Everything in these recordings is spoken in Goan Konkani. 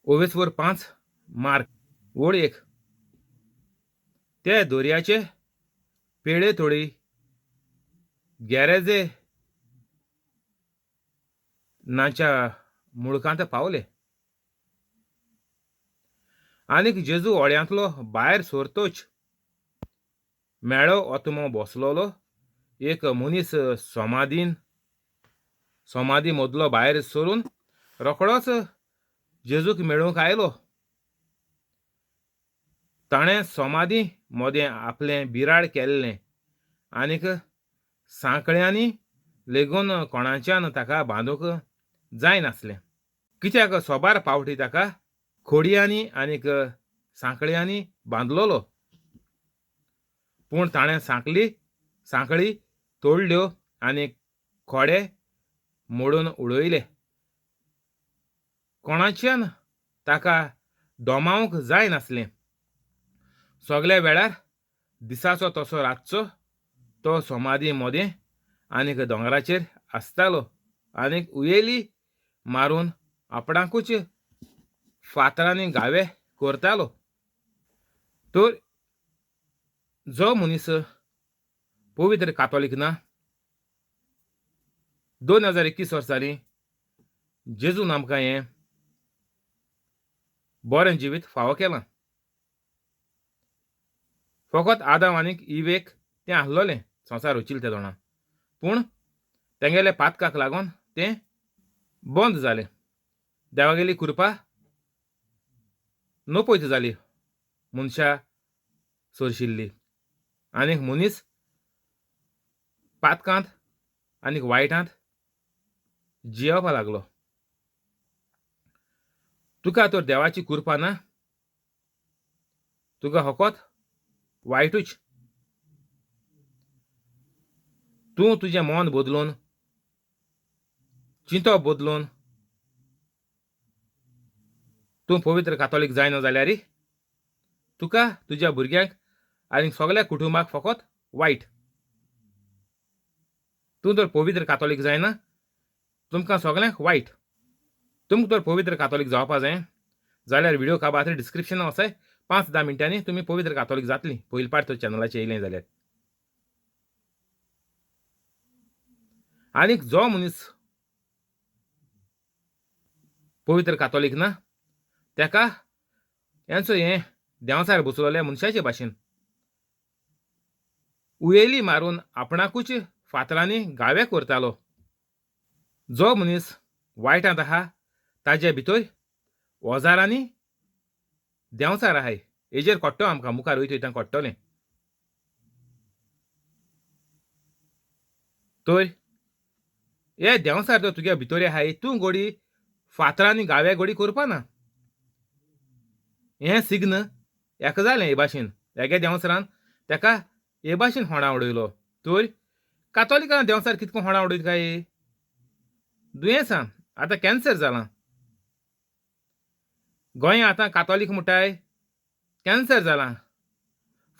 ओवेसवर 5 मार्क ओळ 1. ते दोरयाचे पेळे थोडी गॅरेजे नाच्या मुळकांत पावले आनीक जेजू ओड्यांतलो भायर सरतोच मेळो ओतमो बसलोलो एक मनीस समाधीन समाधी मदलो भायर सरून रोखडोच जेजूक मेळूंक आयलो. ताणें समाधी मदें आपलें बिराड केल्लें आनीक सांकळ्यांनी लेगून कोणाच्यान ताका बांदूंक जायनासलें, कित्याक सोबार पावटी ताका खोडयांनी आनीक सांकळ्यांनी बांदलोलो. पूण ताणें सांकळी तोडल्यो आनी खोडे मोडून उडयले. कोणाच्यान ताका दोमावंक जायनासलें. सगल्या वेळार दिसाचो तसो रातचो तो समाधी मदें आनीक दोंगराचेर आसतालो आनीक उयेली मारून आपणाकूच फातरांनी घावे करतालो. तर जो मनीस पवित्र कातोलीक ना, 2021 वर्सांनी जेजून आमकां हें बरें जिवीत फावो केलां. फकत आदाम आनीक इवेक तें आसलोलें संवसार रचिल्लें ते दोणां, पूण तेंगेले पातकाक लागून तें बंद जालें. देवागेली कृपा नपयत जाली मनशा सरशिल्ली आनीक मनीस पातकांत आनीक वायटांत जियेवपाक लागलो. तुका तर देवाची कृपा ना, तुका फकत वायटूच. तूं तुजें मन बदलून, चिंतप बदलून तूं पवित्र कातोलीक जायना जाल्यार तुका, तुज्या भुरग्यांक आनी सगल्या कुटुंबाक फकत वायट. तूं तर पवित्र कातोलीक जायना, तुमकां सगल्यांक वायट. तुमकां तर पवित्र कातोलीक जावपा जाय जाल्यार व्हिडिओ काबार डिस्क्रिप्शनाक वचाय, 5-10 मिनटांनी तुमी पवित्र कातोलीक जातली. पयलीं पाट तर चॅनलाचेर येयलें जाल्यार. आनीक जो मनीस पवित्र कातोलीक ना तेका हेंचो हें देंवचार बसलोल्या मनशाचे भाशेन उयेली मारून आपणाकूच फातरांनी घावे करतालो. जो मनीस वायटांत आहा ताजे भितर हजारांनी देंवचार आहाय. हेजेर कट्टो आमकां मुखार वयता वयता कट्टलें. तर हे देंवचार तर तुज्या भितर आहाय, तूं गोडी फातरांनी घावे गोडी करपा ना. हें सिग्न हेका जालें हे भाशेन, हेगे देंवचारान तेका हे भाशेन होणा उडयलो. तर कातोलिकां देंवचार कितको होणा उडयता काय? दुयेंसां आतां कॅन्सर जालां गोंया. आतां कातोलीक म्हणटाय कॅन्सर जालां.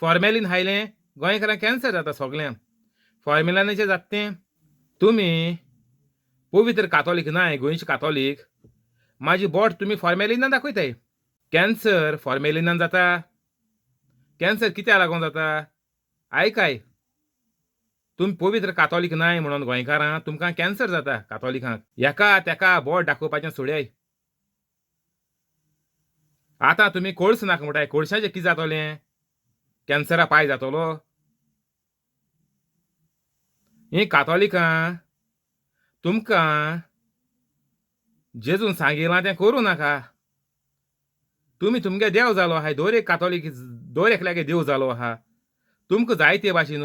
फॉर्मेलीन हायलें गोंयकारांक कॅन्सर जाता सगल्यांक. फॉर्मेलिनाचें जाता तें. तुमी पवित्र कातोलीक नाय, गोंयचे कातोलीक, म्हाजी बोट तुमी फॉर्मेलिनान दाखयताय. कॅन्सर फॉर्मेलिनान जाता. कॅन्सर कित्याक लागून जाता आयकाय. तुमी पवित्र कातोलीक नाय म्हणून गोंयकारां तुमकां कॅन्सर जाता. कातोलिकांक हेका तेका बोट दाखोवपाचें सोडयाय. आतां तुमी कोळस नाका म्हणटाय, कोळशाचें कितें जातलें? कॅन्सरा पाय जातलो. हीं कातोलिकां तुमकां जेजून सांगिलां तें करूं नाका. तुमी तुमगे देव जालो आहाय, दर एक कातोलीक दर एकल्यागे देव जालो आहा. तुमकां जाय ते भाशेन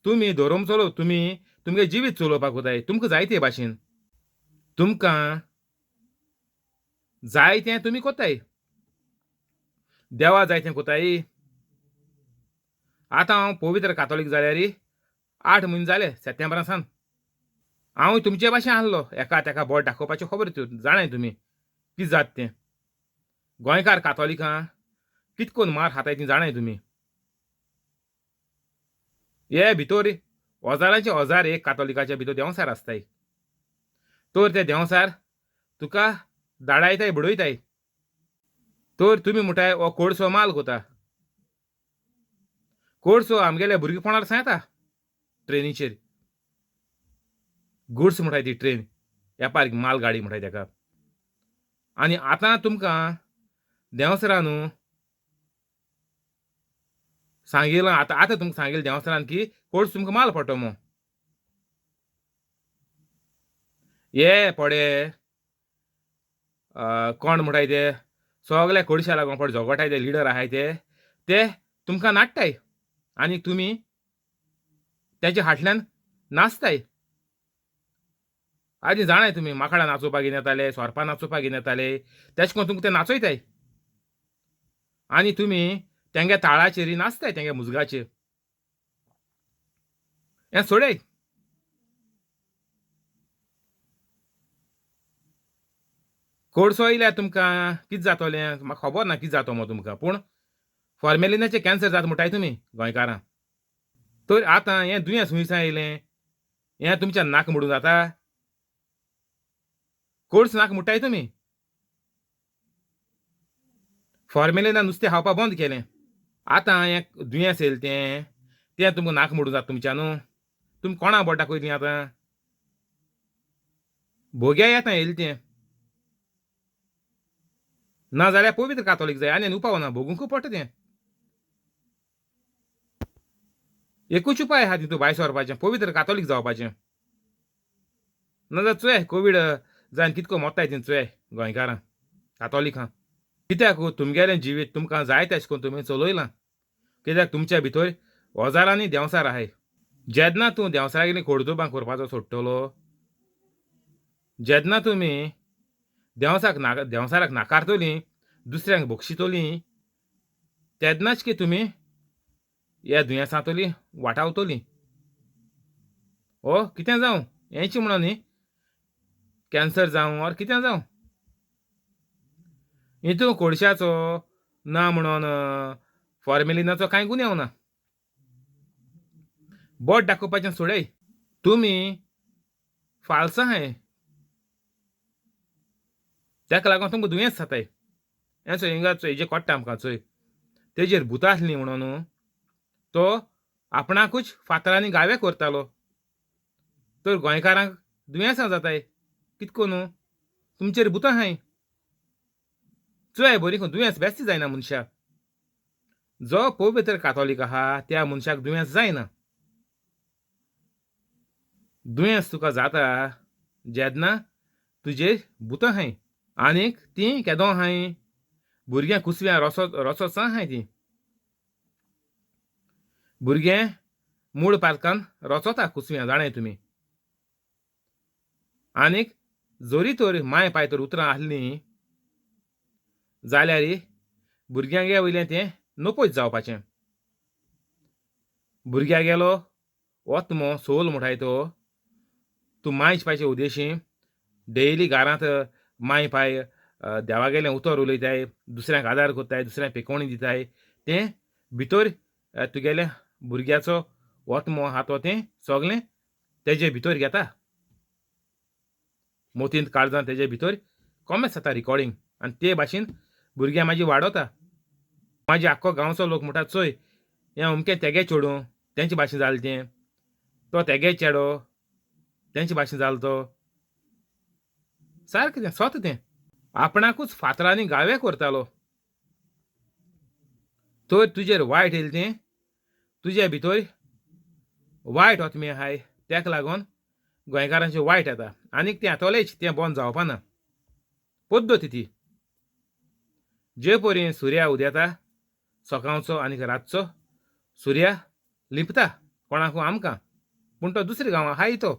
तुमी धर्म चलो, तुमी तुमगे जिवीत चलोवपाक वताय. तुमकां जाय ते भाशेन, तुमकां जाय तें तुमी कोताय, देवा जाय तें कोताय. आतां हांव पवित्र कातोलीक जाल्यार 8 म्हयने जाले सप्टेंबरा सावन. हांव तुमचे भाशेन आहलो, एका तेका बोट दाखोवपाचें खबर जाणाय तुमी कितें जाता तें. गोंयकार कातोलिकां कितकोन मार खाताय ती जाणाय तुमी. हे भितर हजारांचे हजार एक कातोलिकाच्या भितर देंवचार आसताय. तर ते देंवचार तुका दाडायताय बडयताय. तर तुमी म्हणटाय हो कोळसो माल कोता. कोळसो आमगेल्या भुरगेपणार सावन येता ट्रेनीचेर. गुड्स म्हणटाय ती ट्रेन, येपार माल गाडी म्हणटाय तेका. आनी आतां तुमकां देंवसरान न्हू सांगिलां, आतां आतां तुमकां सांगिलें देंवसरान की कोळसो तुमकां माल पडटलो म्हूण. ये पडे कोण म्हणटाय ते सगळे कोळशा लागून पडे झगोटाय ते लिडर आहाय ते ते तुमकां नाडटाय आनी तुमी तेच्या फाटल्यान नाचताय. आनी जाणाय तुमी माकडां नाचोवपाक घेवन येताले, सोरपां नाचोवपाक घेवन येताले, तेश कोन तुमकां ते नाचयताय आनी तुमी तेंगे ताळाचेर नाचताय, तेंगे मुजगाचेर. हें सोडय. कोळसो येयल्यार तुमकां कितें जातलें म्हाका खबर ना कितें जातो मो तुमकां, पूण फॉर्मेलिनाचें कॅन्सर जाता म्हणटाय तुमी गोंयकारां. तर आतां हें दुयेंस खुंयसान येयलें? हें तुमच्या नाक मोडून जाता? कोळसो नाक मोडटाय तुमी. फॉर्मेलिना नुस्तें खावपा बंद केलें. आतां हें दुयेंस येयलें तें तें तुमकां नाक मोडून जाता तुमच्या न्हू. तुमी कोणा बोट दाखयतलीं आतां? भोग्या येता येयलें तें. ना जाल्यार पवित्र कातोलीक जाय आनी आनी उपाव ना, भोगूंक पडटा तें. एकूच उपाय आहा तितू भायर सरपाचें, पवित्र कातोलीक जावपाचें. ना जाल्यार चोय कोवीड जावन कितको मोत्ताय ती चोय गोंयकारां कातोलिकां. कित्याक तुमगेलें जिवीत तुमकां जाय तेश करून तुमी चलयलां. कित्याक तुमच्या भितर हजारांनी देंवसार आहाय. जेन्ना तूं देंवसारागेली खोडदुबां करपाचो सोडटलो, जेन्ना तुमी देंवसाक ना देंवसाराक नाकारतलीं, दुसऱ्यांक बक्षितलीं, तेन्नाच की तुमी ह्या दुयेंसांतली वाटावतलीं. ओ कितें जावं हेंच म्हणून न्ही, कॅन्सर जावं ऑर कितें जावं, हितून कोळशाचो ना म्हणून फॉर्मेलिनाचो कांय गुन्यांव ना. बोट दाखोवपाचें सोडय. तुमी फाल्सां आहाय, ताका लागून तुमकां दुयेंस जाताय. हें चोय हिंगा चोय हेजें कोट्टा आमकां चोय, तेजेर भुतां आसलीं म्हणून तो आपणाकूच फातरांनी घावे करतालो. तर गोंयकारांक दुयेंसां जाताय कित करून? तुमचेर भुतां आहाय. चोय बरी दुयेंस बेश्टें जायना मनशाक. जो पवित्र कातोलीक आहा त्या मनशाक दुयेंस जायना. दुयेंस तुका जाता जेन्ना तुजेर भुतां आहाय. आनीक तीं केदो आहाय भुरग्यां कुसव्यां रोसो रोसोच आहाय तीं. भुरगें मूळ पालकान रोचोता कुसव्यां, जाणाय तुमी. आनीक जरी तर माय पाय तर उतरां आसलीं जाल्यार भुरग्यांगे वयलें तें नपयत जावपाचें. भुरग्या गेलो ओत्मो सोल म्हणटाय तो, तूं मायच पायचे उदेशी डेली घरांत माय पाय देवागेलें उतर उलयताय, दुसऱ्यांक आदार करताय, दुसऱ्यांक पेकोवणी दिताय, तें भितर तुगेल्या भुरग्याचो ओत्मो आहा तो तें सगलें तेजे भितर घेता. मोतींत काळजान तेजे भितर कॉमेस जाता रिकॉर्डिंग आनी ते भाशेन भुरग्यां मागीर वाडोता. मागीर आख्खो गांवचो लोक म्हणटा चोय हें अमकें तेगे चेडूं तेंचे भाशेन जालें तें, तो तेगे चेडो तेंचे भाशेन जालो तो, सारकें तें सत तें. आपणाकूच फातरांनी घावे करतालो. तर तुजेर वायट येयलें तें, तुजे भितर वायट ओतमे आहाय, तेका लागून गोंयकारांचें वायट येता. आनीक तें येतलेंच, तें बंद जावपा ना. पद्दत ती. जे परी सुर्या उदेता सकाळचो आनीक रातचो सुर्या लिपता कोणाकू आमकां, पूण तो दुसऱ्या गांवां आहाय तो.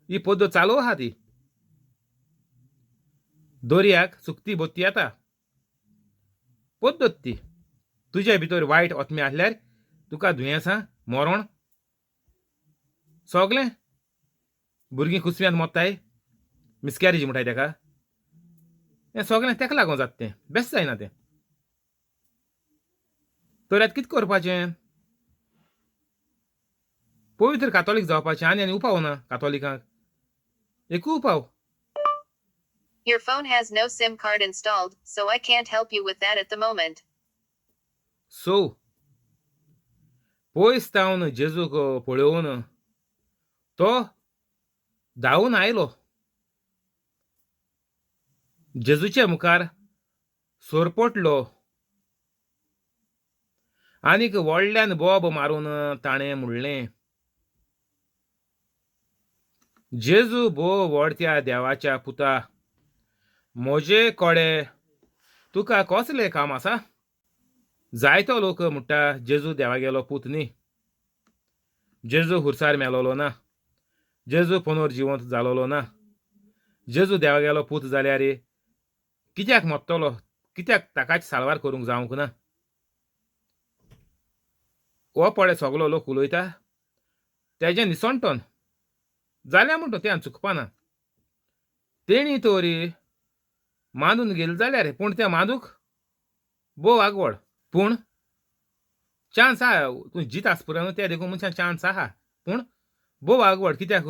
ही पद्दत चालू आहा ती. दर्याक सुकती बत्ती येता, पद्दत ती. तुजे भितर वायट ओतमे आसल्यार तुका दुयेंसां मरण सगलें. भुरगीं कुसव्यांत मोत्ताय, मिसकॅरेज म्हणटाय तेका, हें सगलें तेका लागून जाता तें, बेस्ट जायना तें. तर आतां कितें करपाचें? पवित्र कातोलीक जावपाचें आनी आनी उपाव ना कातोलिकांक, एकूय उपाव. Your phone has no SIM card installed, so I can't help you with that at the moment. So पयस थावन जेजूक पळोवन तो धांवून आयलो, जेजूच्या मुखार सोरपटलो आनीक व्हडल्यान बोब मारून ताणें म्हणलें, जेजू भोव व्हड त्या देवाच्या पुता, म्हजे कडेन तुका कसलें काम आसा? जायतो लोक म्हणटा जेजू देवागेलो पूत न्ही, जेजू हुरसार मेलोलो ना, जेजू पुनर्जिवंत जालोलो ना. जेजू देवागेलो पूत जाल्यार कित्याक मरतलो? कित्याक ताकाच साल्वार करूंक जावंक ना? हो पळय सगलो लोक उलयता तेजें निसणटन जाल्यार म्हणटा तें चुकपाना. तेणी तरी मांदून गेले जाल्यार पूण तें मांदूक भोव आगवड, पूण चान्स आहा, तूं जीत आसपुरो न्हू तें देखून मनशान चान्स आहा, पूण भोव आगवड. कित्याक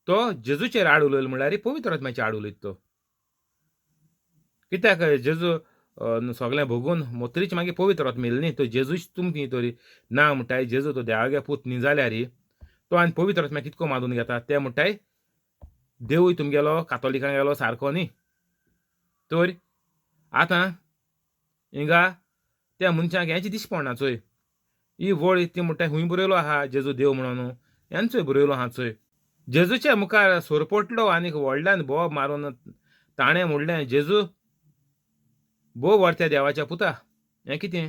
तो जेजूचेर आड उलयलो म्हणल्यार पवित्र आत्म्याचेर आड उलयता तो. कित्याक जेजू सगळें भोगून मोत्रीच मागीर पवित्र आत्मा मेली न्ही, तो जेजूच तुमकां तरी ना म्हणटाय जेजू तो देवागे पूत न्ही जाल्यार तो आनी पवित्र आत्म्या कितको मानून घेता ते म्हणटाय देवूय तुमगेलो कातोलिकांगेलो सारको न्ही. तर आतां हिंगा त्या मनशाक हेंच दिश्टी पडना चोय, ही वळ ती म्हणटा खूंय बरयलो आहा जेजू देव म्हणून, हेंच चोय बरयलो आहा चोय. जेजूच्या मुखार सोरपटलो आनीक व्हडल्यान बोब मारून ताणें म्हणलें, जेजू भोव व्हड त्या देवाच्या पुता. हें कितें?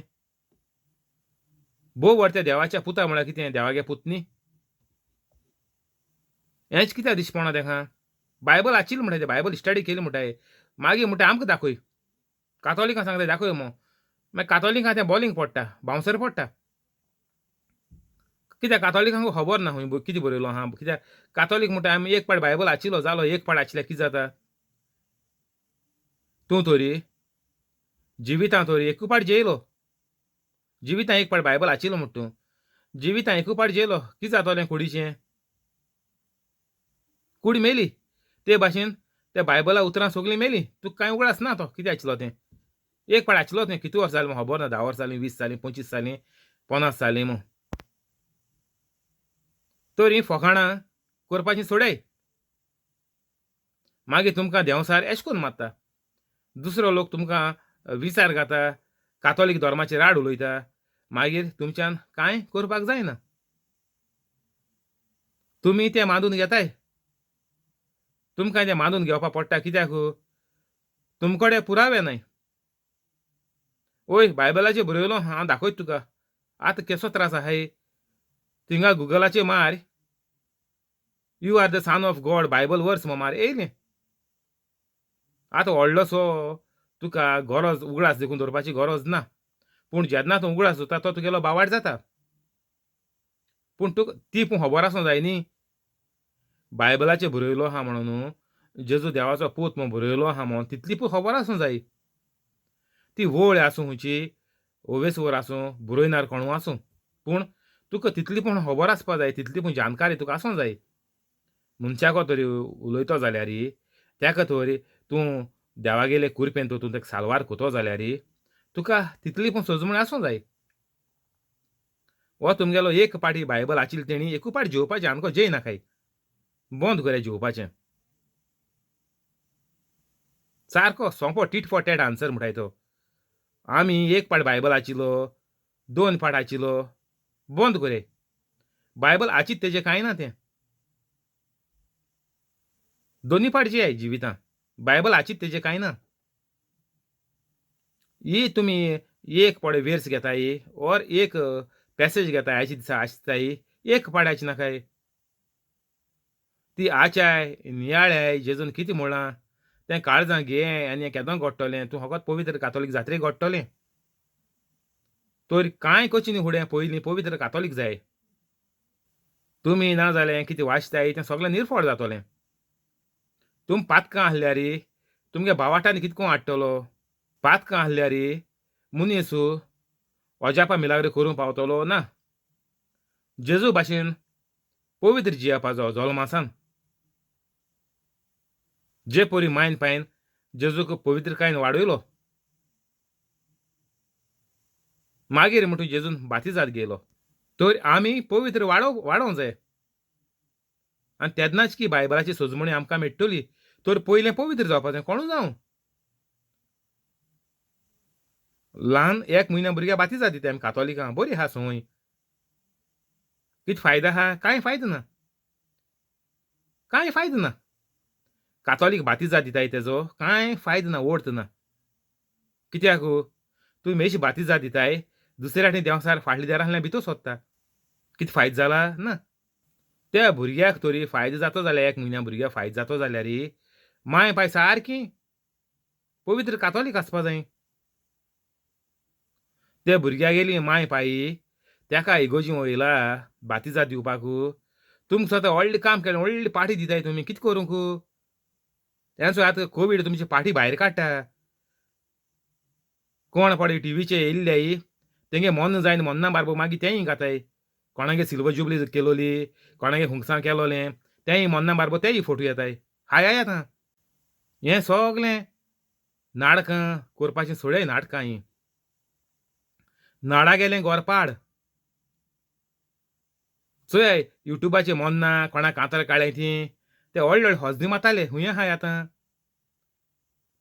भोव व्हड त्या देवाच्या पुता म्हळ्यार कितें? देवागे पूत न्ही? हेंच कित्याक दिश्टी पडना तेका? बायबल आशिल्लें म्हणटा, तें बायबल स्टडी केली म्हणटाय, मागीर म्हणटा आमकां दाखय, कातोलिकां सांगता दाखय मो, मागीर कातोलिकां तें बॉलिंग पडटा, बावन्सर पडटा. कित्याक कातोलिकांक खबर ना खंय कितें बरयलो आहा. कित्याक कातोलीक म्हणटा आमी एक पाट बायबल आशिल्लो जालो, एक पाट आशिल्ल्यार कितें जाता? तूं तरी जिवितां तरी एकू पाट जेयलो, जिवितां एक पाट बायबल आशिल्लो म्हणटा तूं, जिवितां एकू पाट जेयलो, कितें जातलें कुडीचें? कूड मेली. ते भाशेन त्या बायबला उतरां सगलीं मेलीं, तुका कांय उगडास ना तो कितें आशिल्लो तें. एक पाट आशिल्लो तें, कितू वर्सां जालीं खबर ना, 10 वर्सां जालीं, 20 जालीं, 25 जालीं, 50 जालीं म्हूण. तर हीं फकाणां करपाचीं सोडाय, मागीर तुमकां देंवसार एश कोन्न मारता, दुसरो लोक तुमकां विचार घाता, कातोलीक धर्माचेर आड उलयता, मागीर तुमच्यान कांय करपाक जायना. तुमी तें मानून घेताय, तुमकां तें मानून घेवपाक पडटा. कित्याक तुमकडे पुरावे न्हय. ओय बायबलाचेर बरयलो हांव दाखयता तुका, आतां केसो त्रास आहाय थिंगा गुगलाचेर मार you are the son of God Bible verse म्हण मार येयलें. आतां व्हडलोसो तुका गरज उगडास देखून दवरपाची गरज ना, पूण जेन्ना तूं उगडास दवरता तो तुगेलो बावाट जाता. पूण तुका ती पूण खबर आसूंक जाय न्ही, बायबलाचेर बरयलो आहा म्हणून जेजू देवाचो पूत म्हूण बरयलो आहा म्हणून तितली पूण खबर आसूंक जाय. ती वळ आसूं खंयची ओवेसवर आसूं, बरयनार कोणू आसूं, पूण तुका तितली पूण खबर आसपा जाय, तितली पूण जानकारी तुका आसूंक जाय. मनशाको तरी उलयतो जाल्यार ताका तरी तूं देवागेले कुरपेन तूं ताका साल्वार करतो जाल्यार तुका तितली पूण सजमण आसूंक जाय. हो तुमगेलो एक पाटी बायबल आशिल्ली तेणी एकू पाटी जेवपाचें आमकां जेय नाकाय, बंद करया जेवपाचें. सारको सोंपो टीट फॉर टॅट आन्सर म्हणटाय तो. आमी एक पाट बायबल आशिल्लो, 2 पाट आशिल्लो, बंद करया. बायबल आचित तेजें कांय ना, तें दोनी पाट जे जिवितां बायबल आचित तेजें कांय ना. ही तुमी एक पडे वेर्स घेताय और एक पॅसेज घेताय आयचे दिसा आसताय, एक पाड्याची नाकाय ती आचाय नियाळ्याय जेजून कितें म्हळां तें काळजां घे आनी केदो घडटलें, तूं फकत पवित्र कातोलीक जात्रेक घडटलें. तर कांय करचें न्ही फुडें, पयलीं पवित्र कातोलीक जाय. तुमी ना जालें कितें वाचताय तें सगळें निर्फळ जातलें. तुम पातकां आहल्यार तुमगे भावाटान कितको हाडटलो, पातकां आहल्यार मनीस अजापा मिलाग्र करूंक पावतलो ना. जेजू भाशेन पवित्र जियेवपाचो जल्मासान, जे परी मायन पायन जेजूक पवित्रकायेन वाडयलो. मागीर म्हणटू जेजून बातिजाद घेयलो. तर आमी पवित्र वाडोवंक जाय आनी तेन्नाच की बायबलाची सजमणी आमकां मेळटली. तर पयलें पवित्र जावपाक जाय. कोणूय जावं, ल्हान एक म्हयन्या भुरग्या बातिजाद दिता आमी कातोलिकां. बरी आहा संवय. कितें फायदो आहा? कांय फायदो ना, कांय फायदो ना. कातोलीक बातिजाद दिताय तेजो कांय फायदो ना, अर्थ ना. कित्याक तूं मेशी बातिजाद दिताय, दुसऱ्या फाटीं देंवचार फाटल्या दारांतल्यान भितर सोदता. कितें फायदो जाला ना. त्या भुरग्याक तरी फायदो जातो जाल्यार, एक म्हयन्या भुरग्याक फायदो जातो जाल्यार मांय पाय सारकी पवित्र कातोलीक आसपा जाय. त्या भुरग्यागेली मांय पाई तेका इगोजी वयला बातिजाद दिवपाक. तुमकां स्वता व्हडलें काम केलें, व्हडली पार्टी दिताय तुमी, कितें करूंक? तेंचो आतां कोवीड तुमची पार्टी भायर काडटा. कोण पळय टिवीचे येयल्ले तेंगे मोन्ना जायना, मोन्ना बारबो मागीर तेंय घाताय. कोणागे सिल्वर जुबली केलोली, कोणागे हुंगसां केलोलें, तेंय मोन्ना बारबो तेय फोटो येताय. हाय हाय आतां हें सगलें नाटकां करपाचें सोडय, नाटकां हीं. नाडा गेलें गोरपाड. चोय युट्यूबाचे मोन्ना कोणा कांतार काडल्या ती, ते व्हडले व्हडले हजदी मारताले. हुंय आहाय आतां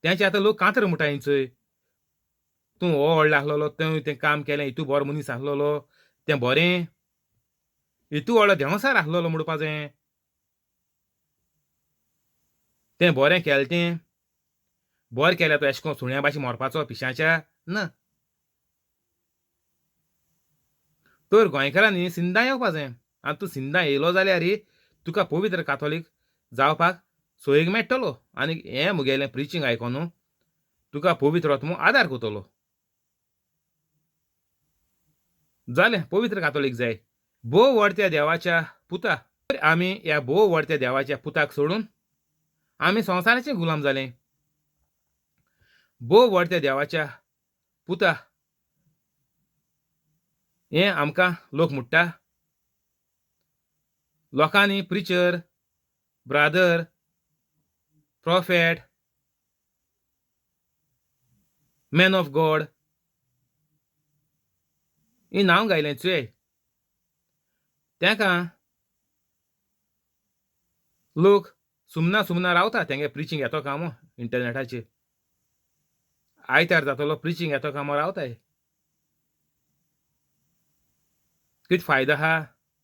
तेंचे आतां लोक कांतर म्हणटाय. चोय तूं हो व्हडलो आसलेलो, तें तें काम केलें, हितू बरो मनीस आसलेलो, तें बरें, हितू व्हडलो देंवचार आसलेलो म्हणपाचें, तें बरें केलें, तें बरें केलें. तूं एशें कोन्न सुण्या भाशेन मरपाचो पिशाच्या ना. तर गोंयकारांनी सिंदा येवपा जाय. आनी तूं सिंदा येयलो जाल्यार तुका पवित्र कातोलीक जावपाक सोयीक मेळटलो. आनी हें म्हगेलें प्रिचींग आयकोन तुका पवित्र आत्मो आदार करतलो. जालें, पवित्र कातोलीक जाय. भोव व्हडत्या देवाच्या पुता. तर आमी ह्या भोव व्हडत्या देवाच्या पुताक सोडून आमी संवसाराचे गुलाम जाले. भोव व्हडत्या देवाच्या पुता हें आमकां लोक म्हणटा. लोकांनी preacher, brother, prophet, man of God ही नांव गायलें. चोय तेका लोक सुमना सुमना रावता. तेंगे प्रिचींग येतो कामो इंटरनेटाचेर आयतार जातलो प्रिचींग येतो कामो रावताय. कितें फायदो आहा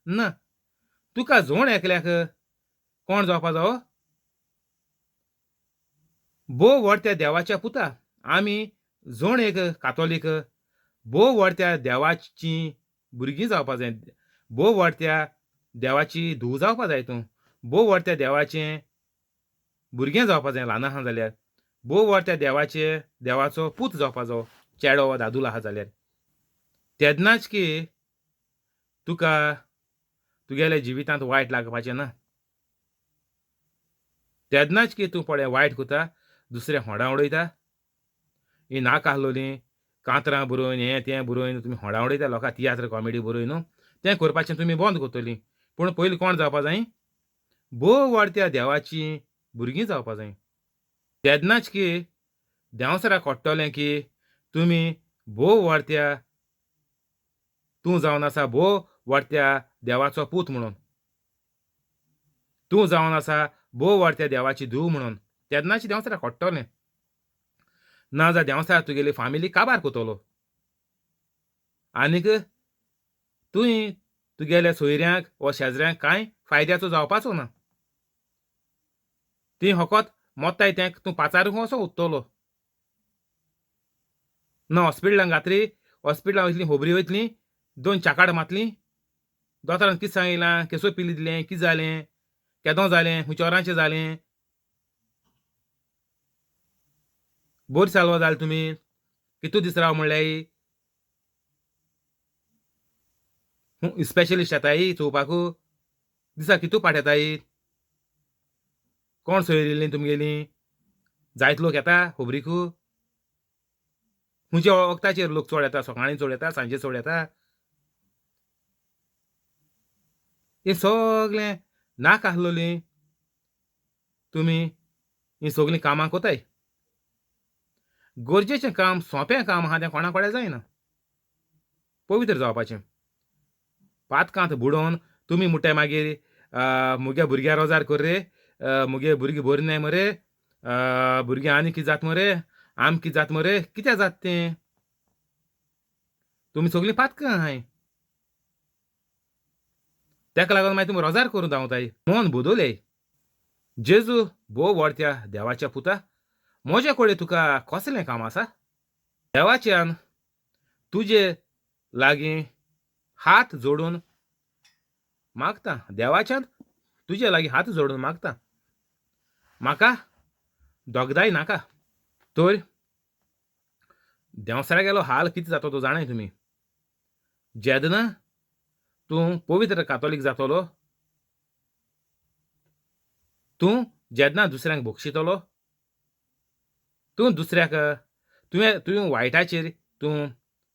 ना. तुका जोण एकल्याक कोण जावपा जावो? भोव व्हड त्या देवाच्या पुता. आमी जोण एक कातोलीक भोव व्हड त्या देवाची भुरगीं जावपा जाय. भोव व्हड त्या देवाची धूव जावपा जाय. तूं भोव व्हड त्या देवाचें भुरगें जावपा जाय. ल्हान आहा जाल्यार भोव व्हड त्या देवाचे देवाचो पूत जावपा जावो, चेडो वा दादूल आहा जाल्यार. तेन्नाच की तुका तुगेल्या जिवितांत वायट लागपाचें ना. तेन्नाच की तूं पळय वायट करता, दुसऱ्या होंडा उडयता. ही नाका आहलोलीं कांतरां बरोवन हें तें बरोवन तुमी होंडा उडयता लोकां. तियात्र कॉमेडी बरोवन न्हू तें करपाचें तुमी बंद करतलीं. पूण पयलीं कोण जावपा जाय? भोव व्हड त्या देवाची भुरगीं जावपा जाय. तेन्नाच की देंवचाराक कळटलें की तुमी भोव व्हड त्या तूं जावन आसा भोव व्हड त्या देवाचो पूत म्हणून, तूं जावन आसा भोव व्हड त्या देवाची धूव म्हणून. तेन्नाच देंवचाराक कळटलें. ना जाल्यार देंवचार तुगेली फामिली काबार करतलो. आनीक तुवें तुगेल्या सोयऱ्यांक वा शेजऱ्यांक कांय फायद्याचो जावपाचो ना. ती फकत मोत्ताय तें तूं पाचारूंक वचो उत्तलो ना. हॉस्पिटलांक घातली, हॉस्पिटलां वयतली, खबरी वयतली, दोन चाकाड मातली, दोतोरान कितें सांगिलां, केसो पिली दिलें, कितें जालें, केदो जालें, खंयच्या वरांचें जालें, बोर साल्व जालें, तुमी कितू दीस राव म्हणल्यार स्पेशलिस्ट येताय चोवपाक, दिसा कितू पाट येताय, कोण सोयरिल्लीं तुमगेलीं, जायत लोक येता खबरीक, खंयच्या वखदाचेर लोक चड येता, सकाळीं चड येता, सांजे चड येता. हें सगलें नाका आसलोलीं तुमी हीं सगलीं कामां कोताय. गरजेचें काम, सोंपें काम आहा तें कोणा कडेन जायना पवित्र जावपाचें. पातकांत बुडोवन तुमी म्हणटाय मागीर मुगे भुरग्या रोजार कर रे, मुगे भुरगीं बरीं नाय मरे, भुरगीं आनी कितें जाता मरे, आम कितें जाता मरे, कितें जाता तें? तुमी सगळीं पातकां आहाय, तेका लागून मागीर तुमी रोजार करूं धांवताय. मन बदलय. जेजू भोव व्हड त्या देवाच्या पुता, म्हजे कडेन तुका कसलें काम आसा? देवाच्यान तुजे लागीं हात जोडून मागता, देवाच्यान तुजे लागीं हात जोडून मागता, म्हाका दोगदाय नाका. तर देंवसरा गेलो हाल कितें जाता तो जाणाय तुमी. जेन्ना तूं पवित्र कातोलीक जातलो, तूं जेन्ना दुसऱ्यांक बक्षितलो, तूं दुसऱ्याक तुवें तुवें वायटाचेर तूं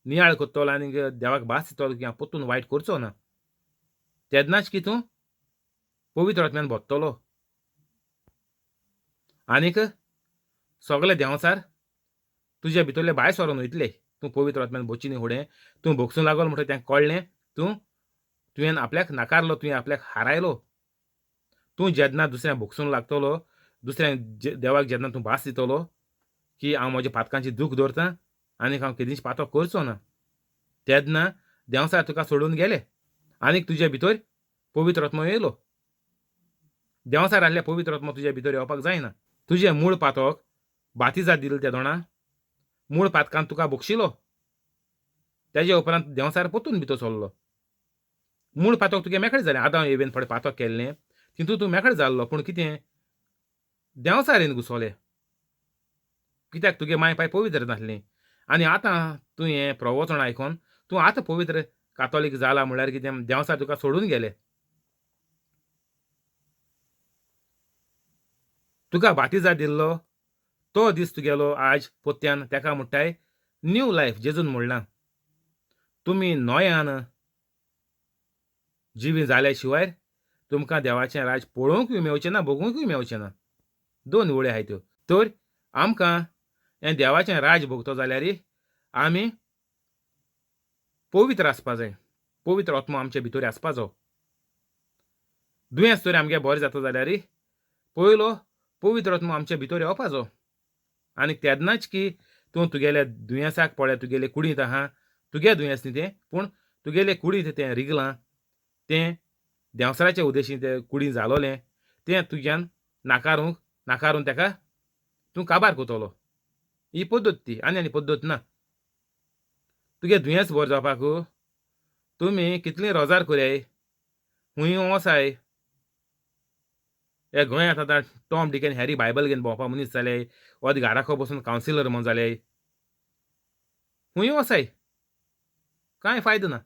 नियाळ करतलो आनी देवाक भास दितलो की हांव परतून वायट करचो ना, तेन्नाच की तूं पवित्र आत्म्यान भोगतलो. आनीक सगळे देंवचार तुज्या भितरले भायर सरोन वयतले. तूं पवित्र आत्म्यान भोगची न्ही फुडें तूं भोगसूंक लागलो म्हणटकीर तांकां कळ्ळें तूं तुवें आपल्याक नाकारलो, तुवें आपल्याक हारायलो. तूं जेन्ना दुसऱ्यांक भोगसूंक लागतलो, दुसऱ्यांक देवाक जेन्ना तूं भास दितलो की हांव म्हज्या पातकांची दूख दवरतां आनीक हांव केदींच पातक करचो ना, तेन्ना देंवचार तुका सोडून गेले आनीक तुजे भितर पवित्र आत्मो येयलो. देंवचार आहले पवित्र आत्मो तुज्या भितर येवपाक जायना. तुजें मूळ पातक बातिजाद दिले त्या दोणा मूळ पातकान तुका बक्षिलो, तेजे उपरांत देंवचार परतून भितर सरलो. मूळ पातक तुगे मेकळें जालें. आदां एवेन थोडें पातक केल्लें तितून तूं मेकळें जाल्लो, पूण कितें देंवचारीन घुसोले कित्याक तुगे माय पाय पवित्र नासलीं. आनी आतां तूं हें प्रवचन आयकून तूं आतां पवित्र कातोलीक जाला म्हणल्यार कितें देंवचार तुका सोडून गेले. तुका बातिजा दिल्लो तो दीस तुगेलो आज पोत्यान तेका म्हणटाय न्यू लायफ. जेजून म्हणलां तुमी नोयान जिवी जाल्या शिवाय तुमकां देवाचें राज पळोवंकूय मेवचें ना, भोगूंकूय मेवचें ना. दोन वळी आहाय त्यो. तर आमकां हें देवाचें राज भोगतो जाल्यार आमी पवित्र आसपा जाय. पवित्र आत्मो आमचे भितर आसपाचो. दुयेंस तर आमगे बरें जाता जाल्यार पयलो पवित्र आत्मो आमचे भितर येवपाचो. आनी तेन्नाच की तूं तुगेल्या दुयेंसाक पळय, तुगेले कुडींत आहा तुगे दुयेंस न्ही तें, पूण तुगेले कुडींत तें रिगलां, तें देंवसराचे उद्देशीन तें कुडींत जालोलें, तें तुज्यान नाकारूंक नाकारून तेका तूं काबार करतलो. ही पद्दत ती आनी आनी पद्दत ना. तुगे दुयेंस बरें जावपाक तुमी कितलीं रोजार करयाय, हुंय वसाय. हे गोंयांत आतां टॉम डिक आनी हॅरी बायबल घेवन भोंवपा मनीस जाले, ओद घाराको बसून कावन्सिलर म्हूण जाले, हुंय वसाय कांय फायदो ना.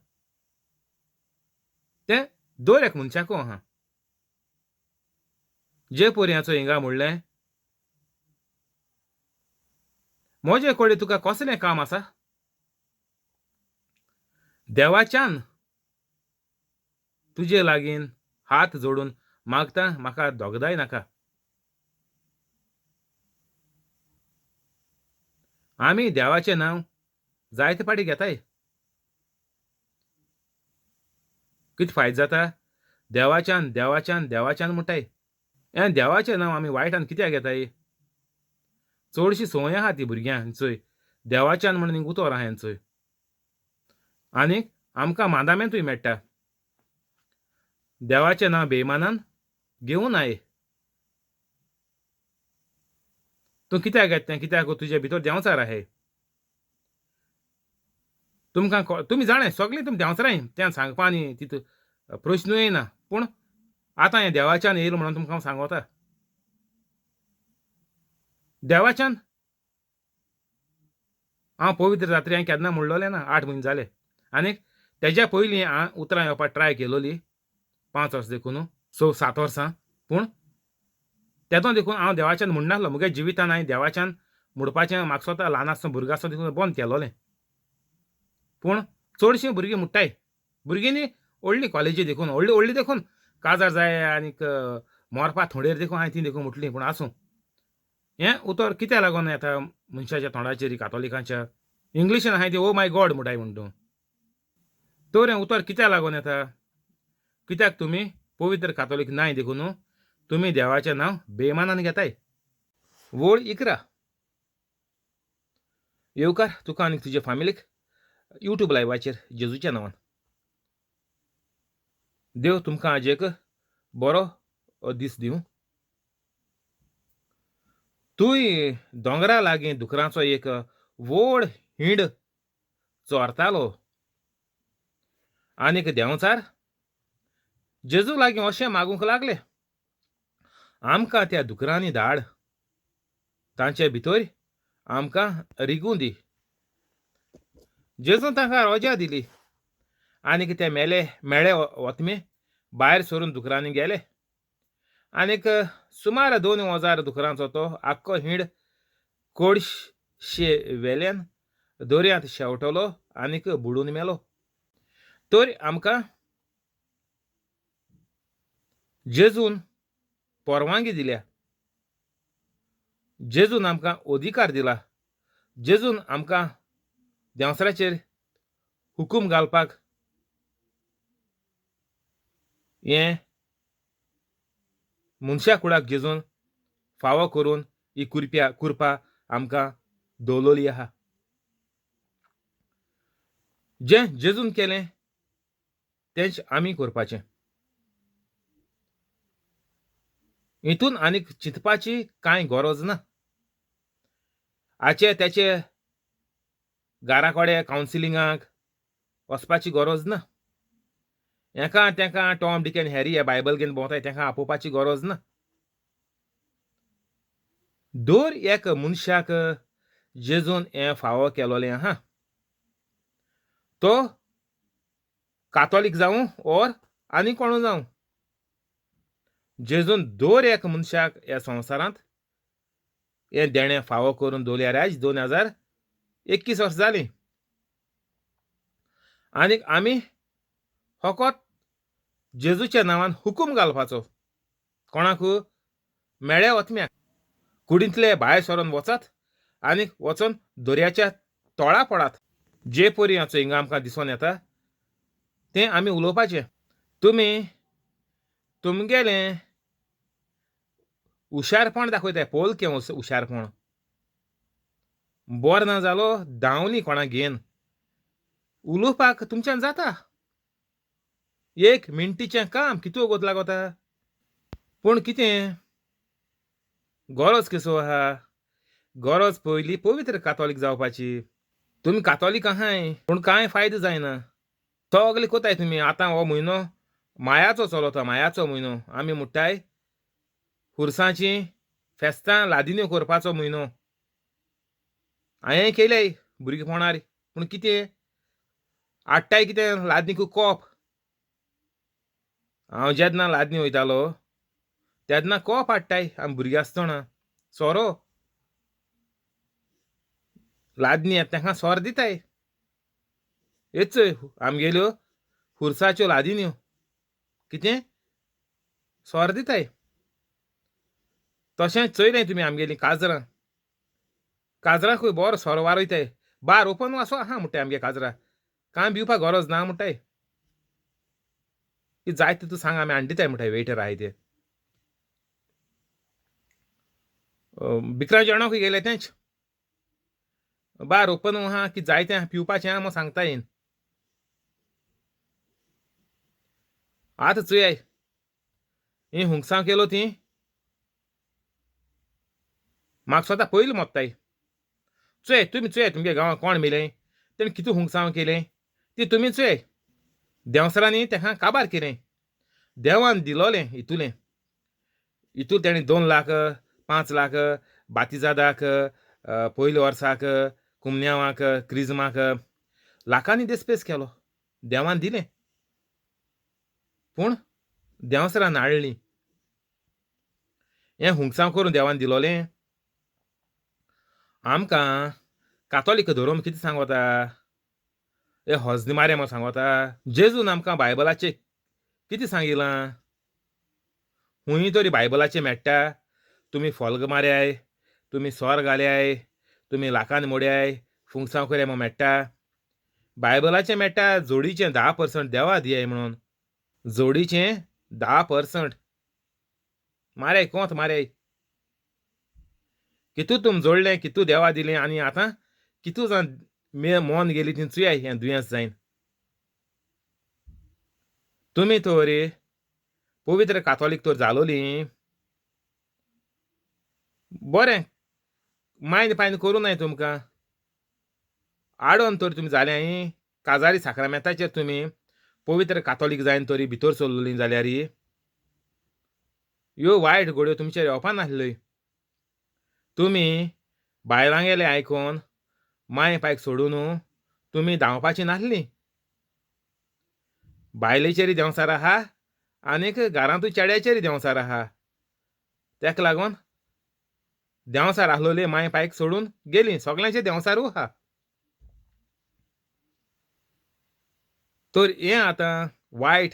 तें दर एक मनशाकू आहा. जे पोरयाचो हिंगा म्हणलें म्हजे कडेन तुका कसलें काम आसा? देवाच्यान तुजे लागीं हात जोडून मागता, म्हाका दोगदाय नाका. आमी देवाचें नांव जायते फाटी घेताय, कितें फायदो जाता? देवाच्यान देवाच्यान देवाच्यान म्हणटाय. हें देवाचें नांव आमी वायटान कित्याक घेताय? चडशी संवय आहा ती भुरग्यांक चोय, देवाच्यान म्हणून उतर आहा हें चोय. आनीक आमकां मांदामेंतूय मेळटा, देवाचें नांव बेमानान घेवन I. तूं कित्याक घेता तें? कित्याक तुजे भितर देंवचार आहाय. तुमकां तुमी जाणाय सगळीं तुमी देंवचाराय, तें सांगपा आनी तितू प्रश्नूय येना. पूण आतां हें देवाच्यान येयलो म्हणून तुमकां हांव सांगोता, देवाच्यान हांव पवित्र जात्रे हांवें केन्ना म्हणलोलें ना, 8 म्हयने जाले. आनीक तेज्या पयलीं हांवें उतरां येवपाक ट्राय केलोली 5 वर्सां देखून 6-7 वर्सां, पूण तेदो देखून हांव देवाच्यान म्हणनासलो. म्हगे जिवितान हांवें देवाच्यान म्हणपाचें म्हाका स्वता ल्हान आसतना भुरगो आसतना देखून बंद केलोलें. पूण चडशीं भुरगीं म्हणटाय, भुरगीं न्ही व्हडलीं कॉलेजी देखून व्हडली व्हडली देखून काजार जाय आनीक मोरपा थोडेर देखून हांवें ती देखून म्हटली. पूण आसूं, हें उतर कित्याक लागून येता मनशाच्या तोंडाचेर कातोलिकांच्या? इंग्लिशीन आहाय ती ओ my God म्हणटाय म्हूण तूं. तर हें उतर कित्याक लागून येता? कित्याक तुमी पवित्र कातोलीक नाय देखून तुमी देवाचें नांव बेमानान घेताय. वळ 11. येवकार तुका आनी तुजे फामिलीक युट्यूब लायवाचेर जेजूच्या नांवान. देव तुमकां आज एक बरो दीस दिवं. तूंय दोंगरा लागीं दुकरांचो एक व्हड हिंड चोरतालो आनीक देंवचार जेजू लागीं अशें मागूंक लागले, आमकां त्या दुकरांनी धाड, तांचे भितर आमकां रिगूं दी. जेजून तांकां रोजा दिली आनीक ते मेले मेळे वतमे भायर सरून दुकरांनी गेले आनीक सुमार 2000 दुकरांचो तो आख्खो हिंड कोडशे वेल्यान दर्यांत शेंवटलो आनीक बुडून मेलो. तर आमकां जेजून परवानगी दिल्या, जेजून आमकां अधिकार दिला, जेजून आमकां देंवसराचेर हुकूम घालपाक हें मनशा कुडाक जेजून फावो करून ही कुरपा आमकां दवरलेली आहा. जें जेजून केलें तेंच आमी करपाचें. हितून आनीक चिंतपाची कांय गरज ना. हाचे तेचे घरा कडेन कावन्सिलिंगाक वचपाची गरज ना. हेका तेका टॉम डिक आनी हॅरी हे बायबल घेवन भोंवताय तेका आपोवपाची गरज ना. दर एक मनशाक जेजून हें फावो केलोलें आहा. तो कातोलीक जावं ओर आनी कोणू जावं, जेजून दर एक मनशाक ह्या संवसारांत हें देणें फावो करून दवरल्यार आयज 2021 वर्सां जालीं आनीक आमी फकत जेजूच्या नांवान हुकूम घालपाचो. कोणाक? मेळ्या वतम्याक. कुडींतले भायर सरून वचात आनीक वचोन दर्याच्या तोळा पडात. जे परी हाचो हिंगा आमकां दिसोन येता तें आमी उलोवपाचें. तुमी तुमगेलें हुशारपण दाखयताय, पोलकें हुशारपण. बोर ना जालो धांवली कोणाक घेवन उलोवपाक तुमच्यान जाता. एक मिनटीचें काम कितू वगत लागता. पूण कितें गरज कसो आहा? गरज पयली पवित्र कातोलीक जावपाची. तुमी कातोलीक आहाय पूण कांय फायदो जायना. सगळे कोताय तुमी. आतां हो म्हयनो मायाचो चलता, मायाचो म्हयनो. आमी म्हणटाय खुरसांची फेस्तां लादिन्यो करपाचो म्हयनो. हांवें केलें भुरगेपणार, पूण कितें हाडटाय कितें लादनीक कोप. हांव जेन्ना लादनी वयतालो तेन्ना कोप हाडटाय आमी भुरगीं आसतना. सोरो लादनी येता तांकां सोरो दिताय. हेच चोय आमगेल्यो खुरसाच्यो लादिन्यो कितें सोरो दिताय. तशेंच चोयलें तुमी आमगेलीं काजरां. काजरांकूय बरो सोरो वारयताय. बार ओपन आसो आहा म्हणटाय आमगे काजरा. कांय भिवपाक गरज ना म्हणटाय. की जाय ते तूं सांग आमी हाडून दिताय म्हणटाय वेटर आहाय ते. बिकरा जेवणाकूय गेले तेंच. बार ओपन आहा की जाय तें पिवपाचें आहा म्हूण सांगता येन. आतां चोयाय ही हुंगसांव केलो ती म्हाका स्वता पयलीं मोत्ताय. चोय तुमी चोय तुमगे गांवांत कोण मेलें तेणें कितें हुंगसांव केलें ती तुमी चोय. देंवसरांनी तेका काबार केलें. देवान दिलोलें हितूलें हितून तेणें 2 लाख 5 लाख बातिजादाक पयल्या वर्साक कुमन्यावाक क्रिजमाक लाखांनी देस्पेस केलो. देवान दिलें पूण देंवसरान हाडलीं. हें हुंगसांव करून देवान दिलोलें. आमकां कातोलीक धर्म कितें सांगता? हे हजनी मारे म्हूण सांगता. जेजून आमकां बायबलाचें कितें सांगिलां? हुंय तरी बायबलाचें मेळटा तुमी फोल्ग मार्याय, तुमी सोर घाल्याय, तुमी लाखान मोड्याय, फुंगसांव करया म्हूण मेळटा. बायबलाचें मेळटा जोडीचें 10% देवा दियाय म्हणून. जोडीचें 10% माराय कोंत माराय. कितू तुम जोडलें, कितू देवा दिलें आनी आतां कितू जाण मे मोन गेली ती चुयाय हें दुयेंस जायन. तुमी तर पवित्र कातोलीक तर जालोली बरें मायन पायन करूं नाय तुमकां आडोन तर तुमी जाल्याय काजारी साक्रामेंताचेर तुमी पवित्र कातोलीक जायन तरी भितर सरलोली जाल्यार ह्यो वायट घडयो तुमचेर येवपा नासल्यो. तुमी बायलांगेलें आयकून माय पायक सोडून तुमी धांवपाची नासली. बायलेचेरय देंवचार आहा आनीक घरांतूय चेड्याचेरय देंवचार आहा. तेका लागून देंवचार आसलोली माय पायक सोडून गेली. सगल्यांचे देंवचारूय आहा. तर हें आतां वायट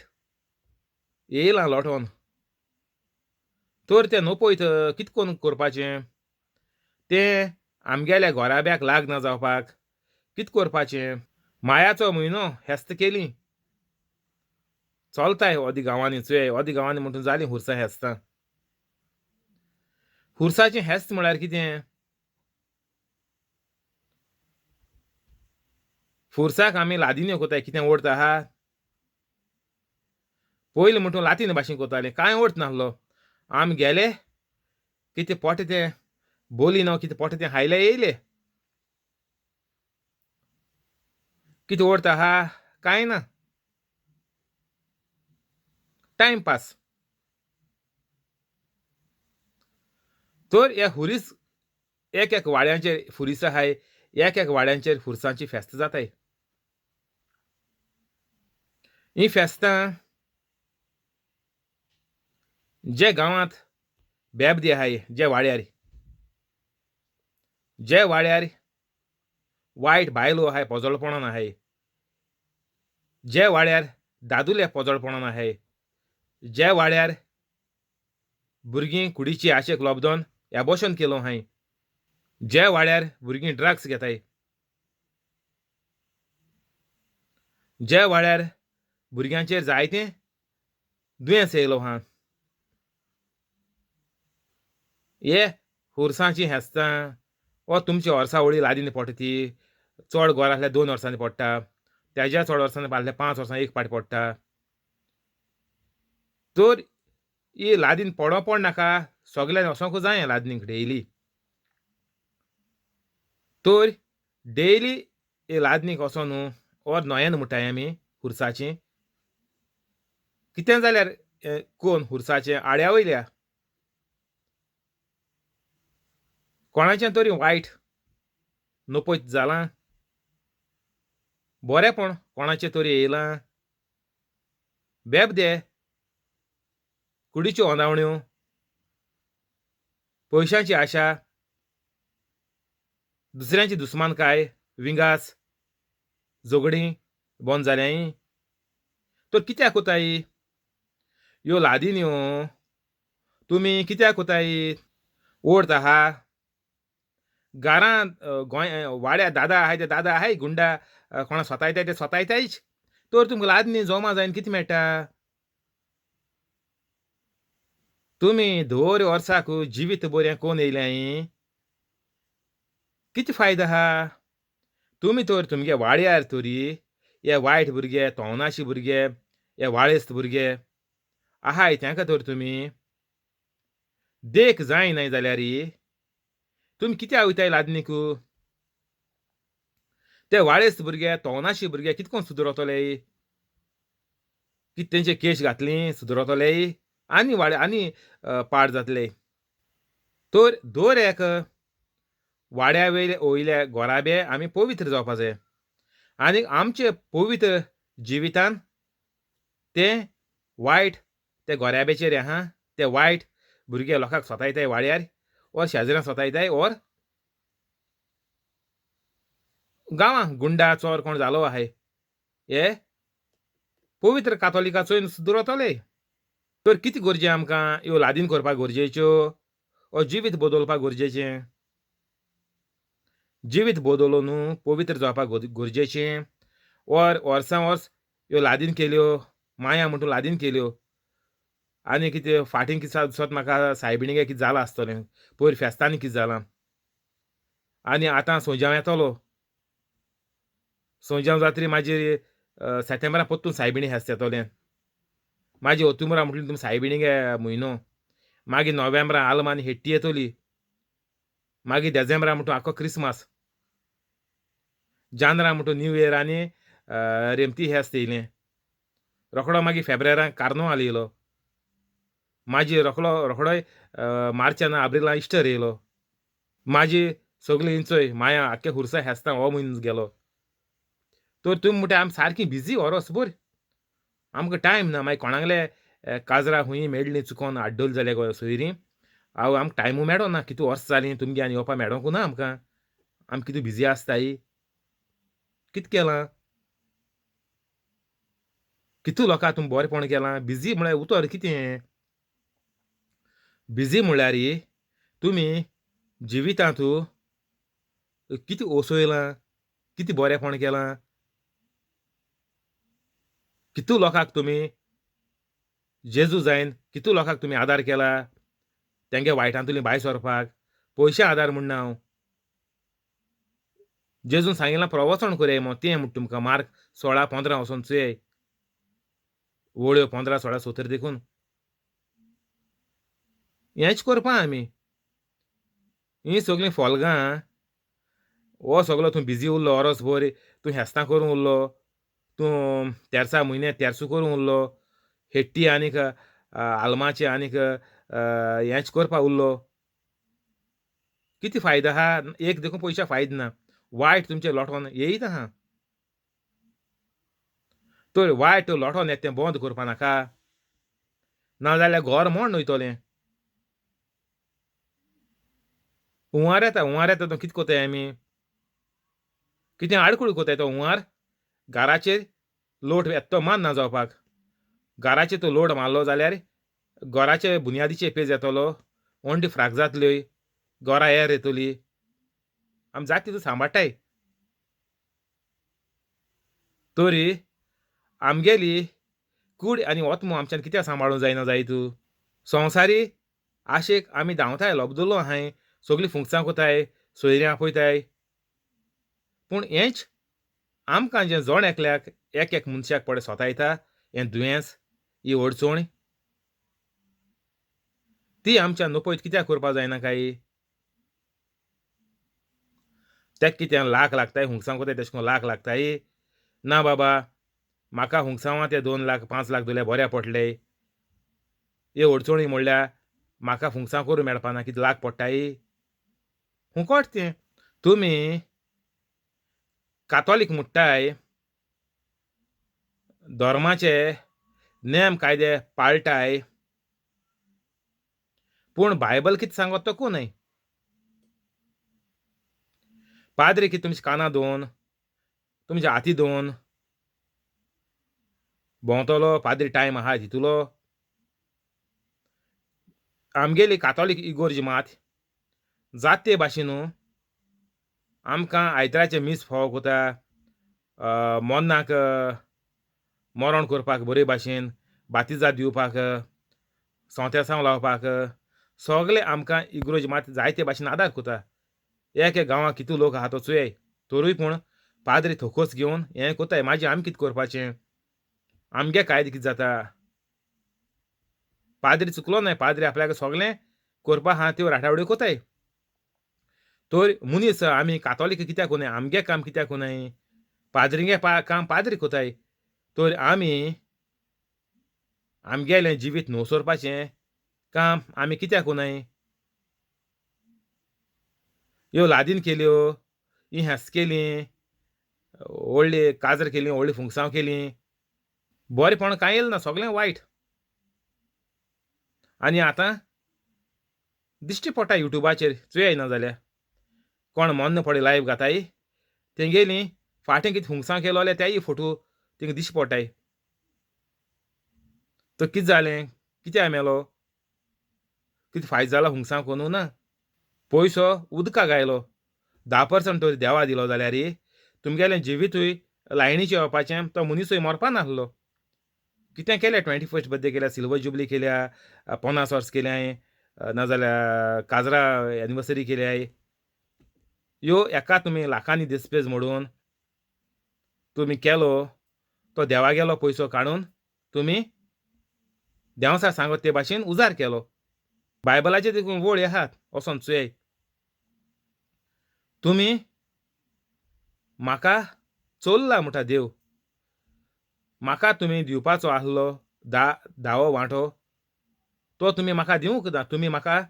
येयलां लोटोन. तर तें नपयत कितें करून करपाचें, तें आमगेल्या घोराब्याक लागना जावपाक कितें करपाचें. मायाचो म्हयनो हेस्त केली चलताय अदी गांवांनी चोय अदी गांवांनी म्हणटून जालीं हुरसां हेस्तां. हुरसाचें हेस्त म्हळ्यार कितें, फुरसाक आमी लादिन्यो कोताय. कितें अर्थ आहा? पयलीं म्हणटून लातीन भाशेन कोताले, कांय अर्थ नासलो. आमी गेले कितें पोट तें बोली ना कितें पोट तें हायले येयले. कितें अर्थ आहा? कांय ना, टायमपास. तर हे हुरीस एक एक वाड्यांचेर फुरीस आहाय, एक एक वाड्यांचेर फुरसांची फेस्त जाताय. ही फेस्तां जे गांवांत बेबदी आहाय, जे वाड्यार जे वाड्यार वायट बायलो आहाय, पोजोळपणान आहाय, जे वाड्यार दादुले पोजोळपणान आहाय, जे वाड्यार भुरगीं कुडीची आशेक लोबदोन एबोशन केलो आहाय, जे वाड्यार भुरगीं ड्रग्स घेताय, जे वाड्यार भुरग्यांचेर जायतें दुयेंस येयलो आहा, हे हुरसांची हेस्तां वो तुमची वर्सावळी लादीन पडटा ती चड गोर आसल्यार 2 वर्सांनी पडटा, तेज्या चड वर्सांनी आसल्यार 5 वर्सां एक पाटी पडटा. तर ही लादीन पडो पड नाका, सगळ्यांनी वचोंक जाय लादनीक डेली. तर डेली ही लादनीक वचोन न्हू or नोयेन म्हणटाय आमी हुरसाची, कितें जाल्यार कोण हुरसाचें आड्या वयल्या कोणाचें तरी वायट नपयत जालां, बरेंपण कोणाचें तरी येयलां, बेबदे कुडीच्यो ओंदावण्यो, पयशांची आशा, दुसऱ्यांची दुस्मानकाय, विंगास, झगडीं बंद जाल्याय. तर कित्याक कोताय ह्यो लादिन्यो? तुमी कित्याक कोताय? ओर्द आहा घरांत, गोंय वाड्या दादा आहाय ते दादा आहाय गुंडा, कोणा सोतायताय ते सोतायतायच. तर तुमकां लादनी जमा जायन कितें मेळटा? तुमी दर वर्साक जिवीत बरें कोन्न येयल्याय, कितें फायदो आहा? तुमी तर तुमगे वाड्यार तरी हे वायट भुरगे, तोवनाशी भुरगे, हे वाळेस्त भुरगे आहाय तांकां तर तुमी देख जायनाय जाल्यार तुमी कित्याक वयताय लादनीक? ते वाळेस्त भुरगे, तोवनाशी भुरगे कितें करून सुदरतले? कितें तेंचे केश घातली सुदरतले आनी वाडे आनी पाड जातले. तर दर एक वाड्या वयले वयले गोराबे आमी पवित्र जावपा जाय आनी आमचे पवित्र जिवितान तें वायट ते गोऱ्याब्याचेर आहा ते वायट भुरगे लोकांक सोतायताय वाड्यार or शेजऱ्यांक सोतायताय or गांवांक गुंडा चोर कोण जालो आहाय हे पवित्र कातोलिकाचो सुदरतले. तर कितें गरजें आमकां ह्यो लादीन करपाक गरजेच्यो ओ जिवीत बदलपाक गरजेचें? जिवीत बदलून न्हू पवित्र जावपाक गरजेचें. वर वर्सां वर्स ह्यो लादीन केल्यो, माया म्हणटू लादीन केल्यो आनी कितें फाटीं कितें दिसत म्हाका सायबिणीगे कितें जालां आसतलें, पयर फेस्तांनी कितें जालां आनी आतां सोजांव येतलो. सोजांव जातरी मागीर सेतेंब्रा परतून सायबिणी फेस्त येतलें. मागीर ओतुंबरा म्हटलें तुमी सायबिणीगे म्हयनो, मागीर नोव्हेंब्रा आल्म आनी हेट्टी येतली, मागीर देजेंब्रा म्हणटू आख्खो क्रिसमास, जानरा म्हणटू न्यू इयर आनी रेमती फेस्त येयलें. रोखडो मागीर फेब्रेराक कार्नवाल येयलो, मागीर रोखडो रोखडोय मार्चान आब्रिलान इस्टर येयलो. मागीर सगळीं इंचोय माया आख्खे खुर्सा फेस्तां हो म्हयनो गेलो. तर तुमी म्हणटा आमी सारकी बिजी वरोसभर, आमकां टायम ना. मागीर कोणागले काजरा खूंय मेळ्ळीं चुकोन आड्डली जाल्यार गो सोयरीं, हांव आमकां टायमू मेळना, कितू वर्स जालीं तुमगे आनी येवपा मेळोंकू ना आमकां, आमी कितू बिजी आसताय. कित केलां, कितू लोकां तुमी बरेंपण केलां. बिजी म्हळ्यार उतर कितें? बिजी म्हळ्यार तुमी जिवितांतू कितें वसयलां, कितें बरेंपण केलां, कितू लोकांक तुमी जेजू जायन कितू लोकांक तुमी आदार केला तेंगे वायटांतली भायर सरपाक. पयशे आदार म्हणना हांव, जेजून सांगिल्लां प्रवचन करया मो तें म्हणटा तुमकां. मार्क 16:15 वचोन चोयाय, वळ्यो 15 16 17 देखून हेंच करपा आमी. हीं सगळीं फोल्गां, हो सगलो तूं बिजी उरलो वरोसभर, तूं हेस्तां करूंक उरलो, तूं तेरसा म्हयन्या तेरसू करूंक उरलो, हेट्टी आनीक आल्माचें आनीक हेंच करपा उरलो. कितें फायदो आहा? एक देखून पयशा फायदो ना, वायट तुमचें लोटोन येयत आहा. तर वायट लोटोन येता तें बंद करपा नाका, नाजाल्यार घर मोडून वयतलें. हुंवार येता, हुंवार येता तो कितें कोताय आमी? कितें आडखळ कोताय तो हुंवार? घराचेर लोट येता तो मान ना जावपाक. घराचेर तो लोड मारलो जाल्यार घराचे बुन्यादीचेर पेज येतलो, वण्टी फ्राक जातल्यो, घरां एर येतली. आमी जाता तितू सांबाळटाय. तरी आमगेली कूड आनी ओत्मो आमच्यान कित्याक सांबाळूंक जायना जायत? संवसारी आशेक आमी धांवताय, लबदलो आहाय, सगळीं फुंकसां कोताय, सोयऱ्यां आपयताय. पूण हेंच आमकां जें जण एकल्याक एक एक मनशाक पळय सोतायता हें दुयेंस, ही अडचण, ती आमच्या नपयत कित्याक करपाक जायना काय? तेक कितें लाख लागताय हुंगसां कोताय तेशें करून लाख लागताय? ना बाबा, म्हाका हुंगसांवा ते 2 लाख 5 लाख दिल्यार बऱ्या पडले. हे अडचणी म्हणल्यार म्हाका फुंगसां करूं मेळपा ना, कितें लाख पडटाय? हुंकोट तें. तुमी कातोलीक म्हणटाय, धर्माचे नेम कायदे पाळटाय, पूण बायबल कितें सांगत तो कोण न्हय. पाद्री कितें तुमच्या कानां दोन, तुमच्या हाती दोन भोंवतलो? पाद्री टायम आहा दितलो? आमगेली कातोलीक इगोर्ज मात जाते भाशेन आमकां आयताराचें मीस फोव कोता, मोन्नाक मरण करपाक बरे भाशेन, बातिजा दिवपाक, सोंतेसांव लावपाक, सगळे आमकां इगोर्ज मात जायते भाशेन आदार कोता. एक एक गांवांत कितू लोक आहा तो चोयाय, तरूय पूण पाद्री थोकोस घेवन हें कोताय. मागीर आमी कितें करपाचें? आमगे कायदे कितें जाता? पाद्री चुकलो न्हय, पाद्री आपल्याक सगळें करपा आहा त्यो राटावळ्यो कोताय. तर मनीस आमी कातोलीक कित्याक कोनाय? आमगे काम कित्याक कोनाय? पाद्रीगे काम पाद्री कोताय. तर आमी आमगेलें जिवीत न्हवसरपाचें काम आमी कित्याक कोनाय? ह्यो लादीन केल्यो, हीं हेंस केलीं, व्हडली काजर केली, व्हडली फुंगसांव केली, बरेंपण कांय येयलें ना, सगळें वायट. आनी आतां दिश्टी पडटा युट्यूबाचेर, चोयाय ना जाल्यार कोण मोन्न पडय लायव्ह घाताय तेंगेली फाटीं कितें फुंगसां केलो जाल्यार तेय फोटो तेंका दिश्टी पडटाय. तर कितें जालें? कित्याक मेलो? कितें फायदो जाला हुंगसां करून? ना, पयसो उदकाक आयलो. 10% तर देवा दिलो जाल्यार तुमगेलें जिवितूय लायनीचें येवपाचें, तो मनीसूय मरपा नासलो. कितें केलें? 21st birthday केल्या, सिल्वर जुबली केल्या, 50 वर्स केल्याय, नाजाल्यार काजरा एनिवर्सरी केल्याय. ह्यो एका तुमी लाखांनी दिसपेज मोडून तुमी केलो तो देवागेलो पयसो काडून तुमी देंवसार सांगत ते भाशेन उजार केलो. बायबलाचे देखून वळी आहात, वचोन चोयाय. तुमी म्हाका चोरला म्हणटा देव, म्हाका तुमी दिवपाचो आसलो धावो वांटो तो तुमी म्हाका दिवंक ना, तुमी म्हाका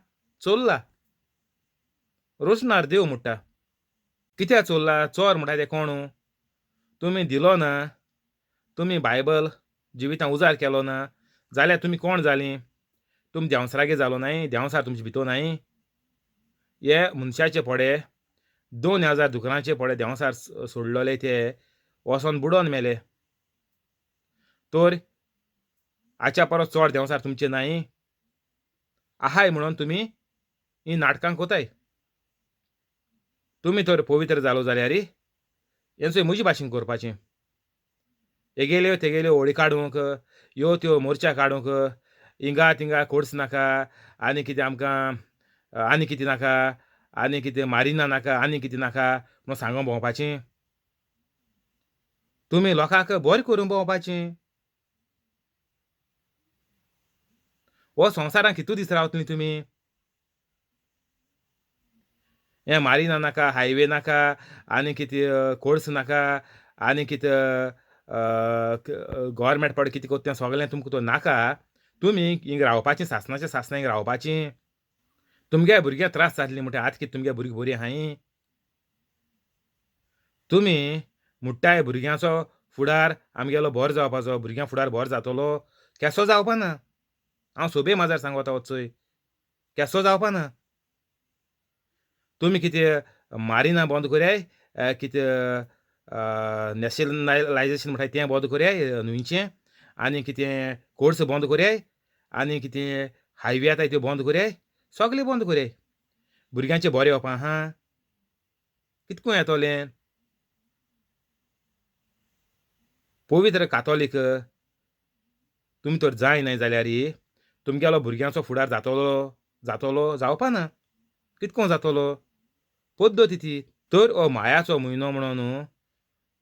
चोरला. रोसणार देव म्हणटा. कित्याक चोरला? चोर म्हणटा ते कोण? तुमी दिलो ना, तुमी बायबल जिवितां उजार केलो ना जाल्यार तुमी कोण जालीं? तुमी देंवसरागे जालो नाय, देंवसार तुमचे भितर नाय. हे मनशाचे पोडे 2000 दुकरांचे पोडे देंवसार सोडलेले ते वचोन बुडोन मेले. तर हाच्या परस चड देंवसार तुमचे नाय आहाय म्हणून तुमी ही नाटकां कोताय. तुमी तर पवित्र जालो जाल्यार हेंचो म्हजे भाशेन करपाचें. हेगेल्यो तेगेल्यो होळी काडूंक, ह्यो त्यो मोर्चा काडूंक, हिंगा तिंगा कोर्स नाका, आनी कितें आमकां आनी कितें नाका, आनी कितें मारिना नाका, आनी कितें नाका म्हणून सांगूंक भोंवपाचें. तुमी लोकांक बरें करूंक भोंवपाचें. हो संवसारांत कितू दीस रावतलीं तुमी? हें मारिना नाका, हायवे नाका, आनी कितें कोर्स नाका, आनी कितें गव्हर्मेंट पड कितें करता तें सगळें तुमकां तो नाका. तुमी हिंग रावपाचीं, सासणाचें सासणां हिंग रावपाचीं. तुमगे भुरग्यांक त्रास जातलीं म्हणटा आतां कितें तुमगे भुरगीं बरीं आहाय? तुमी म्हुट्टाय भुरग्यांचो फुडार आमगेलो बरो जावपाचो, भुरग्यां फुडार बरो जातलो, केसो जावपा ना. हांव सोबे माजार सांगता वचय, केसो जावपा ना. तुमी कितें मारिना बंद करयाय, कितें नॅशनलायजेशन म्हणटाय तें बंद करयाय न्हंयचें, आनी कितें कोर्स बंद करयाय, आनी कितें हायवे आताय त्यो बंद करयाय, सगळें बंद करयाय. भुरग्यांचें बरें येवपा आहा, कितको येतलें? पवित्र कातोलीक तुमी तर जाय न्हय जाल्यार तुमगेलो भुरग्यांचो फुडार जातलो जातलो जावपा ना. कितको जातलो? पद्दत ती. तर हो मायाचो म्हयनो म्हणून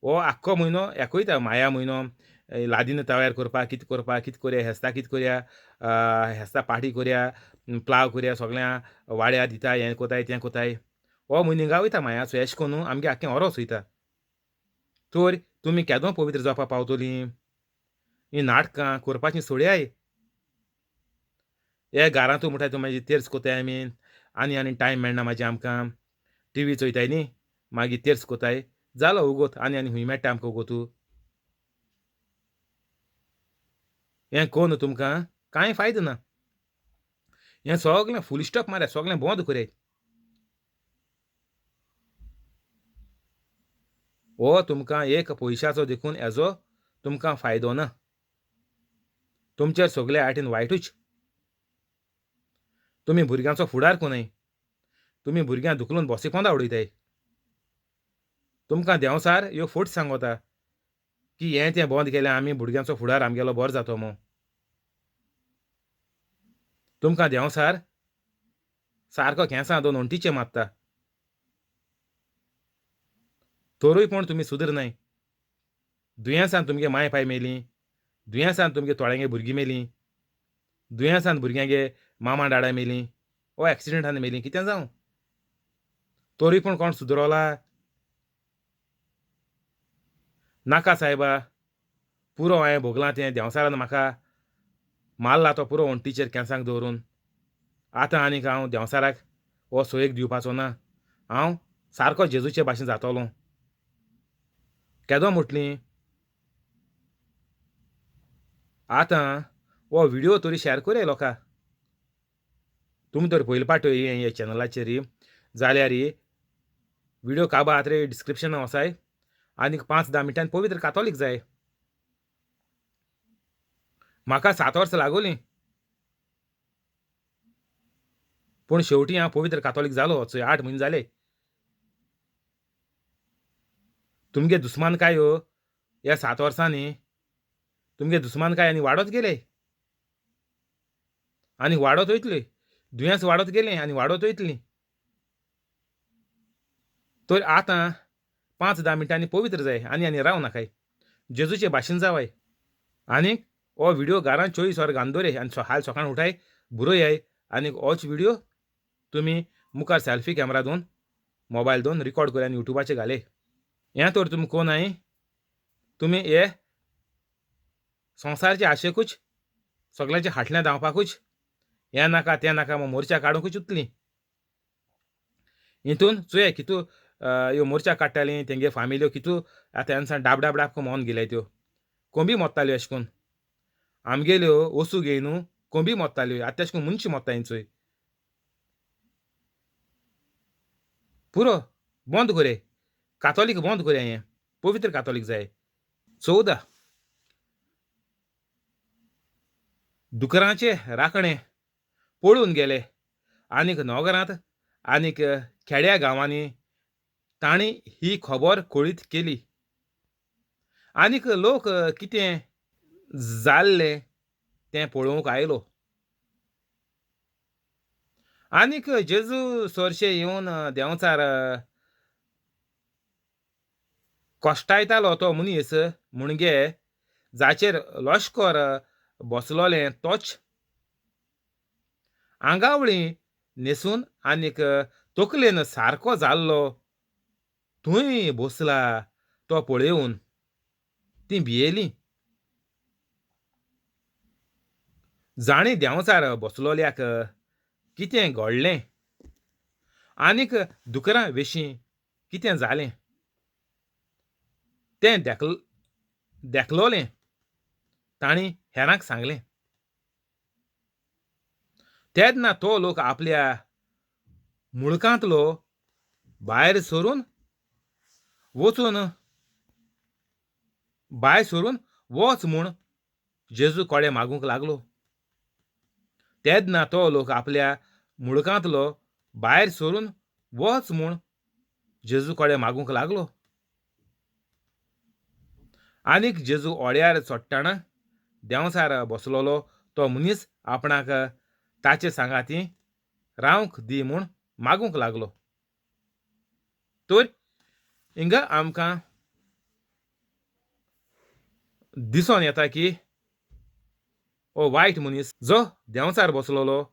हो आख्खो म्हयनो एकयता माया म्हयनो, लादीन तयार करपाक, कितें करपाक, कितें करया, हेस्ता कितें करया, हेस्ता पार्टी करया, प्लाव करया, सगळ्यां वाड्यार दिता, हें कोताय तें कोताय. हो म्हयनो हिंगा वयता मायाचो. एशें करून आमगे आख्खें ओरोस वयता. तर तुमी केदो पवित्र जावपाक पावतलीं? हीं नाटकां करपाचीं सोडयाय. हे घरांतू म्हणटाय तूं मागीर तेर्स कोताय आमी, आनी आनी टायम मेळना मागीर आमकां, टिवी चोयताय न्ही, मागीर तेर्स कोताय, जालो उगोत, आनी आनी खूंय मेळटा आमकां उगोतू? हें कोन्न तुमकां कांय फायदो ना. हें सगळें फूल स्टॉप मारया, सगळें बंद करयाय. हो तुमकां एक पयशाचो देखून हेजो तुमकां फायदो ना. तुमचेर सगळे आयटीन वायटूच. तुमी भुरग्यांचो फुडार कोनय, तुमी भुरग्यांक धुकलून बसी पोंदा उडयताय. तुमकां देंवसार ह्यो फोट सांगता की हें तें बंद केलें आमी, भुरग्यांचो फुडार आमगेलो बरो जातो म्हूण. तुमकां देंवसार सारको केंसां दोन वण्टीचेर मारता, तरूय पूण तुमी सुदरनाय. दुयेंसान तुमगे माय पाय मेलीं, दुयेंसान तुमगे थोड्यांगे भुरगीं मेलीं, दुयेंसान भुरग्यांगे मामा डाडा मेलीं, वो एक्सिडंटान मेलीं, कितें जावं, तरूय पूण कोण सुदरोला? नाका सायबा, पुरो हांवें भोगलां तें. देंवसारान म्हाका मारला तो पुरो वण्टीचेर केंसांक दवरून. आतां आनीक हांव देंवसाराक हो सोयेक दिवपाचो ना. हांव सारको जेजूचे भाशेन जातलो. केदो म्हटलीं? आतां हो व्हिडियो तरी शेअर करया लोकां. तुमी तर पयले पावट ह्या चॅनलाचेर जाल्यार व्हिडियो काबार आतां डिस्क्रिप्शनान वचाय आनीक 5-10 मिनटान पवित्र कातोलीक जाय. म्हाका 7 वर्सां लागोलीं, पूण शेवटी हांव पवित्र कातोलीक जालो. चोय 8 म्हयने जाले. तुमगे दुस्मानकायो ह्या 7 वर्सांनी तुमगे दुस्मानकाय आनी वाडत गेले आनी वाडत वयतली, दुयेंस वाडत गेलें आनी वाडत वयतली. तर आतां 5-10 मिनटांनी पवित्र जाय आनी आनी राव नाकाय, जेजूचे भाशेन जावाय. आनी हो व्हिडियो घरान 24 वर घालून दवरे आनी हाल सकाळ उठाय बरोयाय आनी होच व्हिडियो तुमी मुखार सेल्फी कॅमेरा दोन मोबायल दोन रिकॉर्ड करी आनी युट्यूबाचेर घाले. हें तर तुमी कोण आहाय, तुमी हे संवसारचे आशेकूच सगळ्यांचे हाटल्यान धांवपाकूच हें नाका तें नाका मोर्चा काडूंकूच उरतलीं. हितून चोया कितू ह्यो मोर्चा काडटालीं तेंगे फामिल्यो कितू आतां ह्या डाब डाब डाब मोन गेल्या त्यो कोंबी मोत्ताल्यो अशें करून आमगेल्यो वसू घेय न्हू कोंबी मोत्ताल्यो आतां तेश करून मनशां मोत्ता चोय. पुरो बंद करे कातोलीक बंद करे, हें पवित्र कातोलीक जाय. 14 दुकरांचे राखणे पळून गेले आनीक नगरांत आनीक खेड्या गांवांनी तांणी ही खबर कळीत केली आनीक लोक कितें जाल्लें तें पळोवंक आयलो. आनीक जेजू सोरशे येवन देंवचार कश्टायतालो तो मनीस म्हणगे जाचेर लश्कर बसलोलें तोच आंगावळी न्हेसून आनीक तकलेन सारको जाल्लो थंय बसला तो पळोवन ती भियेली. जाणी देंवचार बसलोल्याक कितें घडलें आनीक दुकरां विशीं कितें जालें तें देखलोलें तांणी हेरांक सांगलें. तेन्ना तो लोक आपल्या मुळकांतलो भायर सरून वचून भायर सरून वच म्हूण जेजू कडेन मागूंक लागलो. तेन्ना तो लोक आपल्या मुळकांतलो भायर सरून वच म्हूण जेजू कडेन मागूंक लागलो. आनीक जेजू ओड्यार चडटना देंवचार बसलोलो तो मनीस आपणाक ताचे सांगाती रावंक दी म्हूण मागूंक लागलो. तर हिंगा आमकां दिसोन येता की हो वायट मनीस जो देंवचार बसलोलो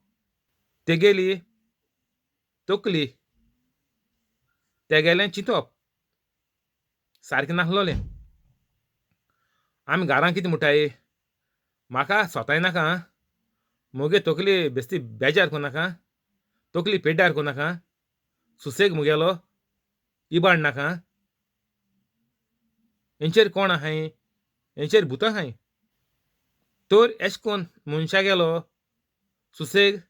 तेगेली तकली तेगेलें चिंतप सारकें नासलोलें. आमी घरां कितें म्हणटाय, म्हाका सोताय नाका, म्हगे तकली बेस्ती बेजार करूं नाका, तकली पेड्ड्यार करूं नाका, सुसेग म्हगेलो इबाड नाका, हेंचेर कोण आहाय, हेंचेर भुतां आहाय. तर एशें कोन्न मनशा गेलो सुसेग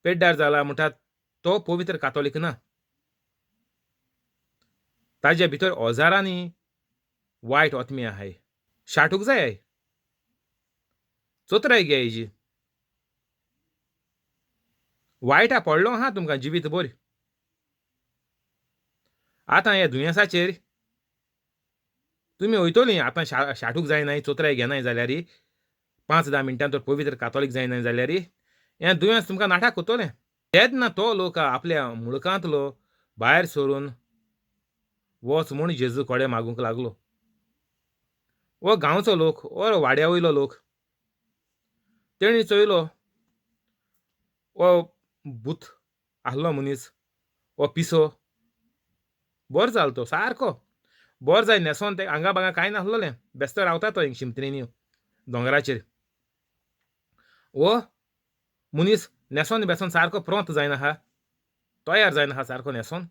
पेड्ड्यार जाला म्हणटा तो पवित्र कातोलीक ना. ताजे भितर हजारांनी वायट आत्मे आहाय, शाटूक जाय, चोत्राय गे हेजी. वायटा पडलो आहा तुमकां जिवीत बरी. आतां ह्या दुयेंसाचेर तुमी वयतलीं आतां शाटूक जायनाय, चोत्राय घेनाय जाल्यार 5-10 मिनटां तर पवित्र कातोलीक जायनाय जाल्यार हें दुयेंस तुमकां नाटक करतलें. तेन्ना तो लोक आपल्या मुळकांतलो भायर सरून वच म्हूण जेजू कडेन मागूंक लागलो. हो गांवचो लोक, हो वाड्या वयलो लोक, तेणी चोयलो हो भूत आहलो मनीस, हो पिसो बरो जालो तो सारको बरो जाय न्हेसोन ते हांगा बांगा कांय नासलोलें, बेस्तो रावता तो हिंग शिमत्रींनी दोंगराचेर. हो मनीस न्हेसोन बेसोन सारको प्रोंत जायना आहा, तयार जायना आहा सारको न्हेसोन.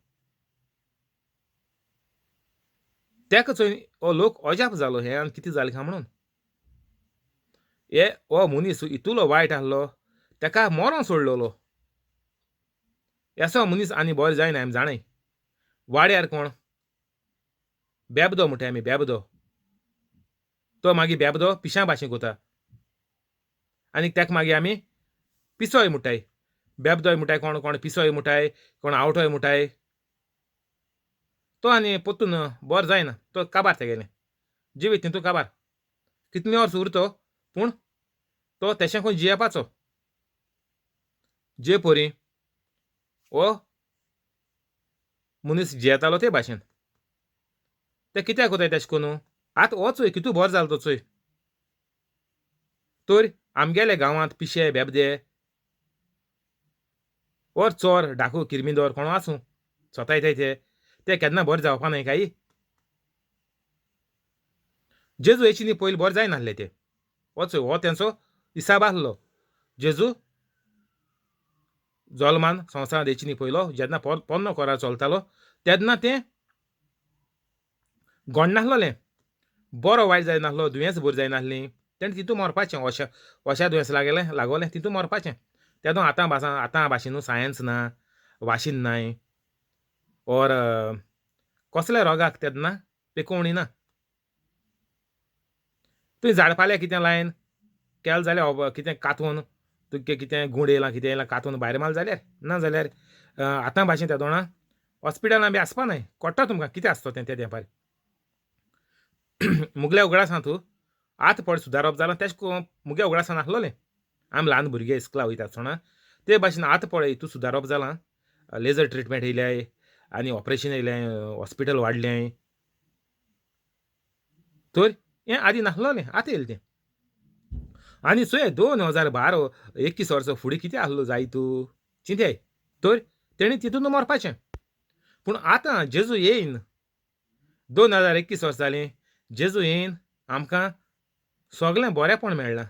तेका चोय हो लोक अजाप जालो हें आनी कितें जालें काय म्हणून. हे हो मनीस इतलो वायट आहलो तेका मरोन सोडलेलो. असो मनीस आनी बरो जायना आमी जाणाय. वाड्यार कोण बेबदो म्हणटाय आमी, बेबदो, तो मागीर बेबदो पिशां भाशेन कोता आनी तेका मागीर आमी पिसोय म्हणटाय. बेबदोय म्हणटाय, कोण कोण पिसोय म्हणटाय, कोण आवटोय म्हणटाय. तो आनी पोत्तून बरो जायना, तो काबार तेगेलें जिवीत तितू काबार. कितलीं वर्स उरतो पूण तो तेशें करून जियेवपाचो. जे पोरी हो मनीस जियेतालो ते भाशेन. ते कित्याक कोताय तेशें करून? आतां हो चोय कितू बरो जालो तो चोय. तर आमगेल्या गांवांत पिशे बेबदे और चोर डाकू किरमिदोर कोण आसूं सोतायताय ते ते केन्ना बरें जावपा न्हय काय? जेजू येची न्ही पयलीं बरें जायनासले ते. हो चोय हो तेंचो हिसाब आसलो. जेजू जल्मान संवसारांत येची न्ही पयलो जेन्ना पोन्नो कोरार चलतालो तेन्ना तें गोडनासलोलें, बरो वायट जायनासलो, दुयेंस बरी जायनासलीं, तेणें तितू मरपाचें. अशा अशा दुयेंस लागलें लागोलें तितू मरपाचें. तेदो आतां भासा आतां भाशेन न्हू सायन्स ना, वाशीन नाय और कसल्या रोगाक तेन्ना पेकोवणी ना. तुवें झाडपाल्या कितें लायन केलें जाल्यार कितें कातून तुगे कितें गूंड येयला कितें येयलां कातून भायर मारलें जाल्यार, ना जाल्यार आतां भाशेन तेदोणा हॉस्पिटलां बी आसपा न्हय, कळटा तुमकां कितें आसता तें ते तेंपार. मुगल्या उगडासान तूं आतां पळय सुदारप जालां तेशें मुगे उगडासान आसलोलें. आमी ल्हान भुरगे इस्कुला वयता आसतना ते भाशेन आतां पळय तूं सुदारप जालां, लेजर ट्रिटमेंट येयल्याय आनी ऑपरेशन येयलें, हॉस्पिटल वाडलें. तर हें आदीं नासलोलें, आतां येयलें तें. आनी चोय 2012 21 वर्सां फुडें कितें आसलो जाय तूं चिंताय. तर तेणी तितून मरपाचें. पूण आतां जेजू येयन 2021 वर्सां जालीं, जेजू येयन आमकां सगळें बरेंपण मेळ्ळां.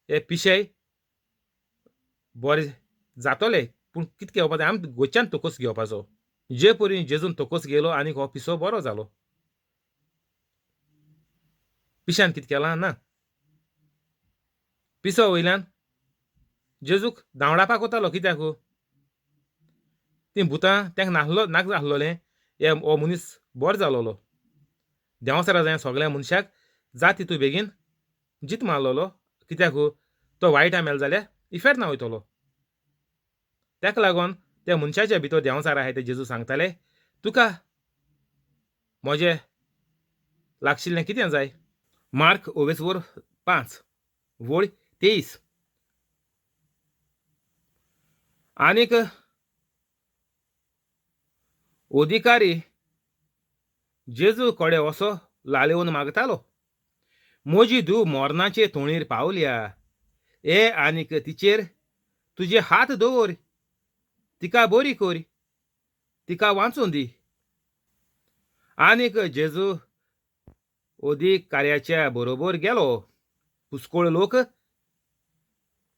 हे पिशेय बरें जातोले पूण कितें घेवपाचें आमी गोच्यान तोकोस घेवपाचो. जे परी जेजून तोकोस घेयलो आनी हो पिसो बरो जालो. पिश्यान कितें केलां ना. पिसो वयल्यान जेजूक धांवडावपाक वतालो. कित्याक? तीं भुतां तांकां नासलो नाका आसलोलें. हे हो मनीस बरो जालोलो. देंवचारा जाय सगळ्या मनशाक जाती तूं बेगीन जीत मारलोलो. कित्याक? तो वायटा मेलो जाल्यार इफेर्ना वयतलो. ताका लागून त्या मनशाच्या भितर देंवचार आहाय ते जेजू सांगताले तुका म्हजें लागशिल्लें कितें जाय. मार्क ओवेसवोर 5 वळ 23. आनीक अधिकारी जेजू कडेन असो लालेवन मागतालो, म्हजी धूव मरणाचे तोणीर पावल्या, हे आनीक तिचेर तुजे हात दवर, तिका बरी कर, तिका वाचून दी. आनीक जेजू अधिकाऱ्याच्या बरोबर गेलो. पुस्कोळ लोक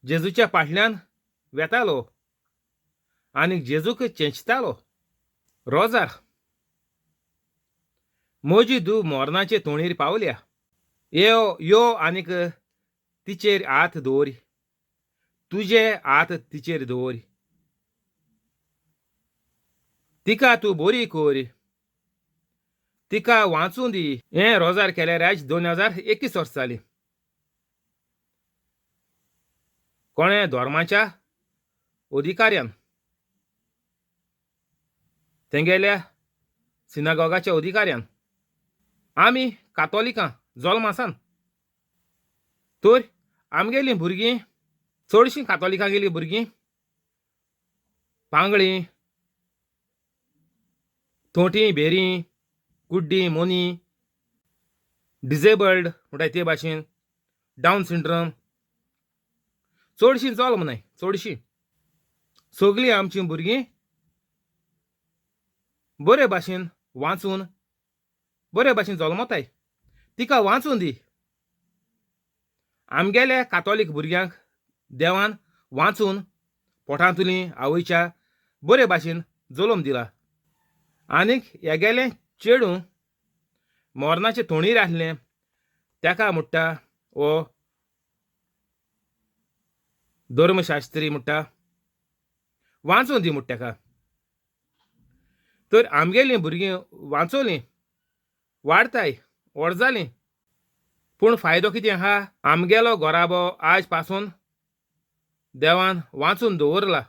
जेजूच्या फाटल्यान वेतालो आनी जेजूक चेंचतालो. रोजार, म्हजी धूव मरणाचे तोणीर पावल्या, यो यो आनीक तिचेर हात दवर, तुजे हात तिचेर दवर, तिका तूं बरी कर, तिका वाचूं दी. हें रोजार केल्यार आयज 2021 वर्सां जालीं. कोणें धर्माच्या अधिकाऱ्यान, तेंगेल्या सिनागोगाच्या अधिकाऱ्यान. आमी कातोलिकां जल्मासान, तर आमगेलीं भुरगीं चडशीं कातोलिकांगेलीं भुरगीं पांगळीं, थोंटी, बेरीं, कुड्डीं, मोनी, डिजेबल्ड म्हणटाय ते भाशेन, डावन सिंड्रम चडशीं जल्म न्हय, चडशीं सगळीं आमचीं भुरगीं बरे भाशेन वाचून बरे भाशेन जल्मताय. तिका वाचून दी. आमगेल्या कातोलीक भुरग्यांक देवान वाचून पोटांतली आवयच्या बरे भाशेन जल्म दिला. आनीक हेगेलें चेडूं मरणाचे तोणीर आसलें ताका म्हणटा हो धर्मशास्त्री म्हणटा वाचून दी म्हणटा ताका. तर आमगेलीं भुरगीं वाचोलीं, वाडताय, व्हड जालीं, पूण फायदो कितें आहा? आमगेलो घराबो आज पासून देवान वाचून दवरला.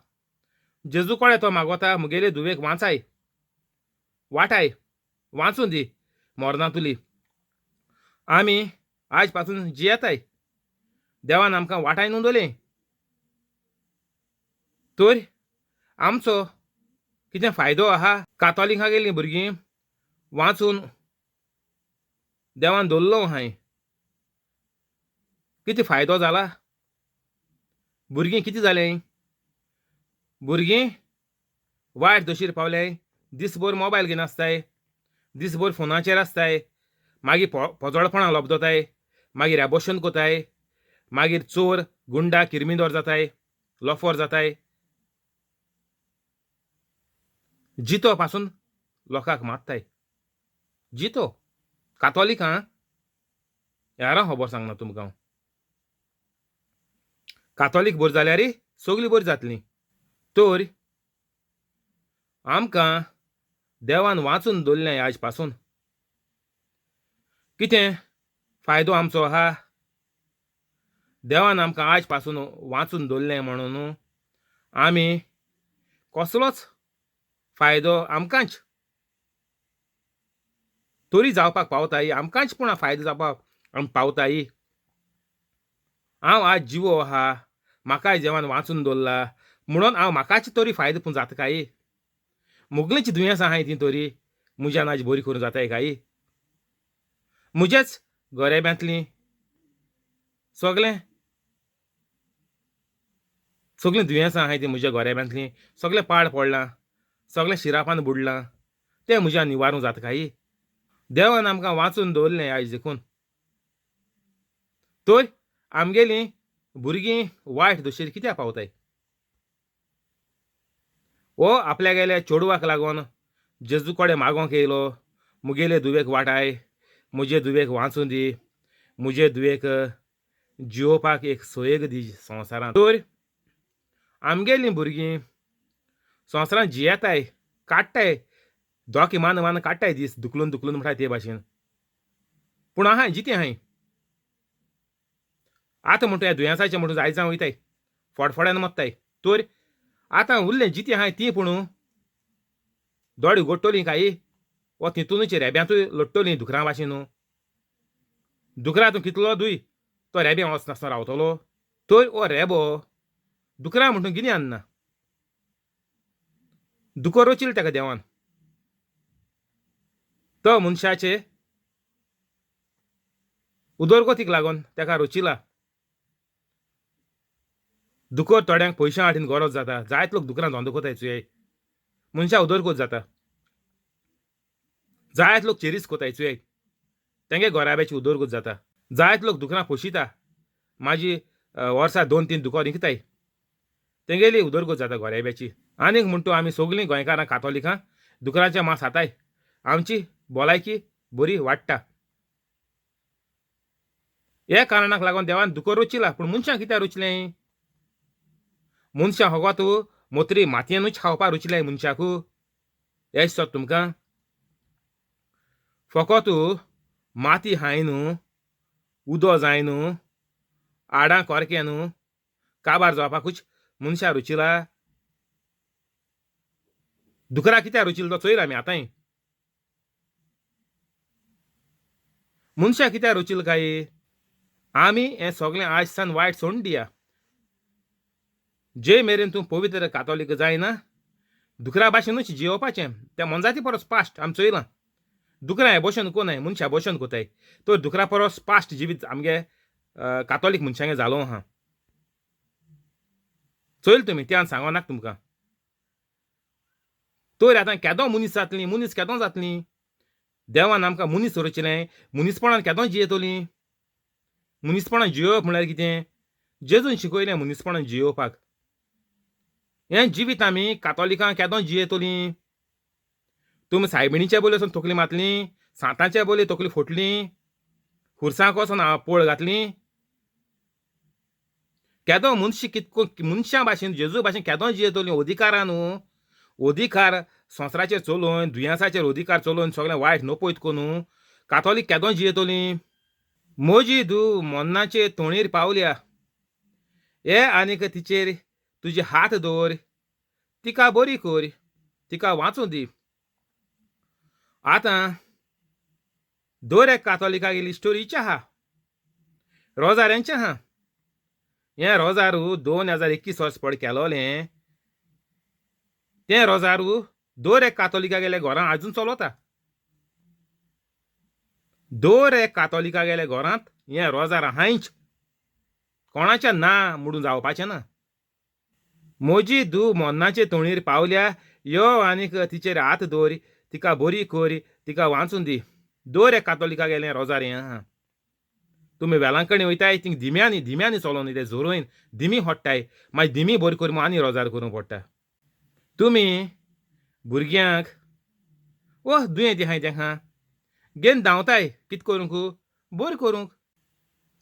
जेजू कडेन तो मागोता म्हगेले धुवेक वाचाय, वाटाय, वांचूं दी मोरनांतुली. आमी आज पासून जियेताय, देवान आमकां वाटाय नोंदोलें. तर आमचो कितें फायदो आहा? कातोलिकां गेलीं भुरगीं वाचून देवान दवरलो आहाय, कितें फायदो जाला? भुरगीं कितें जालें? भुरगीं वायट दशेर पावल्याय, दिसभर मोबायल घेवन आसताय, दिसभर फोनाचेर आसताय, मागीर पोजोडपणां लबदताय, मागीर एबोशन कोताय, मागीर चोर गुंडा किर्मिदोर जाताय, लोफोर जाताय, जितो पासून लोकांक मारताय. जितो कातोलिक आं, यारा खबर सांगना तुमकां. कातोलीक बरी जाल्यार सगळीं बरी जातलीं. तर आमकां देवान वाचून दवरलें आज पासून. कितें फायदो आमचो आहा? देवान आमकां आज पासून वाचून दवरलें म्हणून आमी कसलोच फायदो आमकांच तरी जावपाक पावताय, आमकांच पूण फायदो जावपाक आमी पावताय. हांव आज जिवो आहा, म्हाकाय देवान वाचून दवरला म्हणून हांव म्हाकाच तरी फायदो पूण जाता काय? मुगलींची दुयेंसां आहाय तीं तरी म्हज्यान आज बरी करूं जाताय काय? म्हजेच गोरेब्यांतलीं सगळें सगळीं दुयेंसां आहाय तीं म्हज्या गोरेब्यांतलीं सगळें पाड पडलां, सगळें शिरापान बुडलां, तें म्हज्यान निवारूंक जाता काय? देवान आमकां वाचून दवरलें आयज देखून. तर आमगेलीं भुरगीं वायट दशेर कित्याक पावताय? हो आपल्यागेल्या चेडवाक लागून जेजू कडेन मागोंक येयलो, मुगेले धुवेक वाटाय, म्हजे धुवेक वाचूं दी, म्हजे धुवेक जियोवपाक एक सोयेक दी संवसारांत. तर आमगेलीं भुरगीं संवसारांत जियेताय, काडटाय, दोके मान मान काडटाय दीस दुखलून दुखलून म्हणटाय ते भाशेन, पूण आहाय जितें आहाय. आतां म्हणटा ह्या दुयेंसाचें म्हणून जायजां वयताय, फडफड्यान मत्ताय. तर आतां उरलें जितें आहाय तीं पूण दोळे उगडटलीं काय वो तितूनच रेब्यांतूय लोट्टलीं दुकरां भाशेन न्हू. दुकरां तूं कितलो दुय तो रेब्यां वचनासतना रावतलो. तर हो रेबो दुकरां म्हणटून कितें आन्ना, दुकर रोचिल ताका देवान, तो मनशाचे उदरगतीक लागून ताका रोचिला. दुकर थोड्यांक पयशां हाटीन गरज जाता, जायत लोक दुकरां धंदो कोताय चोय, मनशां उदरगत जाता. जायत लोक चेरीस कोताय चोय, तेंगे घराब्याची उदरगत जाता. जायत लोक दुकरां पोशिता, माजी वर्सा 2-3 दुकर विकताय, तेंगेली उदरगत जाता घराब्याची. आनीक म्हणटा आमी सगळीं गोंयकारां कातोलिकां दुकरांचें मांस खाताय, आमची भलायकी बरी वाडटा. ह्या कारणाक लागून देवान दुकर रोचिला. पूण मनशां कित्याक रोचलें? मनशां होगोत मोत्री मातयेनूच खावपाक रुचलें मनशाकू. हें दिसता तुमकां? फकत माती हाय न्हू, उदो जाय न्हू, आडां कोरके न्हू, काबार जावपाकूच मनशां रुचिला. दुकरा कित्याक रुचिल तो चोयला आमी आतांय. मनशां कित्याक रुचिल काय? आमी हें सगळें आयज सान वायट सोडून दिया. जे मेरेन तूं पवित्र कातोलीक जायना दुकरा भाशेनूच जियोवपाचें. त्या मनजाती परस पास्ट आमी चोयलां, दुकरां एबोशन कोनाय, मनशां एबोशन कोताय. तर दुकरा परस पास्ट जिवीत आमगे कातोलीक मनशांगे जालो आहा. चोयल तुमी, ते हांव सांगोनाक तुमकां. तर आतां केदो मनीस जातलीं, मनीस केदो जातलीं? देवान आमकां मनीस रचलें, मनीसपणान केदो जियेतलीं? मनीसपणान जियोवप म्हळ्यार कितें? जेजून शिकयलें मनीसपणान जियोवपाक. हें जिवीत आमी कातोलिकां केदो जियेतलीं? तुमी सायबिणीच्या बोली वचून तकली मातली, सांतांच्या बोली तकली फोटली, खुर्साक वचून पोळ घातली. केदो मनशी कितको मनशां भाशेन जेजू भाशेन केदो जियेतलीं? अधिकारान न्हू, अधिकार संवसाराचेर चलोवन, दुयेंसाचेर अधिकार चलोवन, सगळें वायट नपयत करून कातोलीक केदो जियेतलीं? म्हजी धूव मरणाचे तोणीर पावल्या, हे आनीक तिचेर तुजे हात दवर, तिका बरी कर, तिका वाचूं दी. आतां दर एक कातोलिकागेली स्टोरीची आहा, रोजाऱ्यांचें आहा. हें रोजारू 2021 वर्स पड केलोलें तें रोजारू दर एक कातोलिकागेल्या घरांत आजून चलता. दर एक कातोलिकागेल्या घरांत हें रोजार आहांच, कोणाच्या ना म्हणून जावपाचें ना. म्हजी धूव मरणाचे तोणीर पावल्या, यो आनीक तिचेर हात दवर, तिका बरी कर, तिका वाचून दी. दर एक कातोलिकागेलें रोजार हें आहा. तुमी वेलांकणी वयताय थिंग धिम्यांनी धिम्यांनी चलोन वयताय, झरोयन धिमी होडटाय, मागीर धिमी बरी कर म्हूण आनी रोजार करूंक पडटा. तुमी भुरग्यांक ओ दुयेंत आहाय तेंकां घेवन धांवताय, कितें करूंक? बरें करूंक.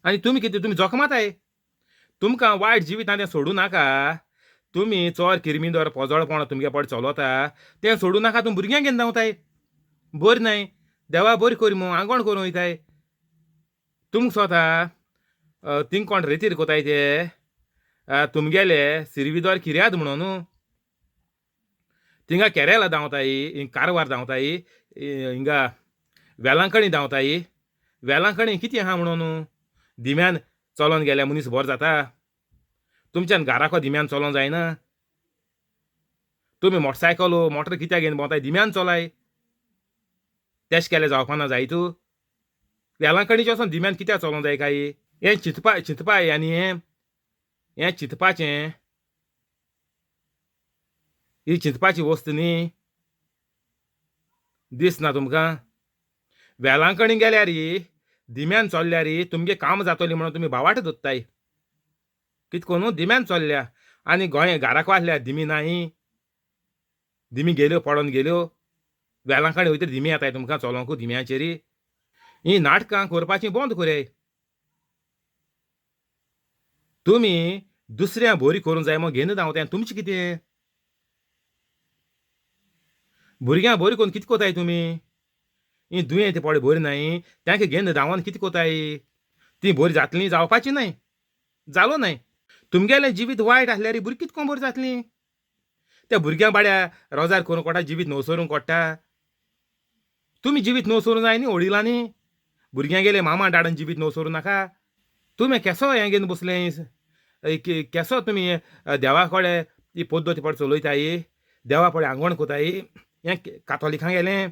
आनी तुमी कितें तुमी जखमाताय. तुमकां वायट जिवितां तें सोडूं नाका. तुमी चोर किरमिदोर पोजोळपण तुमगे पड चलोता तें सोडूं नाका. तुमी भुरग्यांक घेवन धांवताय, बरें न्हय देवा बरें कर म्हूण आंगवण करूंक वयताय. तुमकां सोता थिंग कोण रेतीर कोताय ते तुमगेले सिरविदोर किर्याद म्हणून थिंगा केरला धांवताय, हिंग कारवार धांवताय, हिंगा वेलांकणी धांवताय. वेलांकणी कितें आहा म्हणून धिम्यान चलोन गेल्यार मनीस बरो जाता? तुमच्यान घराको धिम्यान चलोन जायना? तुमी मोटरसायकल मोटर कित्याक घेवन भोंवताय? धिम्यान चलाय. तेश केल्यार जावपाना जायत. वेलांकणीचें वचोन धिम्यान कित्याक चलोवंक जाय काय? हें चिंतपा चिंतपा आनी हें हें चिंतपाचें, ही चिंतपाची वस्त न्ही. दिसना तुमकां? वेलांकणी गेल्यार धिम्यान चल्ल्यार तुमगे काम जातली म्हणून तुमी बावाट दोत्ताय. कित करून धिम्यान चल्ल्या आनी गोंय घराक आसल्या धिमी नाय, धिमी गेल्यो पडोन गेल्यो. वेलांकणी वयतरी धिमी येताय तुमकां चलोवंक धिम्याचेर. ही नाटकां करपाचीं बंद कराय. तुमी दुसऱ्या बरी करूंक जाय म्हूण घेवन धांवताय. तुमचें कितें? भुरग्यांक बरी करून कितें कोताय तुमी? ही दुयेंत पळय बरी नाय तांकां घेवन धांवन कितें कोताय? तीं बरीं जातलीं? जावपाचीं न्हय, जालो न्हय. तुमगेलें जिवीत वायट आसल्यार भुरगीं कितें करून बरीं जातलीं? त्या भुरग्यांक बाड्या रोजार करूंक कोटा, जिवीत नवसरूंक कोट्टा. तुमी जिवीत नवसरूंक जाय न्ही वडिलांनी. भुरग्यां गेले मामा डाडान जिवीत नवसरूं नाका. तुमी केसो हें घेवन बसले? केसो तुमी देवा कडेन ही पद्दत पड चलयताय? देवा पळय आंगवण कोताय? हें कातोलिकां गेलें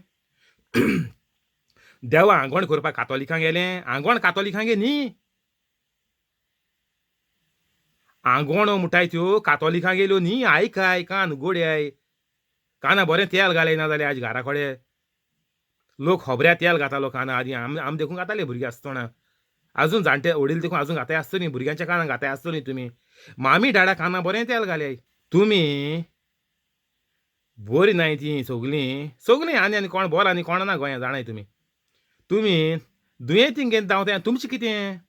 देवा आंगवण करपाक कातोलिकां गेलें? आंगवण कातोलिकां गे न्ही, आंगवणो म्हणटाय त्यो कातोलिकां गेल्यो न्ही. आयकाय कान उगड्याय, काना बरें तेल घालय ना जाल्यार आज घरा कडेन लोक खबऱ्या तेल घातालो काना आदीं. आम देखून घाताले भुरगीं आसतना, आजून जाणटे वडील देखून आजून घाताय आसतली, भुरग्यांच्या कानां घाताय आसतली. तुमी मामी डाडा काना बरें तेल घालय. तुमी बरीं नाय तीं सगलीं सगलीं आनी आनी कोण बरो आनी कोण ना गोंयांत जाणाय तुमी. तुमी दुयेंतींक घेवन धांवताय, तुमचें कितें?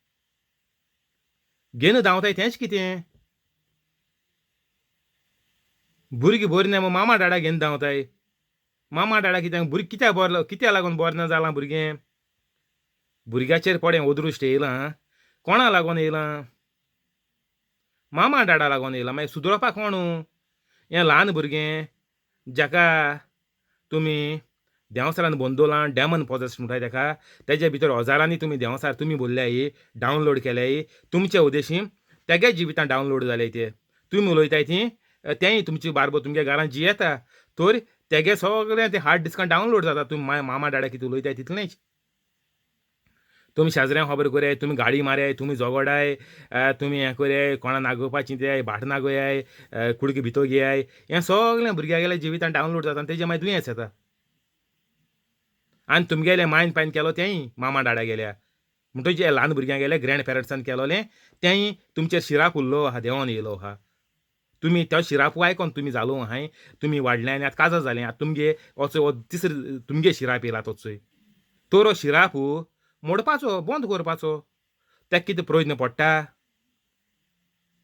घेवन धांवताय तेंच कितें? भुरगीं बरीं ना म्हूण मामा डाडा घेवन धांवताय. मामा डाडा कित्याक? भुरगीं कित्याक बरो कित्याक लागून बरें ना जालां भुरगें? भुरग्याचेर पडें अदृश्ट येयलां, कोणा लागून येयलां? मामा डाडा लागून येयलां. मागीर सुदरोवपाक कोण? हें ल्हान भुरगें जाका तुमी देंवचारान बंदोलां, डेमन पॉजस म्हणटाय ताका, तेजे भितर हजारांनी तुमी देंवचार तुमी बोल्ल्याय, डावनलोड केल्याय. तुमचे उद्देशी तेगे जिवितां डावनलोड जाले ते. तुमी उलयताय ती तेंय तुमची बारबो तुमगे घरांत जियेता तर तेगे सगळें ते हार्ड डिस्कान डावनलोड जाता. तुमी मामा डाडा कितें उलयताय तितलेंच. तुमी शेजऱ्यांक खबर कराय, तुमी गाडी माराय, तुमी झगडाय, तुमी हें कराय, कोणा नागोवपाक चिंताय, भाट नागोयाय, कुडके भितर घेयाय. हें सगळें भुरग्यांगेल्या जिवितान डावनलोड जाता आनी तेजें मागीर दुयेंस येता. आनी तुमगेलें मायन पायन केलो तेंय मामा डाडा गेल्या म्हणटकीर जे ल्हान भुरग्यां गेले ग्रँड पेरंट्सान केलोलें तेंय तुमचेर शिराप उरलो आहा, देंवोन येयलो आहा. तुमी तो शिराप आयकोन तुमी जालो आहाय, तुमी वाडले आनी आतां काजार जालें. आतां तुमगे वचो तिसरे तुमगे शिराप येयला तोचोय तर हो शिराप मोडपाचो, बंद करपाचो. तेका कितें प्रयोजन पडटा?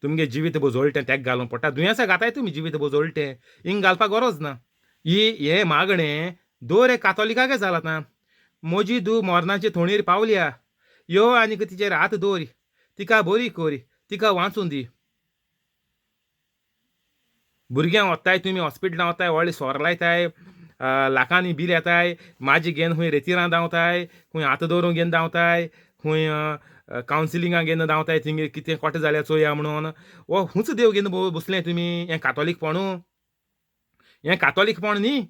तुमगे जिवीत बजोळटें तेका घालूंक पडटा. दुयेंसां घाताय तुमी जिवीत बजोळटें, हिंग घालपाक गरज ना. ही हें मागणें दर एक कातोलिकाकय जालां आतां. म्हजी धूव मरणाचे थोणीर पावल्या, यो आनीक तिचेर हात दवर, तिका बरी कर, तिका वाचूं दी. भुरग्यांक वताय तुमी हॉस्पिटलां वताय, व्हडलें सोर लायताय, लाखांनी बील येताय माजी घेवन खूंय रेतिरां धांवताय, खूंय हात दवरून घेवन धांवताय, खूंय कावन्सिलिंगाक घेवन धांवताय, थिंग कितें कोट जाल्यार चोया म्हणून. हो खूंच देव घेवन बसले तुमी? हें कातोलीकपण, हें कातोलीकपण न्ही.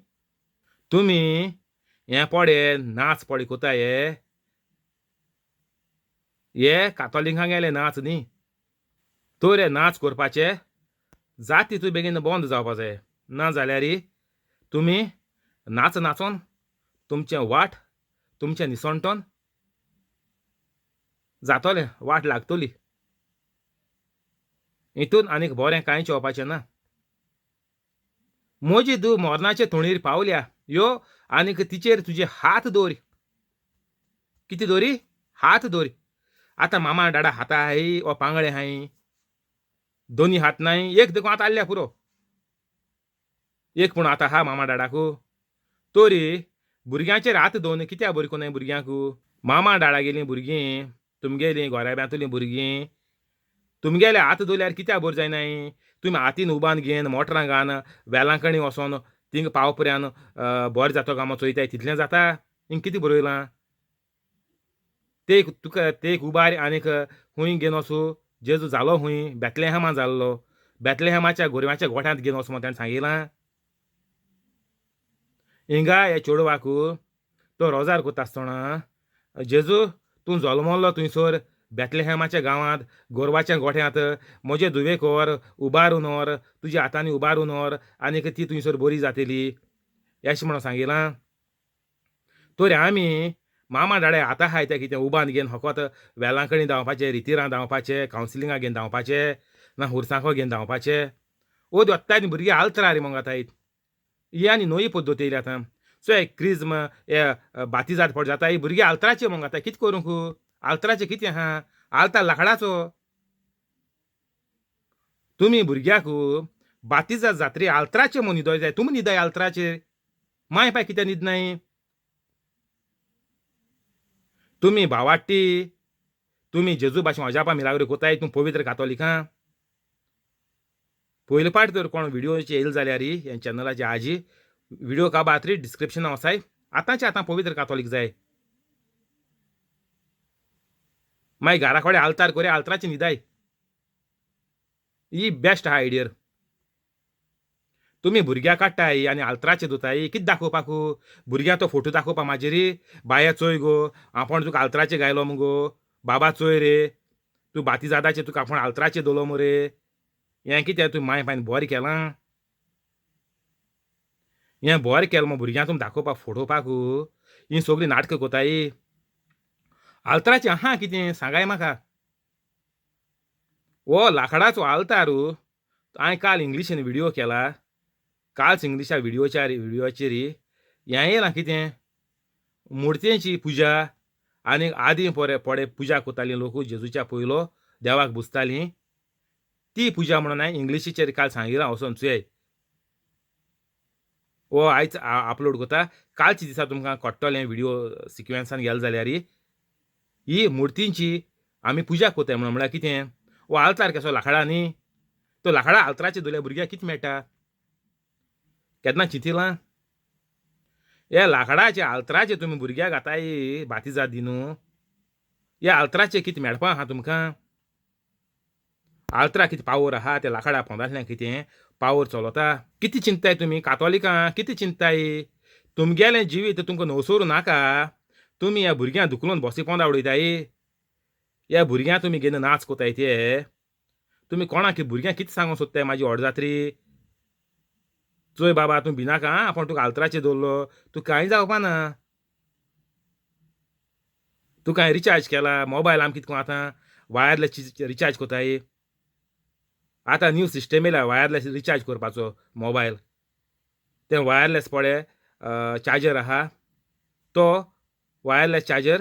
तुमी हें पडे नाच पडे कोताय, हे हे कातोलिकांगेले नाच न्ही. तर हे नाच करपाचे जाती तूं बेगीन बंद जावपा जाय, ना जाल्यार तुमी नाच नाचोन तुमचें वाट तुमचें निसणटोन जातलें, वाट लागतली. हितून आनीक बरें कांय चोवपाचें ना. म्हजी धूव मरणाचे तोणीर पावल्या, यो आनीक तिचेर तुजे हात दवर. कितें दवरी? हात दवर. आतां मामा डाडा हाता आहाय वा पांगळे आहाय, दोनी हात नाय, एक देखून आतां आहल्या पुरो, एक पूण आतां आहा मामा डाडाकू. तरी भुरग्यांचेर हात दवरून कित्याक बरी कोन्नाय भुरग्यांक? मामा डाडागेलीं भुरगीं, तुमगेलीं घोराब्यांतलीं भुरगीं तुमगेले हात दवरल्यार कित्याक बरें जायनाय? तुमी हातीन उबान घेवन मोटरां घान वेलांकणी वचोन थिंग पावपर्यान बरें जातो काय म्हूण चोयताय, तितलें जाता? हिंग कितें बरयलां? ते तुका ते उबार आनीक खूंय घेवन वचूं? जेजू जालो खूंय? बेतलेहमा जाल्लो. बेतलेहमाच्या गोरवांच्या गोठ्यांत घेवन वच म्हूण ताणें सांगिलां. हिंगा ह्या चेडवाक तो रोजार कोता आसतना, जेजू तूं जल्मल्लो थंयसर बेतलेहमाच्या गांवांत गोरवाच्या गोठ्यांत, म्हजे धुवेक व्हर, उबारून व्हर, तुज्या हातांनी उबारून व्हर आनीक ती थंयसर बरी जातली अशें म्हणून सांगिलां. तर आमी मामा डाडे आतां आहाय ते कितें उबान घेवन फकत वेलांकणी धांवपाचें, रितिरां धांवपाचें, कावन्सिलिंगाक घेवन धांवपाचें, ना हुरसांको घेवन धांवपाचें. ओद वत्ताय न्ही भुरगीं आल्तरार रे मगो आतां ही आनी नवी पद्दत येयली आतां. सो हे क्रिज्म हे बातिजाद पड जाता, ही भुरगीं आल्तराचे मगो आतां कितें करूंक? आल्तराचें कितें आहा? आल्तार लाकडाचो. तुमी भुरग्याक बातिजाद जातरी आल्तराचेर म्हूण न्हिदोय जाय. तुमी न्हिदाय आल्तराचेर, माय पाय कित्याक न्हिदनाय? तुमी भावाट्टी, तुमी जेजू भाशेन अजापां मिलाग्री कोताय, तूं पवित्र कातोलिकां. पयले पाट तर कोण व्हिडियोचे येयले जाल्यार ह्या चॅनलाचे आजी व्हिडिओ काबार डिस्क्रिप्शनां वचाय, आतांचे आतां पवित्र कातोलीक जाय. मागीर घरा कडेन आल्तार कोरया, आल्तराची न्हिदाय, ही बेस्ट आहा आयडियर. तुमी भुरग्याक काडटाय आनी आल्तराचे धुताय कितें दाखोवपाक? भुरग्याक तो फोटो दाखोवपा माजेर, बाये चोय गो आपूण तुका आल्तराचे गायलो मुगो, बाबा चोय रे तूं बातिजादाचे तुका आपूण आल्तराचे दवरलो मुरे, हें कितें तुमी माय पायन बरें केलां? हें बरें केलां म्हूण भुरग्यांक तुमी दाखोवपाक फोटोवपाक हीं सगळीं नाटकां कोताय? आल्तराचें आहा कितें सांगाय म्हाका? हो लाकडाचो आल्तार हांवें काल इंग्लिशीन व्हिडियो केला, कालच इंग्लिशा व्हिडियोचेर हें येयलां कितें मुर्तेची पुजा. आनी आदीं परे पडे पुजा कोतालीं लोक जेजूच्या पयलो देवाक पुजतालीं ती पुजा म्हणून हांवें इंग्लिशीचेर काल सांगिलां, वचोन चोयाय. हो आयज अपलोड करता, कालच्या दिसा तुमकां कळटलें व्हिडियो सिक्वेन्सान गेले जाल्यार. ही मुर्तींची आमी पुजा कोताय म्हणून म्हळ्यार कितें? हो आल्तार कसो लाकडां न्ही, तो लाकडां आल्तराचेर दवरल्यार भुरग्याक कितें मेळटा? केन्ना चिंतिलां? हे लाकडाचे आल्तराचे तुमी भुरग्याक घाताय बातिजाद दी न्हू, ह्या आल्तराचेर कितें मेळपा आहा तुमकां? आल्तरा कितें पावर आहा? त्या लाकडां पोंदांतल्यान कितें पावर चलता? कितें चिंतताय तुमी कातोलिकां? कितें चिंतताय? तुमगेलें जिवीत तुमकां नवसोरूं नाका, तुमी ह्या भुरग्यांक धुकलून बसी पोंदा उडयताय. ह्या भुरग्यांक तुमी घेवन नाच कोताय ते तुमी कोणाक भुरग्यांक कितें सांगूंक सोदताय? म्हाजी व्हड जात्री चोय बाबा तूं भिनाका आं, आपूण तुका आल्तराचेर दवरलो, तूं कांय जावपा ना, तुका हांवें रिचार्ज केला मोबायल. आमी कितें आतां वायरलेस रिचार्ज कोताय, आतां न्यू सिस्टम येयला वायरलेस रिचार्ज करपाचो मोबायल. तें वायरलेस पळय चार्जर आहा, तो वायरलेस चार्जर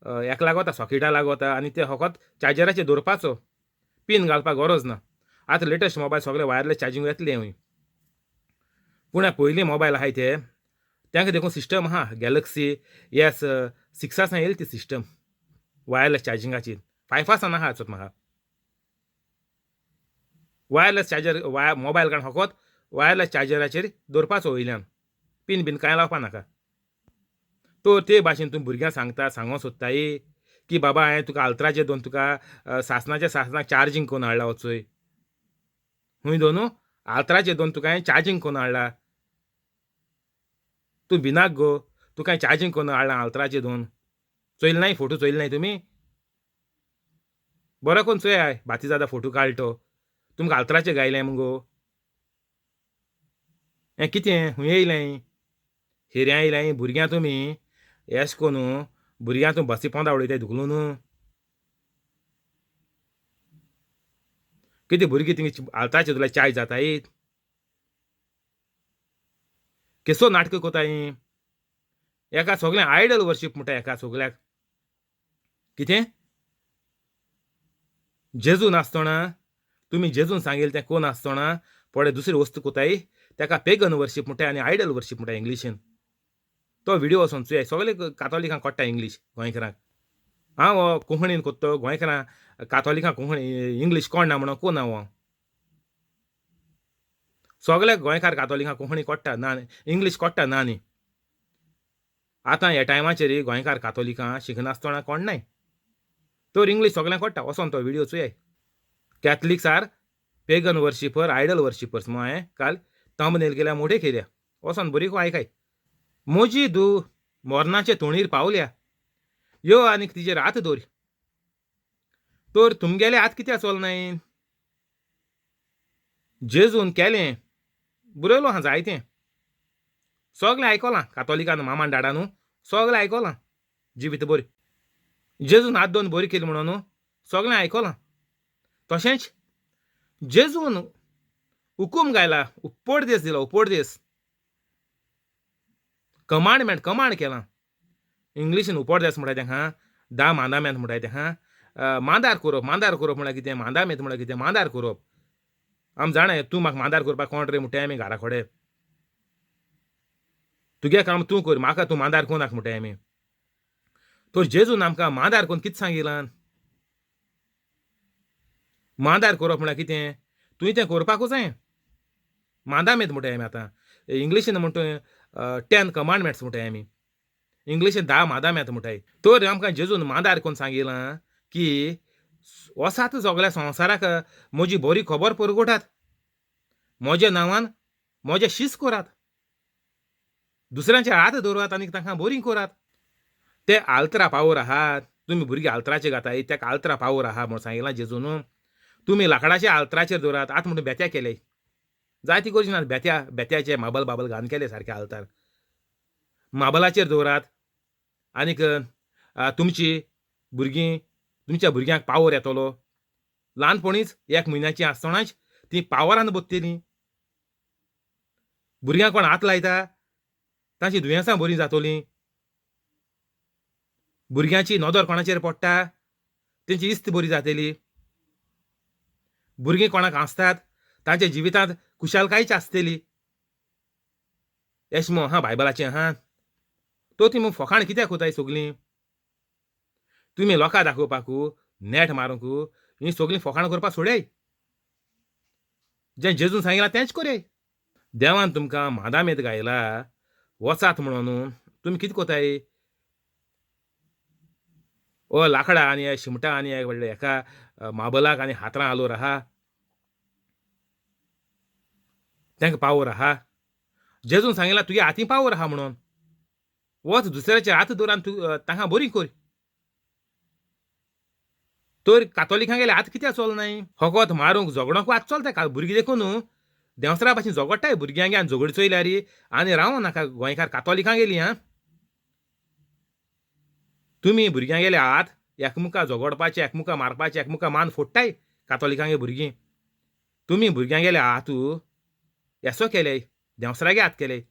हेका लागता, सॉकेटा लागता आनी ते फकत चार्जराचेर दवरपाचो, पीन घालपाक गरज ना. आतां लेटस्ट मोबायल सगळे वायरलेस चार्जींग येतले हूंय, पूण पयलीं मोबायल आहाय ते तांकां देखून सिस्टम आहा, गॅलक्सी एस सिक्सासान येयली ती सिस्टम वायरलेस चार्जिंगाची, फायफासान आहा आसत म्हाका. वायरलेस चार्जर मोबायल काडून फकत वायरलेस चार्जराचेर दवरपाचो वयल्यान. पीन बीन कांय लावपा नाका. तर ते भाशेन तुमी भुरग्यांक सांगता, सांगोंक सोदताय की बाबा हांवें तुका आल्तराचेर दोन तुका सासणाच्या सासणाक चार्जींग करून हाडला वचय. खूंय दोनू आल्तराचेर दोन तुका हांवें चार्जींग करून हाडला. तूं भिनाक गो, तुका हांवें चार्जींग करून हाडला आल्तराचेर दोन. चोयले नाय फोटो, चोयले नाय तुमी? बरो करून चोयाय बातिजादा फोटो काडलो तो. तुमकां आल्तराचेर गायलें मुगो. हें कितें खूंय येयलें? हेऱ्यां येयलें भुरग्यां तुमी एश कोन्नू भुरग्यां तुमी बसी पोंदा उडयताय धुकलून. कितें भुरगीं थिंगा आल्तराचेर तुला चाय जाताय? केसो नाटकां कोताय? एका सगळें आयडल वर्शीप म्हणटा एका सगळ्याक. कितें जेजू नासतना तुमी जेजून सांगेल तें कोण आसतना पळय दुसरी वस्तू कोताय तेका पेगन वर्शीप म्हणटा आनी आयडल वर्शीप म्हणटा इंग्लिशीन. तो व्हिडियो वचोन चोयाय, सगळे कातोलिकांक कळटा इंग्लीश गोंयकारांक. हांव हो कोंकणीन कोत्तो, गोंयकारां कातोलिकांक कोंकणी इंग्लीश कोण ना म्हणून कोण हांव. सगळे गोंयकार कातोलिकांक कोंकणी कळटा ना, इंग्लीश कळटा ना न्ही. आतां ह्या टायमाचेर गोंयकार कातोलिकां शिकनासतना कोण नाय, तर इंग्लीश सगळ्यांक कळटा. वचोन तो video चोयाय. Catholics are pagan worshipper, idol worshippers म्हूण हांवें काल थंबनेल केल्या, मोठे केल्या. वचोन बरी आयकाय. म्हजी धूव मरणाचे तोणीर पावल्या, यो आनीक तिजेर हात दवर. तर तुमगेले हात कित्याक चलनाय? जेजून केलें बरयलो आहा जायतें, सगळें आयकलां कातोलिकान मामान डाडानू सगळें आयकलां जिवीत बरी. जेजून हात दोन बरी केली म्हणून सगळें आयकलां. तशेंच जेजून हुकूम गायला, उपदेश दिला, उपदेश कमांडमेंट कमांड केलां. इंग्लिशीन उपदेश म्हणटा तेका, दा मांदामेंत म्हणटा तेका. मांदार करप, मांदार करप म्हळ्यार कितें? मांदामेंत म्हळ्यार कितें? मांदार करप. आम जाणा तूं म्हाका मांदार करपाक कोण रे म्हणटाय आमी घरा कडेन. तुगे काम तूं कर, म्हाका तूं मांदार कोणाक म्हणटाय आमी. तर जेजून आमकां मांदार करून कितें सांगिलां? मांदार करप म्हळ्यार कितें? तुवें तें करपाकूच जाय. मांदामेंत म्हणटाय आमी आतां इंग्लिशीन म्हणटा 10 कमांडमेंट्स म्हणटाय आमी, इंग्लिशीन 10 मांदामेंत म्हणटाय. तर आमकां जेजून मांदार करून सांगिलां की वसात सगळ्या संवसाराक म्हजी बरी खबर परगटात, म्हज्या नांवान म्हजे शीस करात, दुसऱ्यांचे हात दवरात आनी तांकां बरी करात. ते आल्तरा पावर आहात, तुमी भुरगीं आल्तराचेर घाताय, तेका आल्तरा पावर आहा म्हूण सांगिलां जेजून. तुमी लांकडाचे आल्तराचेर दवरात. आतां म्हणटा बेत्या केले जायती गरज ना, बेत्या बेत्याचे माबल बाबल घालून केले सारके आल्तार. माबलाचेर दवरात आनीक तुमची भुरगीं, तुमच्या भुरग्यांक पावर येतलो. ल्हानपणीच 1 म्हयन्याची आसतनाच ती पावरान बदतली. भुरग्यांक कोण हात लायता तांची दुयेंसां बरीं जातलीं. भुरग्यांची नदर कोणाचेर पडटा तेंची इस्त बरी जातली. भुरगीं कोणाक हांसतात तांच्या जिवितांत खुशालकायच आसतली. एश म्हूण आहा बायबलाचें आहा. तो तुमी फोकाण कित्याक कोताय सगलीं? तुमी लोकां दाखोवपाकू नेट मारूंक हीं सगलीं फोकाणां करपाक सोडय. जें जेजून सांगिलां तेंच करय. देवान तुमकां मादामेत गायला वचात म्हणून तुमी कितें कोताय? ओ लांकडां आनी शिमटां आनी व्हडले एका माबलाक आनी हातरां आलोर आहा, तांकां पावर आहा. जेजून सांगिलां तुगे हाती पावर आहा म्हणून वच दुसऱ्याचे हात दवर आनी तूं तांकां बरी कर. तर कातोलिकां गेले हात कित्याक चलनाय? फकत मारूंक झगडोंक हात चलता. भुरगीं देखून देंवसरा भाशेन झगडटाय भुरग्यांक आनी झगडी चोयल्यार आनी रावो नाका गोंयकार कातोलिकां गेली. आं तुमी भुरग्यां गेले हात एकमुका झगडपाचे, एकमुका मारपाचे, एकमुका मान फोडटाय कातोलिकांगे भुरगीं. तुमी भुरग्यां गेले हात येसो केले, देंवसरागे हात केले,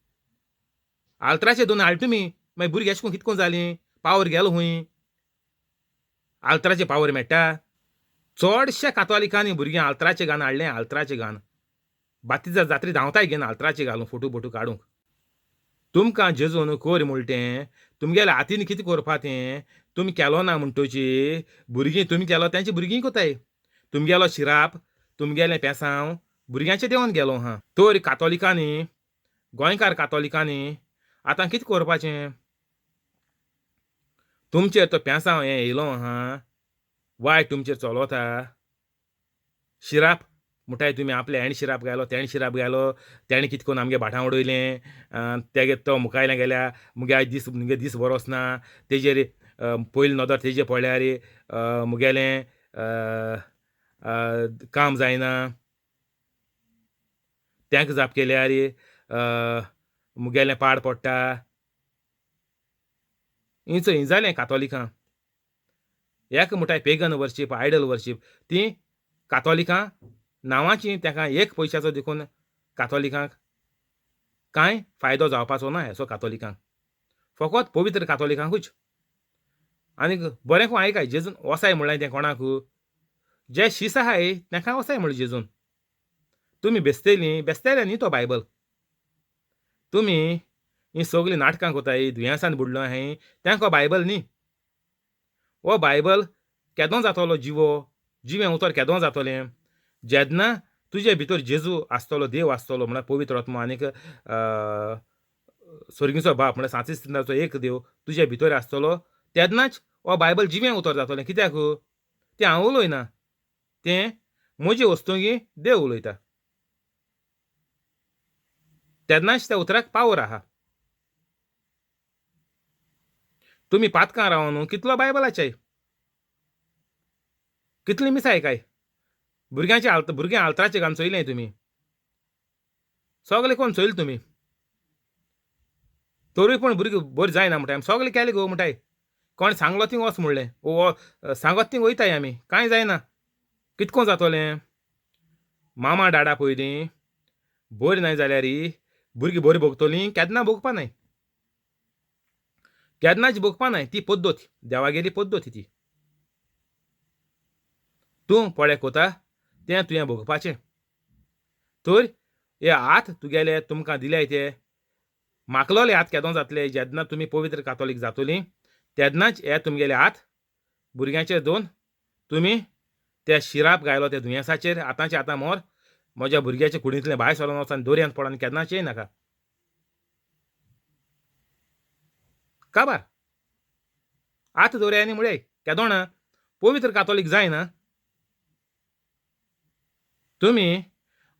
आल्तराचे दोन हाड तुमी. मागीर भुरगीं एशें करून कितें करून जालीं? पावर गेलो खूंय? आल्तराचे पावर मेळटा. चडशे कातोलिकांनी भुरगीं आल्तराचें गान हाडलें, आल्तराचें गान बातीजा जात्री धांवताय घेवन आल्तराचें घालून फोटो बोटो काडूंक. तुमकां जेजून कर म्हणलें तें तुमगेल्या हातीन कितें करपा तें तुमी केलो ना म्हणटची भुरगीं तुमी केलो तेंची भुरगीं कोताय. तुमगेलो शिराप तुमगेलें पेसांव भुरग्यांचें देंवन गेलो आहा. तर कातोलिकांनी, गोंयकार कातोलिकांनी आतां कितें करपाचें? तुमचेर तो पेंसांव हें येयलो आहा, वायट तुमचेर चलोता. शिराप म्हणटाय तुमी, आपले हेणें शिराप घालो, तेणें शिराप घालो, तेणें कितें करून आमगे भाटां उडयलें, तेगे तो मुखायल्यान गेल्या मुगे आयज दीस, मुगे दीस बरो वचना, तेजेर पयली नदर तेजेर पडल्यार मुगेलें काम जायना, तेंका जाप केल्यार मुगेलें पाड पडटा. इंच हीं जालें कातोलिकां. एक म्हणटाय पेगन वर्शीप, आयडल वर्शीप. तीं कातोलिकां नांवाचीं, तेका एक पयशाचो देखून कातोलिकांक कांय फायदो जावपाचो ना. हेचो कातोलिकांक फकत पवित्र कातोलिकांकूच. आनीक बरें कोण आयकाय, जेजून वसाय म्हणलें तें कोणाक? जे शीस आहाय तेंकां वसाय म्हणलें जेजून. तुमी बेसतेलीं, बेसतेले न्ही तो बायबल. तुमी हीं सगलीं नाटकां कोताय, दुयेंसान बुडलो आहाय तेंकां बायबल न्ही. हो बायबल केदो जातलो जिवो, जिवें उतर केदो जातलें? जेन्ना तुजे भितर जेजू आसतलो, देव आसतलो, म्हळ्यार पवित्र आत्मो आनीक स्वर्गीचो बाप म्हळ्यार सांतिस्ताचो एक देव तुजे भितर आसतलो, तेन्नाच हो बायबल जिवें उतर जातलें. कित्याक तें हांव उलयना, तें म्हजे वस्तुंगी देव उलयता. तेन्नाच त्या उतराक पावर आहा. तुमी पातकां रावन कितलो बायबलाचे कितली मिसां आयकाय, भुरग्यांचे आल्त भुरगीं आल्त्राचे घालून चोयलें तुमी, सगलें कोण चोयलें तुमी, तरूय पूण भुरगीं बरीं जायना म्हणटाय. आमी सगलें केलें गो म्हणटाय, कोण सांगलो थिंग वच म्हणलें, ओ सांगत थिंग वयताय आमी, कांय जायना. कितको जातोलें? मामा डाडा पयलीं बरीं नाय जाल्यार भुरगीं बरीं भोगतलीं? केन्ना भोगपा नाय, केन्नाच भोगपा नाय. ती पद्दत देवागेली पद्दत ती. तूं पळय कोता तें तुवें भोगपाचें. तर हे हात तुगेले तुमकां दिल्याय ते माकलोले हात केदो जातले? जेन्ना तुमी पवित्र कातोलीक जातोली तेन्नाच हे तुमगेले हात भुरग्यांचेर दोन तुमी ते शिराप घायलो त्या दुयेंसाचेर. आतांचे आतां मोर म्हज्या भुरग्याच्या कुडींतलें भायर सरोन वचून दर्यांत पडोन केन्नाच येयनाका. काबार आतां दवरया न्ही मुळे केदोणा पवित्र कातोलीक जायना. तुमी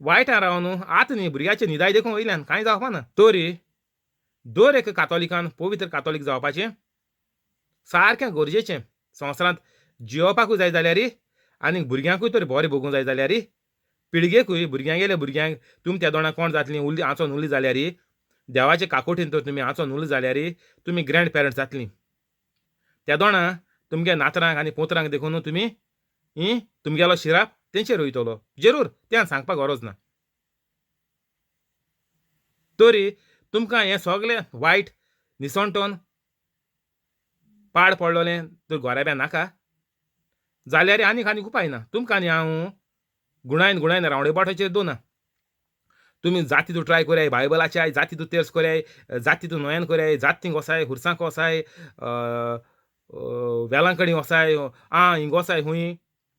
वायटां रावन आतां न्ही भुरग्याचे न्हिदाय देखून वयल्यान कांय जावपा ना. तरी दर एक कातोलिकान पवित्र कातोलीक जावपाचें सारकें गरजेचें. संवसारांत जियोवपाकूय जाय जाल्यार आनी भुरग्यांकूय तर बरें भोगूंक जाय जाल्यार पिळगेकूय भुरग्यांगेले भुरग्यांक तुमी त्या दोणां कोण जातलीं उरली आंचोन उरली जाल्यार देवाचे काकोटीन तर तुमी आंचोन उरली जाल्यार तुमी ग्रँड पेरंट्स जातलीं. त्या दोणां तुमगे नातरांक आनी पोत्रांक देखून तुमी ही तुमगेलो शिराप तेंचेर वयतलो जरूर, तें सांगपाक गरज ना. तरी तुमकां हें सगलें वायट निसणटोन पाड पडलोलें तर गोराब्या नाका जाल्यार आनीक आनीक उपाय ना. तुमकां आनी हांव गुणायन गुणायन रावंडे बाटाचेर दोना. तुमी जाती तूं ट्राय कोराय, बायबलाचे जाती तूं तेर्स कोराय, जाती तूं नोयन कोराय, जात थिंग वसाय, हुरसांक वसाय, वेलांकणी वसाय, आं हिंग वसाय, हुंय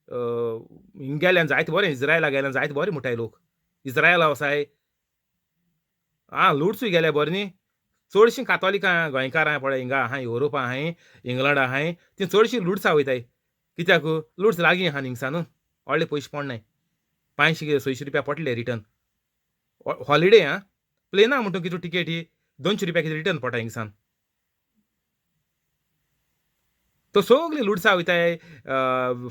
हिंग गेल्यान जायते बरें, इज्रायला गेल्यान जायते बरें म्हणटाय लोक, इज्रायला वसाय, आं लुडसूय गेल्या बरें न्ही. चडशीं कातोलिकां गोंयकारां पळय हिंगा आहाय, युरोपा आहाय, इंग्लंड आहाय, तीं चडशीं लुडसां वयताय. कित्याक लुड्स लागीं आहा हिंगसान, न्हू व्हडले पयशे पडनाय, 500 600 रुपया पडले रिटर्न हॉलिडे. आं प्लेना म्हणटा कितें टिकेट ही 200 रुपया कितें रिटर्न पडटा हिंगसान. तो सगळीं लुडसां वयताय,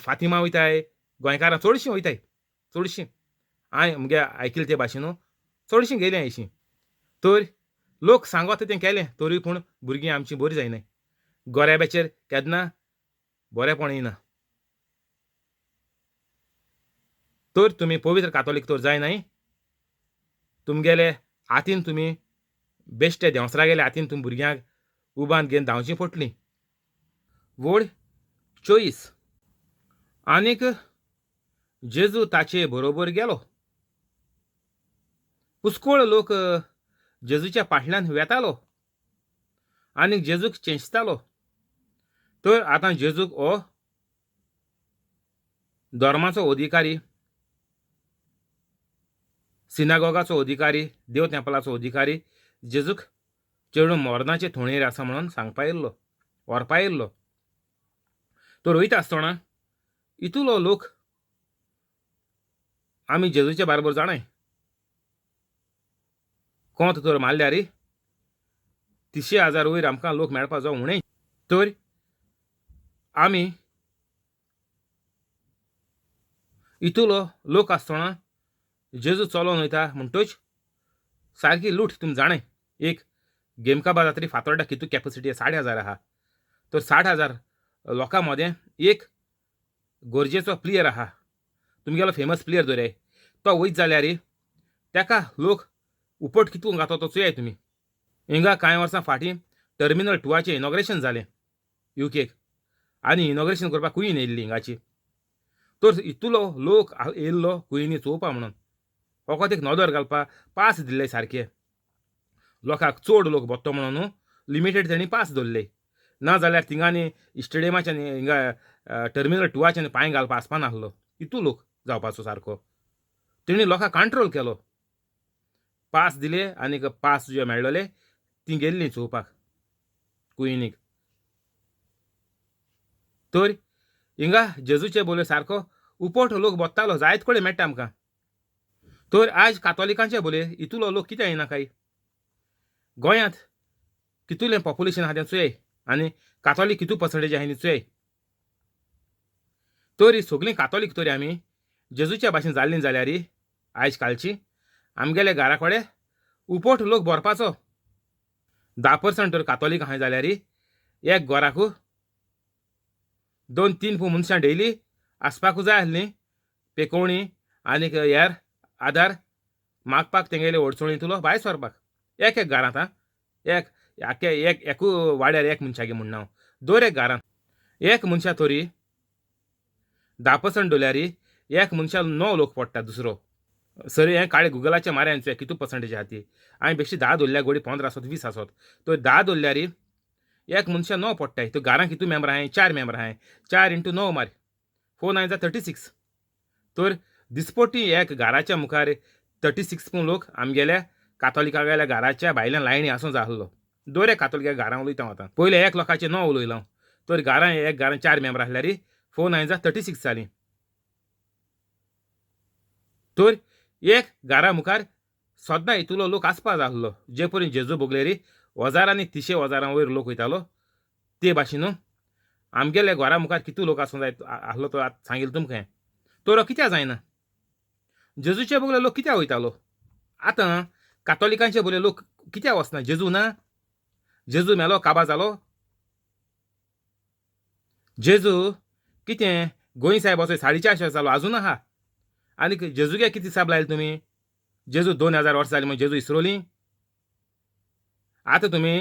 फातिमा वयताय, गोंयकारां चडशीं वयताय, चडशीं हांवें मुगे आयकिल्लें ते भाशेन चडशीं गेलीं अशीं. तर लोक सांगत तें केलें तरूय पूण भुरगीं आमचीं बरीं जायनाय. गोऱ्याब्याचेर केन्ना बरेंपण येना. तर तुमी पवित्र कातोलीक तर जायनाय, तुमगेले हातीन तुमी बेश्टे देंवसरागेले हातीन तुमी भुरग्यांक उबान घेवन धांवचीं पडटलीं. वड 24. आनीक जेजू ताचे बरोबर गेलो. पुस्कोळ लोक जेजूच्या फाटल्यान वेतालो आनी जेजूक चेंचतालो. तर आतां जेजूक हो धर्माचो अधिकारी, सिनागोगाचो अधिकारी, देव तेंपलाचो अधिकारी जेजूक चेडूं मोरनाचे थोणेर आसा म्हणून सांगपा येयल्लो, व्हरपा येयल्लो. तर वयता आसतना इतलो लोक आमी जेजूच्या बारबर जाणाय कोंत तर मारल्यार 30,000 वयर आमकां लोक मेळपा जावं उणें. तर आमी इतलो लोक आसतना जेजू चलोन वयता म्हणटच सारकी लूट तुमी जाणाय. एक गेमकाबा जातरी फातोर्डा कितू कॅपॅसिटी 60,000 आहा, तर 60,000 लोकां मदें एक गरजेचो प्लेयर आहा, तुमगेलो फेमस प्लेयर दवराय, तो वयत जाल्यार ताका लोक उपट कितू घातो तो चोयाय तुमी. हिंगा कांय वर्सां फाटीं टर्मिनल 2 इनॉग्रेशन जालें युकेक, आनी इनॉग्रेशन करपाक क्वीन येयल्ली हिंगाची. तर इतलो लोक येयल्लो क्विनी चोवपा म्हणून, फकत एक नदर घालपा पास दिल्ले सारके लोकांक, चड लोक बत्तो म्हणून लिमिटेड तेणी पास दवरले. ना जाल्यार थिंगांनी स्टेडियमाच्यान हिंगा टर्मिनल 2 पांय घालपा आसपा नासलो, इतू लोक जावपाचो सारको. तेणी लोकांक कंट्रोल केलो, पास दिले आनी पास जे मेळ्ळले ती गेल्ली चोवपाक क्विनीक. तर हिंगा जेजूचे बोले सारको उपट लोक बत्तालो, जायत कडेन मेळटा आमकां. तर आज कातोलिकांचे बोले इतलो लोक कित्याक येना काय? गोंयांत कितलें पॉप्युलेशन आहा तें चोय आनी कातोलीक कितू पर्संटेज आहा ती चोय. तर सगळीं कातोलीक तरी आमी जेजूच्या भाशेन जाल्लीं जाल्यार आयज कालची आमगेले घरा कडेन उपट लोक भरपाचो. 10% तर कातोलीक आहाय जाल्यार एक घराकू 2-3 मनशां डेली आसपाकू जाय आसलीं, पेकोवणी आनीक हेर आदार मागपाक तेंगेले अडचणींतलो भायर सरपाक. एक एक घरांत आं, एक आख्खे एक एकू वाड्यार एक मनशागे म्हणना हांव, दर एक घरांत एक मनशा तरी 10% दवरल्यार एक मनशा 9 लोक पडटा दुसरो. सर हें काळे गुगलाच्या माऱ्यान चोय कितू पर्संटेज आहा ती. हांवें बेश्टी 10 दवरल्या गोडी 15 आसत 20 आसत, तर 10 दवरल्यार एक मनशा 9 पडटाय. तर घरांत कितू मेंबर आहाय? 4 मेंबर आहाय, 4 इंटू 9 मार, 4 9 जा 36. तर दिसपटी एक घराच्या मुखार 36 पूण लोक आमगेल्या कातोलिकागेल्या घराच्या भायल्यान लायनी आसूं जाय आसलो. दर एक कातोलिका घरां उलयता हांव आतां, पयलें एक लोकांचे 9 उलयलो हांव. तर घरां एक घरान 4 मेंबर आसल्यार 4 9 जा 36 जालीं. तर एक घरा मुखार सदां इतलो लोक आसपा जाय आसलो, जे परी जेजू बोगलेरी हजारांनी 300 हजारां वयर लोक वयतालो ते भाशेन आमगेल्या घरा मुखार कितू लोक आसूं जाय आसलो तो आतां सांगिल्लें तुमकां. तर कित्याक जायना? जेजूचे बगले लोक कित्याक वयतालो? आतां कातोलिकांचे बगले लोक कित्याक वचना? जेजू ना? जेजू मेलो, काबा जालो? जेजू कितें गोंय साहेबाचो 450 जालो आजून आहा. आनी जेजूगे कितें हिसाब लायले तुमी? जेजू 2000 वर्सां जालीं म्हण जेजू इसरोली? आतां तुमी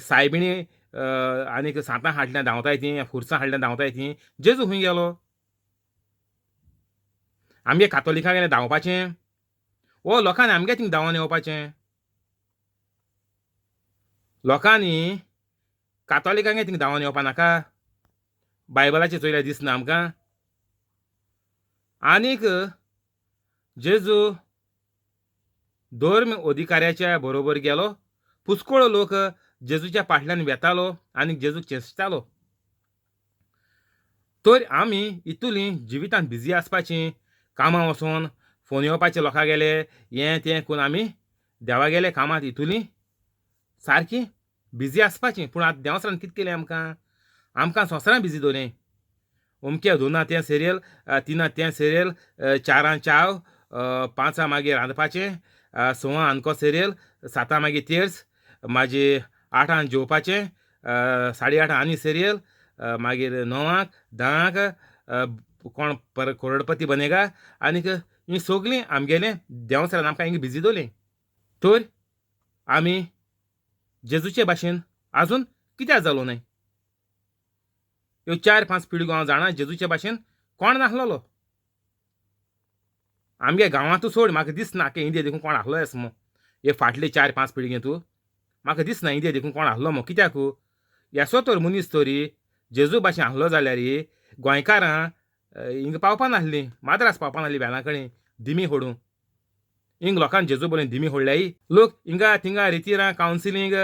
सायबिणी आनीक सांतां हाडल्यां धांवताय तीं, खुर्सां हाडल्यां धांवताय तीं, जेजू खंय गेलो? आमगे कातोलिकां गेलें धांवपाचें ओ लोकांनी आमगे थिंग धांवन येवपाचें? लोकांनी कातोलिकांगे थिंग धांवन येवपा नाका? बायबलाचें चोयल्यार दिसना आमकां? आनीक जेजू धर्म अधिकाऱ्याच्या बरोबर गेलो, पुस्कोळो लोक जेजूच्या फाटल्यान वेतालो आनी जेजूक चेंचतालो. तर आमी इतुली जिवितांत बिजी आसपाची, कामां वचोन फोन येवपाचे लोकां गेले हें तें करून आमी देवा गेले कामांत इतुली सारकी बिजी आसपाची. पूण आतां देवसरान कितें केलें आमकां? आमकां संवसारान बिजी दवरलें. अमकें 2 तें सिरियल, 3 तें सिरियल, 4 चाव, 5 मागीर रांदपाचें, 6 आनको सिरियल, 7 मागीर तेर्स, मागीर 8 जेवपाचें, 8:30 आनी सिरियल, मागीर 9 10 कोण पर करोडपती बनेगा. आनीक हीं सगळीं आमगेलें देवसरान आमकां हिंगा बिजी दवरलें. तर आमी जेजूचे भाशेन आजून कित्याक जालो न्हय? ह्यो 4-5 पिळग्यो हांव जाणा जेजूचे भाशेन कोण नासलेलो आमगे गांवांतू सोड, म्हाका दिसना की इंडिया देखून कोण आहलो एस मो. हे फाटले 4-5 पिळगे तूं म्हाका दिसना इंडिया देखून कोण आहलो मो. कित्याक येसो तर मनीस तरी जेजू भाशेन आहलो जाल्यार गोंयकारां हिंगा पावपा नासलीं, माद्रास पावपा नासली वेलां कडेन दिमी होडूं. हिंग लोकांक जेजू बोलेन दिमी होडल्याय लोक हिंगा थिंगा रितिरां कावन्सिलींग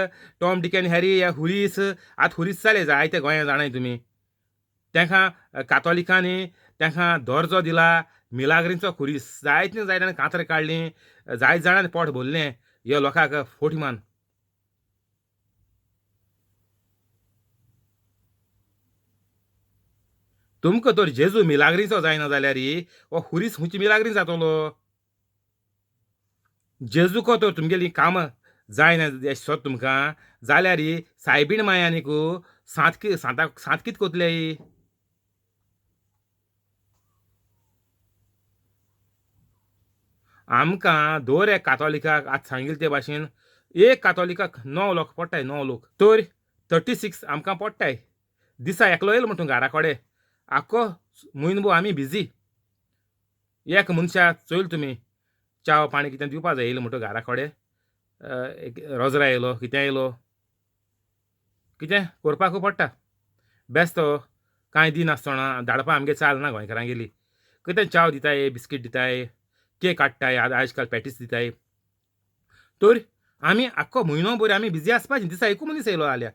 टॉम डिक आनी हॅरी ह्या हुरीस आतां हुरीस जाले जायते गोंया जाणाय तुमी तेंकां कातोलिकांनी तेंकां दर्जो दिला मिलाग्रींचो खुरीस जायते जाय जाणांनी कांतरां काडलीं जायते जाणांनी पोट भरलें ह्या लोकांक फोट मान. तुमकां तर जेजू मिलाग्रीचो जायना जाल्यार हो खुरीस खंयची मिलाग्रीन जातलो? जेजूको तर तुमगेलीं कामां जायना एशें सोद तुमकां जाल्यार सायबीण माय आनीक सांत सांताक सांत कितें कोतले? आमकां दर एक कातोलिकाक आतां सांगिल्ले ते भाशेन एक कातोलिकाक 9 लोक पडटाय, 9 लोक तर 36 आमकां पडटाय. दिसा एकलो येयलो म्हणटा घरा कडेन आख्खो म्हयनो आमी बिजी. एक मनशाक चोयल तुमी च्याव पाणी कितें दिवपा जाय येयलो म्हणटा घरा कडेन रोजरा येयलो कितें येयलो कितें करपाकू पडटा. बेस्तो कांय दिनासतना धाडपा आमगे चाल ना गोंयकारांगेली. कितें च्याव दिताय, बिस्कीट दिताय, केक हाडटाय, आयज काल पॅटीस दिताय. तर आमी आख्खो म्हयनो भर आमी बिजी आसपाचें. दिसा एकू मनीस येयलो जाल्यार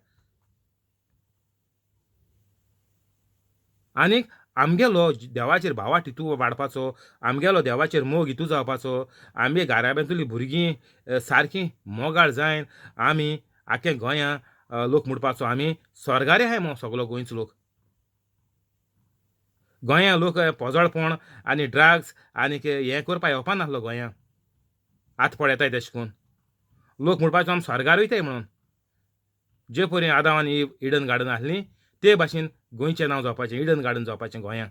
आनीक आमगेलो देवाचेर भावार्थ हितू वाडपाचो, आमगेलो देवाचेर मोग हितू जावपाचो, आमगे घराब्यांतलीं भुरगीं सारकीं मोगाळ जायन आमी आख्खे गोंया लोक म्हणपाचो आमी स्वर्गार आहाय म्हूण सगलो गोंयचो लोक. गोंया लोक पोजोळपण आनी ड्रग्स आनीक हें करपा येवपा नासलो गोंया. आतां पळयताय तेशें करून लोक म्हणपाचो आमी स्वर्गार वयताय म्हणून. जे परी आदांव आनी इडन गार्डन आसलीं ते भाशेन गोंयचें नांव जावपाचें, इडन गार्डन जावपाचें गोंया.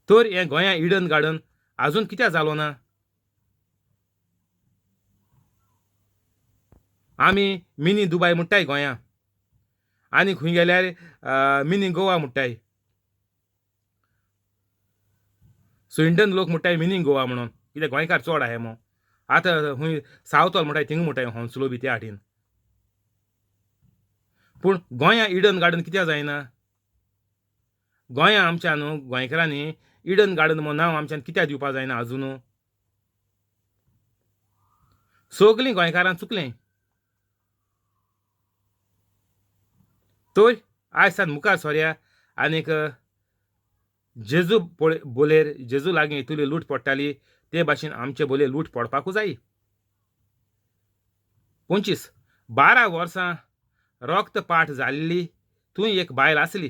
तर हें गोंया इडन गार्डन आजून कित्याक जालो ना? आमी मिनी दुबाय म्हणटाय गोंया, आनी खंय गेल्यार मिनी गोवा म्हणटाय. स्विंडन लोक म्हणटाय मिनी गोवा म्हणून, कित्याक गोंयकार चड आहाय म्हूण. आतां खंय सावथॉल म्हणटाय थिंगा म्हणटाय होन्सलो बी त्या हाटीन. पूण गोंया इडन गार्डन कित्याक जायना? गोंया आमच्या न्हू गोंयकारांनी इडन गार्डन म्हूण नांव आमच्यान कित्याक दिवपा जायना आजून? सगलीं गोंयकारां चुकलें. तर आयज सान मुखार सोरया आनीक जेजू बोलेर जेजू लागीं इतली लूट पडटाली ते भाशेन आमचे बोलेर लूट पडपाकूच जाय. 25 12 वर्सां रक्तपाठ जाल्ली थंय एक बायल आसली.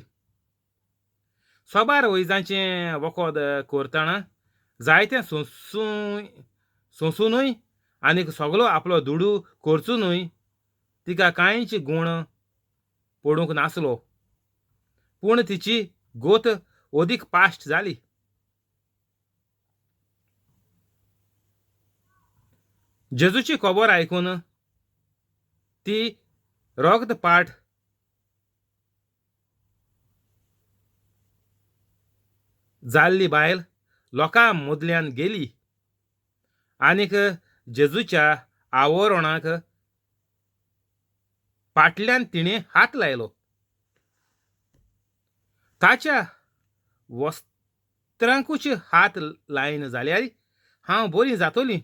सोबार वैजांचें वखद करतना जायतें सोंसुनूय आनीक सगलो आपलो दुडू खर्चुनूय तिका कांयच गूण पडूंक नासलो. पूण तिची गोत अदीक पाश्ट जाली. जेजूची खबर आयकून ती रक्तपाठ जाल्ली बायल लोकां मदल्यान गेली आनीक जेजूच्या आवरणाक फाटल्यान तिणें हात लायलो. ताच्या वस्त्रांकूच हात लायन जाल्यार हांव बरी जातली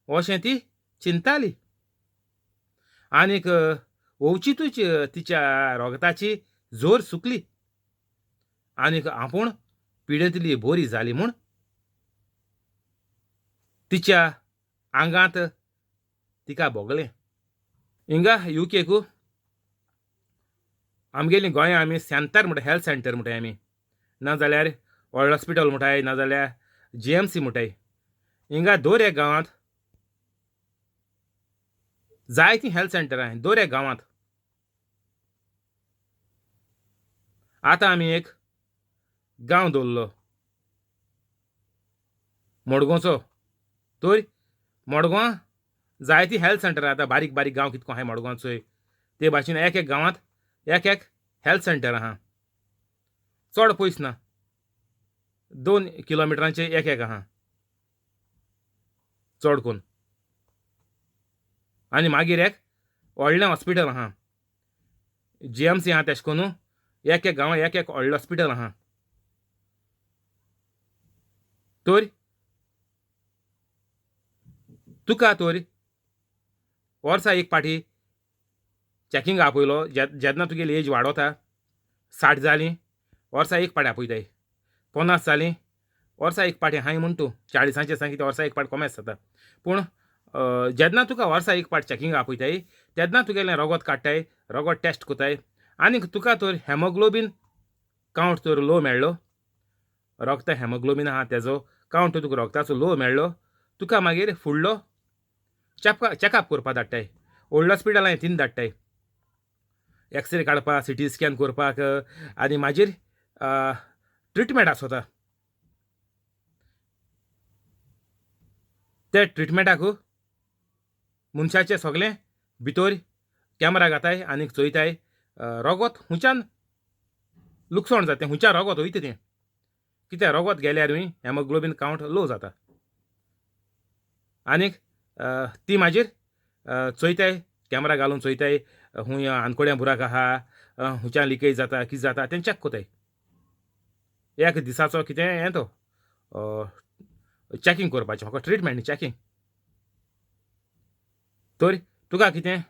अशें ती चिंताली. आनीक अवचितूच तिच्या रोगताची जोर सुकली आनीक आपूण पिडेंतली बरी जाली म्हूण तिच्या आंगांत तिका भोगलें. हिंगा युकेकू आमगेली गोंया आमी सेंटर म्हणटा, हेल्थ सेंटर म्हणटाय आमी, नाजाल्यार व्हडलें हॉस्पिटल म्हणटाय, नाजाल्यार जीएमसी म्हणटाय. हिंगा दर एक गांवांत जायतीं हेल्थ सेंटरां आहाय दर एक गांवांत. आतां आमी एक गांव दवरलो मडगांवचो. तर मडगांवां जायतीं हेल्थ सेंटरां आतां बारीक बारीक गांव कितको आहाय मडगांवचोय ते भाशेन एक एक गांवांत एक एक हेल्थ सेंटर आहा. चड पयस ना, 2 किलोमिटरांचे एक एक आहा चड करून. आनी मागीर एक व्हडलें हॉस्पिटल आहा, जीएमसी आहा. तेशें करून एक एक गांवांत एक एक व्हडलें हॉस्पिटल आहा. तर तुका तर वर्सा एक पाटी चॅकिंग आपयलो जेन्ना तुगेली एज वाडोता, 60 जालीं वर्सा एक पाटी आपयताय, 50 जालीं वर्सा एक पाटी हांय म्हण तूं 40 आसा कितें वर्सा एक पाट कोमेस जाता. पूण जेन्ना तुका वर्सा एक पाट चॅकिंग आपयताय तेन्ना तुगेलें रगत काडटाय, रगत टेस्ट कोताय आनी तुका तर हेमोग्लोबीन कावंट तर लो मेळ्ळो, रगता हेमोग्लोबीन आहा तेजो कावंट तुका रगताचो लो मेळ्ळो, तुका मागीर फुडलो चॅकअप करपाक धाडटाय, व्हडलो हॉस्पिटलां तीन धाडटाय, एक्सरे काडपाक, सिटी स्कॅन करपाक आनी मागीर ट्रिटमेंट आसता. ते ट्रिटमेंटाक मनशाचें सगळें भितर कॅमरा घाताय आनी चोयताय रगत हुंच्यान लुकसाण जाता, हुंच्यान रगत वयता तें, कित्याक रगत गेल्यारूय हेमोग्लोबीन कावंट लो जाता. आनीक ती मागीर चोयताय, कॅमरा घालून चोयताय खूंय आनकोड्या बुराक आहा, हुंच्यान लिकेज जाता, कितें जाता तें चॅक कोताय. एक दिसाचो कितें हें तो चॅकिंग करपाचें, म्हाका ट्रिटमेंट चॅकिंग. तर तुका कितें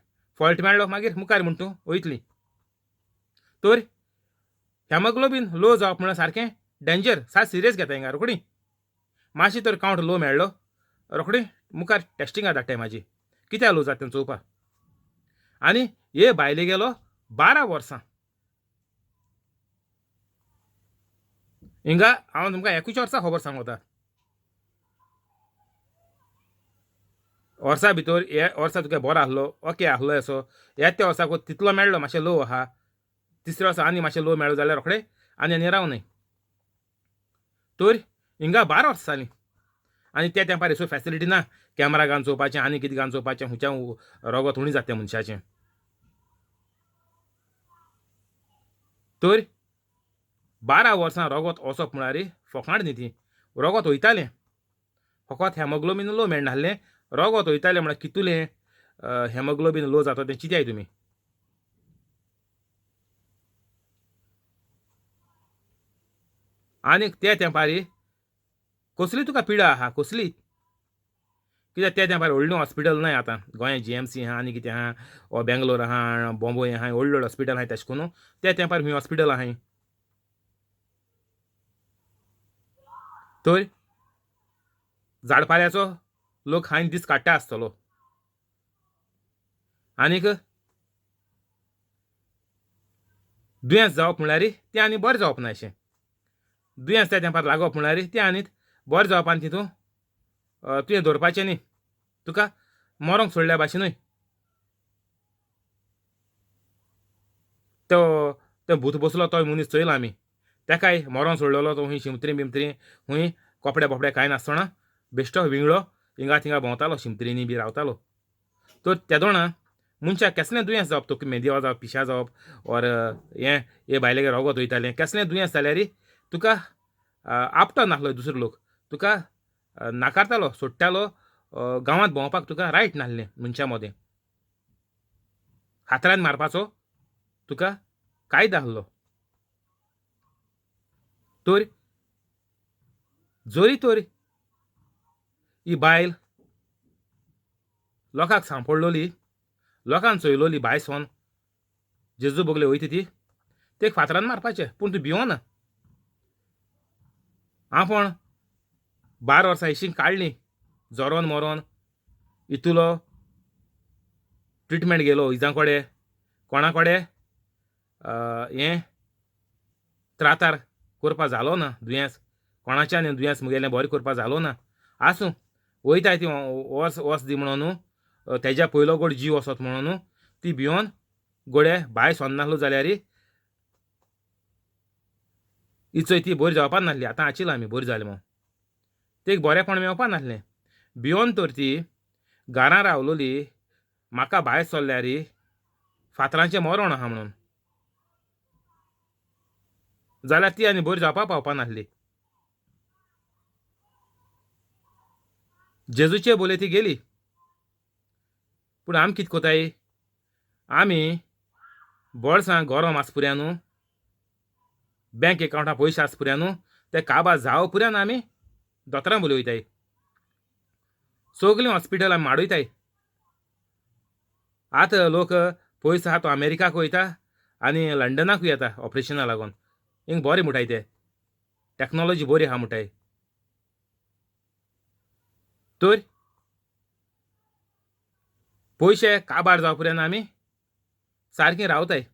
फॉल्ट मेळ्ळो मागीर मुखार म्हण तूं वयतली. तर हेमोग्लोबीन लो जावप म्हणल्यार सारकें डेंजर, सात सिरियस घेता हिंगा रोखडी. मातशी तर कावंट लो मेळ्ळो रोखडी मुखार टेस्टिंगा धाडटाय म्हाजी, कित्याक लो जाता तें चोवपाक. आनी हे बायले गेलो 12 वर्सां हिंगा हांव तुमकां 21 वर्सां खबर सांगता. वर्सा भितर हे वर्सा तुका बरो आसलो, ओके आसलो असो, ह्या त्या वर्साक तितलो मेळ्ळो मातशें लो आहा, तिसऱ्या वर्सा आनी मातशें लो मेळ्ळो जाल्यार रोखडें आनी आनी राव न्हय. तर हिंगा 12 वर्सां जालीं आनी त्या तेंपार सो फेसिलिटी ना, कॅमरा घालून चोवपाचें आनी कितें घालून चोवपाचें, हुंच्या रगत उणी जाता मनशाचें. तर 12 वर्सां रगत वचप म्हळ्यार फोकाण न्ही, ती रगत वयतालें, फकत हेमोग्लोबीन लो मेळनासलें, रगत वयतालें म्हळ्यार कितुलें हेमोग्लोबीन लो जाता तें चिंताय तुमी. आनीक त्या तेंपार कसली तुका पिडा आहा कसली, कित्याक त्या तेंपार व्हडलें हॉस्पिटल नाय आतां गोंया, GMC आहा आनी कितें आहा, ओ बेंगलोर आहा, बॉम्बे आहा, व्हडलें व्हडलें हॉस्पिटल आहाय तेशें करून त्या तेंपार खंय हॉस्पिटल आहाय. तर झाडपाल्याचो लोक हांयन दीस काडटा आसतलो. आनीक दुयेंस जावप म्हणल्यार तें आनी बरें जावप ना अशें, दुयेंस त्या तेंपार लागप म्हणल्यार तें आनी बरें जावप आनी तितून तुवें दवरपाचें न्ही, तुका मरोंक सोडल्या भाशेनूय. तो तो भूत बसलो तो मनीस चोयलो आमी, तेकाय मरोन सोडलेलो तो, खूंय शिमतरी बिमतरी खूंय कपडे बोपडे कांय नासतना बेश्टो विंगळो हिंगा थिंगा भोंवतालो, शिमतरींनी बी रावतालो. तर तेदोणा मनशाक केसलें दुयेंस जावप, तुका मेंदिवा जावप, पिशा जावप, ऑर हें हे बायलेगेर रगत वयतालें, केसलें दुयेंस जाल्यार तुका आपटो नासलो दुसरो लोक, तुका नाकारतालो, सोडटालो, गांवांत भोंवपाक तुका रायट नासलें मनशां मदें, हातरान मारपाचो तुका कायदो आसलो. तर जरी तर ही बायल लोकांक सांपडलोली, लोकांक चोयलोली बाय सोन जेजू बगले वयता ती, ते फातरान मारपाचें, पूण तूं भिवना. आपूण 12 वर्सां अशीं काडलीं जोरोन मरोन, इतुलो ट्रिटमेंट गेलो इजां कडेन, कोणा कडेन हें त्रातार करपा जालो ना दुयेंस, कोणाच्यान हें दुयेंस मुगेलें बरें करपा जालो ना. आसूं वयताय ती वस वस दी म्हणून, तेज्या पयलो गोड जीव वचत म्हणून ती भिवन गोडे भायर सोन्नासलो जाल्यार ही चोय ती बरी जावपा नासली. आतां आशिल्लो आमी बरी जाली म्हणून तेक बरेंपण मेवपा नासलें. भिवन तर ती घरां रावलोली, म्हाका भायर सरल्यार फातरांचें मरण आहा म्हणून, जाल्यार ती आनी बरी जावपा पावपा नासली. जेजूचे बोले ती गेली. पूण आमी कितें कोताय, आमी बोळसां गरम आस पुऱ्या न्हू, बँक एकावंटा पयशे आस पुऱ्या न्हू, ते काबार जावं पुऱ्यान आमी दोतोरां बोलयताय, सगलीं हॉस्पिटलां माडयताय. आतां लोक पयस आहा तो अमेरिकाक वयता आनी लंडनाकूय येता ऑपरेशना लागून. हिंग बरें म्हणटाय ते, टॅक्नोलॉजी बरी आहा म्हणटाय. तर पयशे काबार जावं पर्यंत आमी सारकें रावताय.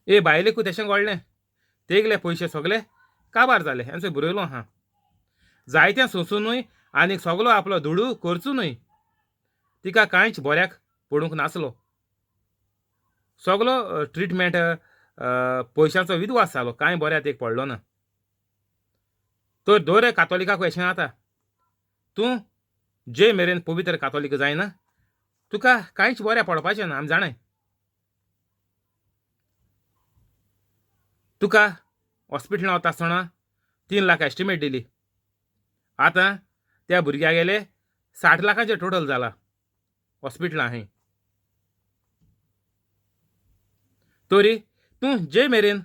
ए बायलेकूय तशें घडलें, तेगले पयशे सगले काबार जाले. हेंचो बरयलो आहा, जायतें सोंसुनूय आनी सगलो आपलो दुडू करचुनूय तिका कांयच बऱ्याक पडूंक नासलो. सगलो ट्रिटमेंट पयशांचो विद्वास जालो, कांय बऱ्याक एक पडलो ना. तर दर कातोलिकाक अशें जाता, तूं जे मेरेन पवित्र कातोलीक जायना तुका कांयच बऱ्या पडपाचें ना. आमी जाणाय, तुका हॉस्पिटलां वता आसतना 3 लाख एस्टिमेट दिली, आतां त्या भुरग्या गेले 60 लाखांचें टोटल जाला हॉस्पिटलां हांय. तरी तूं जे मेरेन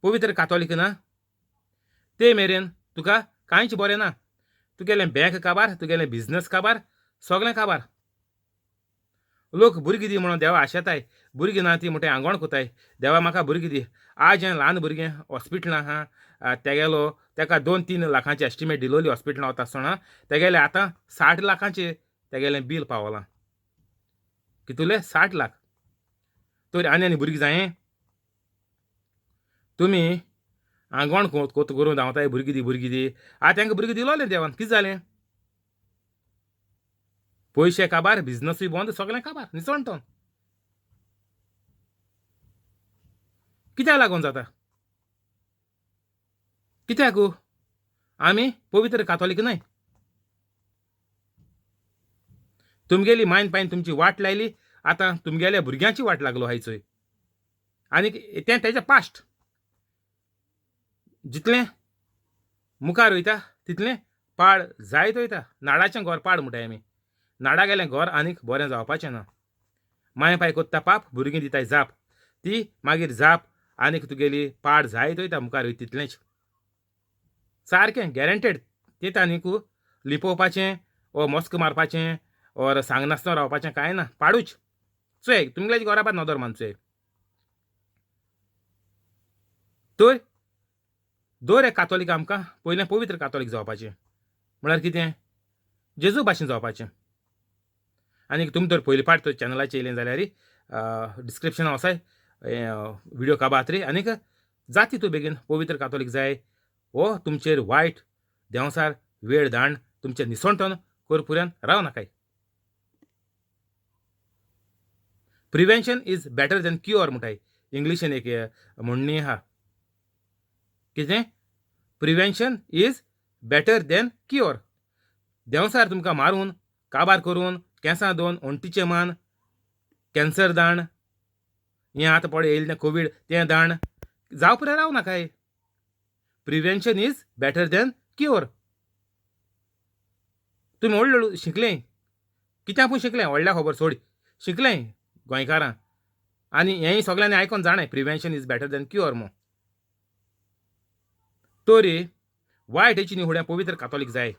पवित्र कातोलीक ना ते मेरेन तुका कांयच बरें ना. तुगेलें बँक काबार, तुगेलें बिजनस काबार, सगळें काबार. लोक भुरगीं दी म्हणून देवा आशेताय, भुरगीं ना ती म्हणटाय आंगवण कोताय, देवा म्हाका भुरगीं दी. आज हें ल्हान भुरगें हॉस्पिटलां आहा तेगेलो, तेका 2-3 लाखांची एस्टिमेट दिलोली हॉस्पिटलां वता आसतना, तेगेलें आतां 60 लाखांचें तेगेलें बील पावलां. कितुलें? 60 लाख. तर आनी आनी भुरगीं जायें तुमी आंगवण कोत करून धांवताय, भुरगीं दी भुरगीं दी. आतां तांकां भुरगीं दिलोलें देवान, कितें जालें? पयशे काबार, बिजनसूय बंद, सगळें काबार, निसणटोन. कित्याक लागून जाता? कित्याक आमी पवित्र कातोलीक न्हय? तुमगेली मायन पायन तुमची वाट लायली, आतां तुमगेल्या भुरग्यांची वाट लागलो हायचोय. आनी तें तेजें पास्ट जितलें मुखार वयता तितलें पाड जायत वयता. नाडाचें घर पाड म्हणटाय आमी, नाडा गेलें घर आनीक बरें जावपाचें ना. माय पाय कोत्ता पाप, भुरगीं दिताय जाप, ती मागीर जाप आनीक तुगेली पाड जायत वयता मुखार वयता तितलेंच. सारकें गॅरंटेड. तें आनीक लिपोवपाचें ओ मस्क मारपाचें ओर सांगनासतना रावपाचें कांय ना, पाडूच. चोय तुमगेल्या घरा बाद नदर मानचोय. तर दर एक कातोलीक आमकां पयलें पवित्र कातोलीक जावपाचें म्हळ्यार कितें? जेजू भाशेन जावपाचें. आनी तुमी तर पयले पाट तर चॅनलाचेर येयलें जाल्यार डिस्क्रिप्शनां वसाय व्हिडियो काबात रे, आनीक जाती तूं बेगीन पवित्र कातोलीक जाय. हो तुमचेर वायट देंवसार वेळ दाण तुमचेर निसणटोन करपुऱ्यान राव नाकाय. Prevention is better than cure म्हणटाय इंग्लिशीन एक म्हणणी आहा. कितें? Prevention is better than cure. देंवसार तुमकां मारून काबार करून केंसां दोन ओंटीचें मान कॅन्सर दाण हें आतां पळय येयलें तें कोवीड तें दाण जावं पुरो राव नाकाय. Prevention is better than cure. तुमी व्हडलो व्हडलो शिकलें, कित्याक पूण शिकलें, व्हडल्या खबर सोड, शिकलें गोंयकारां आनी हेंय सगल्यांनी आयकोन जाणाय prevention is better than cure म्हूण. तरी वायट हेची न्ही फुडें पवित्र कातोलीक जाय.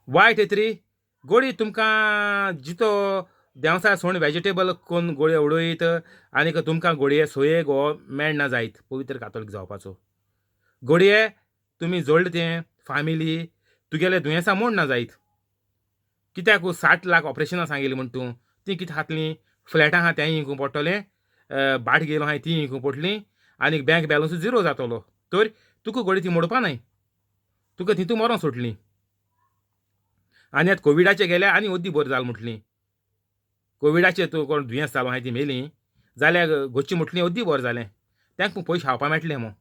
वायट येतरी गोडी तुमकां जितो देंवसार सोण वेजिटेबल कोन्न गोळयो उडयत आनीक तुमकां गोडये सोयेक हो मेळना जायत पवित्र कातोलीक जावपाचो. गोडये तुमी जोडले तें फामिली तुगेले दुयेंसां मोडना जायत. कित्याक 60 लाख ऑपरेशनां सांगिल्लीं म्हण तूं तीं कितें खातलीं? फ्लॅटां आहा तेंय इंकूंक पडटलें, भाट गेलो आहाय तीं इंकूंक पडटलीं आनी बँक बॅलन्सूय झिरो जातलो. तर तुका गोडी ती मोडपा न्हय, तुका तितू मरों सोडलीं. आनी आतां कोविडाचे गेल्या आनी ओद्दी बरी जाल म्हटलीं, कोविडाचें तूं कोण दुयेंस जालो आहाय ती मेलीं जाल्यार गोच्ची म्हटलीं ओद्दी बरें जालें, तांकां पयशे खावपा मेळटले म्हूण.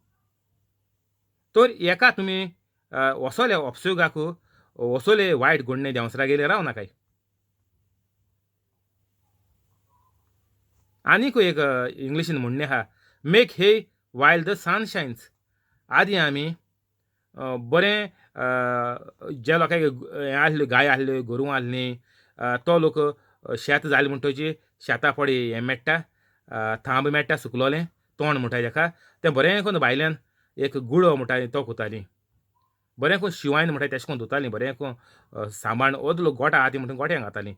तर एका तुमी वसोले अपसोगाक वसोले वायट गोडणे देंवसरा गेले राव नाकाय. आनीक एक इंग्लिशीन म्हणणें आहा, make hay while the sun shines. आदीं आमी बरें जे लोकांक हें आसल्यो गाय आसल्यो गोरवां आसलीं तो लोक शेत जालें म्हणटची शेतां पळय हें मेळटा, थांब मेळटा सुकलोलें तोंड म्हणटा ताका, तें बरें करून भायल्यान एक गुळो म्हणटाली तो कोतालीं बरें करून शिवायन म्हणटा तेशें करून धुतालीं बरें करून सामान ओदलो गोठा आहा ती म्हणटून गोठ्यांक घातालीं.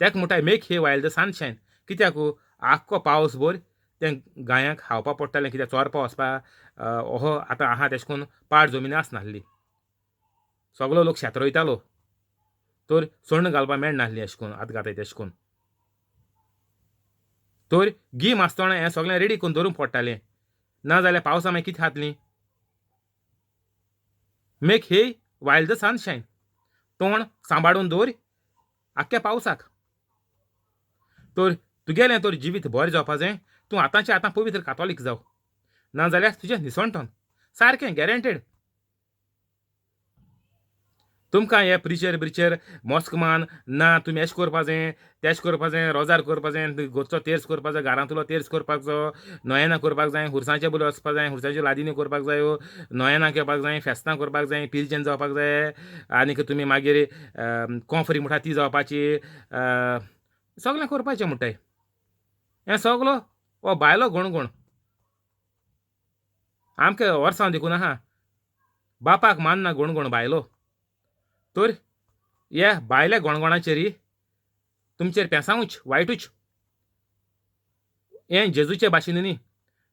तेका म्हणटाय make hay while the sunshine. कित्याक आख्खो पावस भर तें गायांक खावपा पडटालें कित्याक चोरपा वचपा ओहो आतां आहा तेशें करून पाड जमीन आसनासली, सगलो लोक शेत रोयतालो तर सण्ण घालपा मेळनासली अशें करून आतां घाताय तेशें करून. तर गीम आसतना हें सगळें रेडी करून दवरूंक पडटालें, ना जाल्यार पावसा मागीर कितें खातलीं. Make hay while the sunshine, तोंड सांबाळून दवर आख्ख्या पावसाक. तर तुगेलें तर जिवीत बरें जावपा जाय, तूं आतांचें आतां पवित्र कातोलीक जाव, ना जाल्यार तुजें निसणटन सारकें गॅरंटेड. तुमकां हे प्रिचर ब्रिचर मॉस्कमान ना तुमी एश करपा जाय तेश करपा जाय, रोजार करपा जाय, घरचो तेर्स करपा जाय, घरांतलो तेर्स करपाक जायो, नोयेना करपाक जाय, हुरसांचे बोली वचपा जाय, हुरसांच्यो लादिन्यो करपाक जायो, नोयेना घेवपाक जाय, फेस्तां करपाक जाय, पिर्जन जावपाक जाय, आनीक तुमी मागीर कॉफरी म्हणटा ती जावपाची, सगळें करपाचें म्हणटाय. हें सगलो हो बायलो गणगण आमकां वर्सां देखून आहा बापाक मानना गणगण बायलो. तर हे बायल्या गणगणाचेर तुमचेर पेसांवूच वायटूच. हें जेजूचे भाशेन न्ही,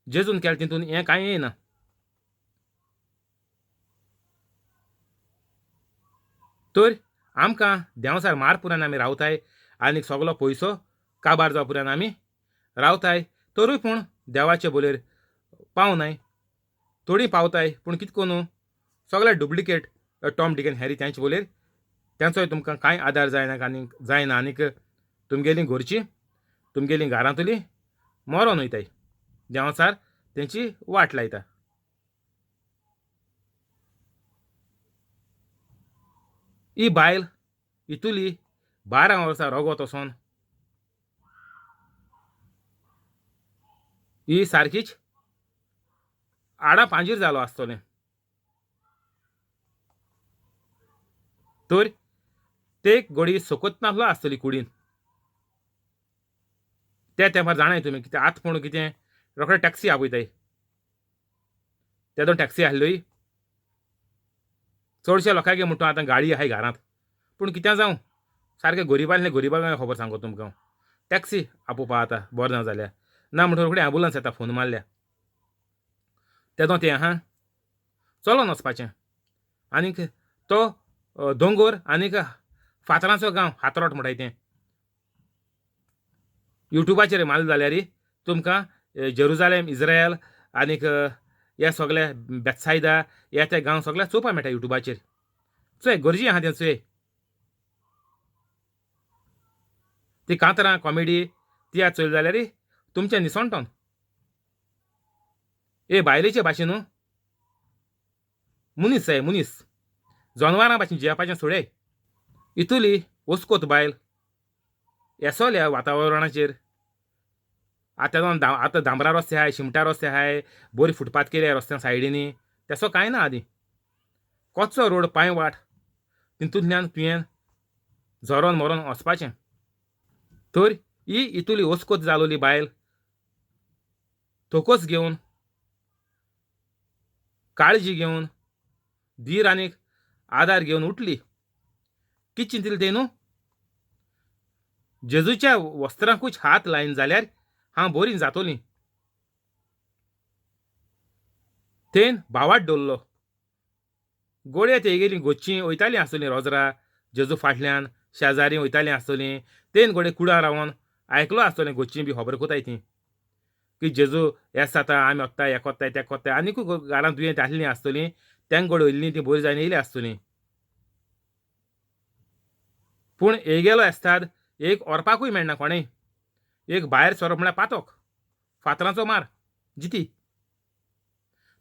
जेजून केलें तितून हें कांय येना. तर आमकां देंवसार मार पुरान आमी रावताय आनी सगलो पयसो काबार जावं पुरान आमी रावताय, तरूय पूण देवाचे बोलेर पावनाय, थोडीं पावताय पूण कितें करून सगळे डुप्लिकेट टॉम डिक आनी हॅरी तेंचे बोलेर तेंचोय तुमकां कांय आदार जायना आनीक जायना, आनीक तुमगेलीं घरचीं तुमगेलीं घरांतलीं मरोन वयताय, देंवचार तेंची वाट लायता. ही बायल इतुली 12 वर्सां रोगोत वचोन ही सारकीच आडा पांजीर जालो आसतलें. तर ते घडी सोकत नासलो आसतली कुडीन त्या तेंपार जाणाय तुमी कितें आतां पूण कितें रोखडे टॅक्सी आपयताय, ते दोन टॅक्सी आसल्योय चडशे लोकांक म्हणटा आतां गाडी आहाय घरांत, पूण कितें जावं सारकें गरिबांतले गरिबांक खबर सांगो तुमकां, टॅक्सी आपोवपा आतां बरें ना जाल्यार ना म्हणटा रोखडी एम्बुलंस येता फोन मारल्या तेदो तें आहा चलोन वचपाचें. आनीक तो दोंगोर आनीक फातरांचो गांव हातरोट म्हणटाय तें युट्यूबाचेर मारलें जाल्यार तुमकां जेरुजालेम इज्रायल आनीक हे सगळे बेत्सायदा हे ते गांव सगळे चोवपा मेळटा युट्यूबाचेर. चोय गरजी आहा तें चोय, ती कांतरां कॉमेडी ती आतां चोयली जाल्यार तुमचें निसणटन. ए बायलेचे भाशेन न्हू मनीस जाय मनीस, जनवरां भाशेन जियेवपाचें सोडय. इतुली वस्कोत बायल येसोल्या वातावरणाचेर आतां आतां डांबरा रस्ते आहाय, शिमटा रस्ते आहाय, बरी फुटपाथ केल्या रस्त्या सायडींनी, तेसो कांय ना आदीं. कोचो रोड पांय वाट तितूंतल्यान तुवें झरोन मरोन वचपाचें. तर ही इतुली वस्कोत जालोली बायल थोकोस घेवन काळजी घेवन धीर आनीक आदार घेवन उठली. कितें चिंतलें तें न्हू, जेजूच्या वस्त्रांकूच हात लायन जाल्यार हांव बरी जातोली. तेन भावाट दवरलो. गोडये तेगेली गोच्ची वयतालीं आसतलीं रोजरा जेजू फाटल्यान शेजारी वयतालीं आसतलीं, तेन गोडये कुडां रावन आयकलो आसतलें गोच्ची बी खबर कोताय ती की जेजू येस जाता आमी वत्ताय हें कोत्ताय तें कोत्ताय, आनिकूय घरांत दुयेंत आसलीं आसतलीं तेंक गोडये वयल्लीं तीं बरी जावन येयलीं आसतलीं. पूण येगेलो एस्ताद एक ओरपाकूय मेळना कोणेय, एक भायर सोरप म्हळ्यार पातोक फातरांचो मार जिती,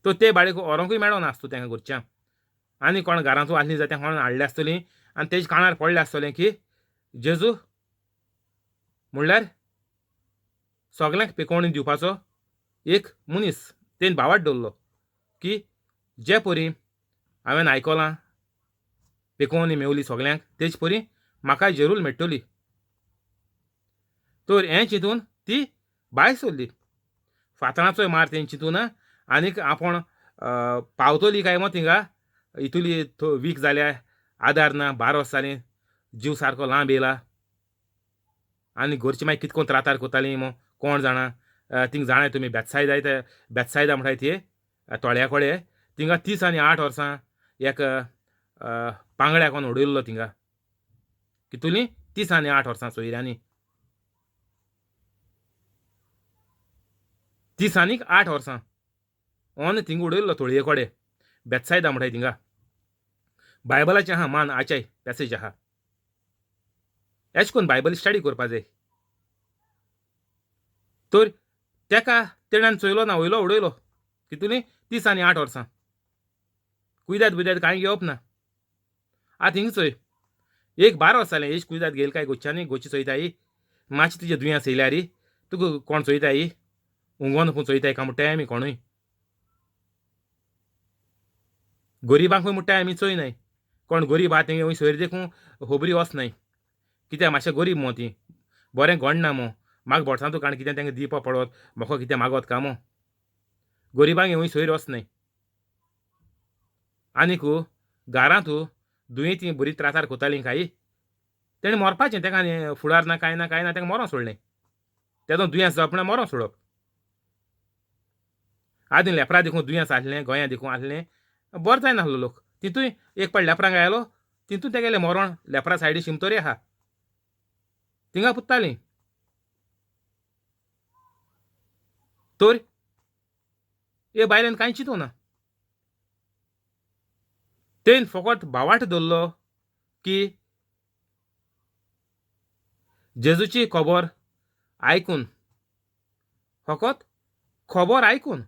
तो ते बाळीक व्हरोंकूय मेळना आसतो तेंका घरच्यांक. आनी कोण घरांतू आसलीं जाल्यार तें कोण हाडलें आसतलीं आनी तेजे कानार पडलें आसतलें की जेजू म्हणल्यार सगल्यांक पिकोवणी दिवपाचो एक मनीस. तेन भावाट दवरलो की जे परी हांवें आयकलां पिकोवणी मेवली सगल्यांक तेच परी म्हाकाय जरूर मेळटली. तर हें चिंतून ती भायर सरली. फातरांचोय मार तें चिंतून आनीक आपूण पावतली काय मो थिंगा इतुली वीक जाल्या आदार ना 12 वर्स जालीं जीव सारको लांब येयला आनी घरची मागीर कितकोन त्रातार कोतालीं मो कोण जाणा. थिंग जाणाय तुमी बेतसायदा ते बेतसायदा म्हणटाय ती तोळ्या कोडे थिंगा 30 आनी 8 वर्सां एक पांगड्या कोण उडयल्लो थिंगा कितुली 30 आनी 8 वर्सां सोयऱ्यांनी 30 आनीक 8 वर्सां ऑन थिंग उडयल्लो तोळये कोडे बेतसायदा म्हणटाय थिंगा. बायबलाचें आहा मान आचाय पॅसेज आहा एश कोन बायबल स्टडी करपा जाय. तर तेका तेण्यान चोयलो ना वयलो उडयलो कितुली 30 आनी 8 वर्सां कुयदाद बुयदाद कांय घेवप ना. आतां हिंग चोय एक 12 वर्सां जालें एश कुयदाद घेयल काय गोच्यांनी गोची चोयताय मातशें तुजें दुयेंस येयल्यार तुका कोण चोयताय उंगोन पूण चोयताय काय म्हणटाय आमी कोणूय गरिबांकूय म्हणटाय आमी चोयनाय कोण गरीब आहा तेंगे वंय सोयर देखून होबरी वचनाय कित्याक मातशें गरीब मो ती बरें गोडना मो म्हाका बोटसां काण कितें तेंका दिवपा पडत म्हाका कितें मागत काय मो गरिबांक वंय सोयर वचनाय. आनीक घरांत दुयेंती बरी त्रासार कोतालीं काय तेणें मरपाचें तेका आनी फुडार ना कांय ना कांय ना तेका मरों सोडलें तेदो दुयेंस जावप म्हणल्यार मरों सोडप. आदीं लेपरा देखून दुयेंस आसलें गोंया देखून आसलें बरो जायनासलो लोक तितूय एक पाट लेपरांक आयलो तितून तेगेलें मरण लेपरा सायडी शिमतोरी आहा थिंगा पुत्तालीं. तर हे बायलेन कांय चिंतूं ना तेन फकत भावाट दवरलो की जेजूची खबर आयकून फकत खबर आयकून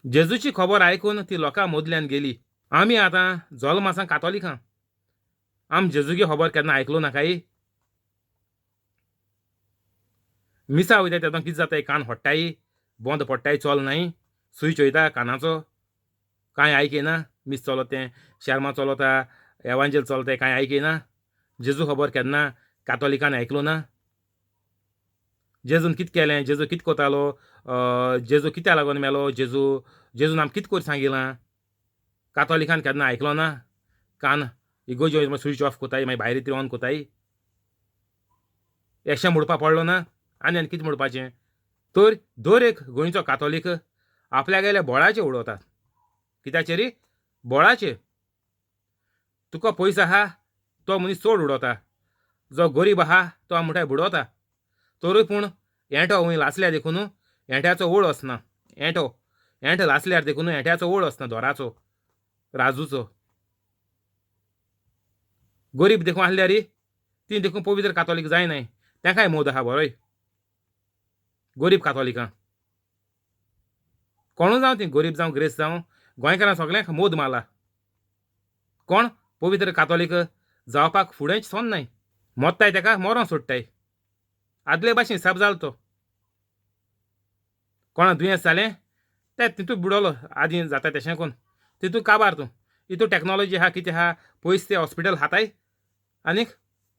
जेजूची खबर आयकून ती लोकां मदल्यान गेली. आमी आतां जल्म आसा कातोलिकां आम जेजूगी खबर केन्ना आयकलो ना काय मिसा वयता तेदो कितें जाता कान होडटाय बंद पडटाय चल नाय सूय चोयता कानाचो कांय आयकिना मीस चलता तें शेर्मा चलता एवांजेल चलता कांय आयकिना. जेजू खबर केन्ना कातोलिकान आयकलो ना. जेजून कितें केलें जेजू कितें कोतालो जेजू कित्याक लागून मेलो जेजू जेजून आमकां कितें करून सांगिलां कातोलिकान केन्ना आयकलो ना. कान इगोर्ज स्विच ऑफ कोताय मागीर भायर ती ऑन कोताय एशें म्हणपा पडलो ना आनी आनी कितें म्हणपाचें. तर दर एक गोंयचो कातोलीक आपल्यागेल्या बोळाचेर उडोवतात कित्याचेर बोळाचेर. तुका पयसो आहा तो मनीस चड उडोवता जो गरीब आहा तो म्हणटाय बुडोवता. तरूय पूण एंठो वंय लासल्यार देखून एंठ्याचो ओळ वचना एंठो एंठ लासल्यार देखून एंठ्याचो ओळ वचना दोराचो राजूचो. गरीब देखून आसल्यार ती देखून पवित्र कातोलीक जायनाय तेकाय मोद आहा बरोय गरीब कातोलिकां कोणू जावं ती गरीब जावं ग्रेस जावं गोंयकारां सगळ्यांक मोद मारला कोण पवित्र कातोलीक जावपाक फुडेंच सोदनाय मोत्ताय तेका मरों सोडटाय आदले भाशेन हिसाब जालो तो. कोणा दुयेंस जालें तें तितूंत बुडवलो आदीं जाता तेशें कोन्न तितूंत काबार तूं इतू टॅक्नोलॉजी आहा कितें आहा पयस ते हॉस्पिटल हाताय आनीक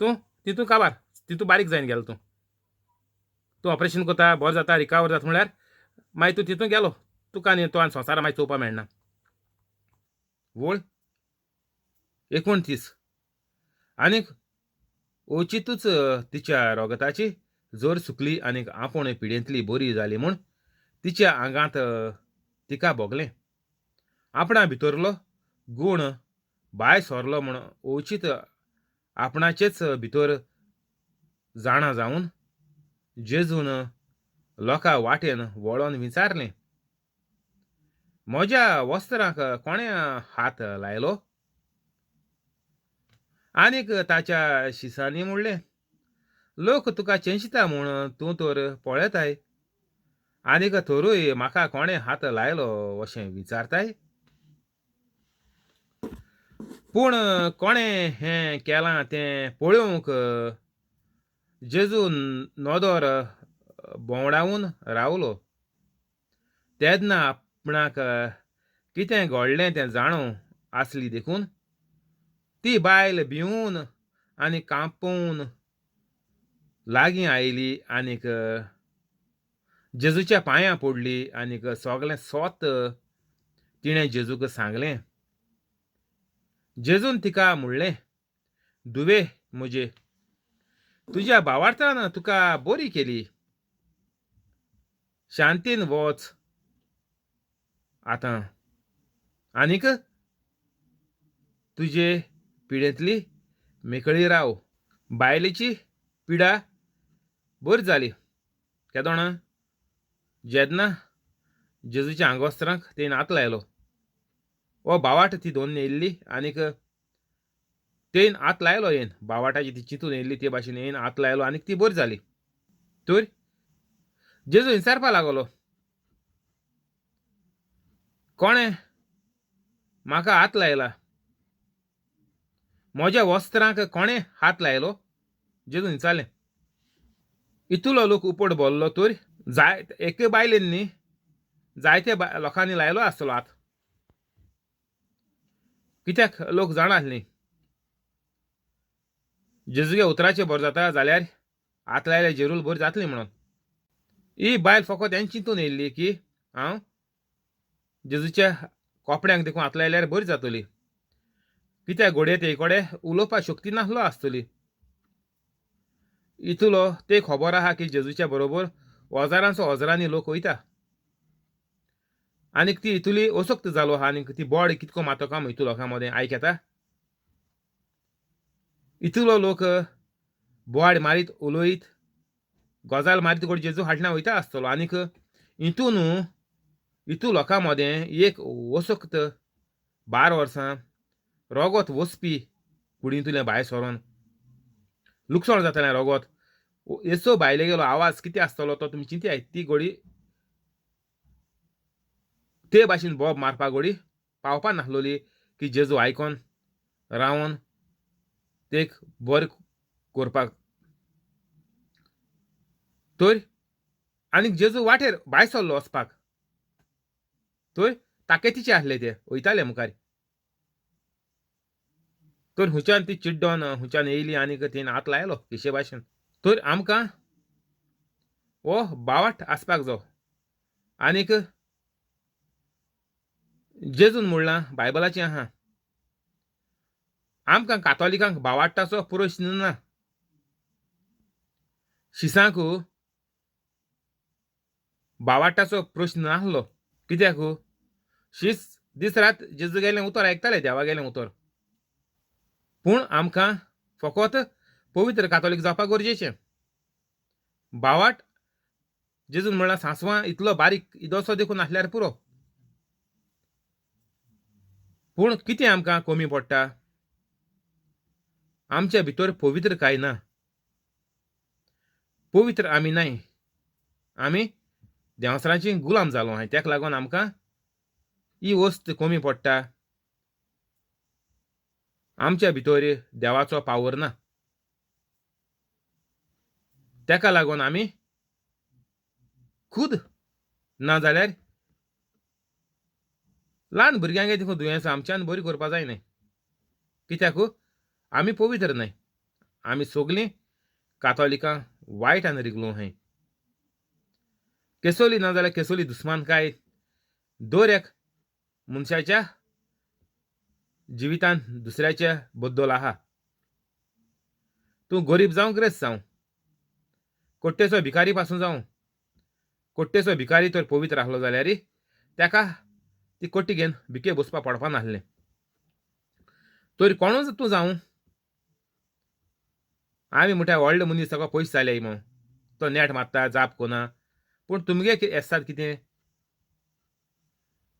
तूं तितूंत काबार तितूंत बारीक जायन गेलो तूं तूं ऑपरेशन करता बरो जाता रिकवर जाता म्हणल्यार मागीर तूं तितूंत गेलो तुका आनी तो आनी संवसारा मागीर चोवपा मेळना. वळ 29 आनीक अवचितूच तिच्या रोगताची जोर सुकली आनीक आपूण पिडेंतली बरी जाली म्हूण तिच्या आंगांत तिका भोगलें. आपणा भितरलो गूण भायर सरलो म्हूण अवचीत आपणाचेच भितर जाणा जावन जेजून लोकां वाटेन वळोन विचारलें म्हज्या वस्त्रांक कोणें हात लायलो. आनीक ताच्या शिसांनी म्हणलें लोक तुका चेंचता म्हूण तूं तर पळयताय आनीक थोरूय म्हाका कोणें हात लायलो अशें विचारताय. पूण कोणें हें केलां तें पळोवंक जेजू नदर भोंवडावन रावलो. तेन्ना आपणाक कितें घडलें तें जाणू आसली देखून ती बायल भिवून आनी कांपोवन लागीं आयली आनीक जेजूच्या पांयां पडली आनीक सगलें सोत तिणें जेजूक सांगलें. जेजून तिका म्हणलें, धुवे म्हजे, तुज्या भावार्थान तुका बरी केली, शांतीन वच आतां आनीक तुजे पिडेंतली मेकळी राव. बायलेची पिडा बरी जाली केदोणा जेन्ना जेजूच्या आंगवस्त्रांक तेणें हात लायलो. हो बावाट ती दोन येयल्ली आनीक तेन हात लायलो, येन बावाटाची ती चिंतून येयल्ली ते भाशेन येन हात लायलो आनीक ती बरी जाली. तर जेजू विचारपा लागलो, कोणें म्हाका हात लायला? म्हज्या वस्त्रांक कोणें हात लायलो? जेजून विचारलें. इतलो लोक उपट भरलो तर जाय एके बायलेन न्ही जायते लोकांनी लायलो आसतलो हात, कित्याक लोक जाणा आसली जेजूगे उतराचें बरें जाता जाल्यार हात लायल्यार जेरूल बरी जातली म्हणून. ही बायल फकत हें चिंतून येयल्ली की हांव जेजूच्या कपड्यांक देखून हात लायल्यार बरी जातली, कित्याक घडये ते कडेन उलोवपाक शक्ती नासलो आसतली. इतलो ते खबर आहा की जेजूच्या बरोबर हजारांचो हजारांनी लोक वयता आनीक ती इतली असक्त जालो आहा आनीक ती बॉड कितको मातो काम इतू लोकां मदें आयक येता. इतलो लोक बोवाड मारीत उलयत गजाल मारीत गोड जेजू हाडना वयता आसतलो आनीक हितून इतू लोकां मदें एक असक्त 12 वर्सां रोगोत वचपी कुडींतल्यान भायर सरोन लुकसाण जातालें रोगोत. येसो भायले गेलो आवाज कितें आसतलो तो तुमी चिंतयाय. ती गोडी ते भाशेन बोब मारपा गोडी पावपा नासलोली की जेजू आयकोन रावन तेक बरें करपाक. तर आनीक जेजू वाटेर भायर सरलो वचपाक, तर ताकेतीचे आसले ते वयताले मुखार. तर हुंच्यान ती चिड्डोन हुंच्यान येयली आनीक तेणें हात लायलो किशे भाशेन. तर आमकां हो बावाट आसपाक जाय. आनीक जेजून म्हणलां बायबलाचें आहा, आमकां कातोलिकांक बावाट्टाचो प्रश्न ना. शिसांक बावाट्टाचो प्रश्न नासलो, कित्याक शीस दीस रात जेजू गेलें उतर आयकताले, देवा गेलें उतर. पूण आमकां फकत पवित्र कातोलीक जावपाक गरजेचें. बावाट जेजून म्हणलां सांसवां इतलो बारीक इदोसो देखून आसल्यार पुरो. पूण कितें आमकां कमी पडटा? आमच्या भितर पवित्र काय ना, पवित्र आमी नाय, आमी देंवसरांची गुलाम जालो आहाय. तेका लागून आमकां ही वस्त कमी पडटा. आमच्या भितर देवाचो पावर ना, तेका लागून आमी खूद ना जाल्यार ल्हान भुरग्यांक देखून दुयेंसां आमच्यान बरी करपा जायना, कित्याक आमी पवित्र न्हय. आमी सगलीं कातोलिकां वायटान रिगलो आहाय. केसोली ना जाल्यार केसोली दुस्मानकाय दर एक मनशाच्या जिवितान दुसऱ्याच्या बद्दल आहा. तूं गरीब जावं ग्रेस्त जावं, कोट्टेचो भिकारी पासून जावं, कोट्टेचो भिकारी तर पवित्र आसलो जाल्यार ताका ती कोट्टी घेवन भिके बसपा पडपा नासलें. तर कोणूच तूं जावं, आमी म्हणटा व्हडले मनीस ताका पयशे जाले म्हूण तो नेट मारता जाप कोना, पूण तुमगे एसात कितें?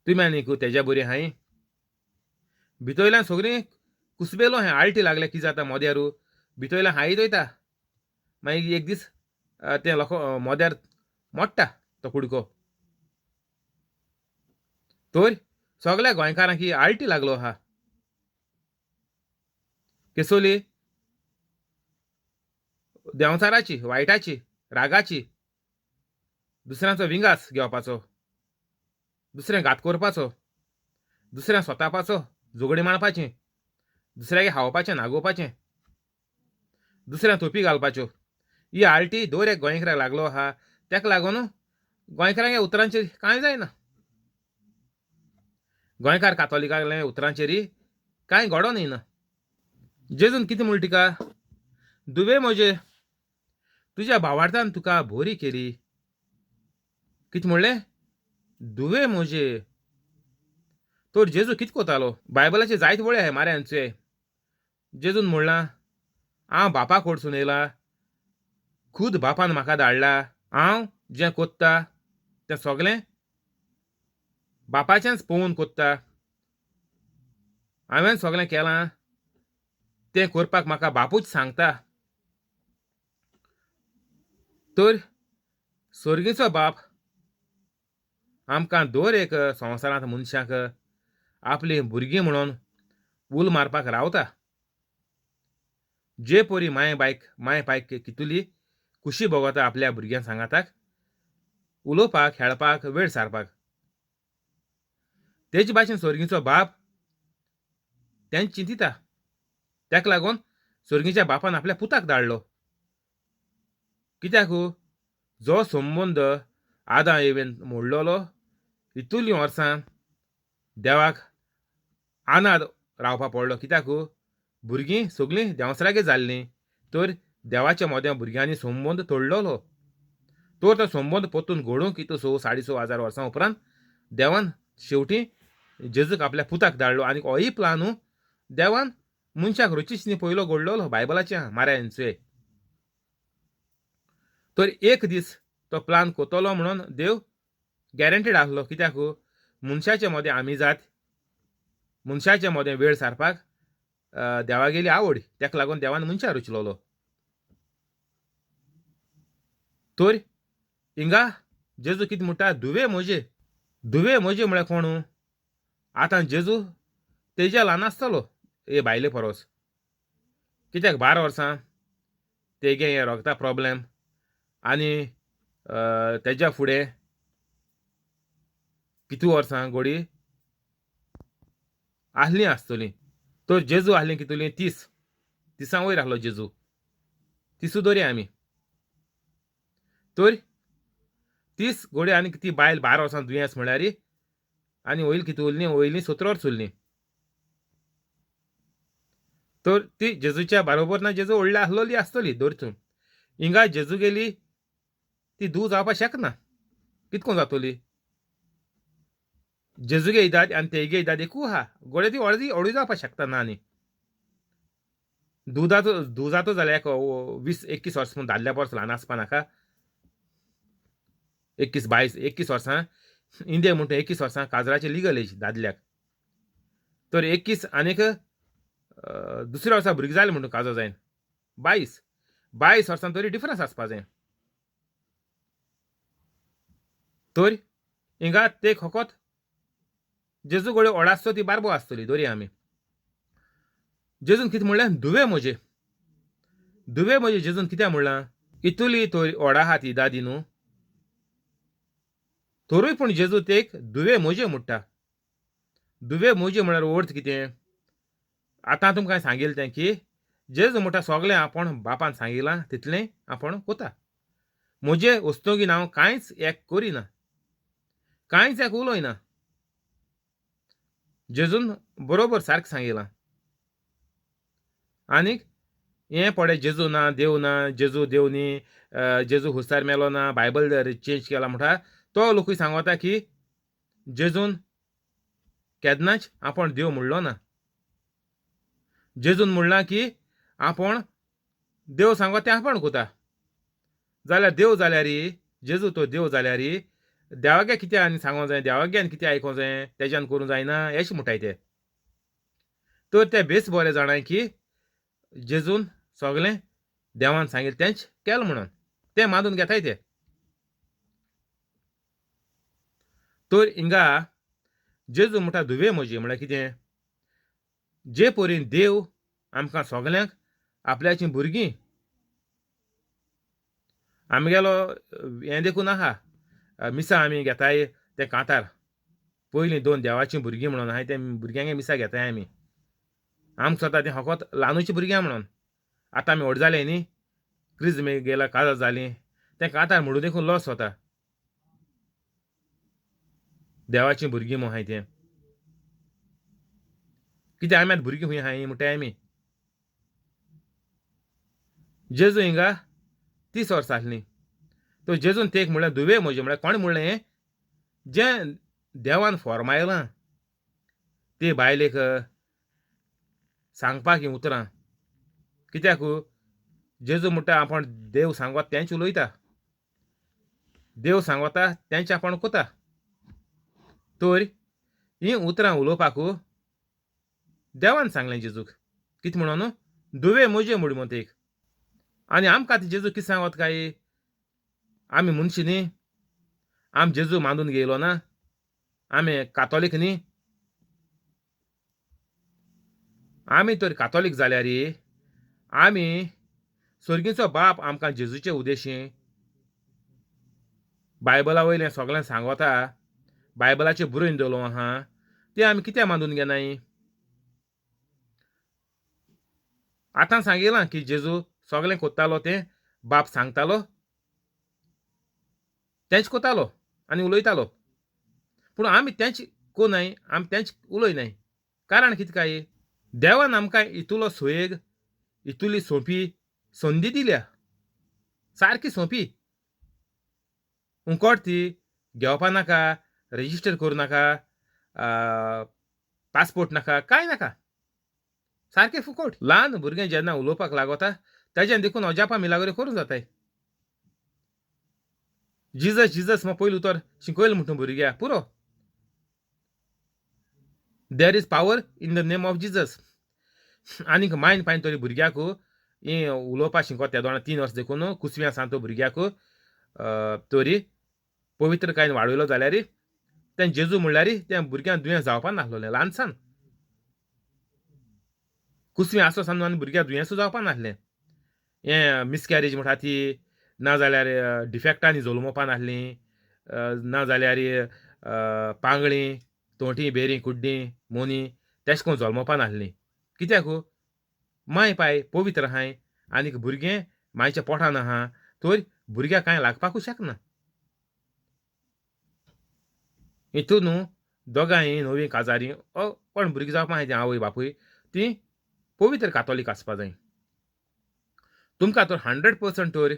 तुमी आनीक तेज्या बरी हांय भितरल्यान सगळीं कुसबेलो हांवें आल्टी लागल्या कितें जाता मोद्यार भितरल्यान हायत वयता, मागीर एक दीस तें लोक मोद्यार मोडटा तो कुडको. तर सगल्या गोंयकारांक ही आल्टी लागलो आहा. केसोली देंवचाराची, वायटाची, रागाची, दुसऱ्यांचो विंगास घेवपाचो, दुसऱ्यांक घात करपाचो, दुसऱ्यांक सोतापाचो, झगडी मांडपाचें, दुसऱ्याक खावपाचें, नागोवपाचें, दुसऱ्यांक तोपी घालपाच्यो, ही आल्टी दर एक गोंयकाराक लागलो आहा. तेका लागून गोंयकारांक ह्या उतरांचेर कांय जायना. गोंयकार कातोलिकांले उतरांचेर कांय घडोन येना. जेजून कितें म्हूण तिका, दुवे म्हजे, तुज्या भावार्थान तुका बरी केली. कितें म्हणलें? दुवे म्हजे. तर जेजू कितें कोतालो? बायबलाचे जायते वळे आहाय माऱ्यांचे. जेजून म्हणलां, हांव बापा कडसून येयला, खूद बापान म्हाका धाडला, हांव जें कोत्ता तें सगलें बापाचेंच पळोवन कोत्ता, हांवें सगलें केलां तें करपाक म्हाका बापूच सांगता. तर सर्गीचो बाप आमकां दर एक संवसारांत मनशांक आपलीं भुरगीं म्हणून उल मारपाक रावता. जे परी मांय बायक मांय पायक कितुली खुशी भोगता आपल्या भुरग्यां सांगाताक उलोवपाक, खेळपाक, वेळ सारपाक, तेजे भाशेन सर्गीचो बाप तेंच चिंतिता. ताका लागून सर्गीच्या बापान आपल्या पुताक धाडलो. कित्याक? जो संबंद आदां एवेन मोडलेलो इतुलीं वर्सां देवाक आनाद रावपा पडलो. कित्याक? भुरगीं सगळीं देंवसरागेर जाल्लीं, तर देवाच्या मोद्या भुरग्यांनी संबंद तोडलेलो. तर तो संबंद परतून घडोवंक कितू 6 6.5 हजार वर्सां उपरांत देवान शेवटी जेजूक आपल्या पुताक धाडलो. आनी होय प्लानू देवान मनशाक रचीच न्ही पयलो घडलेलो बायबलाच्या माऱ्यांचे. तर एक दीस तो प्लान कोतलो म्हणून देव गॅरंटीड आसलो. कित्याक? मनशाचे मदें आमी जात, मनशाचे मदें वेळ सारपाक देवागेली आवड, ताका लागून देवान मनशाक रचलोलो. तर हिंगा जेजू कितें म्हणटा, धुवे म्हजे. धुवे म्हजे म्हळ्यार कोण? आतां जेजू तेज्या ल्हान आसतलो हे बायले परोस. कित्याक 12 वर्सां तेगे हें रोगता प्रोब्लेम, आनी तेज्या फुडें कितू वर्सां घोडी आहलीं आसतलीं. तर जेजू आहलीं कितुलीं 30 30 वयर आहलो जेजू, 30 दवरया आमी. तर 30 घोडी आनी ती बायल 12 वर्सां दुयेंस म्हळ्यार, आनी वयली कितू उरलीं, वयलीं 17 वर्स उरलीं. तर ती जेजूच्या बारोबर ना जेजू व्हडली आसलोली आसतली दवर तूं. हिंगा जेजू गेली ती धूव जावपाक शकना, कितको जातली? जेजूगे इदाद आनी तेगे इदाद एकू आहा, गोडे ती व्हडली व्हडूय जावपाक शकता ना. आनी दुदाचो दुजाचो जाल्यार एक 20-21 वर्सां म्हूण दादल्या परस ल्हान आसपा नाका. 21 22 21 वर्सां इंडिया म्हणटा 21 वर्सां काजराची लिगल एज दादल्याक. तर 21 आनीक दुसऱ्या वर्सा भुरगीं जालें म्हणटा काजर जायन 22 22 वर्सां तरी डिफरन्स आसपा जाय. तर हिंगा ते फकत जेजू गोडे व्हड आसतो ती बारबो आसतली दवरया आमी. जेजून कितें म्हणलें? धुवे म्हजे. धुवे म्हजे जेजून कित्याक म्हणलां? इतुली तर व्हड आहा ती दादी न्हू, तरूय पूण जेजू तेक धुवे म्हजे म्हणटा. धुवे म्हजे म्हळ्यार अर्थ कितें? आतां तुमकां सांगिल्लें तें की जेजू म्हणटा सगळें आपूण बापान सांगिलां तितलें आपूण कोता, म्हजे वस्तुगीन हांव कांयच एक करिना, कांयच एक उलयना. जेजून बरोबर सारकें सांगिलां. आनीक हें पळय जेजू ना देव ना, जेजू देव न्ही, जेजू हुस्तार मेलो ना, बायबल चेंज केला म्हणटा तो लोकूय सांगता की जेजून केन्नाच आपूण देव म्हणलो ना. जेजून म्हणलां की आपूण देव सांगता तें आपूण कोता. जाल्यार देव जाल्यार जेजू तो देव जाल्यार देवागे कितें आनी सांगोंक जाय, देवागे आनी कितें आयकोंक जाय, तेज्यान करूंक जायना अशें म्हणटाय ते. तर ते बेस बरें जाणाय की जेजून सगळें देवान सांगिल्लें तेंच केलें म्हणून तें मानून घेताय ते. तर हिंगा जेजू म्हणटा धुवे म्हजी म्हळ्यार कितें? जे परीन देव आमकां सगल्यांक आपल्याचीं भुरगीं आमगेलो हें देखून आहा मिसां आमी घेताय तें कांतार पयलीं 2 देवाचीं भुरगीं म्हणून आहाय, तें भुरग्यांगे मिसां घेताय आमी. आमकां स्वता तें फकत ल्हानूचीं भुरग्यां म्हणून. आतां आमी व्हड जाले न्ही, क्रिज्म गेला काजार जालीं, तें कांतार म्हणून देखून लॉस वता. देवाचीं भुरगीं म्हूण आहाय तें. कित्याक आमी आतां भुरगीं खूंय आहाय म्हणटाय आमी. जेजू हिंगा 30 वर्सां आसलीं तो जेजून तेक म्हणलें दुवे म्हजें. म्हळ्यार कोणें म्हणलें हें? जें देवान फॉर्मायलां ते बायलेक सांगपाक हीं उतरां. कित्याक जेजू म्हणटा आपूण देव सांगता तेंच उलयता, देव सांगता तेंच आपूण कोता. तर हीं उतरां उलोवपाक देवान सांगलें जेजूक. कितें म्हणून? दुवे म्हजें म्हूण म्हणटा एक. आनी आमकां आतां जेजू कितें सांगत काय? आमी मनशी न्ही, आमी जेजू मानून घेयलो ना, आमी कातोलीक न्ही. आमी तर कातोलीक जाल्यार आमी स्वर्गीचो बाप आमकां जेजूचे उदेशी बायबला वयलें सगळें सांगता, बायबलाचें बरोवन दवरलो आहा, तें आमी कित्याक मानून घेनाय? आतां सांगिलां की जेजू सगळें कोत्तालो तें बाप सांगतालो तेंच कोतालो आनी उलयतालो. पूण आमी तेंच कोनाय, आमी तेंच उलयनाय. कारण कितें काय? देवान आमकां इतलो सोयेग, इतली सोंपी संदी दिल्या, सारकी सोंपी. उंकोट ती घेवपा नाका, रजिस्टर करूं नाका, पासपोर्ट नाका, कांय नाका, सारकें फुकोट. ल्हान भुरगें जेन्ना उलोवपाक लागता तेज्यान देखून अजापां मिलाग्रो करूं जाताय. जिजस जिजस म्हाका पयलीं उतर शिकयलें म्हणटा भुरग्याक पुरो. There is power in the name of Jesus. आनीक मायन पायन तरी भुरग्याक हें उलोवपाक शिकता तेदोणा 3 वर्सां देखून कुसव्यां सांगता भुरग्याक तरी पवित्रकायेन वाडयलो जाल्यार तें जेजू म्हणल्यार तें भुरग्यांक दुयेंस जावपा नासलें. ल्हानसान कुसवें आसो सावन आनी भुरग्यांक दुयेंसूय जावपा नासलें. हें मिसकॅरेज म्हणटा ती, नाजाल्यार डिफेक्टांनी जल्मोवपा नासलीं, नाजाल्यार पांगळीं तोंटी बेरीं कुड्डीं मोनी तेश कोन जल्मोवपा नासलीं. कित्याक? माय पाय पवित्र आहाय आनीक भुरगें मायच्या पोटान आहा, तर भुरग्याक कांय लागपाकूच शकना. हितून न्हू दोगांय नवीं काजारी कोण भुरगीं जावपा आहाय तीं आवय बापूय तीं पवित्र कातोलीक आसपा जाय. तुमकां तर 100% तर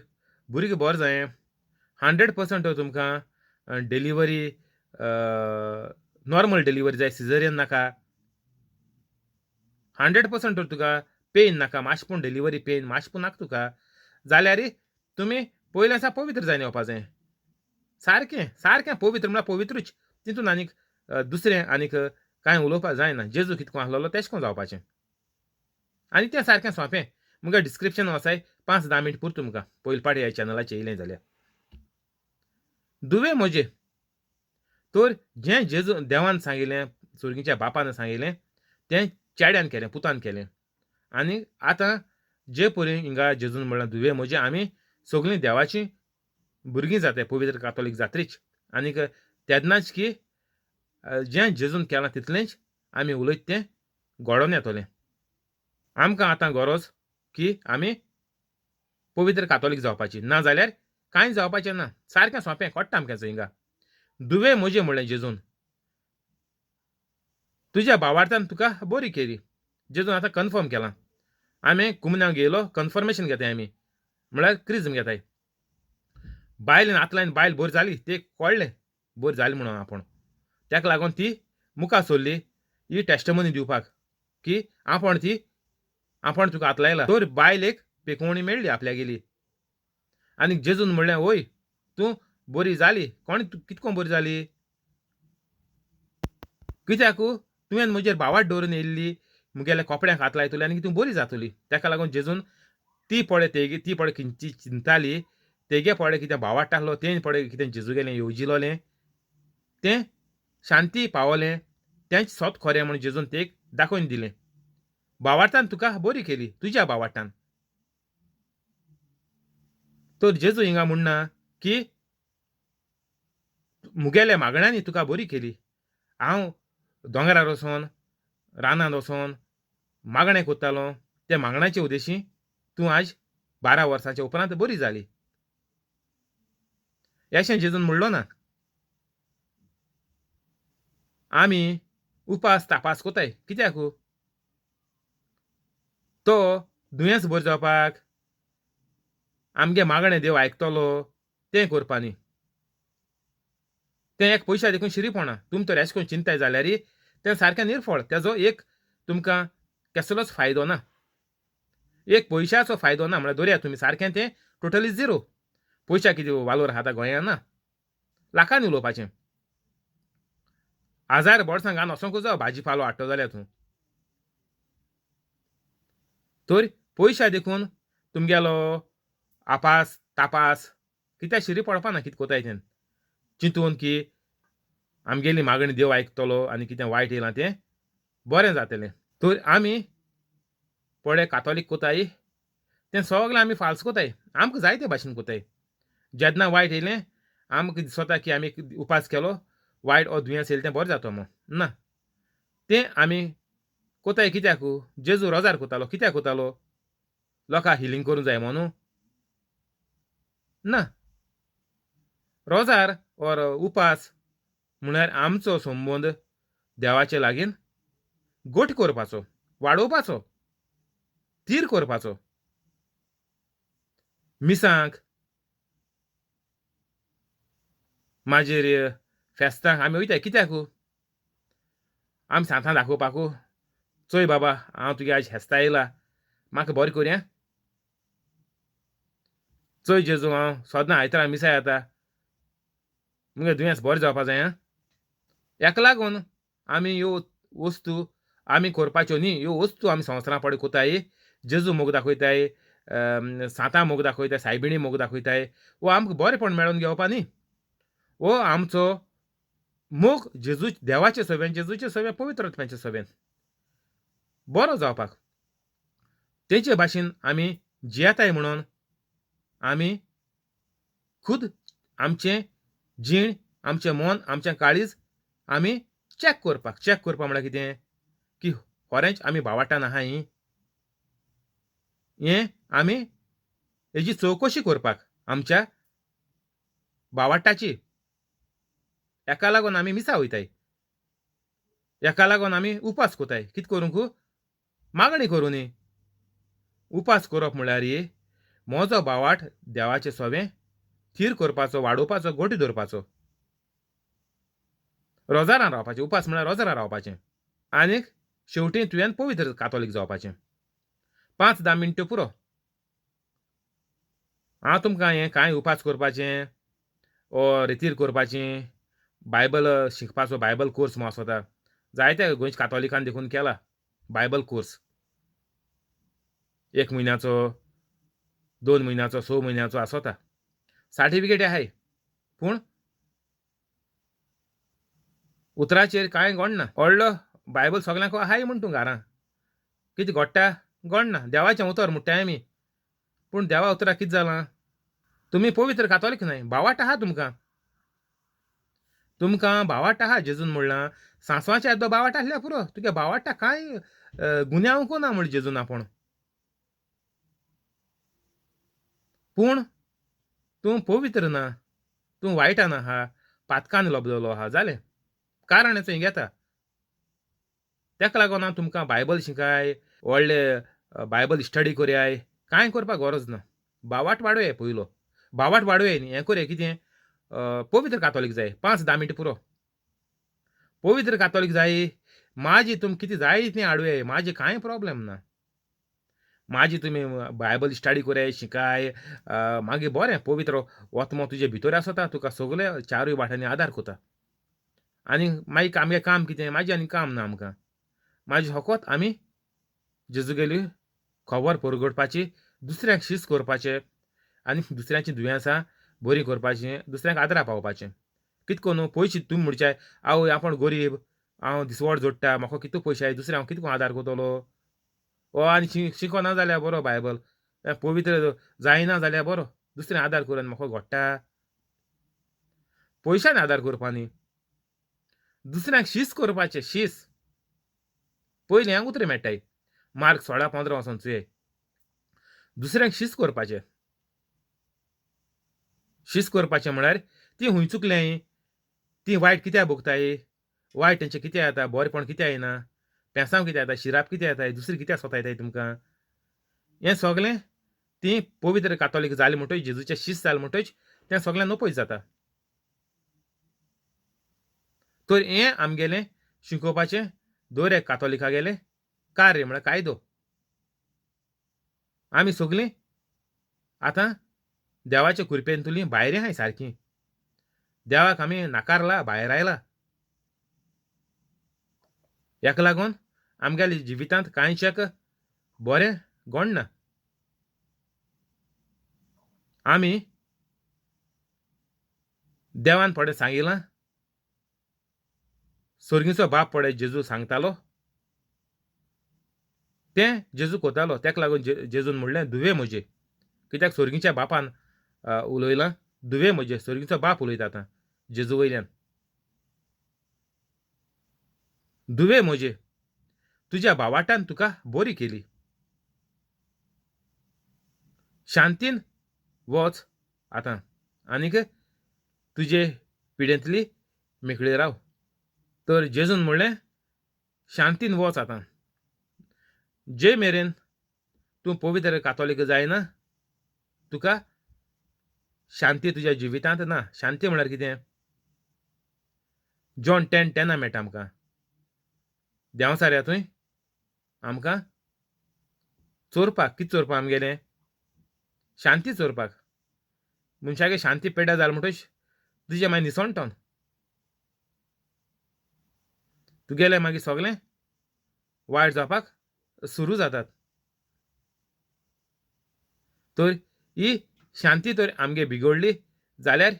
भुरगीं बरें जाय, 100% तर तुमकां डिलिव्हरी नॉर्मल डिलिव्हरी जाय, सिजरियन नाका. 100% तर तुका पेन नाका, मातशें पूण डिलिव्हरी पेन मातशें पूण नाका तुका जाल्यार तुमी पयलें आसा पवित्र जायन येवपा जाय. सारकें सारकें पवित्र म्हळ्यार पवित्रूच, तितून आनीक दुसरें आनीक कांय उलोवपाक जायना. जेजू कितको आसलेलो तेश कोन जावपाचें आनी तें सारकें सोंपें. मुगे डिस्क्रिप्शन वचाय 5-10 मिनट पुरता तुमकां पयले पाटी ह्या चॅनलाचेर येयलें जाल्यार. दुवे म्हजे तर जें जेजू देवान सांगिल्लें, सुर्गीच्या बापान सांगिल्लें तें चेड्यान केलें, पुतान केलें. आनी आतां जे परी हिंगा जेजून म्हणलां दुवे म्हजे, आमी सगळीं देवाचीं भुरगीं जाताय, पवित्र कातोलीक जात्रीच. आनीक तेन्नाच की जें जेजून केलां तितलेंच आमी उलयत तें घडोवन येतलें. आमकां आतां गरज की आमी पवित्र कातोलीक जावपाची, ना जाल्यार कांय जावपाचें ना. सारकें सोंपें कोट्टा आमकां हिंगा. दुवे म्हजें म्हणलें जेजून, तुज्या भावार्थान तुका बरी केली. जेजून आतां कन्फर्म केलां. आमी कुमन्यांक घेयलो कन्फर्मेशन घेताय आमी, म्हळ्यार क्रिज्म घेताय. बायलेन आतल्यान बायल बरी जाली, ते कळ्ळें बरी जाली म्हणून आपूण, ताका लागून ती मुखार सरली ही टेस्टमनी दिवपाक की आपूण ती आपूण तुका हात लायला. तर बायलेक पेकोवणी मेळ्ळी आपल्यागेली. आनी जेजून म्हणलें वय तूं बरी जाली. कोण कितको बरी जाली? कित्याक तुवें म्हजेर भावाट दवरून येयल्ली, मुगेल्या कपड्यांक हात लायतली आनी तूं बरी जातली. ताका लागून जेजून ती पळय तेगे ती पळय खंयची चिंताली, तेगे पळय कितें भावाट आसलो, तें पळय कितें जेजू गेलें येवजिलोलें, तें शांती पावलें, तेंच सत खरें म्हूण जेजून तेक दाखोवन दिलें. भावार्थान तुका बरी केली तुज्या भावार्थान. तर जेजू हिंगा म्हणना की मुगेल्या मागण्यांनी तुका बरी केली. हांव दोंगरार वचोन रानांत वचोन मागणें करतालो, त्या मागण्याचे उद्देशी तूं आज 12 वर्सांच्या उपरांत बरी जाली अशें जेजून म्हणलो ना. आमी उपास तापास कोताय कित्याक? तो दुयेंस बरो जावपाक, आमगे मागणें देव आयकतलो तें करपा न्ही. तें एक पयशा देखून शिरीपणा. तुमी तर अशें करून चिंताय जाल्यार तें सारकें निर्फळ. तेजो एक तुमकां कसलोच फायदो ना, एक पयशाचो फायदो ना. म्हळ्यार दवरया तुमी सारकें तें टोटली झिरो. पयशा कितें वालोर आहा आतां गोंयांत ना, लाखांनी उलोवपाचें. हजार बोरसां घालून वचोंकूच जावो भाजी पालो हाडटलो जाल्यार तूं. तर पयशा देखून तुमगेलो आपास तापास कित्याक शिरी पडपा ना. कितें कोताय तें चिंतून की आमगेली मागणी देव आयकतलो आनी कितें वायट येयलां तें बरें जातलें. तर आमी पळय कातोलीक कोताय तें सगळें आमी फाल्स कोताय, आमकां जाय ते भाशेन कोताय. जेन्ना वायट येयलें आमकां दिसता की आमी उपास केलो, वायट हो दुयेंस येयलें तें बरें जाता म्हूण ना. तें आमी कोताय कित्याक? जेजू रोजार कोतालो कित्याक कोतालो? लोकांक हिलींग करूंक जाय म्हणून ना. रोजार ओर उपास म्हळ्यार आमचो संबंद देवाचे लागीं गोट करपाचो, वाडोवपाचो, थीर करपाचो. मिसांक मागीर फेस्तांक आमी वयताय कित्याक? आमी सांतां दाखोवपाक, चोय बाबा हांव तुगे आयज फेस्ता येयला, म्हाका बरें करया, चोय जेजू हांव सदां आयतारा मिसा येता, मुगे दुयेंस बरें जावपा जाय. आं, हेका लागून आमी ह्यो वस्तू आमी करपाच्यो न्ही. ह्यो वस्तू आमी संवसारां पडे कोताय, जेजू मोग दाखयताय, सांतां मोग दाखयताय, सायबिणी मोग दाखयताय, वो आमकां बरेंपण मेळोवन घेवपा न्ही. वो आमचो मोग जेजू देवाचे सवेन, जेजूचे सवेन, पवित्र आत्म्याचे सवेन बरो जावपाक, तेचे भाशेन आमी जियेताय म्हणून आमी खुद आमचें जीण, आमचें मन, आमचें काळीज आमी चॅक करपाक. चॅक करपाक म्हळ्यार कितें की खरेंच आमी भावाटान आहाय हें आमी हेजी चवकशी करपाक, आमच्या भावाटाची. हेका लागून आमी मिसा वयताय, हेका लागून आमी उपास कोताय. कितें करूंक? मागणी करूं न्ही. उपास करप म्हळ्यार म्हजो भावाट देवाचें सवें थीर करपाचो, वाडोवपाचो, गोटी दवरपाचो, रोजारान रावपाचें. उपास म्हळ्यार रोजारान रावपाचें आनीक शेवटी तुवें पवित्र कातोलीक जावपाचें. 5-10 मिनटां पुरो. हांव तुमकां हें कांय उपास करपाचें ओ रितीर करपाचें, बायबल शिकपाचो बायबल कोर्स म्हूण आसता, जायते गोंयच्या कातोलिकान देखून केला बायबल कोर्स, 1 म्हयन्याचो, 2 म्हयन्याचो, 6 म्हयन्याचो आसता. सर्टिफिकेट आहाय, पूण उतराचेर कांय गोडना. व्हडलो बायबल सगल्यांक आहाय म्हूण तूं घरां कितें घडटा गोडना. देवाचें उतर म्हणटाय आमी, पूण देवा उतराक कितें जालां? तुमी पवित्र कातोलीक न्हय, भावाट आहा तुमकां, तुमकां भावाट आहा. जेजून म्हणलां सांसवाच्या येदो भावाट आसल्यार पुरो, तुगे भावाटा कांय गुन्यांवकू ना म्हण जेजून आपूण. पूण तूं पवित्र ना, तूं वायटान आहा, पातकान लबलेलो आहा, जालें कारण हें घेता. तेका लागून हांव तुमकां बायबल शिकाय, व्हडले बायबल स्टडी करयाय, कांय करपाक गरज ना. भावाट वाडोवया पयलो, भावाट वाडोवया न्ही, हें करया कितें पवित्र कातोलीक जाय, 5-10 मिनटां पुरो. पवित्र कातोलीक जाय, माजी तुमी कितें जाय तें हाडुया, माजी कांय प्रोब्लेम ना. माजी तुमी बायबल स्टडी करयाय, शिकाय, मागीर बरें पवित्र आत्मो तुजे भितर आसता, तुका सगळे चारूय वाटांनी आदार करता. आनी मागीर आमगें काम कितें? माजी आनी काम ना आमकां, माजी फकत आमी जेजूगेली खबर परगटपाची, दुसऱ्यांक शीस करपाचें आनी दुसऱ्यांची दुयेंसां बरीं करपाचें, दुसऱ्यांक आदरा पावपाचें. कितें करून पयशे तुमी म्हणचे आवय आपूण गरीब, हांव दिसवड जोडटा, म्हाका कितू पयशे आय, दुसऱ्या हांव कितें आदार करतलो? ओ आनी शिकोना जाल्यार बरो बायबल, पवित्र जायना जाल्यार बरो, दुसऱ्या आदार करून म्हाका घडटा. पयशान आदार करपा न्ही, दुसऱ्यांक शीस करपाचें. शीस पयलीं हांगा उतरां मेळटाय, मार्क 16:15 वचोन चोय, दुसऱ्यांक शीस करपाचें. शीस करपाचें म्हळ्यार ती हुंय चुकल्याय, ती वायट कित्याक भोगताय, वायट तेंचें कितें जाता, बरेंपण कित्याक येना, पेंसांव कित्याक जाता, शिराप कित्याक जाता, दुसरें कित्याक सोतां येताय तुमकां, हें सगलें तीं पवित्र कातोलीक जालीं म्हणटच, जेजूचे शीस जालें म्हणटच तें सगलें नपयत जाता. तर हें आमगेलें शिकोवपाचें दर एक कातोलिकागेलें कार्य म्हळ्यार कायदो. आमी सगलीं आतां देवाचे कृपेंतुलीं भायर आहाय सारकीं. देवाक आमी नाकारला, भायर आयला. हेका लागून आमगेल्या जिवितांत कांयच एक बरें घडना. आमी देवान पळय सांगिलां, सोर्गीचो बाप पळय जेजू सांगतालो तें जेजू कोतालो. तेका लागून जेजून म्हणलें धुवे म्हजे, कित्याक सोर्गीच्या बापान उलयलां धुवे म्हजे, सोर्गीचो बाप उलयता आतां जेजू वयल्यान. धुवे म्हजे, तुज्या बावाटान तुका बरी केली, शांतीन वच आतां आनीक तुजे पिडेंतली मेकळी राव. तर जेजून म्हणलें शांतीन वच आतां, जे मेरेन तूं पवित्र कातोलीक जायना तुका शांती तुज्या जिवितांत ना. शांती म्हळ्यार कितें? जॉन 10:10 मेळटा आमकां. देंवचार तुवें आमकां चोरपाक, कितें चोरपाक आमगेलें? शांती चोरपाक. मनशागे शांती पेड्ड्यार जाल म्हणटच तुजें मागीर निसणटन तुगेलें मागीर सगलें वायट जावपाक सुरू जातात. तर ही शांती तर आमगे बिगडली जाल्यार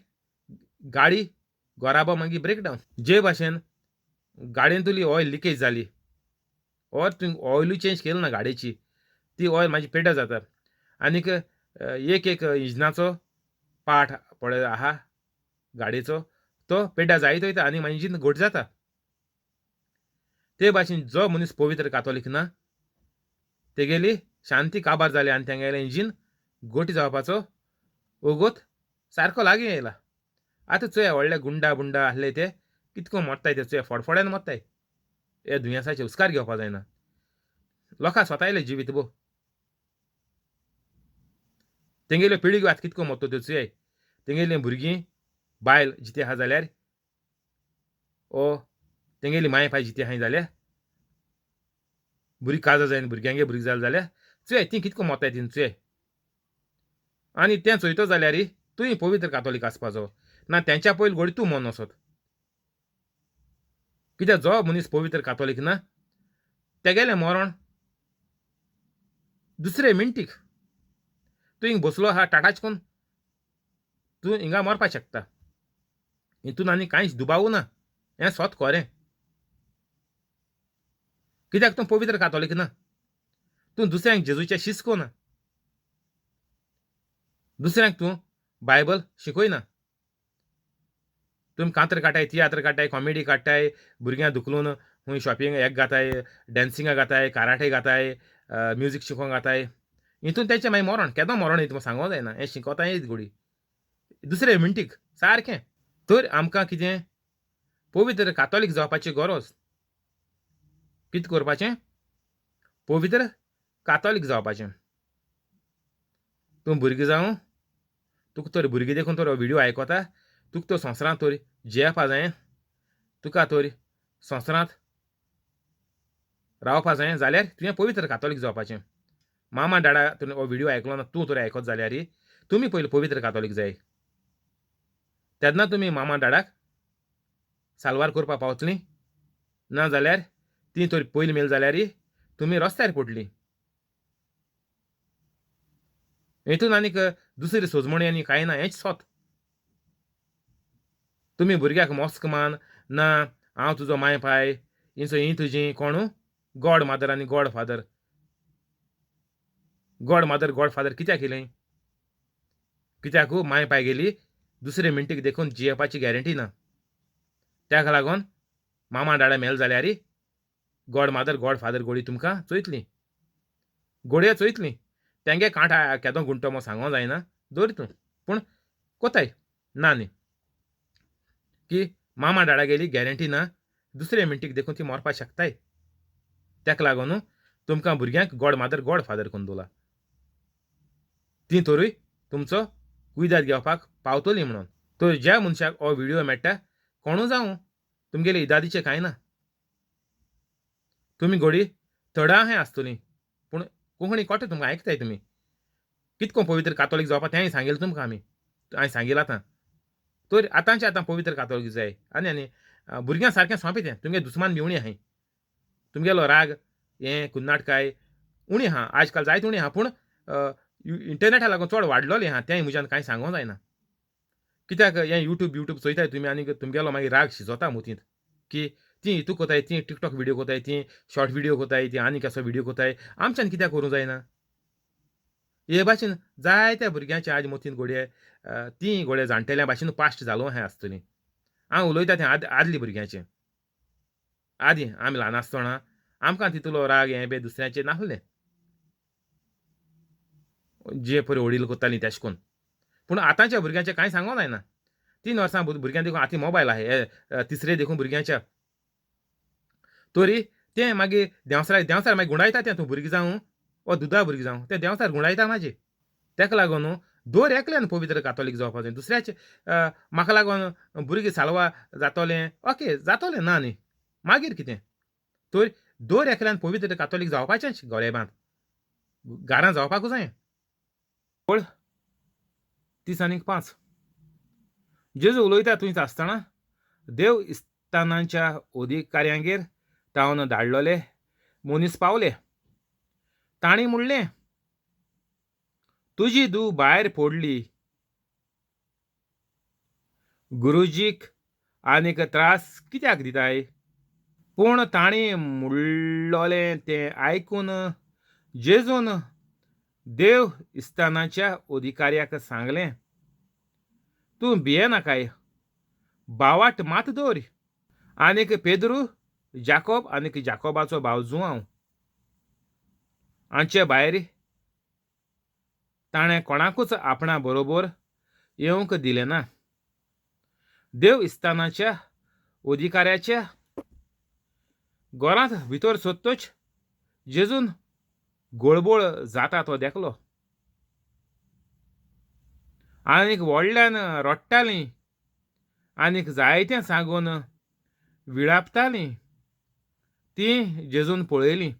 गाडी गोराबो मागीर ब्रेकडावन. जे भाशेन गाडयेंतली ऑयल लिकेज जाली ऑर तुवें ऑयलूय चेंज केली ना गाडयेची, ती ऑयल मागीर पेड्ड्यार जाता. आनीक एक एक इंजिनाचो पार्ट पळय आहा गाडयेचो तो पेड्ड्यार जायत वयता आनी मागीर इंजीन घट जाता. ते भाशेन जो मनीस पवित्र कातोलीक ना तेगेली शांती काबार जाली आनी तेंगेलें इंजीन घट जावपाचो वोगोत सारको लागीं येयला. आतां चोया व्हडले गुंडा बुंडा आसले ते कितको मोत्ताय ते चोया, फडफड्यान मोत्ताय. हे दुयेंसाचे हुस्कार घेवपा जायना. लोकां स्वतायलें जिवीत बो, तेंगेल्यो पिळग्यो आतां कितको मोत्तो त्यो चोयाय. तेंगेलीं भुरगीं बायल जिती आहा जाल्यार ओ तेंगेली माय पाय जिती आहाय जाल्यार भुरगीं काजार जायन भुरग्यांगे भुरगीं जालें जाल्यार चोय तीं कितको मोत्ताय तीं चोय. आनी तें चोयतो जाल्यार तुंय पवित्र कातोलीक आसपाचो ना, तेंच्या पयलीं घोडी तूं मन वचत. कित्याक जो मनीस पवित्र कातोलीक ना तेगेलें मरण दुसरे मिनटीक. तूं हिंग बसलो आहा टाटाच कोन्न तूं हिंगा मरपाक शकता, हितून आनी कांयच दुबावू ना, हें सोत खरें. कित्याक तूं पवित्र कातोलीक ना, तूं दुसऱ्यांक जेजूचें शिस्को ना, दुसऱ्यांक तूं बायबल शिकयना. तुमी कांतर काडटाय, तियात्र काडटाय, कॉमेडी काडटाय, भुरग्यांक धुकलून खूंय शॉपिंग हेक घाताय, डॅन्सिंगाक घाताय, कराटे घाताय, म्युजीक शिकोवंक घाताय. हितून तेंचें मागीर मरण केदो मरण येता सांगोंक जायना. हें शिकोता येत घोडी दुसरे मिनटीक सारकें. तर आमकां कितें पवित्र कातोलीक जावपाची गरज. कितें करपाचें? पवित्र कातोलीक जावपाचें. तूं भुरगीं जावं, तुका तर भुरगीं देखून तर हो व्हिडियो आयकता, तुका तर संवसारांत तर जियेवपा जाय, तुका तर संवसारांत रावपा जाय जाल्यार तुवें पवित्र कातोलीक जावपाचें. मामा डाडा तुवें हो व्हिडियो आयकलो ना, तूं तर आयकत जाल्यार तुमी पयलीं पवित्र कातोलीक जाय, तेन्ना तुमी मामा डाडाक साल्वार करपाक पावतलीं. ना जाल्यार तीं तर पयलीं मेल जाल्यार तुमी रस्त्यार पडलीं. हितून आनीक दुसरी सोजमणी आनी कांय ना, हेंच सोत. तुमी भुरग्याक मोस्क मान ना, हांव तुजो माय पाय, इंचो ही तुजी कोणू गॉड मादर आनी god father. God mother god father कित्याक केलें? कित्याक माय पाय गेली दुसरे मिनटीक देखून जियेवपाची गॅरंटी ना. ताका लागून मामा डाडा मेल जाल्यार गॉड मादर गॉड फादर गोडी तुमकां चोयतली, गोडये चोयतली. तेंगे कांठ केदो गुंटो मो सांगो जायना, दवर तूं, पूण कोताय ना न्ही की मामा डाडा गेली गॅरंटी ना, दुसरे मिनटीक देखून ती मरपाक शकताय. ताका लागून तुमकां भुरग्यांक गॉड मादर गॉड फादर करून दवरला, तीं तरूय तुमचो कुयदाद घेवपाक पावतलीं म्हणून. तर ज्या मनशाक हो व्हिडियो मेळटा, कोणू जावं, तुमगेले इदादीचें कांय ना, तुमी घोडी थोडा अहें आसतलीं, पूण कोंकणी कोटे तुमकां आयकताय तुमी. कितको पवित्र कातोलीक जावपा तेंय सांगिल्लें तुमकां आमी, हांवें सांगिलां आतां. तर आतांचें आतां पवित्र कातोलीक जाय. आनी आनी भुरग्यां सारकें सोंपें तें, तुमगे दुस्मान बी उणी आहाय, तुमगेलो राग हें कुन्नाटकाय उणी आहा, आज काल जायत उणी आहा, पूण इंटरनेटा लागून चड वाडलोलें आहा, तेंय म्हज्यान कांय सांगूंक जायना. कित्याक हें युट्यूब युट्यूब चोयताय तुमी आनी तुमगेलो मागीर राग शिजोता मतींत की तीं हितू कोताय, तीं टिकटॉक व्हिडियो कोताय, तीं शॉर्ट व्हिडियो कोताय, तीं आनी कसो व्हिडियो कोताय, आमच्यान कित्याक करूंक जायना. हे भाशेन जायत्या भुरग्यांच्या आज मतींत घोडये तीं घोडये जाणटेल्या भाशेन पास्ट जालो अहें आसतलीं. हांव उलयता तें आदली भुरग्यांचें, आदीं आमी ल्हान आसतना आमकां तितलो राग हें बी दुसऱ्यांचेर नासलें, जे पळय वडील करतालीं तेश कोन्न. पूण आतांच्या भुरग्यांचें कांय सांगूंक जायना. 3 वर्सां भुरग्यां देखून आतां मोबायल आहा, तिसरे देखून भुरग्यांच्या तरी तें मागीर देंवसार देंवसार मागीर गुंडायता तें, तूं भुरगीं जावं वा दुदा भुरगीं जावं, तें देंवसार गुंडायता मागीर. ताका लागून दर एकल्यान पवित्र कातोलीक जावपा जाय. दुसऱ्याचे म्हाका लागून भुरगीं साल्वा जातोलें, ओके जातोलें ना न्ही, मागीर कितें, तर दर एकल्यान पवित्र कातोलीक जावपाचेंच, गोरेबांत घरां जावपाकूच जाय. 30:5 जेजू उलयता थंयच आसतना देव इस्तानांच्या अधिकाऱ्यांगेर तावन धाडलोले मनीस पावले. तांणी म्हणलें, तुजी धूव भायर पडली, गुरुजीक आनीक त्रास कित्याक दिताय? पूण तांणी म्हणलोलें तें आयकून जेजून देव इस्तानाच्या अधिकाऱ्याक सांगलें, तूं भियेनाकाय, बावाट मात दवर. आनीक पेद्रू, जाकोब आनीक जाकोबाचो भाव जुआंव हांचे भायर ताणें कोणाकूच आपणा बरोबर येवंक दिलें ना. देव इस्तानाच्या अधिकाऱ्याच्या घरांत भितर सोदतच जेजून गोळबोळ जाता तो देखलो आनीक व्हडल्यान रडटालीं आनीक जायतें सांगून विळापतालीं. तीं जेजून पळयलीं.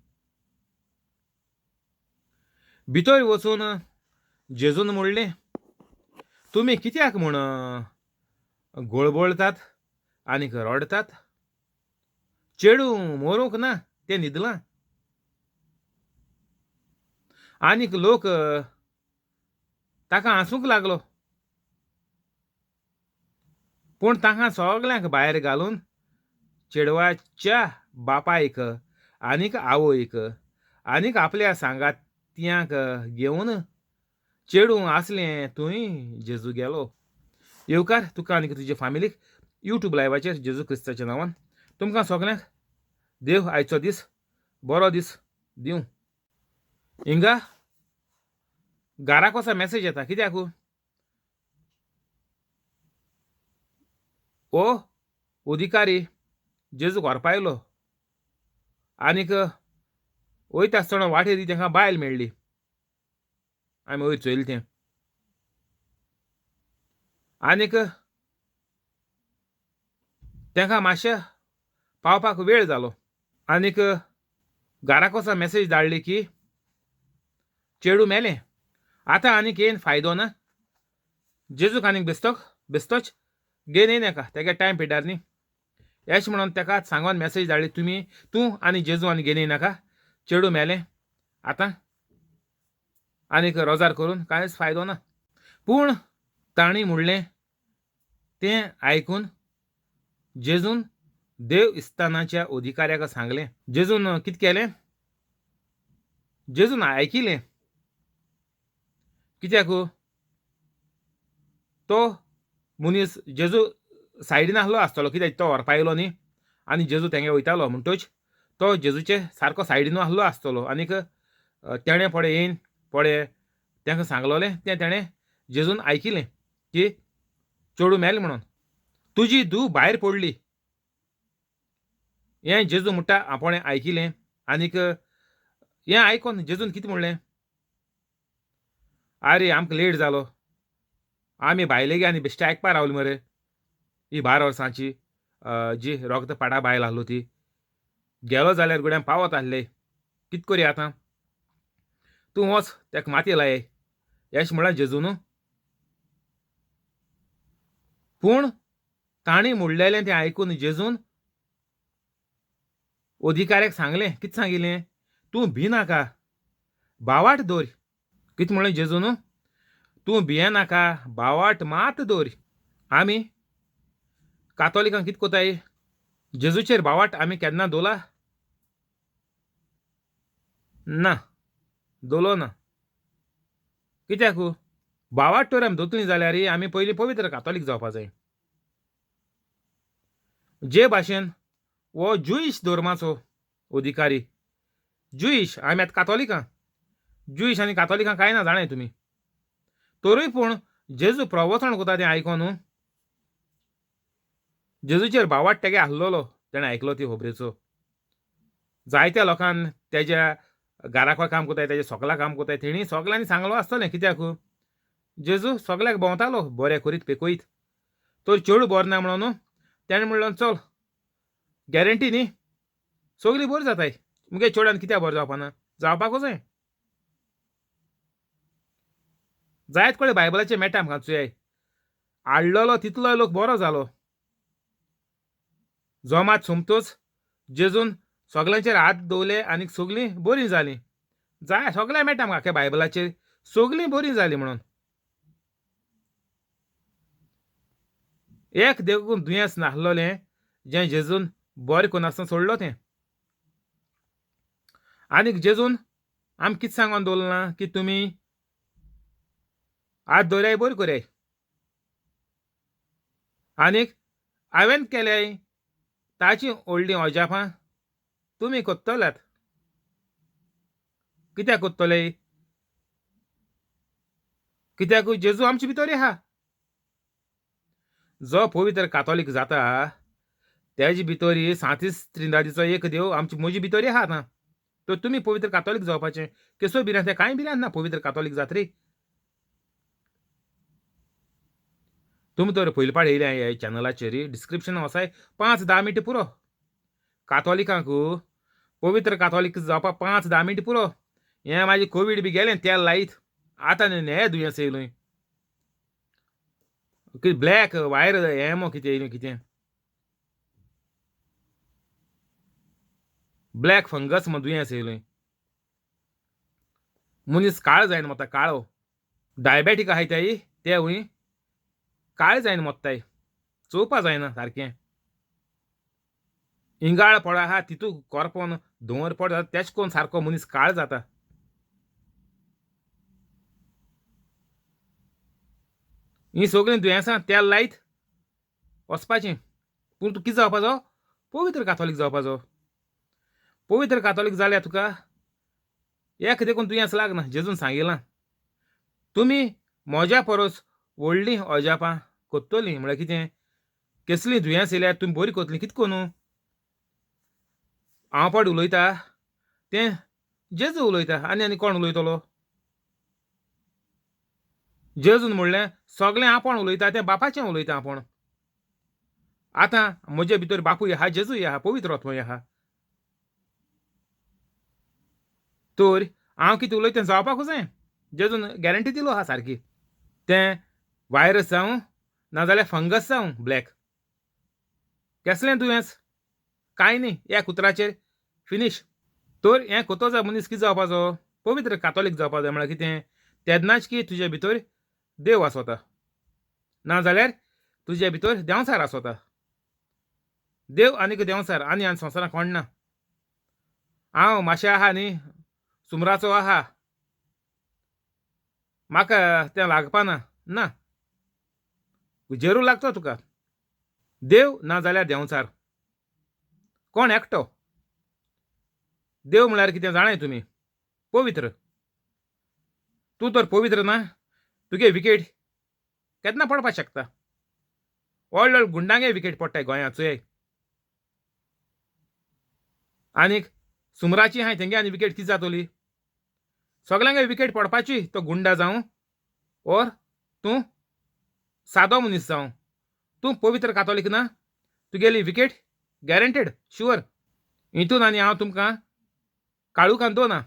भितर वचून जेजून म्हणलें, तुमी कित्याक म्हूण गोळबोळतात आनीक रडटात? चेडूं मरूंक ना, तें न्हिदलां. आनीक लोक ताका हांसूंक लागलो. पूण तांकां सगल्यांक भायर घालून चेडवाच्या बापायक आनीक आवयक आनीक आपल्या सांगात्यांक घेवन चेडूं आसलें थंय जेजू गेलो. येवकार तुका आनीक तुजे फामिलीक युट्यूब लायवाचेर जेजू क्रिस्ताच्या नांवान. तुमकां सगल्यांक देव आयचो दीस बरो दीस दिवं. हिंगा घराक वचा मॅसेज येता कित्याक ओ अधिकारी जेजूक व्हरपा आयलो आनीक वयता आसतना वाटेर तांकां बायल मेळ्ळी. आमी वयर चोयलें तें आनीक तांकां मातशें पावपाक वेळ जालो आनीक घराक वचा मॅसेज धाडली की चेडूं मेलें, आतां आनीक येन फायदो ना, जेजूक आनीक बेस्तोक बेस्तोच घेवन येयनाका, तेगे टायम पिड्ड्यार न्ही. एश म्हणून ताका सांगोन मॅसेज धाडली, तुमी तूं आनी जेजू आनी घेवन येयनाका, चेडूं मेलें, आतां आनीक रोजार करून कांयच फायदो ना. पूण तांणी म्हणलें तें आयकून जेजून देव इस्तानाच्या अधिकाऱ्याक सांगलें. जेजून कितें केलें? जेजून आयकिलें. कित्याक तो मनीस जेजू सायडीन आसलो आसतलो, कित्याक तो व्हरपा आयलो न्ही आनी जेजू तेंगे वयतालो म्हणटच तो जेजूचे सारको सायडीन आसलो आसतलो आनीक तेणें पळय येयन पळय तांकां सांगलोलें तें तेणें जेजून आयकिलें की चेडूं मेलें म्हणून. तुजी धूव भायर पडली. हें जेजू म्हणटा आपोणें आयकिलें आनीक हें आयकोन जेजून कितें म्हणलें? आरे आमकां लेट जालो, आमी बायलेगे आनी बेश्टे आयकपा रावली मरे ही 12 वर्सांची जी रोगत पाडा बायल आहलो ती गेलो जाल्यार गुड्यान पावत आहले, कित कोरया आतां, तूं वच तेका माती लाय एश म्हणलां जेजून. पूण तांणी म्हणलेलें तें आयकून जेजून अधिकाऱ्याक सांगलें, कितें सांगिल्लें? तूं भिनाका, बावाट दवर. कितें म्हणलें जेजून? तूं भियेनाका, बावाट मात दवर. आमी कातोलिकांक कितें कोताय? जेजूचेर बावाट आमी केन्ना दवरला? ना, दवरलो ना. कित्याक? बावाट तर आमी दवरतलीं जाल्यार आमी पयलीं पवित्र कातोलीक जावपा जाय. जे भाशेन हो ज्युईश धर्माचो अधिकारी, ज्युईश, आमी आतां कातोलिकां, ज्युईश आनी कातोलिकां कांय ना जाणाय तुमी, तरूय पूण जेजू प्रवचन कोता तें आयकोन न्हू जेजूचेर बावाट तेगे आहलोलो, तेणें आयकलो ती खबरेचो. जायत्या लोकान तेज्या घराको काम कोताय, तेज्या सोकला काम कोताय, तेणी सगल्यांनी सांगलो आसतलें. कित्याक? जेजू सगल्याक भोंवतालो बरें करीत पेकयत, तर चेडूं बरें ना म्हणून तेणें म्हणलो चल गॅरंटी न्ही सगळीं बरीं जाताय, मुगे चेड्यान कित्याक बरें जावपा ना, जावपाकूच जाय. जायत कडेन बायबलाचें मेळटा आमकां चोयाय, आडलेलो तितलोय लोक बरो जालो. जोमात सोमतोच जेजून सगल्यांचेर हात दवरले आनी सगळीं बरीं जालीं. जाय सगळें मेळटा आमकां आख्या बायबलाचेर, सगळीं बरीं जालीं म्हणून. एक देखून दुयेंस नासलोलें जें जेजून बरें करून सोडलो तें. आनीक जेजून आमकां कितें सांगून दवरलां की तुमी हात दवराय बरें कराय, आनीक हांवें केल्याय ताची व्हडलीं अजापां तुमी कोत्तल्यात. कित्याक कोत्तले? कित्याक जेजू आमचे भितर आहा. जो पवित्र कातोलीक जाता तेजे भितर सांतीस त्रिंदादीचो एक देव आमचे म्हजे भितर आहा आतां. तर तुमी पवित्र कातोलीक जावपाचें, केसो भिरांत कांय भिरांत ना पवित्र कातोलीक जात रे. तुमी तर पयले पाट येयल्या ह्या चॅनलाचेर, डिस्क्रिप्शन वचाय 5-10 मिनटां पुरो. कातोलिकांक पवित्र कातोलीक जावपाक 5-10 मिनटां पुरो. हें मागीर कोवीड बी गेलें तेल लायत, आतां न्ही दुयेंस येयलें कितें ब्लॅक वायर हें मो कितें येयलें, कितें ब्लॅक फंगस म्हण दुयेंस येयलें. मनीस काळो जायना मोता, काळो डायबेटीक आहाय तेय तेवूय काळें जायना मोत्ताय, चोवपा जायना सारकें. इंगाळ पड आहा तितू कोरपोन धुंवर पड जाता तेश कोन सारको मनीस काळ जाता. हीं सगळीं दुयेंसां तेल लायत वचपाचें. पूण तूं कितें जावपाचो? पवित्र कातोलीक जावपाचो. पवित्र कातोलीक जाल्यार तुका एक देखून दुयेंस लागना. जेजून सांगिलां तुमी म्हज्या परस व्हडलीं अजापां कोत्तलीं. म्हळ्यार कितें? केसलीं दुयेंस येयल्यार तुमी बरीं कोतलीं. कितें करून? हांव पड उलयता तें जेजू उलयता, आनी आनी कोण उलयतलो? जेजून म्हणलें सगळें आपूण उलयता तें बापाचें उलयता आपूण. आतां म्हजे भितर बापूय आहा, जेजूय आहा, पवित्र आत्मोय आहा, तर हांव कितें उलयता तें जावपाकूच जाय. जेजून गॅरंटी दिलो आहा सारकी. तें वायरस जावं नाजाल्यार फंगस जावं ब्लॅक, केसलें दुयेंस कांय न्ही, एक उतराचेर फिनीश. तर हें कोतो जाय मनीस कितें जावपाचो? पवित्र कातोलीक जावपा जाय. म्हळ्यार कितें? तेन्नाच की तुजे भितर देव आसता, नाजाल्यार तुजे भितर देंवचार आसता. देव आनीक देंवचार आनी आनी संवसारांत कोण ना. हांव मातशें आहा न्ही, सुमराचो आहा, म्हाका तें लागपा ना, ना जेरू लागतो तुका देव ना जाल्यार देंवचार. कोण एकटो देव म्हळ्यार कितें जाणाय तुमी? पवित्र. तूं तर पवित्र ना, तुगे विकेट केन्ना पडपाक शकता. व्हड व्हड गुंडांगे विकेट पडटाय गोंयांत चोय. आनीक सुमराची आहाय तेंगे आनी विकेट कितें जातोली? सगल्यांगे विकेट पडपाची, तो गुंडा जावं ओर तूं सादो मनीस जावं, तूं पवित्र कातोलीक ना, तुगेली विकेट गॅरंटेड शुअर. हितून आनी हांव तुमकां काळूकान दवरना.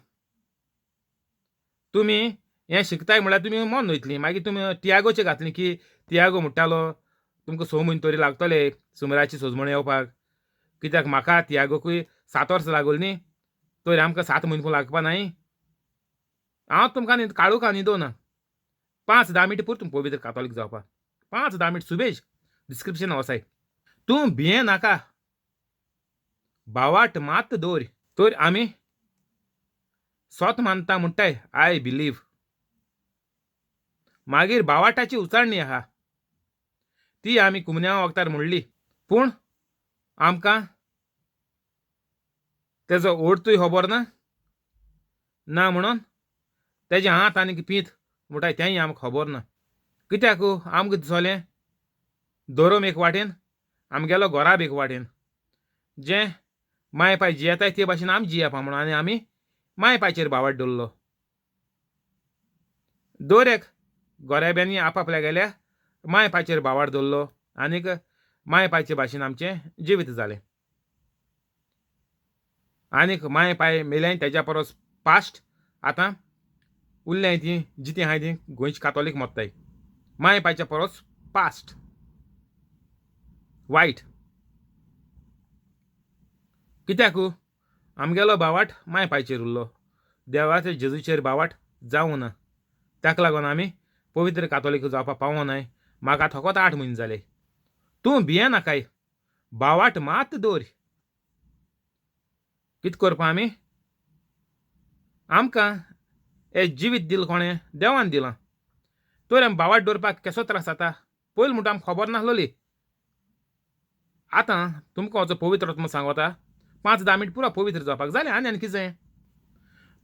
तुमी हें शिकताय म्हळ्यार तुमी मन वयतलीं, मागीर तुमी तियागोचें घातलीं की तियागो म्हणटालो तुमकां 6 म्हयने तरी लागतले सुमराची सोजमण येवपाक, कित्याक म्हाका तियागोकूय 7 वर्सां लागोली न्ही, तर आमकां 7 म्हयने पूण लागपा नाय. हांव तुमकां न्ही काळूकान न्ही दवरना. 5-10 मिनटां पुरो तुमकां पवित्र कातोलीक जावपाक, 5-10 मिनट सुबेज डिस्क्रिप्शन वसाय. तूं भिये नाका, बावाट मात दवर. तर आमी सोत मानता म्हणटाय, I believe. मागीर बावाटाची उचारणी आहा ती आमी कुमन्या वखदार म्हणली, पूण आमकां तेजो ओडतूय खबर ना, ना म्हणून तेजें हात आनी पींत म्हणटाय तेंय आमकां खबर ना. कित्याक आमकां दिसोलें धोरम एक वाटेन, आमगेलो घोराब एक वाटेन, जें माय पाय जियेताय ते भाशेन आमी जियेवपा म्हणून, आनी आमी माय पायचेर बावाट दवरलो. दर एक गोरेब्यांनी आपापल्या गेल्या माय पायचेर बावाट दवरलो आनीक माय पायचे भाशेन आमचें जिवीत जालें. आनीक माय पाय मेल्याय तेज्या परस पास्ट आतां उरल्याय तीं जितीं आहाय तीं गोंयची कातोलीक मोत्ताय माय पायच्या परस पास्ट वायट. कित्याक आमगेलो बावाट माय पायचेर उरलो, देवाचे जेजूचेर बावाट जावं ना. ताका लागून आमी पवित्र कातोलीक जावपाक पावनाय. म्हाका थकोत 8 म्हयने जाले. तूं भिये नाकाय, बावाट मात दवर. कितें करपा आमी? आमकां हें जिवीत दिलां कोणें? देवान दिलां. तर आमी बावाट दवरपाक केसो त्रास जाता पयलीं म्हणटा आमकां खबर नासलोली. आतां तुमकां वचो पवित्र आत्मो सांगता, 5-10 मिनट पुरो पवित्र जावपाक जालें. आनी आनी कितें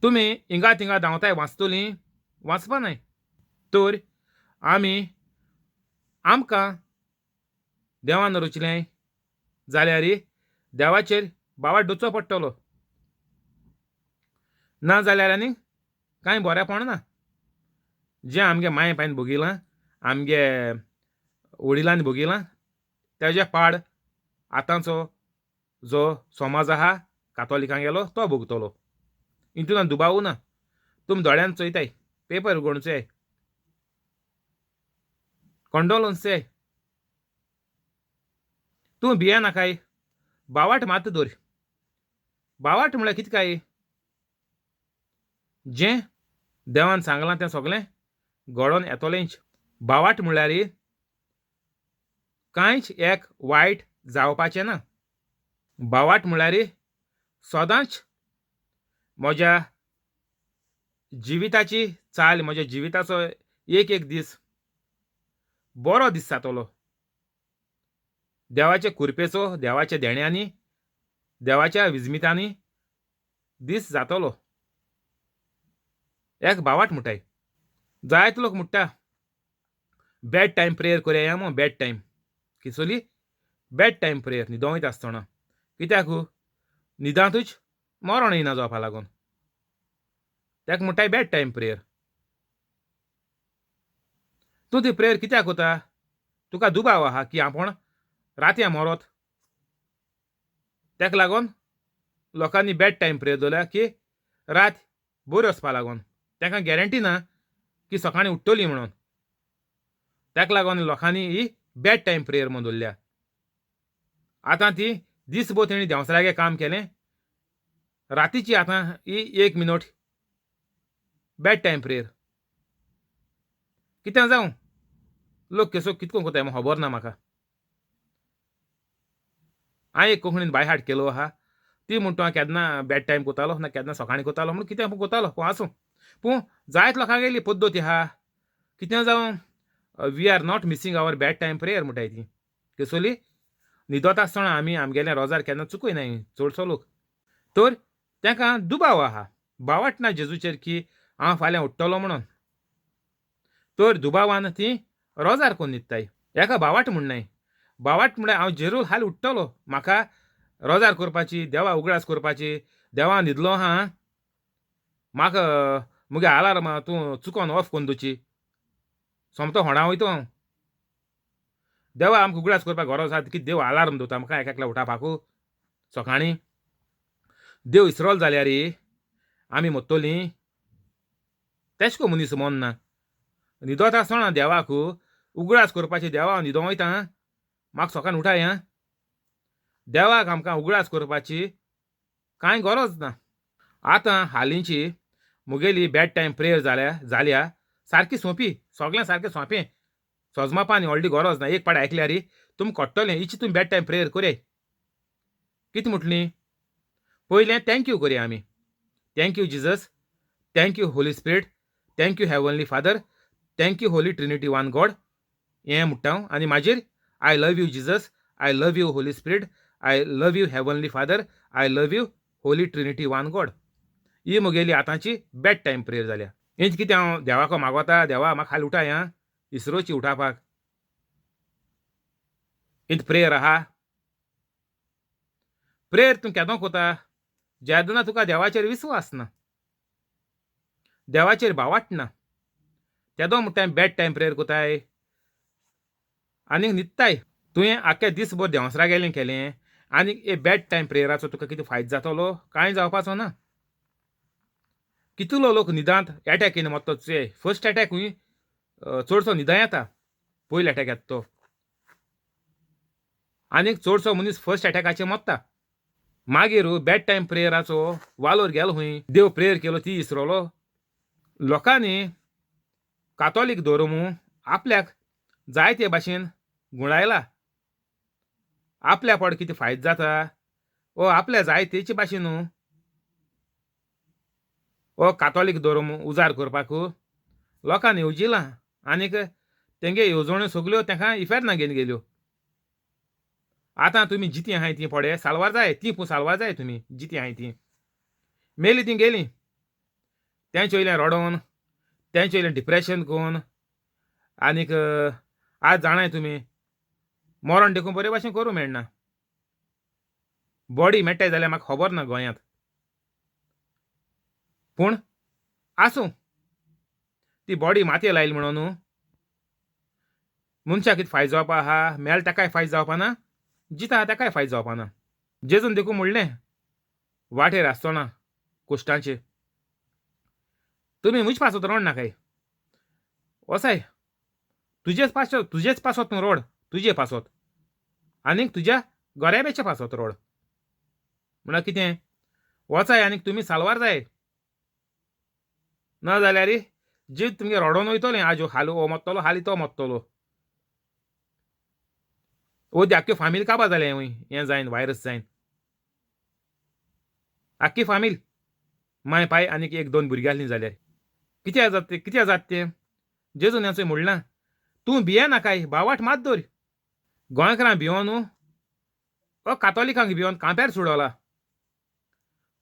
तुमी हिंगा थिंगा धांवताय वाचतलीं, वाचपा नाय. तर आमी आमकां देवान रचलें जाल्यार देवाचेर बावाट दवरचो पडटलो, ना जाल्यार आनी कांय बरेंपण ना. जें आमगे माय पायन भोगिलां, आमगे वडिलांनी भोगिलां, तेजें पाड आतांचो जो समाज आहा कातोलिकां गेलो तो भोगतलो, हितून दुबावू ना. तुमी दोळ्यान चोयताय, पेपर उगोवन चोयाय, कंडोलन्स चोयाय. तूं भिये नाकाय, बावाट मात दवर. बावाट म्हळ्यार कितें काय? जें देवान सांगलां तें सगळें घडोवन येतलेंच. बावाट म्हळ्यार कांयच एक वायट जावपाचें ना. बावाट म्हळ्यार सदांच म्हज्या जिविताची चाल, म्हज्या जिविताचो एक एक दीस बरो दीस जातलो. देवाचे कृपेचो, देवाच्या देण्यांनी, देवाच्या विजमितांनी दीस जातलो. एक बावाट म्हणटाय. जायते लोक म्हणटा बॅड टायम प्रेयर करया मो, बॅड टायम किसोली बॅड टायम प्रेयर न्हिदों वयता आसतना. कित्याक न्हिदांतूच मरण येयना जावपा लागून ताका म्हणटाय बॅड टायम प्रेयर. तूं ती प्रेयर कित्याक कोता? तुका दुबाव आहा की आपूण रातयां मरत, ताका लागून लोकांनी बॅड टायम प्रेयर दवरल्या की रात बरी वचपा लागून. तांकां गॅरंटी ना की सकाळीं उठ्ठली म्हणून, ताका लागून लोकांनी ही बॅड टायम प्रेयर म्हूण दवरल्या. आतां ती दीसभर तेणी देंवचारागेर काम केलें, रातीची आतां ही 1 मिनट बॅड टायम प्रेयर. कितें जावं, लोक केसो कितको कोताय म्हूण खबर ना म्हाका. हांवें एक कोंकणीन बाय हार्ट केलो आहा, ती म्हणटा हांव केन्ना बॅड टायम कोतालो ना केन्ना सकाळीं कोतालो म्हूण कितें कोतालो, पूण आसूं. पूण जायत लोकांगेली पद्दत आहा, कितें जावं, we are not missing our bed time prayer म्हणटाय ती. केसोली न्हिदत आसतना आमी आमगेलें रोजार केन्ना चुकय नाय चडसो लोक. तर तांकां दुबाव आहा, बावाट ना जेजूचेर की हांव फाल्यां उठ्ठलो म्हणून, तर दुबावान ती रोजार कोन्न न्हिदताय. हेका बावाट म्हणनाय. बावाट म्हळ्यार हांव जेरूल हाल उठ्ठलो, म्हाका रोजार करपाची, देवा उगडास करपाची, देवा न्हिदलो आहा म्हाका मुगे आलार्म तूं चुकोन ऑफ करून दिवची, सोमतो होणा वयतो हांव. देवा आमकां उगडास करपाक गरज आसा की देव आलार्म दवरता आमकां एक एकल्या उठापाकू सकाळीं. देव इसरोल जाल्यार आमी मोत्तोलीं. तेश को मनीस मन ना न्हिदत आसतना देवाक उगडास करपाची, देवा न्हिदों वयता म्हाका सकाळीं उठाय. आं, देवाक आमकां उगडास करपाची कांय गरज ना. आतां हालींची मुगेली बेड टायम प्रेयर जाल्या सारकी सोंपी, सगळें सारकें सोंपें, सोजमापा आनी व्हडली गरज ना. एक पाट आयकल्यार तुमी कळटलें. इची तुमी बेड टायम प्रेयर करयाय. कितें म्हटली? पयलें thank you करया आमी. Thank you Jesus, thank you Holy Spirit, thank you heavenly Father, thank you Holy Trinity one God, हें म्हणटा हांव. आनी मागीर I love you Jesus, I love you Holy Spirit, I love you heavenly Father, I love you Holy Trinity one God. ही म्हगेली आतांची बेड टायम प्रेयर जाल्या. हेंच कितें हांव देवाको मागोता, देवा म्हाका हाल उठाय आं इसरोची उठापाक. इंत प्रेयर आहा. प्रेयर तूं केदो कोता जेदना तुका देवाचेर विस्वास ना, देवाचेर भावाट ना, तेदो म्हणटा बेड टायम प्रेयर कोताय आनीक न्हिदताय. तुवें आख्खे दीसभर देंवसरा गेलें केलें आनीक ए बेड टायम प्रेयराचो तुका कितें फायदो जातलो? कांय जावपाचो ना. कितलो लोक न्हिदांत एटॅक येवन मत्तो. चोय फर्स्ट एटॅक खंय चडसो न्हिदां येता, पयलो एटॅक येता तो. आनीक चडसो मनीस फर्स्ट एटॅकाचेर मरता. मागीर बेड टायम प्रेयराचो वालोर गेलो खंय? देव प्रेयर केलो ती इसरोलो. लोकांनी कातोलीक धर्म आपल्याक जाय ते भाशेन गुंडायला. आपल्या पड कितें फायदो जाता ओ आपल्या जाय तेचे भाशेन हो कातोलीक धर्म उजार करपाक लोकांनी येवजिलां आनीक तेंगे येवजण्यो सगल्यो तेंका इफेर्ना घेवन गेल्यो. आतां तुमी जितीं आहाय तीं पडे साल्वार जाय, तीं पूण साल्वार जाय. तुमी जितीं आहाय तीं मेलीं तीं गेलीं. तेंचे वयल्यान रडोन, तेंचे वयल्यान डिप्रेशन करून आनीक आज जाणाय तुमी मरण देखून बरे भाशेन करूं मेळना. बॉडी मेळटाय जाल्यार म्हाका खबर ना गोंयांत, पूण आसूं ती बॉडी मातये लायली म्हणून न्हू मनशाक कितें फायदो जावपा आहा? मेल ताकाय फायदो जावपा ना, जिता आहा ताकाय फायदो जावपा ना. जेजून देखून म्हणलें वाटेर आसतना कुश्टांचे, तुमी म्हजे पासत रोड नाकाय, वसाय तुजेच पासत, तुजेच पासत तूं रोड, तुजे पासत आनीक तुज्या गोऱ्याब्याच्या पासत रोड. म्हणल्यार कितें? वचाय आनीक तुमी साल्वार जाय, ना जाल्यार जीव तुमगे रडोन वयतलें. आजो हाल हो मत्तलो, हाली तो मत्तलो, ओ आख्खी फामील काबा जालें वय हें जायन वायरस जायन आख्खी फामील, माय पाय आनीक एक दोन भुरगीं आसलीं जाल्यार कित्याक जाता तें? कित्याक जाता तें? जेजून हेंचो म्हणलां तूं भिये नाकाय, भावाट मात दवर. गोंयकारांक भियोन ओ कातोलिकांक भियोन कांप्यार सुडवला.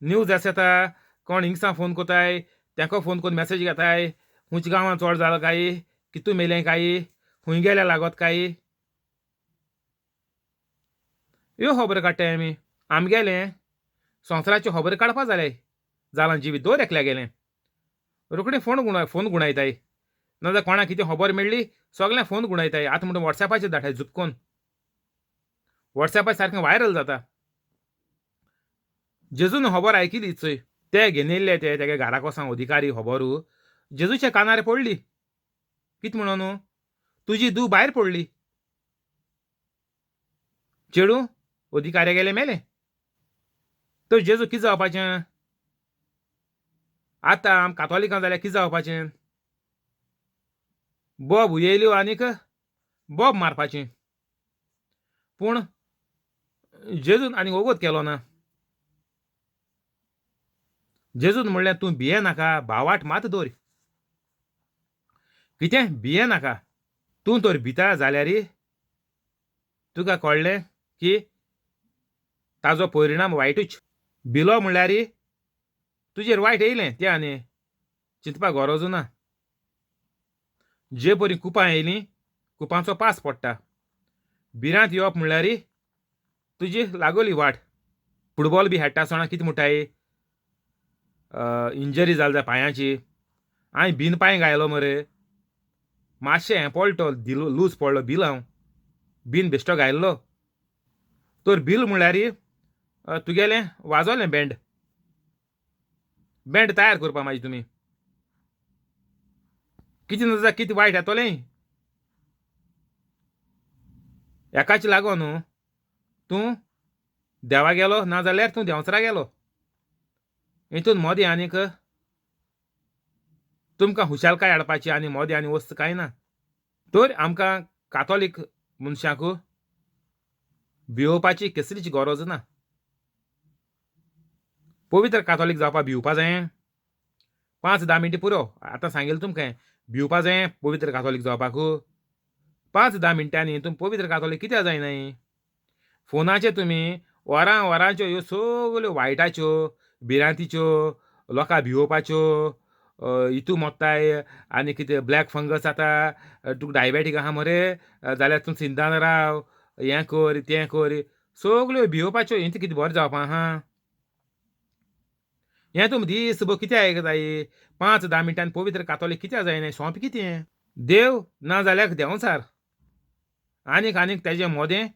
न्यूज आस येता, कोण हिंगसा फोन कोताय, तेंको फोन करून मॅसेज घेताय, खंयच्या गांवांत चड जालो काय, कितू मेलें काय, खंय गेल्या लागत काय, ह्यो खबरो काडटाय आमी. आमगेलें संवसाराच्यो खबरो काडपा जाले जालां जिवीत दर एकल्या गेलें. रोखडें फोन गुणायताय, नाजाल्यार कोणाक कितें खबर मेळ्ळी सगळें फोन गुणायताय. आतां म्हणटा वॉट्सॅपाचेर धाडटाय झुपकोन, वॉट्सॅपार सारकें व्हायरल जाता. जेजून खबर आयकिली चोय, ते घेवन ते तेगे घराक वचोन अधिकारी खबर जेजूच्या कानार पडली. कितें म्हणून? तुजी धूव भायर पडली. चेडूं अधिकाऱ्या गेलें मेलें. तर जेजू कितें जावपाचें? आतां आम कातोलिकां जाल्यार कितें जावपाचें? बोब येयल्यो आनीक बोब मारपाचें. पूण जेजून आनी वोगोत केलो ना. जेजून म्हणलें तूं भिये नाका, भावाट मात दवर. कितें भिये नाका? तूं तर भिता जाल्यार तुका कळ्ळें की ताजो परिणाम वायटूच. भिलो म्हणल्यार तुजेर वायट येयलें तें आनी चिंतपाक गरजू ना. जे परी कुपां येयलीं कुपांचो पास पडटा. भिरांत येवप म्हणल्यार तुजी लागोली वाट. फुटबॉल बी खेळटा आसतना कितें म्हणटाय, इंजरी जाली जाल्यार पांयाची, हांवें बीन पांय घायलो मरे, मातशें हें पडलो तो दिलो लूज पडलो बील, हांव बीन बेश्टो घायल्लो. तर बील म्हणल्यार तुगेलें वाजोलें बँड, बँड तयार करपा मागीर तुमी कितें ना जाल्यार कितें वायट येतोलें. एकाच लागो न्हू तूं देवा गेलो ना जाल्यार तूं देंवचारा गेलो. हितून मोदें आनीक तुमकां हुशालकाय हाडपाची आनी मोदें आनी वस्त कांय ना. तर आमकां कातोलीक मनशांक भियोवपाची कसलीच गरज ना. पवित्र कातोलीक जावपाक भिवपा जायें, 5-10 मिनटां पुरो. आतां सांगेल तुमकां भिवपा जायें पवित्र कातोलीक जावपाक. 5-10 मिनटांनी तुमी पवित्र कातोलीक कित्याक जायनाय? फोनाचेर तुमी वरां वरांच्यो ह्यो सगल्यो वायटाच्यो, भिरांतीच्यो, लोकां भिवोवपाच्यो, हितू मोत्ताय आनी कितें ब्लॅक फंगस जाता, तुका डायबेटीक आहा मरे जाल्यार तूं सिंदान राव, हें कर तें कर, सगल्यो भिवोवपाच्यो. हें कितें बरें जावपा आहा? हें तुमी दीसभर कित्याक आयकताय? 5-10 मिनटांनी पवित्र कातोलीक कित्याक जायना? सोंपें कितें? देव ना जाल्यार देंवचार, आनीक आनीक तेजे मोदें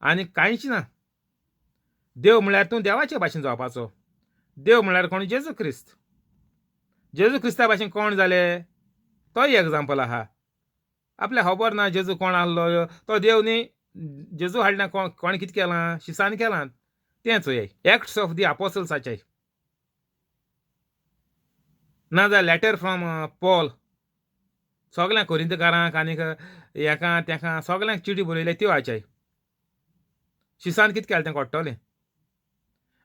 आनीक कांयच ना. देव म्हणल्यार तूं देवाचे भाशेन जावपाचो. देव म्हणल्यार कोण? जेजू क्रिस्त. जेजू क्रिस्ता भाशेन कोण जाले? तोय एग्जाम्पल आहा. आपल्याक खबर ना जेजू कोण आहलो, तो देव न्ही. जेजू हाडना कोण कितें केलां, शिसान केलां तें चोयाय. एक्ट्स ऑफ the अपोसल्साचे ना जाल्यार लेटर फ्रॉम पॉल, सगळ्यांक कोरिंतकारांक आनीक हेका तेका सगळ्यांक चिटी बरयल्या त्यो वाचाय. शिसान कितें केलें तें कळटलें.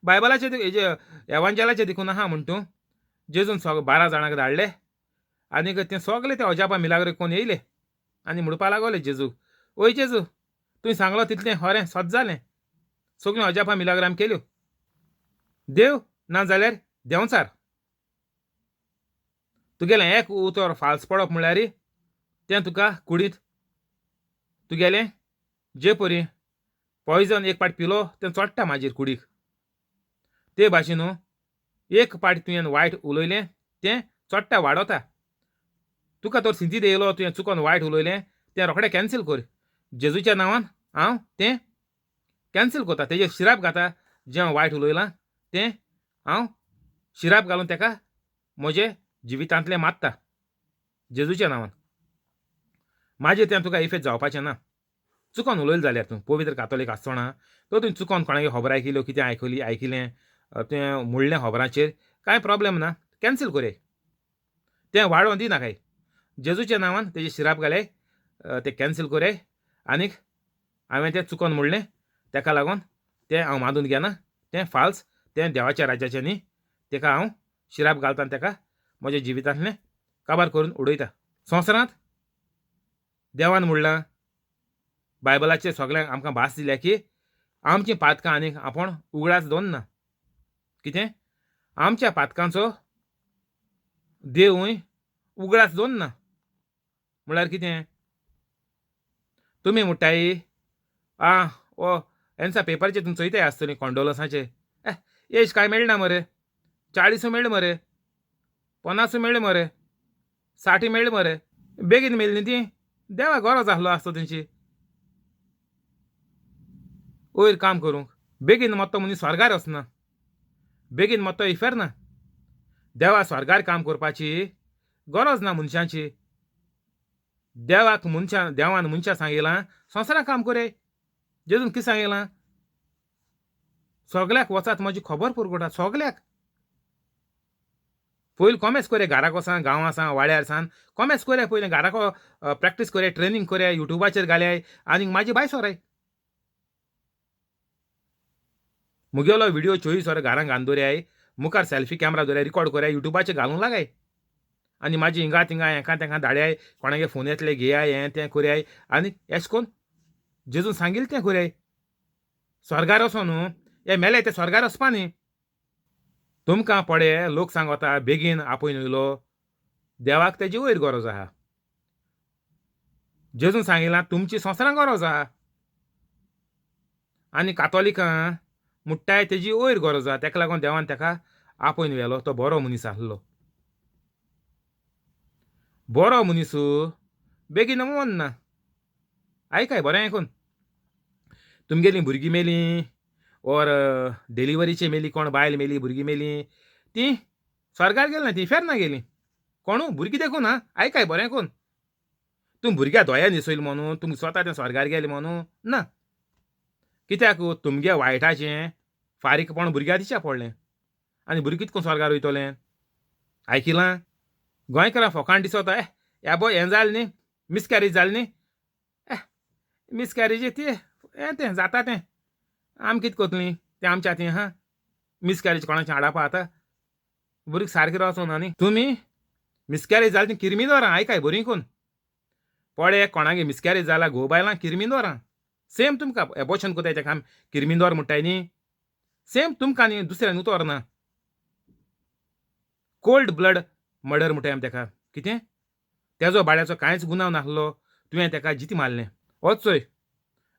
बायबलाचें हेजे एवांजेलाचें देखून आहा म्हण तूं जेजून सग 12 जाणांक धाडले आनीक ते सगळे ते अजापा मिलाग्र कोण येयले आनी म्हणपा लागोले जेजूक, ओय जेजू तुवें सांगलो तितलें खरें सत जालें, सगळीं अजापा मिलाग्र आमी केल्यो. देव ना जाल्यार देंवचार. तुगेलें एक उतर फाल्स पडप म्हणल्यार तें तुका कुडींत तुगेलें जे परी पॉयजन एक पाट पिलो तें चोडटा मागीर कुडीक. ते भाशेन न्हू एक पाट तुवें वायट उलयलें तें चोडटा वाडोता. तुका तर सिंतीद येयलो तुवें चुकोन वायट उलयलें तें रोखडें कॅन्सील कर. जेजूच्या नांवान हांव तें कॅन्सील करता. तेजेर शिराप घाता, जें हांव वायट उलयलां तें हांव शिराप घालून तेका म्हजे जिवितांतलें मारता जेजूच्या नांवान. मागीर तें तुका इफेक्ट जावपाचें ना. चुकोन उलयलें जाल्यार तूं पवित्र कातोलीक आसतना तर तुवें चुकोन कोणागे खबर आयकिल्यो कितें आयकली आयकिलें तुवें म्हणलें खबरांचेर कांय प्रोब्लेम ना, कॅन्सील कोरया, तें वाडोवन दिनाकाय. जेजूच्या नांवान तेजेर शिराप घाले तें कॅन्सील कोरया आनीक हांवें तें चुकोन म्हणलें तेका लागून तें हांव मानून घेना, तें फाल्स, तें देवाच्या राज्याचें न्ही, तेका हांव शिराप घालता आनी तेका म्हज्या जिवितांतलें काबार करून उडयता. संवसारांत देवान म्हणलां बायबलाचेर सगळ्यांक आमकां भास दिल्या की आमचीं पातकां आनीक आपूण उगडास दवरना. कितें? आमच्या पातकांचो देवूय उगडास दवरना. म्हणल्यार कितें? तुमी म्हणटाय आं ओ एन्सा पेपराचेर तुमी चोयताय आसतली कॉन्डोलन्साचे, एज कांय मेळना मरे, 40 मेळ्ळे मरे, 50 मेळ्ळे मरे, 60 मेळ्ळे मरे, बेगीन मेळ्ळी न्ही ती, देवा गरज आसलो आसतो तेंची वयर काम करूंक. बेगीन मत्तो मनीस स्वर्गार वचना, बेगीन मत्तो इफेर्ना. देवा स्वर्गार काम करपाची गरज ना मनशांची. देवाक मनशां देवान मनशां सांगिलां संवसाराक काम कोरे. जेजून कितें सांगिलां? सगल्याक वचात म्हजी खबर पुरगुटा सगल्याक. पयलीं कोमेस कोरे घराक वसान, गांवां सान, वाड्यार सान कोमेस कोरे, पयलीं घराक प्रॅक्टीस कोरे, ट्रेनींग कोरे, युट्यूबाचेर घाले आनीक म्हाजी बाय सोराय. मुगेलो व्हिडियो 24 वरां घरान घालून दवराय, मुखार सेल्फी कॅमरा दवराय, रिकॉर्ड कोराय, युट्यूबाचेर घालूंक लागाय आनी म्हाजी हिंगा थिंगा हेका तेंका धाड्याय, कोणागे फोन येतले घेयाय, हें तें कोराय आनी एशें कोन्न जेजून सांगिल्लें तें कोराय. स्वर्गार वचो न्हू, हे मेले ते स्वर्गार वचपा न्ही. तुमकां पडे लोक सांगता बेगीन आपोवन येयलो, देवाक तेजी वयर गरज आहा. जेजून सांगिलां तुमची संवसारां गरज आहा. आनी कातोलिकां मुट्टाय तेजी वयर गरज आहा, तेका लागून देवान तेका आपोवन व्हेलो. तो बरो मनीस आसलो. बरो मनीस बेगीन वचना. आयकाय बरें आयकून, तुमगेलीं भुरगीं मेलीं ओर डिलिवरीचे मेली, कोण बायल मेली, भुरगीं मेलीं, तीं स्वर्गार गेली ना, तीं इफेर्ना गेलीं. कोणू भुरगीं देखून आं, आयकाय बरें आयकून, तूं भुरग्या दोळ्या न्हेसयलें म्हणून तुमकां स्वता तें स्वर्गार गेलें म्हणून ना. कित्याक तुमगे वायटाचें फारीकपण भुरग्या दिशा पडलें आनी भुरगीं कितको स्वर्गार वयतलें. आयकिलां? गोंयकारां फोकाण दिसता, ए ह्या हें जालें न्ही, मिसकॅरेज जालें न्ही, ए मिसकॅरेज ती हें तें जाता तें, आमी कितें करतलीं तें आमच्या हातीन आहा. मिसकॅरेज कोणाचें हाडपा आतां भुरगीं सारकें रावचो ना न्ही. तुमी मिसकॅरेज जालें ती किरमिदोरां आयकाय बरीं करून, पळे कोणागे मिसकॅरेज जाला घोव बायलां किरमिदोरां सेम तुमकां एबॉर्शन कोताय तेका आमी किरमिदोर म्हणटाय न्ही, सेम तुमकां न्ही दुसऱ्यान उतर ना. कोल्ड ब्लड मर्डर म्हणटाय आमी तेका. कितें तेजो बाड्याचो कांयच गुन्यांव नासलो, तुवें तेका जिती मारलें. वच चोय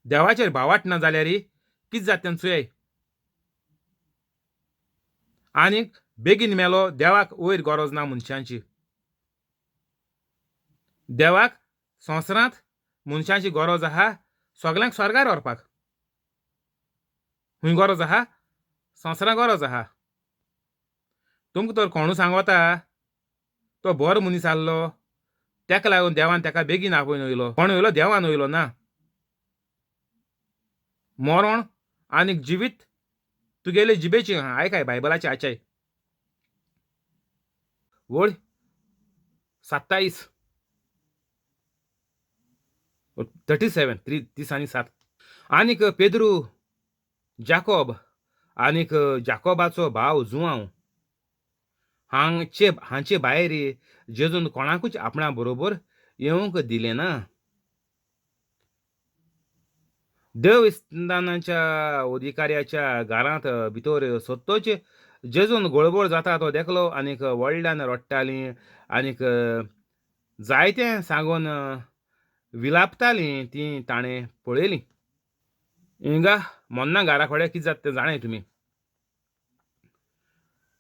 देवाचेर भावाट ना जाल्यार कितें जाता तें चोय. आनीक बेगीन मेलो देवाक वयर गरज ना मनशांची. देवाक संवसारांत मनशांची गरज आहा सगल्यांक स्वर्गार व्हरपाक. खूंय गरज आहा? संवसारांत गरज आहा. तुमकां तर कोणू सांगता तो बरो मनीस आहलो, तेका लागून देवान तेका बेगीन आपोवन वयलो. कोण वयलो? देवान वयलो ना. मरण आनीक जिवीत तुगेले जिबेचें आहा. आयकाय बायबलाचे आचाय वळ 27 37 3 30 आनी 7. आनीक पेद्रू जाकोब आनीक जाकोबाचो भाव जुआंव हांचे हांचे भायर जेजून कोणाकूच आपणा बरोबर येवंक दिलें ना. देवस्थानाच्या अधिकाऱ्याच्या घरांत भितर सोदतोच जेजून गळबळ जाता तो देखलो आनीक व्हडल्यान रडटालीं आनीक जायतें सांगून विलापतालीं तीं ताणें पळयलीं. हिंगा मोन्ना घरा कडेन कितें जाता तें जाणाय तुमी.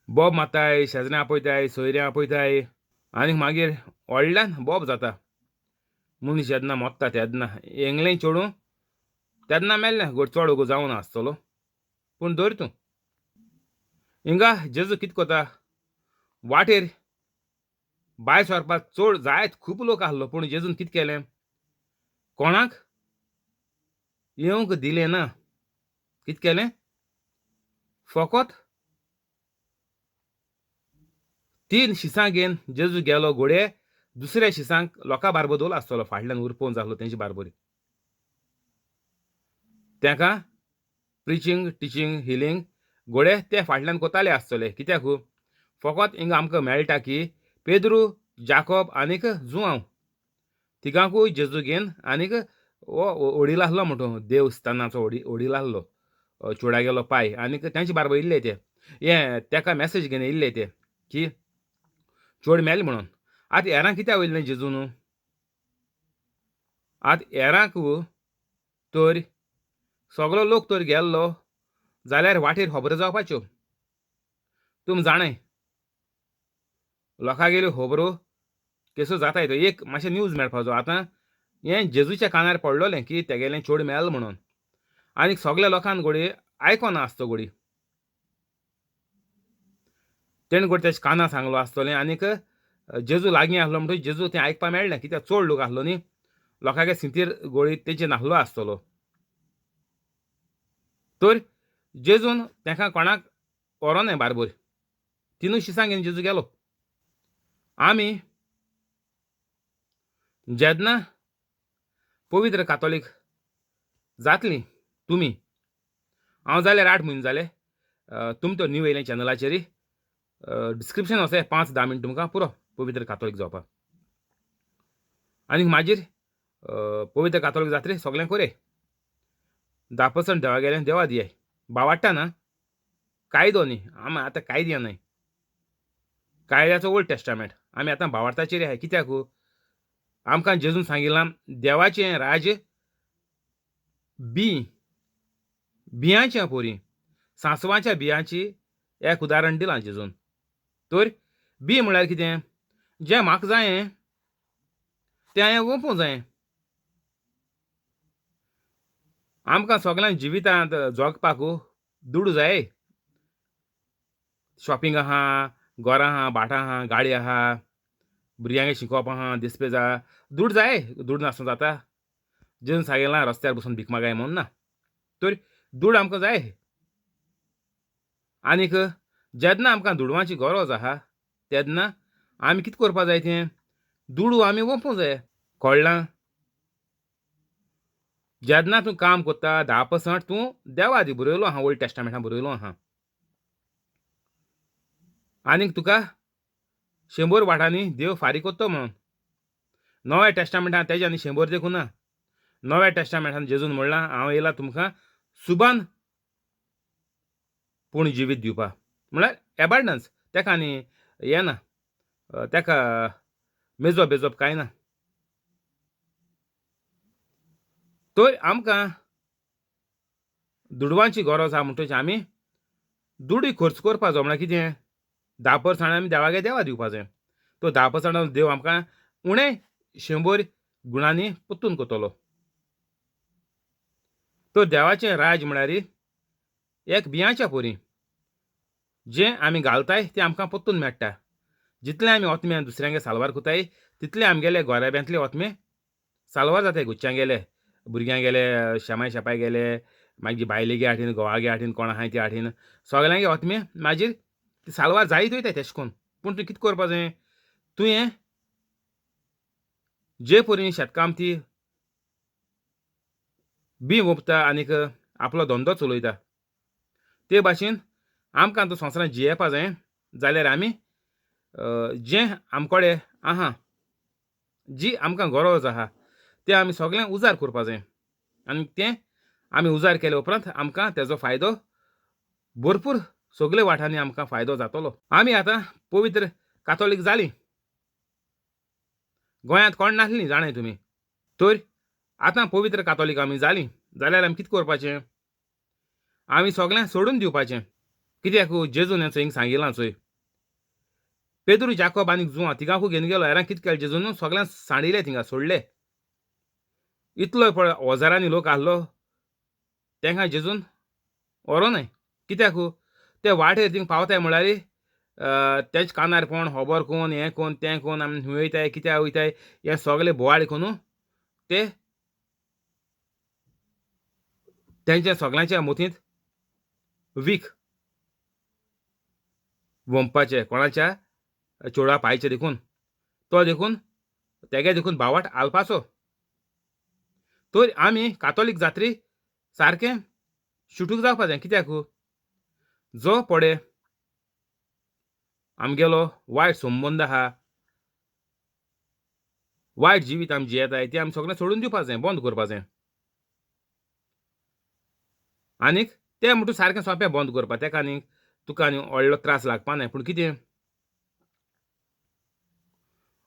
बोब मारताय, शेजऱ्यां आपयताय, सोयऱ्यां आपयताय आनीक मागीर व्हडल्यान बोब जाता. मनीस जेन्ना मोत्ता तेन्ना हेंगलें चेडूं तेन्ना मेल्लें गोड चड वगो जावन आसतलो, पूण धर तूं हिंगा जेजू कितें कोता वाटेर भायर सरपाक चड जायत खूब लोक आहलो, पूण जेजून कितें केलें कोणाक येवंक दिलें ना. कितें केलें? फकत 3 शिसां घेवन जेजू गेलो घोडे दुसऱ्या शिसांक लोकां बारबोर दवरलो आसतलो, फाटल्यान उरपोवन जाल्लो तेंचे बारबोर. तेका प्रिचींग टिचींग हिलींग घोडे ते फाटल्यान कोताले आसतले. कित्याक फकत हिंगा आमकां मेळटा की पेद्रू जाकोब आनीक जुआंव तिगांकूय जेजू घेवन आनीक हो वडील आहलो म्हणटो देवस्थानाचो वडील आहलो चेड्यागेलो पाय आनीक तेंचे बारबर येयल्ले ते हे तेका मॅसेज घेवन येयल्ले ते की चेड मेले म्हणून. आतां हेरांक कित्याक वयलें जेजून? आतां हेरांक तर सगलो लोक तर गेल्लो जाल्यार वाटेर खबरो जावपाच्यो. तुमी जाणाय लोकांगेल्यो खबरो केसो जाताय तो एक मातशें न्यूज मेळपाचो. आतां हें जेजूच्या कानार पडलोलें की तेगेलें चेडूं मेल म्हणून आनीक सगल्या लोकांक घोडये आयकोना आसतो घोडी तेणें घोडये तेच्या कानार सांगलो आसतलें आनीक जेजू लागीं आहलो म्हणटकीर जेजू तें आयकपाक मेळ्ळें. कित्याक चड लोक आहलो न्ही, लोकांगे सिंतीर गोळी तेचेर नासलो आसतलो. तर जेजून तेका कोणाक व्हरोना बारबोर, तिनूय शिसां घेवन जेजू गेलो. आमी जेन्ना पवित्र कातोलीक जातली तुमी, हांव जाल्यार 8 म्हयने जाले, तुमी तर न्यू येयलें चॅनलाचेर डिस्क्रिप्शन आसा 5-10 मिनट तुमकां पुरो पवित्र कातोलीक जावपाक. आनी मागीर पवित्र कातोलीक जात्रे सगळें कोरे 10% देवा गेलें देवा दियाय. बावाडटा ना कायदो न्ही, आमी आतां कायद्या न्हय, कायद्याचो ओल्ड टेस्टामेंट आमी आतां भावार्थाचेर आहाय. कित्याक आमकां जेजून सांगिलां देवाचें राज्य बी बियांचें पोरी सांसवाच्या बियांची एक उदाहरण दिलां जेजून. तर बी म्हळ्यार कितें? जें म्हाका जायें तें हांवें वोंपूंक जायें. आमकां सगळ्यांक जिवितांत जगपाक दुडू जाय. शॉपिंग आहा, घरां आहा, भाटां आहा, गाडी आहा, भुरग्यांक शिकोवप आहा, दिसपेज आहा, दुड जाय. दुड नासतना जाता? जेजून सांगिलां रस्त्यार बसून भीक मागाय म्हणून ना. तर दुड आमकां जाय. आनीक जेन्ना आमकां दुडवांची गरज आहा तेन्ना आमी कितें करपा जाय तें दुडू आमी वोंपूंक जाय. कळ्ळां? जेन्ना तूं काम करता 10% तूं देवा दी, बरयलो आहा, ओल्ड टेस्टामेंटान बरयलो आहा. आनीक तुका 100 वाटांनी देव फारीक करता म्हणून. नव्या टेस्टामेंटान तेज्या आनी 100 देखून ना. नव्या टेस्टामेंटान जेजून म्हणलां हांव येयला तुमकां सुबान पूण जिवीत दिवपा, म्हळ्यार एबांडन्स. तेका आनी हें ना, तेका मेजप बेजप कांय ना. तर आमकां दुडवांची गरज आहा म्हणटकच आमी दुडू खर्च करपा जाय. म्हळ्यार कितें? 10% आमी देवागे देवा दिवपा जाय. तो 10% देव आमकां उणें 100 गुणांनी परतून करतलो. तर देवाचें राज म्हळ्यार एक बियांच्या परी, जें आमी घालताय तें आमकां परतून मेळटा. जितलें आमी ओतमे दुसऱ्यांगे साल्वार करताय तितलें आमगेले गोराब्यांतले ओतमे साल्वार जाताय. घुच्च्यां गेले, भुरग्यां गेले, शेमाय शेपाय गेले, मागीर बायलेगे हाटीन, घोवागे हाटीन, कोण आहाय ते हाटीन, सगल्यांगे ओतमे मागीर ती साल्वार जायत वयताय तेश कोन्न. पूण तूं कितें करपा जाय? तुवें जे परी शेतकामती बी वोंपता आनीक आपलो धंदो चलयता ते भाशेन आमकां आतां संवसारांत जियेवपा जाय जाल्यार आमी जें आमकोडे आहा, जी आमकां गरज आहा तें आमी सगळें उजार करपा जाय. आनी तें आमी उजार केले उपरांत आमकां तेजो फायदो भरपूर सगळे वाठारांनी आमकां फायदो जातलो. आमी आतां पवित्र कातोलीक जालीं. गोंयांत कोण नासलीं जाणाय तुमी. तर आतां पवित्र कातोलीक आमी जालीं जाल्यार आमी कितें करपाचें? आमी सगळें सोडून दिवपाचें. कित्याक? जेजून हें चोय सांगिलां चोय, पेद्रू, जाकोब आनी जुआ तिगांकू घेवन गेलो. हेरांक कितें केलें जेजून? सगळ्यांक सांडिले, थिंगा सोडले. इतलो पळय हजारांनी लोक आहलो, तेंकां जेजून व्हरोनाय. कित्याक? ते वाटेर थिंग पावताय म्हळ्यार तेज कानार कोण खबर कोण हें कोण तें कोण, आमी खंय वयताय कित्याक वयताय हें सगळें बोवाळ करून ते तेंच्या सगळ्यांच्या मतींत वीख वोंपपाचें कोणाच्या चेडवा पायचें देखून तो देखून तेगे देखून बावाट आलपाचो. तर आमी कातोलीक जात्री सारकें शुटूक जावपा जाय. कित्याक? जो पडे आमगेलो वायट संबंद आहा, वायट जिवीत आमी जियेताय तें आमी सगळें सोडून दिवपा जाय, बंद करपा जाय. आनीक तें म्हणटूच सारकें सोंपें बंद करपा, तेका आनीक तुका आनी व्हडलो त्रास लागपा नाय. पूण कितें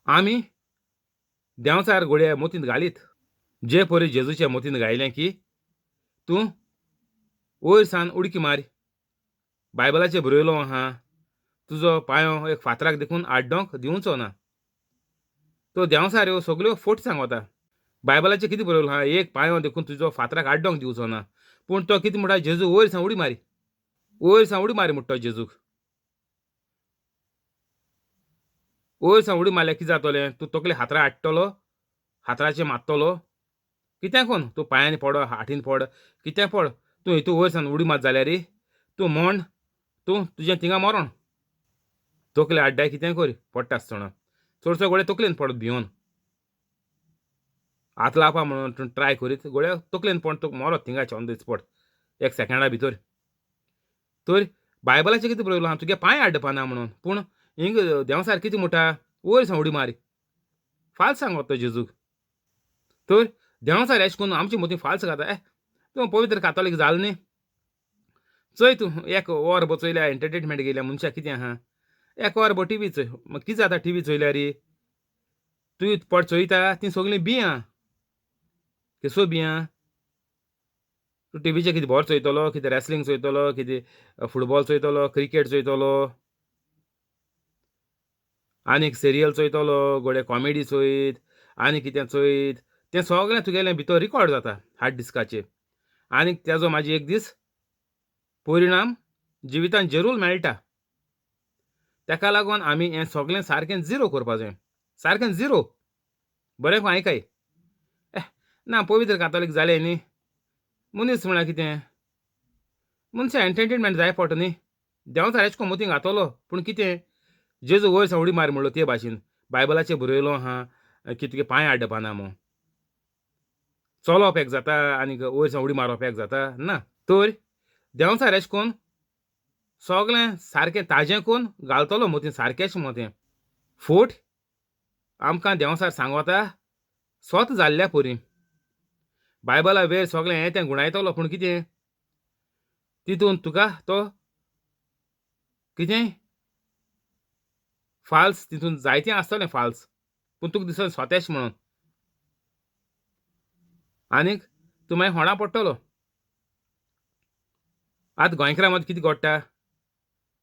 आमी देंवचार घोडये मोतींत घालीत जे परी जेजूच्या मोतींत घायलें की तूं वयर सान उडकी मार, बायबलाचेर बरयलो आहा तुजो पांयो एक फातराक देखून आड्डोंक दिवचो ना. तो देंवचार ह्यो सगल्यो फोट सांगता. बायबलाचेर कितें बरयलो आहा? एक पांयो देखून तुजो फातराक आड्डोंक दिवचो ना. पूण तो कितें म्हणटा? जेजू वयर सान उडी मारी, वयर सान उडी मारी म्हणटा तो जेजूक. वयर सान उडी मारल्यार कितें जातलें? तूं तकले हातरा हाडटलो, हातराचेर मारतलो, कितें कोन तूं पांयांनी पड, हाटीन पड, कितें पड, तूं हितू वयर सान उडी मार जाल्यार तूं म्हण तूं तुजें थिंगा मरोण. तकले आड्डाय कितें कर पडटा आसतना चडसो गोडे तकलेन पडत भियोन हात लावपा म्हणून तूं ट्राय करीत गोडे तकलेन पड तुका मरोत थिंगाचे ऑन the spot एक सेकंडा भितर. तर बायबलाचें कितें बरयलां आहा? तुगे पांय आड्डपा ना म्हणून. पूण हिंग देंवचार कितें म्हणटा? वयर सान उडी मारी. फाल्स सांगत तो जेजूक. तर देंवचार एशें करून आमचे मदीं फाल्स घाता. ए तूं पवित्र कातोलीक जाल न्ही, चोय तूं एक वर बो चोयल्या एंटरटेनमेंट गेल्या मनशाक कितें आहा, एक वर बो टिवी चोय, मागीर कितें जाता टिवी चोयल्यार? तूं पड चोयता तीं सगळीं बियां. केसो बियां? तूं टिवीचेर कितें बोर चोयतलो, कितें रॅसलिंग चोयतलो, कितें फुटबॉल चोयतलो, क्रिकेट चोयतलो, आनीक सिरियल चोयतलो, घोडये कॉमेडी चोयत, आनी कितें चोयत, तें सगळें तुगेलें भितर रिकॉर्ड जाता हार्ड डिस्काचेर. आनीक तेजो मागीर एक दीस परिणाम जिवितांत जरूर मेळटा. ताका लागून आमी हें सगळें सारकें झिरो करपा जाय, सारकें झिरो. बरें खंय आयकाय, ए ना पवित्र कातोलीक जालें न्ही. मनीस म्हळ्यार कितें, मनशां एंटरटेनमेंट जाय पडटा न्ही. देंवचार एशें कोन्न मोती घातलो, पूण कितें जेजू वयर सावन उडी मार म्हणलो ते भाशेन बायबलाचेर बरयलो आहा की तुगे पांय आड्डपाना म्हूण. चलोप एक जाता आनी वयर सावन उडी मारप एक जाता ना. तर देंवचार एशें कोन्न सगळें सारकें ताजें कोन्न घालतलो मोती सारकेंच मोतें. फोट आमकां देंवचार सांगोता स्वत जाल्ल्या परी. बायबला वेर सगळें हें तें गुणायतलो, पूण कितें तितून तुका तो कितें फाल्स तितून जायतें आसतलें फाल्स, पूण तुका दिसतलें स्वतेश म्हणून, आनीक तूं मागीर होणा पडटलो. आतां गोंयकारां मदें कितें घडटा,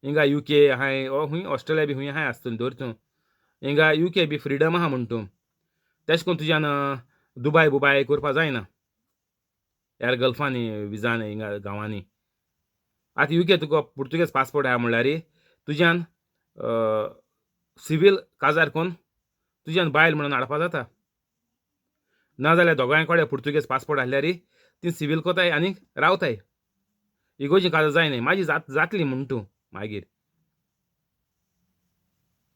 हिंगा you के आहाय ओ खूंय ऑस्ट्रेलिया बी खूंय आहाय आसतली धर तूं, हिंगा you K B freedom आहा म्हण तूं, तेश कोन्न तुज्यान दुबाय बुबाय करपा जायना ह्या गल्फांनी विजान हिंगा गांवांनी. आतां you के तुका पुर्तुगेज पासपोर्ट आहा म्हणल्यार तुज्यान सिवील काजार कोन्न तुज्यान बायल म्हणून हाडपा जाता. नाजाल्यार दोगांय कडेन पुर्तुगेज पासपोर्ट आसल्यार ती सिवील कोताय आनी रावताय. इगोजी काजार जायना मागीर जातली म्हण तूं मागीर.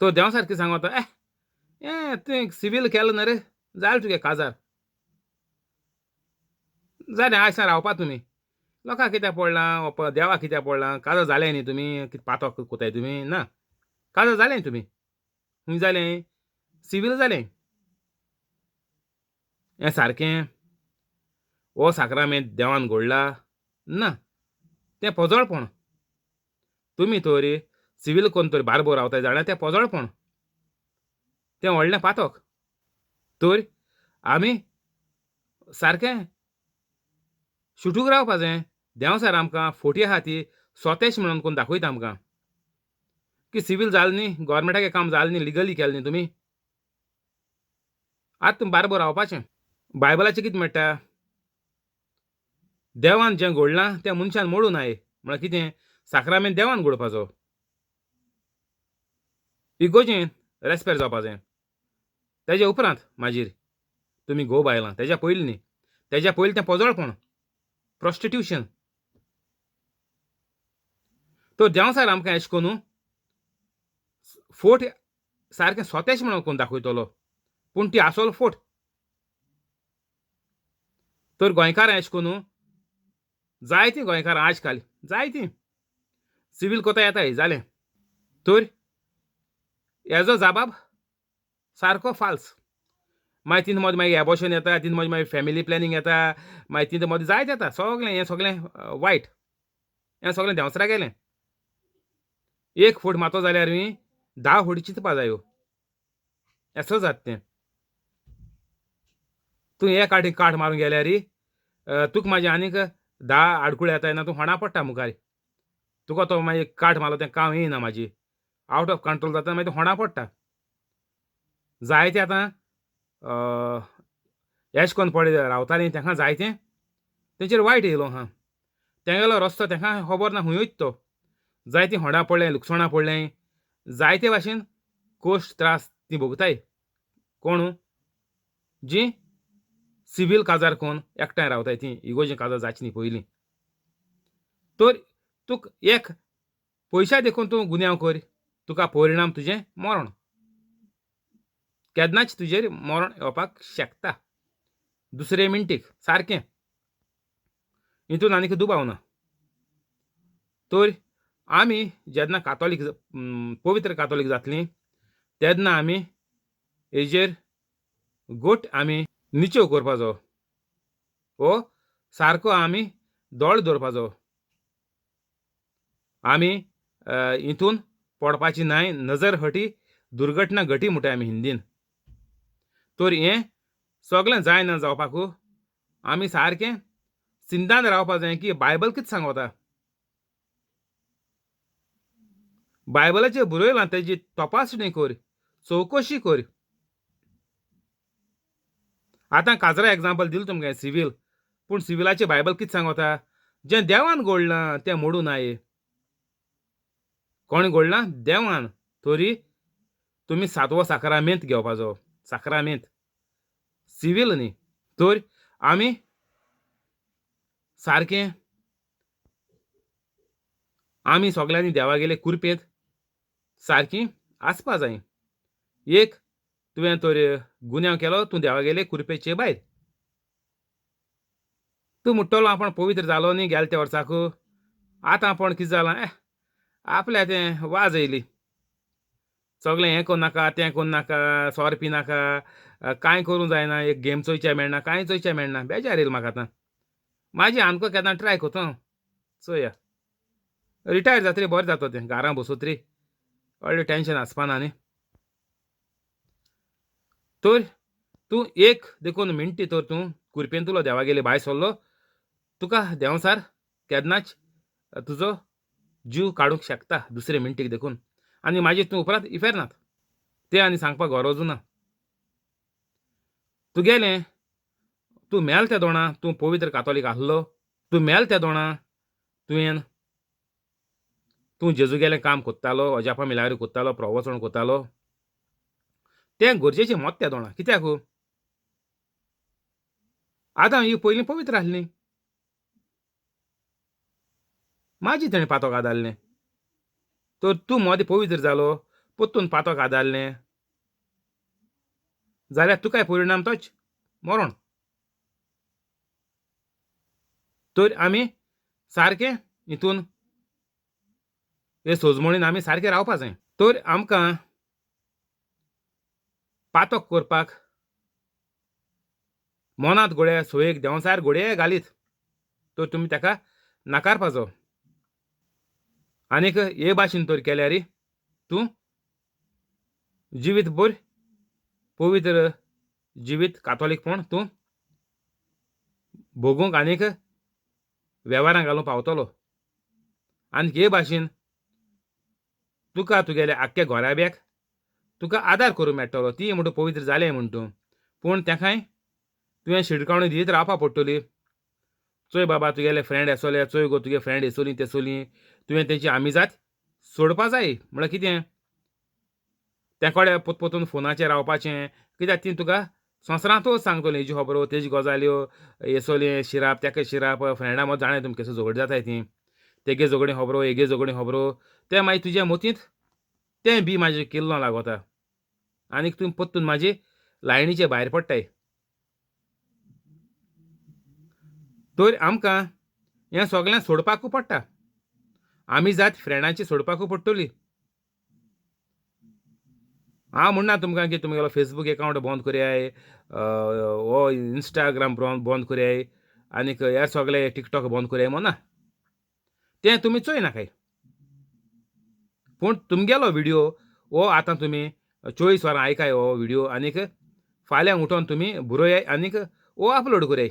तो देंव सारकें सांगता ए ए तुवें सिवील केलें ना रे, जालें तुगे काजार, जालें आयज सावन रावपा तुमी. लोकांक कित्याक पडलां, देवाक कित्याक पडलां, काजार जालें न्ही तुमी, कितें पातक कोताय तुमी ना, काजार जालें तुमी, खूंय जालें, सिवील जालें. हें सारकें हो साक्रामेंत देवान घोडला ना, तें पोजोळपण. तुमी तर सिवील कोन्न तर बारबोर रावताय जाल्यार तें पोजोळपण, तें व्हडलें पातक. तर आमी सारकें शुटूक रावपा जाय. देंवचार आमकां फोटी आहा ती सोतेश म्हणून कोण दाखयता आमकां की सिवील जालें न्ही, गोवोरमेंटाचें काम जालें न्ही, लिगली केलें न्ही तुमी, आतां तुमी बारबोर रावपाचें. बायबलाचें कितें म्हणटा, देवान जें घडलां तें मनशान मोडूं नाय. म्हळ्यार कितें, साक्रामेंत देवान घडपाचो, इगोजेन रेस्पेर जावपा जाय. तेज्या उपरांत मागीर तुमी घोव बायलां, तेज्या पयलीं न्ही, तेज्या पयलीं तें पोजोळपण, प्रोस्टिट्यूशन. तर देंवचार आमकां एशें कोन्न फोट सारकें सोतेश म्हणून कोण दाखयतलो, पूण ती आसोल फोट. तर गोंयकारां एशें कोन्न जायतीं गोंयकारां आज काल जायतीं सिवील कोता येताय जालें. तर हेजो जाबाब सारको फाल्स. मागीर तितून मदें मागीर एबॉर्शन येता, तितून मदें मागीर फॅमिली प्लॅनिंग येता, मागीर तितून मदें जायतें येता, सगळें हें सगळें वायट, हें सगळें देंवचारा गेलें. एक फूट मातो जाल्यार न्ही 10 फुटी चिंतपा जायो, एसो जाता तें. तूं एक आटी काठ मारून गेल्यार तुका मागीर आनीक 10 आडकुळे येताय ना, तूं होणा पडटा मुखार, तुका तो मागीर काठ मारलो तें काम येयना, मागीर आवट ऑफ कंट्रोल जाता, मागीर तूं होणा पडटा. जायते आतां एश कोन्न पळय रावतालीं तेंका जायतें तेंचेर वायट येयलो आहा, तेंगेलो रस्तो तेंका खबर ना खूंय वयता तो. जायतीं होणां पडलें, लुकसाणां पडलें, जायते भाशेन कोश्ट त्रास ती भोगताय. कोण जी सिवील काजार कोन्न एकठांय रावताय ती इगोजी काजार जायची न्ही पयलीं. तर तुका एक पयशा देखून तूं गुन्यांव कर, तुका परिणाम तुजें मरण, केन्नाच तुजेर मरण येवपाक शकता दुसरे मिनटीक सारकें, हितून आनीक दुबाव ना. तर आमी जेन्ना कातोलीक पवित्र कातोलीक जातलीं तेन्ना आमी हेजेर गोट आमी निचेव करपाचो, हो सारको आमी दोळ दवरपाचो. आमी हितून पडपाची न्हय, नजर हटी दुर्घटना घटी म्हणटाय आमी हिंदीन. तर हें सगळें जायना जावपाकू आमी सारकें सिंदान रावपा जाय की बायबल कितें सांगता. बायबलाचेर बरयलां तेजी तपासणी कर, चवकशी कर. आतां काजरा एग्जाम्पल दिलें तुमकां सिवील, पूण सिविलाचें बायबल कितें सांगता? जें देवान घडलां तें मोडूं नाये. कोणें घडलां? देवान. तरी तुमी सातवो साक्रामेंत घेवपाचो, साक्रामेंत सिवील न्ही. तर आमी सारकें आमी सगल्यांनी देवागेले कुरपेंत सारकी आसपा जाय. एक तुवें तर गुन्यांव केलो, तूं देवागेले कुरपेचे भायर. तूं म्हणटलो आपूण पवित्र जालो न्ही गेले त्या वर्साक, आतां आपूण कितें जालां, आपल्या तें वाज येयली, सगळें हें करूं नाका तें करूं नाका, सोरो पिनाका, कांय करूंक जायना, एक गेम चोयच्या मेळना, कांय चोयच्या मेळना, बेजार येयलो म्हाका आतां. मागीर आमकां केन्ना ट्राय करता चोया, रिटायर जातरी बरें जाता तें, घरां बसोतरी व्हडलें टेंशन आसपाना न्ही. तर तूं एक देखून मिनटी तर तूं कुरपेंतुलो देवागेले भायर सरलो, तुका देंवचार केन्नाच तुजो जीव काडूंक शकता दुसरे मिनटीक देखून, आनी मागीर तूं उपरांत इफेर्नात तें आनी सांगपाक गरजू ना. तुगेलें तूं मेल त्या दोणा तूं पवित्र कातोलीक आसलो, तूं मेल त्या दोणा तुवें तूं जेजू गेलें काम कोत्तालो, अजापां मिलाग्री कोत्तालो, प्रवचन कोत्तालो, तें गरजेचें मत त्या दोणा. कित्याक आतां ही पयलीं पवित्र आसली, माजी तेणें पातक आदारलें. तर तूं मदें पवित्र जालो, परतून पातक आदारलें जाल्यार तुकाय परिणाम तोच मरण. तर आमी सारकें हितून हे सोजमणीन आमी सारकें रावपा जाय. तर आमकां पातक करपाक मनांत घोडये सोयेक देंवचार घोडये घालीत तर तुमी ताका नाकारपाचो. आनीक हे भाशेन तर केल्यार तूं जिवीत भर पवित्र जिवीत कातोलीकपण तूं भोगूंक आनीक वेव्हारां घालूंक पावतलो. आनी हे भाशेन तुका तुगेल्या आख्ख्या घोराब्याक तुका आदार करूंक मेळटलो. ती म्हणटा पवित्र जालें म्हण तूं, पूण तेकाय तुवें शिडकावणी दीत रावपा पडटली. चोय बाबा तुगेले फ्रेंड आसले, चोय गो तुगे फ्रेंड येसोली तेसोली, तुवें तेंची आमिजात सोडपा जाय. म्हळ्यार कितें त्या कडेन पोत पोतून फोनाचेर रावपाचें, कित्याक ती तुका संवसारांतूच सांगतली हेजी खबरो तेजी गजाल्यो, येसोलें शिराप तेका शिराप, फ्रेंडा मदीं जाणा तुमकां केसो झगडी जाताय ती, तेगे झगडी खबरो हेगे झगडी खबरो, तें मागीर तुज्या मतींत तें बी मागीर किल्लो लागता आनीक तूं परतून मागीर लायनीचे भायर पडटाय. तर आमकां हें सगळें सोडपाकू पडटा, आमी जात फ्रेंडांची सोडपाकू पडटली. हांव म्हणना तुमकां की तुमगेलो फेसबूक एकावंट बंद करयाय, हो इंस्टाग्राम बंद करयाय आनीक हे सगळे टिकटॉक बंद करयाय म्हणना, तें तुमी चोय नाकाय. पूण तुमगेलो व्हिडियो हो आतां तुमी 24 वरां आयकाय हो व्हिडियो, आनीक फाल्यां उठोन तुमी बरोयाय आनीक हो अपलोड करयाय.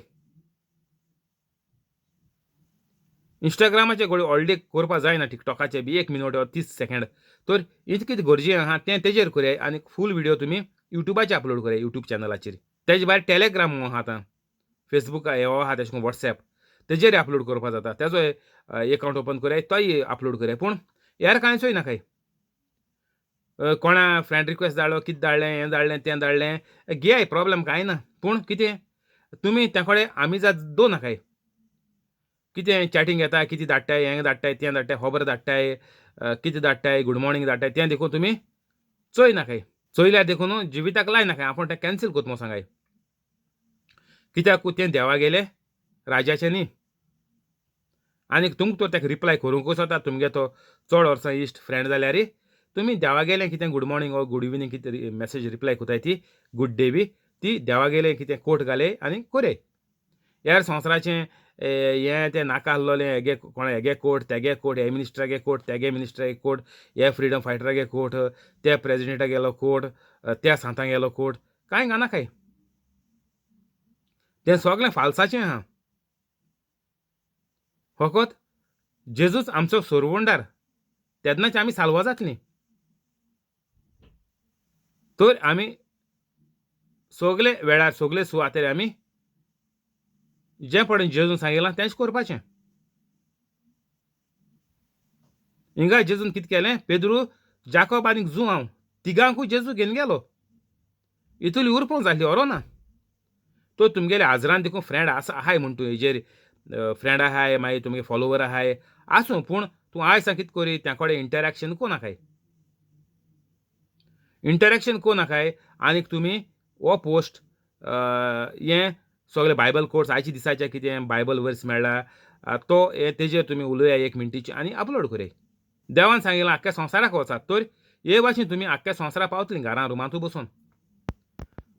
इंस्टाग्रामाचे घोडये व्हडले करपा जायना, टिकटॉकाचे बी 1 मिनट वा 30 सेकेंड, तर इतकें कितें गरजें आहा तें तेजेर करयाय आनी फूल व्हिडियो तुमी युट्यूबाचेर अपलोड करयाय, युट्यूब चॅनलाचेर. तेजे भायर टेलेग्राम आहा आतां, फेसबूक हे आहा तेशें करून वॉट्सॅप तेजेर अपलोड करपा जाता, तेजो एकावंट ओपन करयाय तोय अपलोड करयाय. पूण हेर कांय चोय नाकाय, कोणा फ्रेंड रिक्वेस्ट धाडलो, कितें धाडलें, हें धाडलें तें धाडलें, घेयाय प्रोब्लेम कांय ना. पूण कितें तुमी त्या कडेन आमी जात दवर नाकाय. कितें चॅटींग येता, कितें धाडटाय, हें धाडटाय तें धाडटाय, खबर धाडटाय, कितें धाडटाय, गूड मॉर्निंग धाडटाय, तें देखून तुमी चोय नाकाय. चोयल्यार देखून जिविताक लाय नाकाय, आपूण तें कॅन्सील करता म्हूण सांगाय. कित्याक तें देवागेलें राजाचें न्ही. आनीक तुमकां तर ताका रिप्लाय करूंकूच जाता, तुमगे तो चड वर्सां इश्ट फ्रेंड जाल्यार तुमी देवागेलें कितें गूड मॉर्निंग वो गूड इवनींग कितें मॅसेज रिप्लाय करताय ती गूड डे बी ती देवागेलें कितें कोट घाले आनी करय. ह्या संवसाराचें हें तें नाका आसलोलें, हेगे कोण हेगे कोट तेगे कोट, हे मिनिस्टरागे कोट तेगे मिनिस्टरागे कोट, हे फ्रिडम फायटरागे कोट, त्या प्रेजिडेंटागेलो कोट, त्या सांतागेलो कोट, कांय घालनाकाय. तें सगळें फाल्साचें आहा. फकत जेजूच आमचो सोरवंडार, तेन्नाच आमी साल्वां जातलीं. तर आमी सगले वेळार सगले सुवातेर आमी जें पडून जेजून सांगिलां तेंच करपाचें. हिंगा जेजून कितें केलें, पेद्रू, जाकोब आनी जुआंव तिगांकूय जेजू घेवन गेलो. इतली उरपों जाल्ली ओरो ना. तो तुमगेले आजरान देखून फ्रेंड आसा आहाय म्हण तूं हेजेर फ्रेंड आहाय, मागीर तुमगे फॉलोवर आहाय आसूं, पूण तूं आयज कितें करी त्या कडेन इंटरेक्शन कोण नाकाय, इंटरेक्शन कोण नाकाय. आनीक तुमी हो पोस्ट हें सगळे बायबल कोर्स आयच्या दिसाचें कितें बायबल वर्स मेळ्ळा तो हे तेजेर तुमी उलोवया एक मिनटीचे आनी अपलोड करया. देवान सांगिलां आख्ख्या संवसाराक वचात, तर हे भाशेन तुमी आख्ख्या संवसाराक पावतलीं घरां रुमांतू बसून.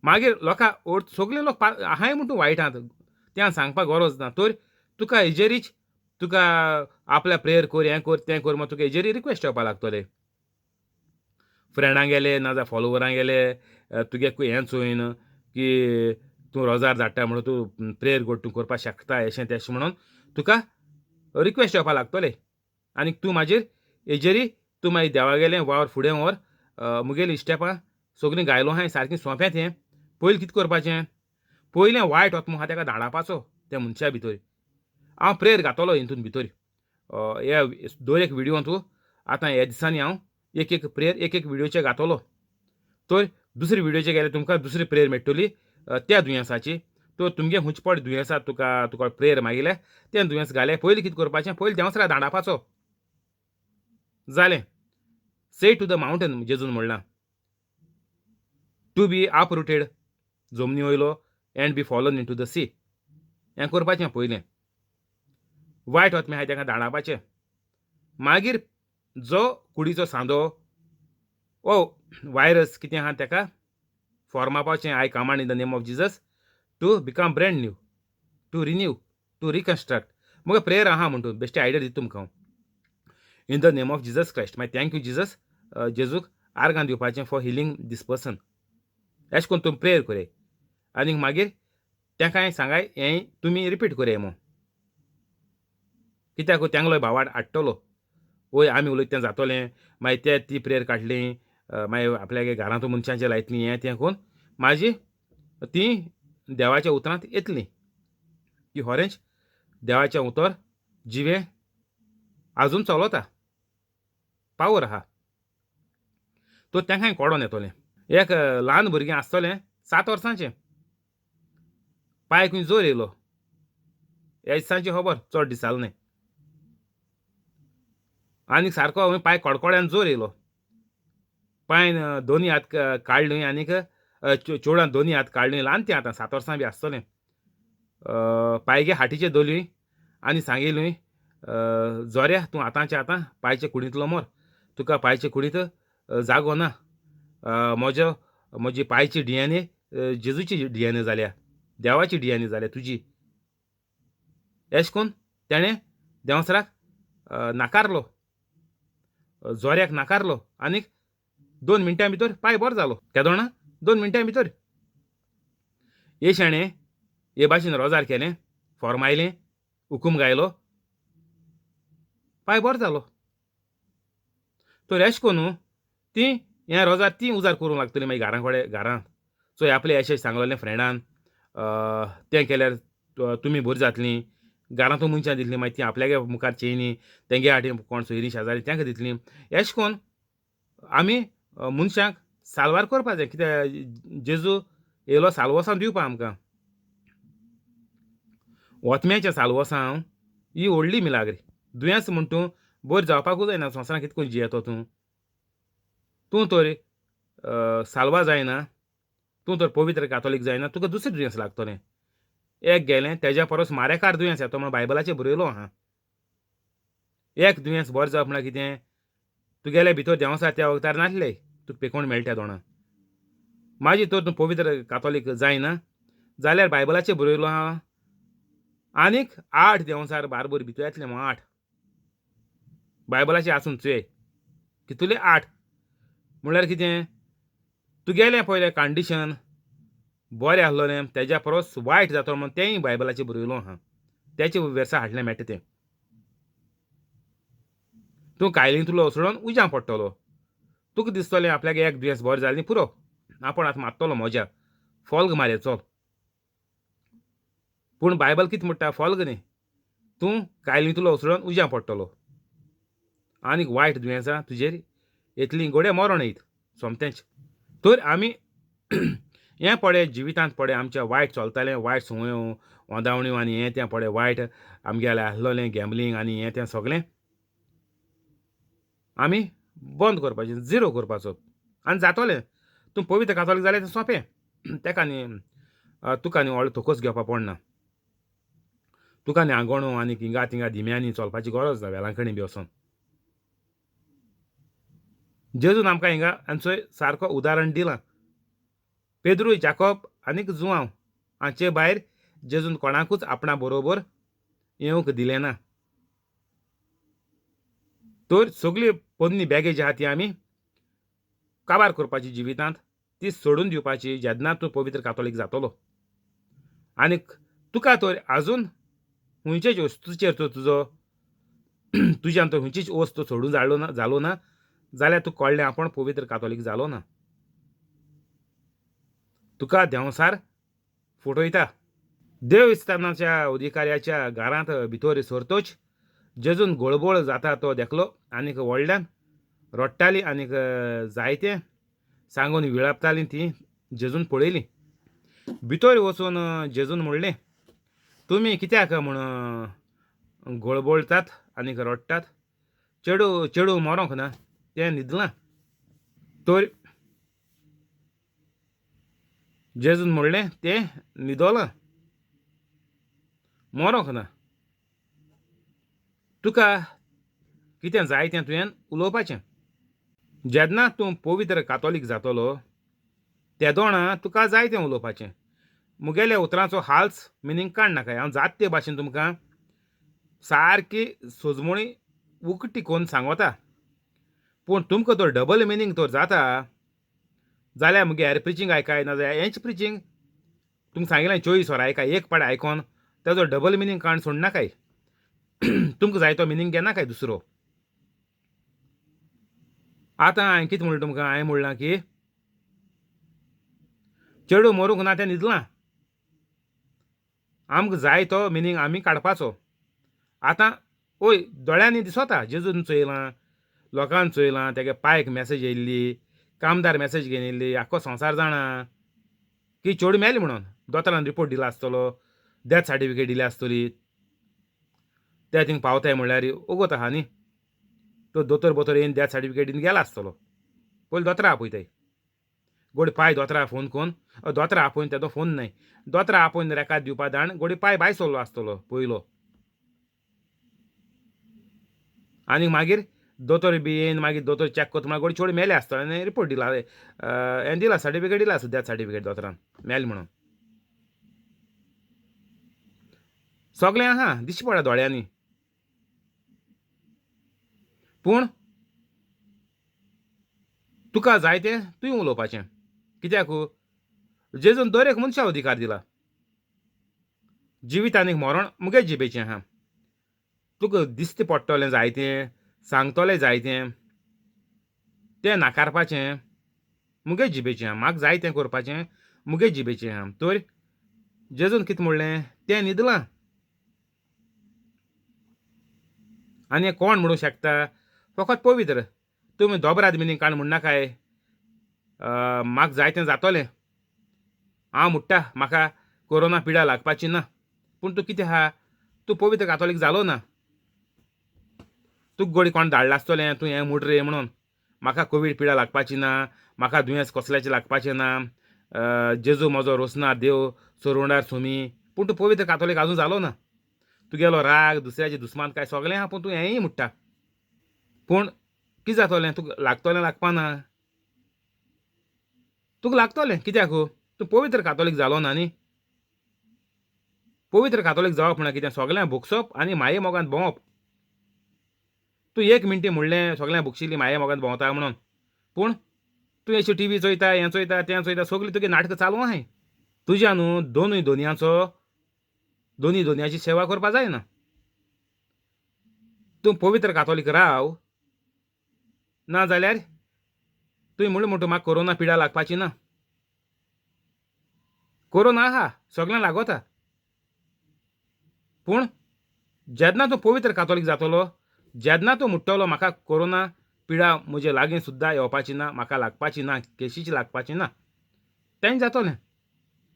मागीर लोकां सगळे लोक आहाय म्हण तूं वायट आहात तें सांगपाक गरज ना. तर तुका हेजेरीच तुका आपल्या प्रेयर कर, हें कर, तें कर, मागीर तुका हेजेरी रिक्वेस्ट येवपाक लागतले. फ्रेंडां गेले ना जाल्यार फॉलोवरां गेले तुगे हें चोयन की तूं रोजार धाडटा म्हणून तूं प्रेयर कर, तूं करपाक शकता अशें तेशें म्हणून तुका रिक्वेस्ट येवपाक लागतले. आनी तूं मागीर हेजेरी तूं मागीर देवा गेलें वावर फुडें व्हर. मुगेलीं स्टेपां सगळीं गायलो आहाय सारकीं सोंपें तें. पयलीं कितें करपाचें, पयलें वायट वता आहा तेका धाडावपाचो त्या मनशा भितर. हांव प्रेयर घातलो हितून भितर हे दर एक व्हिडियोंत. आतां ह्या दिसांनी हांव एक एक प्रेयर एक एक व्हिडियोचे घातलो, तर दुसरे व्हिडियोचे गेल्यार तुमकां दुसरी प्रेयर मेळटली त्या दुयेंसाची. तर तुमगे खंयचे पड दुयेंसा तुका तुका प्रेयर मागिल्ले तें दुयेंस घालें. पयलीं कितें करपाचें, पयलीं देंवसरा धाडावपाचो. जालें. से टू the mountain जेजून म्हणलां, टू बी अपरुटेड जमनी वयलो and be fallen into the sea. हें करपाचें पयलें. वायट वतमें आहाय तेका धाडावपाचें. मागीर जो कुडीचो सांदो ओ वायरस कितें आहा तेका फॉर्मापाचें. I command in the name of Jesus to become brand new, to renew, to reconstruct. मुगे प्रेयर आहा म्हणटू बेश्टे आयडिया दिता तुमकां हांव. In the name of Jesus Christ. मागीर thank you Jesus, जेजूक आर्गां दिवपाचें फॉर हिलींग दीस पर्सन. अशें करून तुमी प्रेयर करया आनी मागीर तेंकांय सांगाय हें तुमी रिपीट करया म्हूण. कित्याक तेंगलो भावार्त हाडटलो, वय आमी उलयता तें जातोलें. मागीर ते ती प्रेयर काडली, मागीर आपल्यागे घरांत मनशांचें लायतलीं हें तें करून मागीर ती देवाच्या उतरांत येतलीं की खरेंच देवाचें उतर जिवें आजून चलता, पावर आहा. तो तेंकांय कोडोन येतोलें. एक ल्हान भुरगें आसतलें 7 वर्सांचें, पांय खंय जोर येयलो. ह्या दिसांची खबर, चड दीस जाले न्हय. आनी सारको पांय कडकड्यान जोर येयलो. पांयन दोनी हात काडली आनीक चेडवान दोनी हात काडली, ल्हान ती आतां 7 वर्सां बी आसतलें. पांयगे हाटीचे धरली आनी सांगिल्ली, जोऱ्या तूं आतांचे आतां पांयचे कुडींतलो मर, तुका पांयचे कुडींत जागो ना. म्हजो म्हजी पांयची डिएनए जेजूची डिएनए जाल्या, देवाची डिएनए जाल्या तुजी. एश कोन्न तेणें देंवसराक नाकारलो, जोऱ्याक नाकारलो आनीक 2 मिनटां भितर पांय बरो जालो. केदोणा 2 मिनटां भितर. हे शेणें हे भाशेन रोजार केलें, फॉर्मायलें, हुकूम गायलो, पांय बरो जालो. तर एश कोन्नू ती हें रोजार ती उजार करूंक लागतली मागीर घरां कडेन घरांत. चोय आपलें अशें सांगलेलें फ्रेंडान तें केल्यार तुमी बरीं जातलीं. घरांतू मनशां दितलीं, मागीर तीं आपल्यागे मुखार चेयनी तेंगे आटी कोण सोयरीं शेजारी तेंकां दितलीं. एश कोन्न आमी मनशांक साल्वार करपा जाय. कित्याक जेजू येयलो साल्वोसांव दिवपा आमकां. वोतम्याचें साल्वोसांव ही व्हडली मिलाग्री. दुयेंस म्हण तूं बरें जावपाकूच जायना संवसारांत कितें करून जियेतो तूं. तूं तर साल्वा जायना, तूं तर पवित्र कातोलीक जायना, तुका दुसरें दुयेंस लागतलें. एक गेलें तेज्या परस मारेकार दुयेंस येता म्हण बायबलाचेर बरयलो आहा. एक दुयेंस बरें जावप म्हळ्यार कितें, तुगेले भितर देंवचार त्या वखदार नासले तुका पेकोण मेळटा दोणा. मागीर तर तूं पवित्र कातोलीक जायना जाल्यार बायबलाचेर बरयलो आहा आनीक 8 देंवचार बारबर भितर येतले म्हूण. 8 बायबलाचेर आसून चोय कितले 8 म्हणल्यार कितें, तुगेलें पयलें कंडिशन बरें आसलोलें तेज्या परस वायट जातलो म्हण तेंय बायबलाचेर बरयलो आहा. तेचे वेर्सा हाडलें मेळटा तें. तूं कायलींतलो उसळोन उज्यां पडटलो. तुका दिसतलें आपल्याक एक दुयेंस बरें जालें न्ही पुरो, आपूण आतां मात्तलो मोज्या, फोल्ग मारे चल. पूण बायबल कितें म्हणटा, फोल्ग न्ही, तूं कायलींतलो उसळोन उज्यां पडटलो आनीक वायट दुयेंसां तुजेर येतलीं, घोडये मरण येयत सोमतेंच. तर आमी हें पळय जिवितांत पळय आमच्या वायट चलतालें, वायट संवयो वोदावण्यो आनी हें तें पळय वायट आमगेलें आसलोलें गॅमलींग आनी हें तें सगळें आमी बंद करपाचें, झिरो करपाचो आनी जातोलें. तूं पवित्र कातोलीक जाल्यार तें सोंपें, तेका आनी तुका आनी व्हडलो थोकोस घेवपा पडना. तुका आनी आंगणो आनी हिंगा थिंगा दिम्यांनी चलपाची गरज ना, वेलांकणी बी वचोन. जेजून आमकां हिंगा हांचो सारको उदाहरण दिलां. पेद्रू, जाकोब आनीक जुआंव हांचे भायर जेजून कोणाकूच आपणा बरोबर येवंक दिलें ना. तर सगळी पोन्नी बॅगेज आहा ती आमी काबार करपाची जिवितांत, ती सोडून दिवपाची जेन्ना तूं पवित्र कातोलीक जातलो. आनीक तुका तर आजून खंयचेच वस्तूचेर तर तुजो तुज्यान तर खंयचीच वस्त सोडून जालो ना, जालो ना जाल्यार तूं कळ्ळें आपूण पवित्र कातोलीक जालो ना. तुका देंवसार फटयता. देवस्थानाच्या अधिकाऱ्याच्या घरांत भितर सरतोच जेजून गोळबोळ जाता तो देखलो आनीक व्हडल्यान रडटाली आनीक जायतें सांगून विळापताली ती जेजून पळयली. भितर वचून जेजून म्हणलें, तुमी कित्याक म्हूण गोळबोळतात आनीक रडटात? चेडू चेडू मरोंक ना, तें न्हिदलां. तर जेजून म्हणलें, तें न्हिदोलां, मरोंक ना. तुका कितें जाय तें तुवें उलोवपाचें. जेन्ना तूं पवित्र कातोलीक जातलो तेदोणा तुका जाय तें उलोवपाचें. मुगेल्या उतरांचो हाल्स मिनींग काडनाकाय. हांव जात ते भाशेन तुमकां सारकी सोजमणी उकटी कोन्न सांगोता. पूण तुमकां तर डबल मिनींग तर जाता जाल्यार मुगे हेर प्रिचींग आयकाय, नाजाल्यार हेंच प्रिचींग तुमकां सांगिल्लें 24 वरां आयकाय, एक पाट आयकोन तेजो डबल मिनींग काडून सोडनाकाय. तुमकां जाय तो मिनींग घेनाकाय दुसरो. आतां हांवें कितें म्हणलें तुमकां, हांवें म्हणलां की चेडूं मरूंक ना, तें न्हिदलां. आमकां जाय तो मिनींग आमी काडपाचो. आतां ओय दोळ्यांनी दिसोता, जेजून चोयलां, लोकान चोयलां, तेगे पायक मॅसेज येयल्ली, कामदार मॅसेज घेवन येयल्ली, आख्खो संवसार जाणा की चेडूं मेलें म्हणून. दोतोरान रिपोर्ट दिला आसतलो, डॅथ सर्टिफिकेट दिल्या आसतली. ते थिंग पावताय म्हणल्यार ओगोत आहा न्ही, तो दोतोर बोतोर येवन डॅथ सर्टिफिकेट दिवन गेला आसतलो. पयलीं दोतोरा आपयताय, गोडी पाय दोतोरा फोन कोन्न, दोतोरा आपोवन तेदो फोन न्हय, दोतोरा आपोवन रेकाद दिवपा दाण गोडी पाय भायर सरलो आसतलो पयलो. आनी मागीर दोतोर बी येवन मागीर दोतोर चॅक करता म्हळ्यार गोडी चेडूं मेलें आसतलें आनी रिपोर्ट दिला, हें दिला, सर्टिफिकेट दिला आसत, डॅथ सर्टिफिकेट दोतोरान मेलें म्हणून. सगळें आहा दिश्टी पडटा दोळ्यांनी. पूण तुका जाय तें तुवें उलोवपाचें. कित्याक जेजून दर एक मनशाक अधिकार दिला. जिवीत आनीक मरण मुगे जिबेचें आहा. तुका दिश्टी पडटलें जायतें, सांगतलें जायतें, तें नाकारपाचें मुगे जिबेचें आहा. म्हाका जाय तें करपाचें मुगे जिबेचें आहा. तर जेजून कितें म्हणलें, तें न्हिदलां. आनी कोण म्हणूंक शकता, फकत पवित्र. तुमी दोबराद मिनींग काड म्हणनाकाय, म्हाका जाय तें जातोलें, हांव म्हुट्टा म्हाका कोरोना पिडा लागपाची ना. पूण तूं कितें आहा, तूं पवित्र कातोलीक जालो ना. तुका गोडी कोण धाडलां आसतलें तूं हें म्हूट रे म्हणून, म्हाका कोवीड पिडा लागपाची ना, म्हाका दुयेंस कसल्याचें लागपाचें ना, जेजू म्हजो रोसना देव सोरवंडार सुमी. पूण तूं पवित्र कातोलीक आजून जालो ना. तुगेलो राग, दुसऱ्याचे दुस्मान काय सगळें आहा, पूण तूं हेंय म्हुट्टा. पूण कितें जातोलें, तुका लागतोलें लागपा ना, तुका लागतोलें. कित्याक तूं पवित्र कातोलीक जालो ना न्ही. पवित्र कातोलीक जावप म्हळ्यार कितें, सगळ्यांक भोगसप आनी माये मोगान भोंवप. तूं एक मिनटी म्हणलें सगळ्यांक भोगशिल्ली माये मोगान भोंवता म्हणून, पूण तूं अशी टी व्ही चोयता, हें चोयता, तें चोयता, सगळीं तुगे नाटकां चालू आहाय. तुज्या न्हू दोनूय दोनयांचो, दोनूय दोनयाची सेवा करपा जायना. तूं पवित्र कातोलीक राव, ना जाल्यार तुवें म्हणलें म्हणटा म्हाका कोरोना पिडा लागपाची ना. कोरोना आहा सगळ्यांक लागोता, पूण जेन्ना तूं पवित्र कातोलीक जातलो, जेन्ना तूं म्हणटलो म्हाका कोरोना पिडा म्हजे लागीं सुद्दां येवपाची ना, म्हाका लागपाची ना, केशीची लागपाची ना, तें जातलें.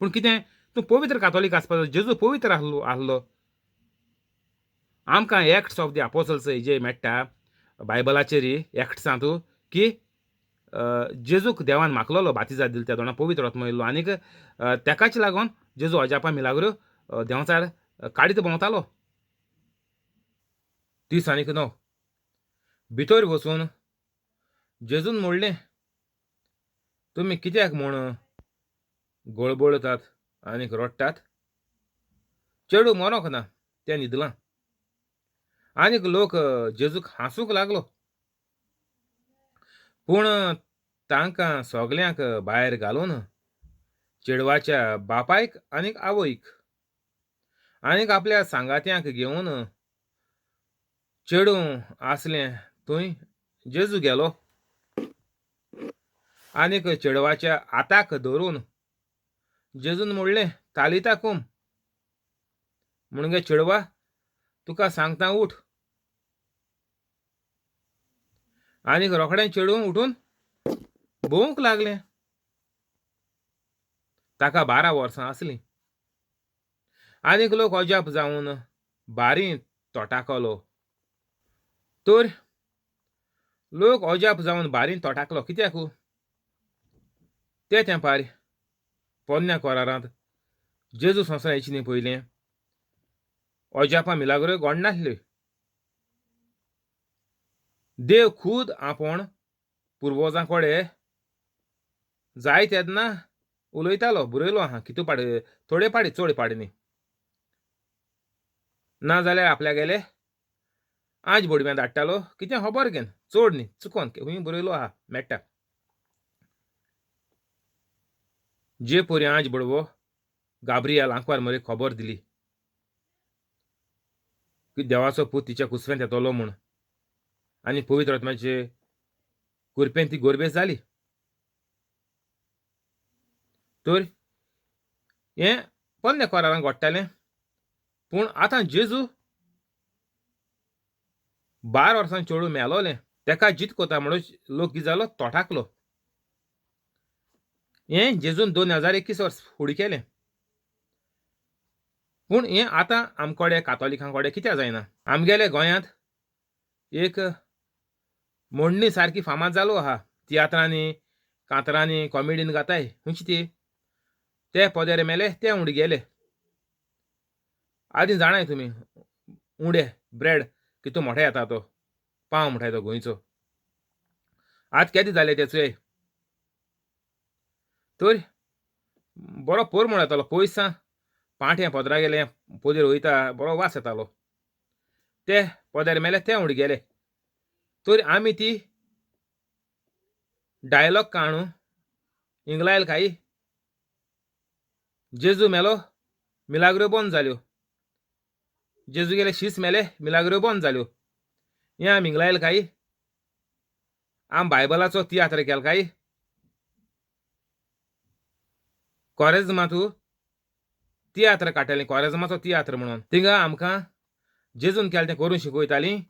पूण कितें तूं पवित्र कातोलीक आसपाचो. जेजू पवित्र आहलो आहलो. आमकां एक्ट्स ऑफ the apostles जे मेळटा बायबलाचेर एक्ट्सांत की जेजूक देवान मागलोलो बातिजाद दिल त्या दोणा पवित्र आत्मो येयल्लो आनीक तेकाच लागून जेजू अजापां मिलाग्रो देंवचार काडीत भोंवतालो. 30 आनीक 9 भितर वचून जेजून म्हणलें, तुमी कित्याक म्हूण गळबळतात आनीक रडटात? चेडूं मरोंक ना, तें न्हिदलां. आनीक लोक जेजूक हांसूंक लागलो. पूण तांकां सगल्यांक भायर घालून चेडवाच्या बापायक आनीक आवयक आनीक आपल्या सांगात्यांक घेवन चेडूं आसलें थंय जेजू गेलो आनीक चेडवाच्या हाताक धरून जेजून म्हणलें, तालिता कुम, म्हणगे चेडवा तुका सांगता उठ. आनीक रोखडें चेडूं उठून भोंवूंक लागलें. ताका 12 वर्सां आसलीं. आनीक लोक अजाप जावन बारी तोटाकलो. तर लोक अजाप जावन बारी तोटाकलो कित्याक? ते तेंपार पोन्न्या कोरारांत जेजू संवसार येयचे न्ही पयलें अजापां मिलाग्रो घडनासल्यो. देव खूद आपोण पुर्वजां कडेन जाय तेन्ना उलयतालो. बरयलो आहा कितू पाडी, थोडे पाडी चड पाडी न्ही. ना जाल्यार आपल्या गेले आज बोडव्यां धाडटालो कितें खबर घेन चड न्ही चुकोन खंय बरयलो आहा मेळटा. जे पोरी आज बडवो गाब्रियाल आंकवार मरे खबर दिली की देवाचो पूत तिच्या कुसव्यांत येतलो म्हूण, आनी पवित्र आत्म्याचे कुरपेन ती गोरबेस जाली. तर हें पोन्न्या कोरारांक घडटालें. पूण आतां जेजू 12 वर्सां चेडूं मेलोलें, तेका जीत कोता म्हणून लोक कितें जालो तोटाकलो. हें जेजून 2021 वर्स फुडें केलें. पूण हें आतां आमकोडे कातोलिकां कडेन कित्याक जायना? आमगेले गोंयांत एक मोडणी सारकी फामाद जालो आहा, तियात्रांनी कांतरांनी कॉमेडीन गाताय. खंयची ती? ते पदेर मेले ते उंडे गेले. आदीं जाणाय तुमी उंडे ब्रेड कितू मोठे येता तो पाव म्हणटाय तो गोंयचो. आतां केदे जाले ते चोय. तर बरो परमळ येतालो पयस पांठे पदरा गेले पदेर वयता बरो वास येतालो. ते पदेर मेले ते उंडे गेले. तर आमी ती डायलॉग काणू इंग्लायल खाई. जेजू मेलो मिलाग्रो बंद जाल्यो, जेजू गेले शीस मेले मिलाग्रो बंद जाल्यो. हें आमी इंग्लायल खाई. आम बायबलाचो तियात्र केलो काय? कोरेजमांतू तियात्र काडटालीं, कोरेजमाचो तियात्र म्हणून. थिंगा आमकां जेजून केलें तें करून शिकयतालीं,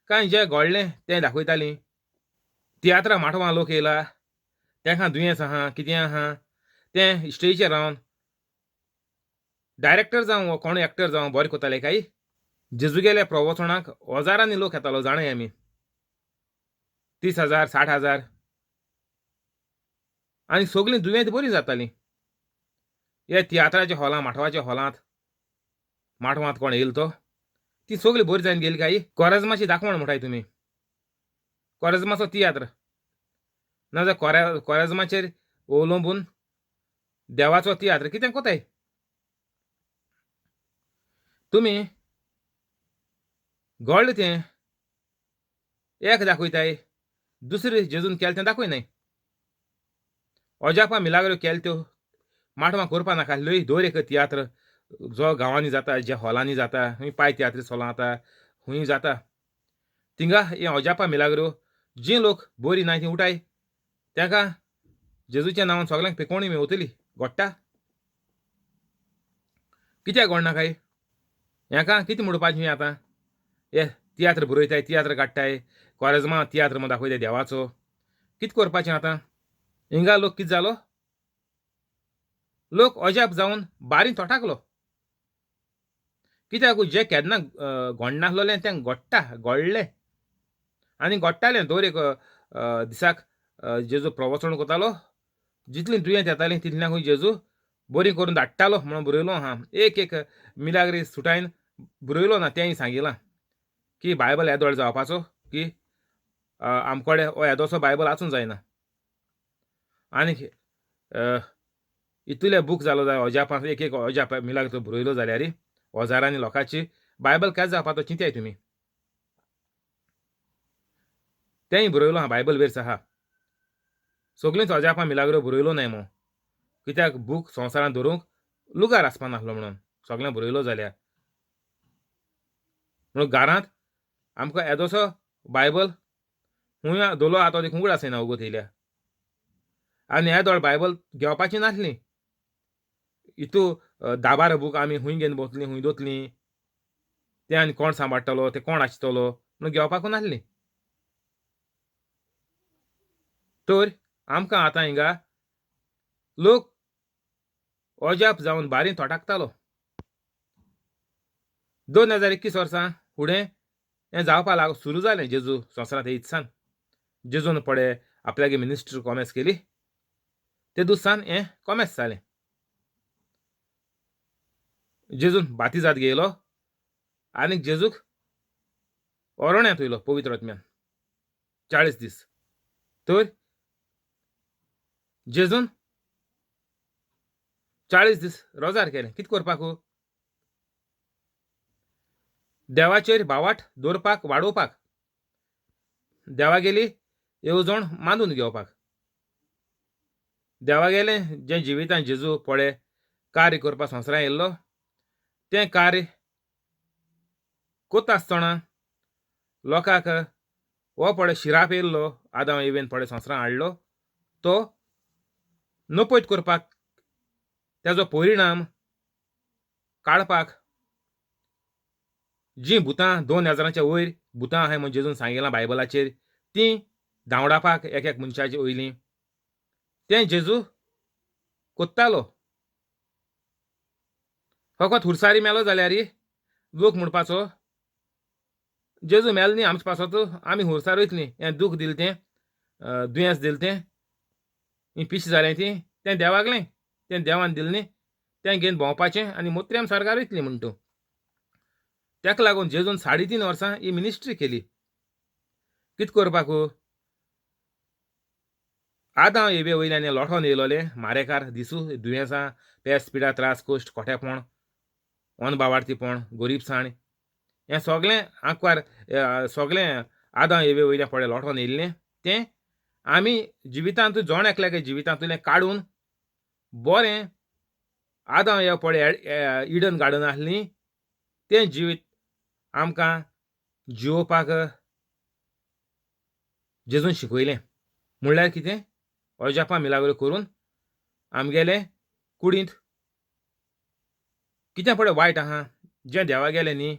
कांय जें घडलें तें दाखयतालीं. तियात्रा माटवां लोक येयला, तेंकां दुयेंस आहा कितें आहा तें स्टेजीचेर रावन डायरेक्टर जावं वो कोण एक्टर जावं बरें कोताले काय? जेजू गेल्या प्रवचनाक हजारांनी लोक येतालो जाणाय आमी, 30,000 60,000, आनी सगळीं दुयेंत बरीं जातालीं. हे तियात्राच्या हॉलां माटवाच्या हॉलांत माटवांत कोण येयल तो ती सगळी बरी जावन गेली काय? कोरेजमाची दाखवण म्हणटाय तुमी, कोरेजमाचो तियात्र ना जाल्यार कोरेजमाचेर अवलंबून देवाचो तियात्र कितें कोताय तुमी? घडलें तें एक दाखयताय, दुसरें जेजून केलें तें दाखयनाय. अजापां मिलाग्रो केले त्यो माटवां करपा नाका आसल्यो. दर एक तियात्र जो गांवांनी जाता, ज्या हॉलांनी जाता, खंय पाय तियात्रीस हॉलां जाता, खंय जाता, थिंगा हें अजापां मिलाग्रो जीं लोक बोरी नाय तीं उठाय, ताका जेजूच्या नांवान सगल्यांक पिकोवणी मेवतली. घोडटा कित्याक घोडना काय? हेका कितें म्हणपाचें आतां? हे तियात्र बरयताय, तियात्र काडटाय, कोरेज्मा तियात्र म्हूण दाखयताय देवाचो. कितें करपाचें आतां? हिंगा लोक कितें जालो? लोक अजाप जावन बारीं तोटाकलो. कित्याक जें केन्ना घडनासलें तें घडटा, घडलें आनी घडटालें. दर एक दिसाक जेजू प्रवचन करतालो, जितलीं दुयेंत येतालीं तितल्यांकूय जेजू बरीं करून धाडटालो म्हणून बरयलो आहा. एक एक मिलाग्री सुटायन बरयलो ना, तेंय सांगिलां की बायबल येदोळ जावपाचो की आमकोडे हो येदोसो बायबल आसूंक जायना. आनी इतले बूक जालो जाल्यार अजापां एक एक अजाप मिलाग्र बरयलो जाल्यार हजारांनी लोकांची बायबल केन्ना जावपाचो चिंताय तुमी. तेंय बरयलो आहा बायबल वेर्स आहा. सगळींच अजापां मिलाग्रो बरयलो नाय मू, कित्याक बूक संवसारांत दवरूंक लुगार आसपा नासलो म्हणून सगळें बरयलो जाल्यार. म्हणून घरांत आमकां येदोसो बायबल खूंय दवरलो आहा तो देखून आसना उगो थेयल्या. आनी येदोळ बायबल घेवपाची नासली. इतू दाबार बूक आमी खूंय घेवन भोंवतलीं, खूंय दवरतलीं, तें आनी कोण सांबाळटलो, तें कोण आसतलो म्हणून घेवपाकूय नासली. तर आमकां आतां हिंगा लोक अजाप जावन बारीं तोटाकतालो. 2021 वर्सां फुडें हें जावपा लाग सुरू जालें. जेजू संवसारांत येयत सान जेजून पडे आपल्यागे मिनिस्ट्री कॉमेस केली, ते दुसान हें कॉमेस जालें. जेजून बातिजाद घेयलो आनी जेजूक ओरण्यांत वयलो पवित्र आत्म्यान 40 दीस. तर जेजून 40 दीस रोजार केलें. कितें करपाकू? देवाचेर भावाट दवरपाक, वाडोवपाक, देवागेली येवजण मानून घेवपाक. देवागेलें जें जिवितान जेजू पळय कार्य करपाक संवसारांत येयल्लो तें कार्य कोता आसतना लोकांक हो पळय शिराप येयल्लो आदांव इवेन पळय संवसारांत हाडलो तो नपयत करपाक, तेजो परिणाम काडपाक जीं भुतां 2000 वयर भुतां आहाय म्हूण जेजून सांगिलां बायबलाचेर, तीं धांवडावपाक एक एक मनशाचे वयलीं तें जेजू कोत्तालो. फकत हुरसारी मेलो जाल्यार लोक म्हणपाचो जेजू मेलो न्ही आमचे पासत, आमी हुरसार वयतलीं, हें दूख दिलें तें, दुयेंस दिलें तें, हीं पिशें जालें तीं, तें देवागलें, तें देवान दिलें न्ही, तें घेवन भोंवपाचें आनी मोत्र्याम आमी स्वर्गार वयतलीं म्हण तूं. ताका लागून जेजून 3.5 वर्सां ही मिनिस्ट्री केली. कितें करपाक? आदां एवे वयल्यान लोटोन येयलोले मारेकार दिसू दुयेंसां, पेस पिडा, त्रास, कश्ट, खोटेपण, अनबावार्थीपण, गोरीबसाण, हें सगळें आंकवार सगळें आदां एवे वयल्यान पळय लोटोन येयल्लें तें आमी जिवितांत जण एकल्याच्या जिवितांतलें काडून बरें आदां एव पळय इडन गार्डन आसली तें जिवीत आमकां जिवोवपाक जेजून शिकयलें. म्हणल्यार कितें? अजापां मिलाग्रो करून आमगेले कुडींत कितें पळय वायट आहा, जें देवा गेलें न्ही,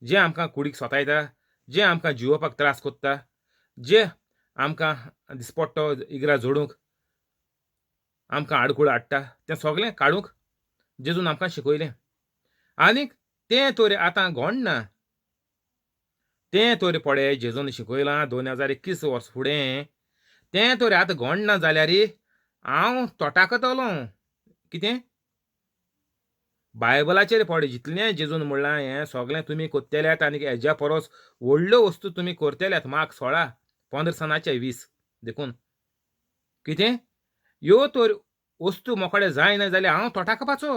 जें आमकां कुडीक सोतायता, जें आमकां जिवोवपाक त्रास कोत्ता, जें आमकां दिसपट्टो इगरा जोडूंक आमकां आडखूळ हाडटा, तें सगळें काडूंक जेजून आमकां शिकयलें. आनीक तें तर आतां घडना. तें तर पळय जेजून शिकयलां 2021 वर्स फुडें, तें तर आतां घडना जाल्यार हांव तोटाकतलो. कितें? बायबलाचेर पळय जितलें जेजून म्हणलां हें सगळें तुमी कोत्तेल्यात आनी हेज्या परस व्हडल्यो वस्तू तुमी करतेल्यात. मार्क 16:15-20 देखून कितें ह्यो तर वस्तू मोकडे जायना जाल्यार हांव तोटाकपाचो.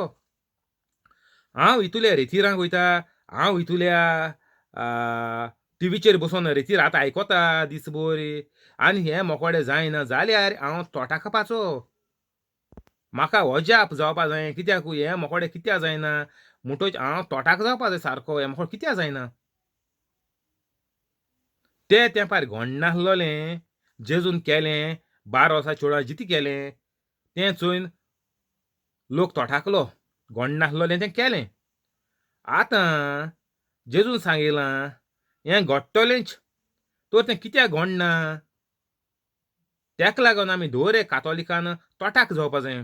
हांव हितूल्या रेतिरांक वयता, हांव हितूल्या टिवीचेर बसून रेतीर आतां आयकता दीसभर, आनी हें मोकोडे जायना जाल्यार हांव तोटाकपाचो. म्हाका अजाप जावपा जाय, कित्याक हें मोकोडे कित्याक जायना म्हणटच हांव तोटाक जावपा जाय सारको, हें मोकोडे कित्याक जायना. ते तेंपार घडनासलोलें जेजून केलें, 12 वर्सां चेडवां जितें केलें, तें चोयन लोक तोठाकलो, घडनासलोलें तें केलें. आतां जेजून सांगिलां हें घडटलेंच, तर तें कित्याक घडना? तेका लागून आमी दर एक कातोलिकान तोटाक जावपा जाय.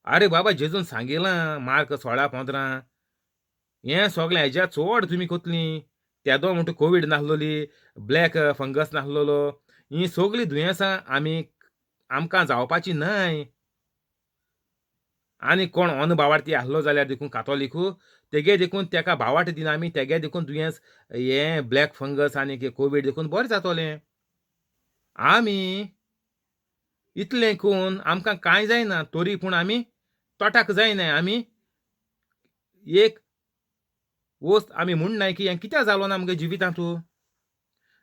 आरे बाबा, जेजून सांगिलां मार्क 16:15, हें सगळें हेज्या चड तुमी कोतलीं. तेदो म्हणटा कोवीड नासलोली, ब्लॅक फंगस नासलोलो, हीं सगळीं दुयेंसां आमी आमकां जावपाची न्हय. आनी कोण अनभावार्थी आसलो जाल्यार देखून कातोलिकू तेगे देखून तेका भावार्थ दिना आमी, तेगे देखून दुयेंस हें ब्लॅक फंगस आनी कोवीड देखून बरें जातोलें. आमी इतलें करून आमकां कांय जायना, तरी पूण आमी तोटाक जायना. आमी एक वस्त आमी म्हणनाय की हें कित्याक जालो ना आमगे जिवितांतू.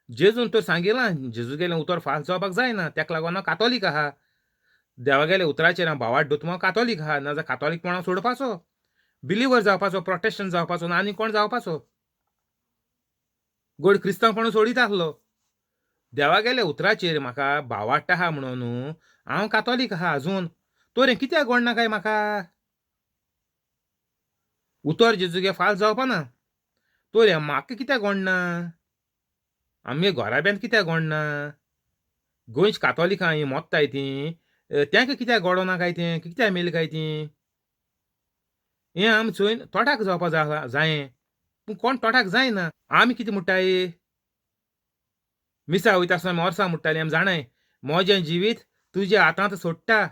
जेजून तर सांगिलां, जेजू गेलें उतर फाल्स जावपाक जायना, तेका लागून हांव कातोलीक आहा. देवागेल्या उतराचेर हांव भावार्थ दवरता, हांव कातोलीक आहा. नाजाल्यार कातोलीकपणां सोडपाचो, बिलिवर जावपाचो, प्रोटेस्टंट जावपाचो ना आनी कोण जावपाचो, गोड क्रिस्तांवपणां सोडीत आसलो. देवागेल्या उतराचेर म्हाका भावार्थ आहा म्हणून हांव कातोलीक आहा आजून. तर हें कित्याक घडना काय म्हाका? उतर जेजूगे फाल्स जावपाना, तर हें म्हाका कित्याक घडना? आमगे घराब्यांत कित्याक घडना? गोंयच्या कातोलिकां हीं मोत्ताय तीं, तेंका कित्याक घडोना काय तें? कित्याक मेली काय तीं? हें आमी चोयन तोटाक जावपा जायें, पूण कोण तोटाक जायना. आमी कितें म्हणटाय, मिसा वयता आसतना आमी वर्सां म्हणटालीं, आमी जाणाय म्हजें जिवीत तुज्या हातांत सोडटा,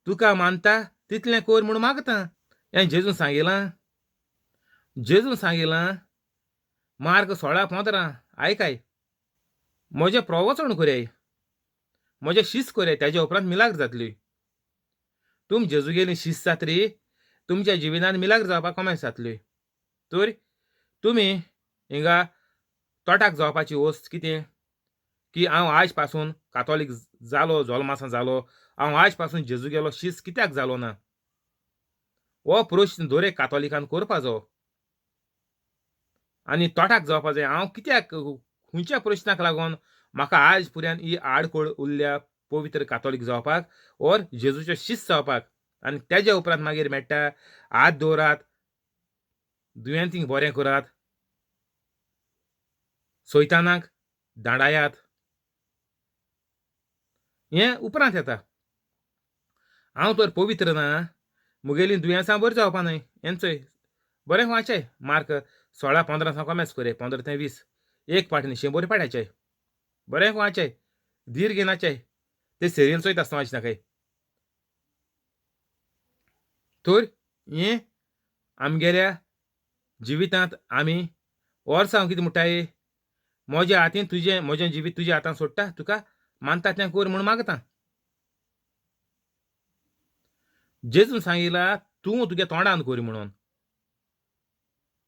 तुका मानता तितलें कर म्हूण मागता. हें जेजून सांगिलां, जेजून सांगिलां मार्क 16:15 आयकाय, म्हजें प्रवचन करयाय, म्हजें शिस्त करयाय, तेज्या उपरांत मिलाग्र जातली. तुम जेजूगेली शिस्त जातरी तुमच्या जिवितांत मिलाग्र जावपाक कोमेस जातली. तर तुमी हिंगा तोटाक जावपाची वस्त कितें की हांव आयज पासून कातोलीक जालो, जल्मासां जालो, हांव आयज पासून जेजूगेलो शिस्त कित्याक जालो ना? हो प्रश्न दर एक कातोलिकान करपा जावो आनी तोटाक जावपा जाय. हांव कित्याक खंयच्या प्रश्नाक लागून म्हाका आयज पुर्यान ही आडखळ उरल्या पवित्र कातोलीक जावपाक ओर जेजूचो शिस्त जावपाक? आनी तेज्या उपरांत मागीर मेळटा हात दवरात, दुयेंतींक बरें करात, सैतानाक दांडायात, हें उपरांत येता. हांव तर पवित्र ना, मुगेलीं दुयेंसां बरीं जावपा न्हय. हें चोय बरें वाचय मार्क 16:15 सावन कोमेस करया, 15 ते 20, एक पाट न्ही 100 पाट्याचें बरें वाचय, धीर घेनाचें, ते सिरियल चोयता आसतना वाचनाकाय. तर हें आमगेल्या जिवितांत आमी वर्सां कितें म्हणटाय, म्हज्या हातीन तुजें म्हजें जिवीत तुज्या हातान सोडटा, तुका मानता तें कर म्हूण मागता. जेजून सांगिलां तूं तुगे तोंडान कर म्हणून.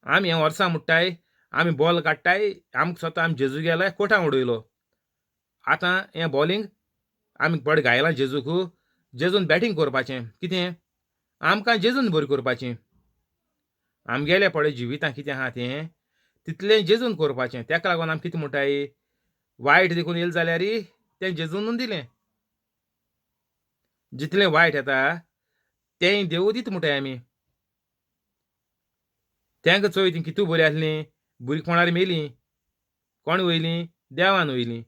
आमी हें वर्सां म्हणटाय, आमी बॉल काडटाय, आमकां स्वता आमी जेजू गेले कोटां उडयलो. आतां हें बॉलिंग आमी बड गायलां जेजूक, जेजून बॅटींग करपाचें कितें आमकां जेजून बरी करपाचें. आमगेलें पळय जिवितां कितें आहा तें तितलें जेजून करपाचें. तेका लागून आमी कितें म्हणटाय, वायट देखून येयलें जाल्यार तें जेजून दिलें, जितलें वायट येता तेंय देव दिता म्हणटाय आमी. तेंका चोय तीं कितू बरीं आसलीं, भुरगेपणार मेलीं, कोण वयलीं? देवान वयलीं.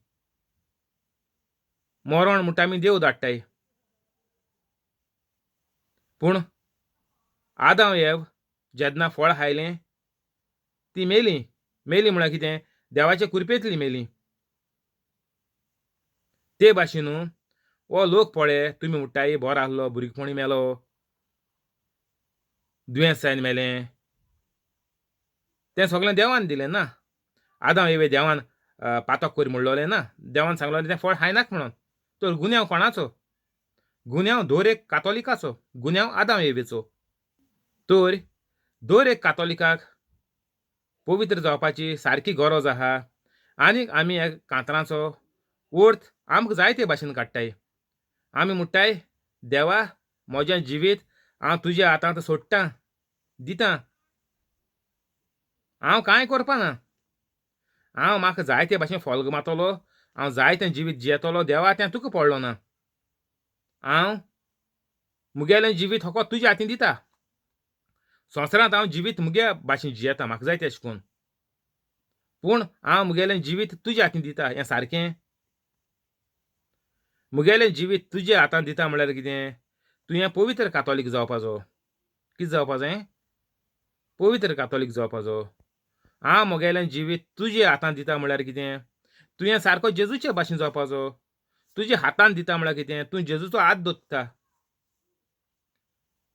मरण म्हणटा आमी देव धाडटाय, पूण आदांव एव जेन्ना फळ खायलें ती मेलीं. मेलीं म्हळ्यार कितें? देवाचे कुरपेंतली मेलीं. ते भाशेन हो लोक पळय तुमी म्हणटाय बरो आसलो, भुरगेपणी मेलो, दुयेंस जायन मेलें, तें सगळें देवान दिलें ना. आदांव एवे देवान पातक कर म्हणलोलें ना, देवान सांगलोलें तें फळ खायनाक म्हणून. तर गुन्यांव कोणाचो? गुन्यांव दर एक कातोलिकाचो, गुन्यांव आदांव एवेचो. तर दर एक कातोलिकाक पवित्र जावपाची सारकी गरज आहा. आनीक आमी ह्या कांतरांचो अर्थ आमकां जाय ते भाशेन काडटाय. आमी म्हणटाय देवा म्हजें जिवीत हांव तुज्या हातांत सोडटां दितां, हांव कांय करपाना. हांव म्हाका जाय ते भाशेन फोल्ग मारतलो, हांव जाय तें जिवीत जियेतलो, देवा तें तुका पडलो ना. हांव मुगेलें जिवीत फकत तुज्या हातीन दिता. संवसारांत हांव जिवीत मुगे भाशेन जियेता, म्हाका जाय तेशें करून, पूण हांव मुगेलें जिवीत तुज्या हातीन दिता. हें सारकें? मुगेलें जिवीत तुज्या हातान दिता म्हणल्यार कितें? तुवें पवित्र कातोलीक जावपाचो. कितें जावपाचें? पवित्र कातोलीक जावपाचो. हांव म्हगेलें जिवीत तुज्या हातान दिता म्हणल्यार कितें? तुवें सारको जेजूचे भाशेन जावपाचो. तुज्या हातान दिता म्हणल्यार कितें? तूं जेजूचो हात दोत्ता.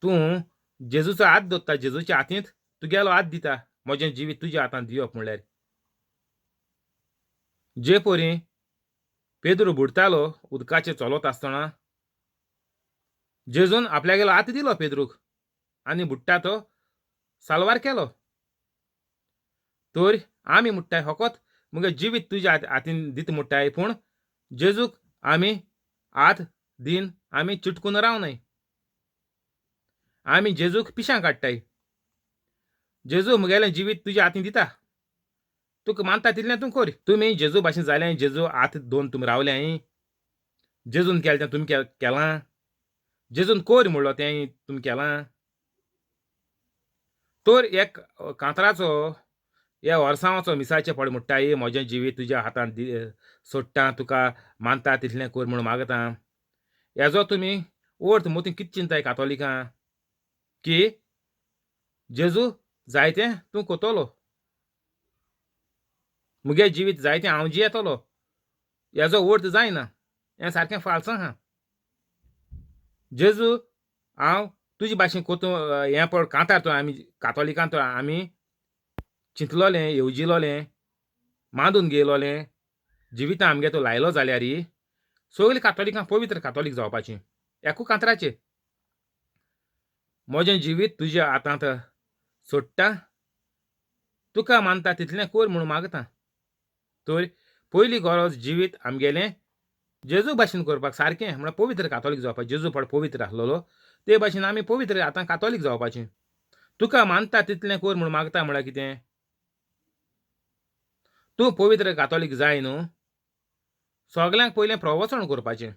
तूं जेजूचो हात दोत्ता, जेजूच्या हातींत तुगेलो हात दिता. म्हजें जिवीत तुज्या हातान दिवप म्हणल्यार जे परी पेद्रू बुडटालो उदकाचेर चलत आसतना जेजून आपल्यागेलो हात दिलो पेद्रूक आनी बुडटा तो साल्वार केलो. तर आमी म्हणटाय फकत मुगे जिवीत तुज्या हातीन दिता म्हणटाय, पूण जेजूक आमी हात दीन आमी चिटकून रावनाय. आमी जेजूक पिशां काडटाय. जेजू मुगेलें जिवीत तुज्या हातीन दिता, तुका मानता तितलें तूं कर. तुमी जेजू भाशेन जालें, जेजू हात दोन तुमी रावल्याय, जेजून केलें तें तुमी केलां, जेजून कोर म्हणलो तें तुमी केलां. तर एक कांतराचो ह्या वर्सांवाचो मिसाचें पड म्हणटाय, म्हजें जिवीत तुज्या हातांत सोडटा, तुका मानता तितलें कोर म्हूण मागता. हेजो तुमी अर्थ मोती कितें चिंताय कातोलिकां की जेजू जायतें तूं कोतलो, मुगे जिवीत जायतें हांव जियेतलो, हेजो अर्थ जायना. हें सारकें फाल्स आहा. जेजू हांव तुजे भाशेन कोतू हें पळ कांतार तो आमी कातोलिकां तो आमी चिंतलोलें, येवजिलोलें, मांदून घेयलोलें, जिवितां आमगे तो लायलो जाल्यार सगळीं कातोलिकां पवित्र कातोलीक जावपाचीं एकू कांतराचेर. म्हजें जिवीत तुज्या हातांत सोडटा, तुका मानता तितलें कोर म्हूण मागता. तर पयली गरज जिवीत आमगेलें जेजू भाशेन करपाक सारकें, म्हळ्यार पवित्र कातोलीक जावपाक. जेजू पळ पवित्र आसलेलो ते भाशेन आमी पवित्र आतां कातोलीक जावपाचीं. तुका मानता तितलें कोर म्हूण मागता म्हळ्यार कितें? तूं पवित्र कातोलीक जाय न्हू, सगल्यांक पयलें प्रवचन करपाचें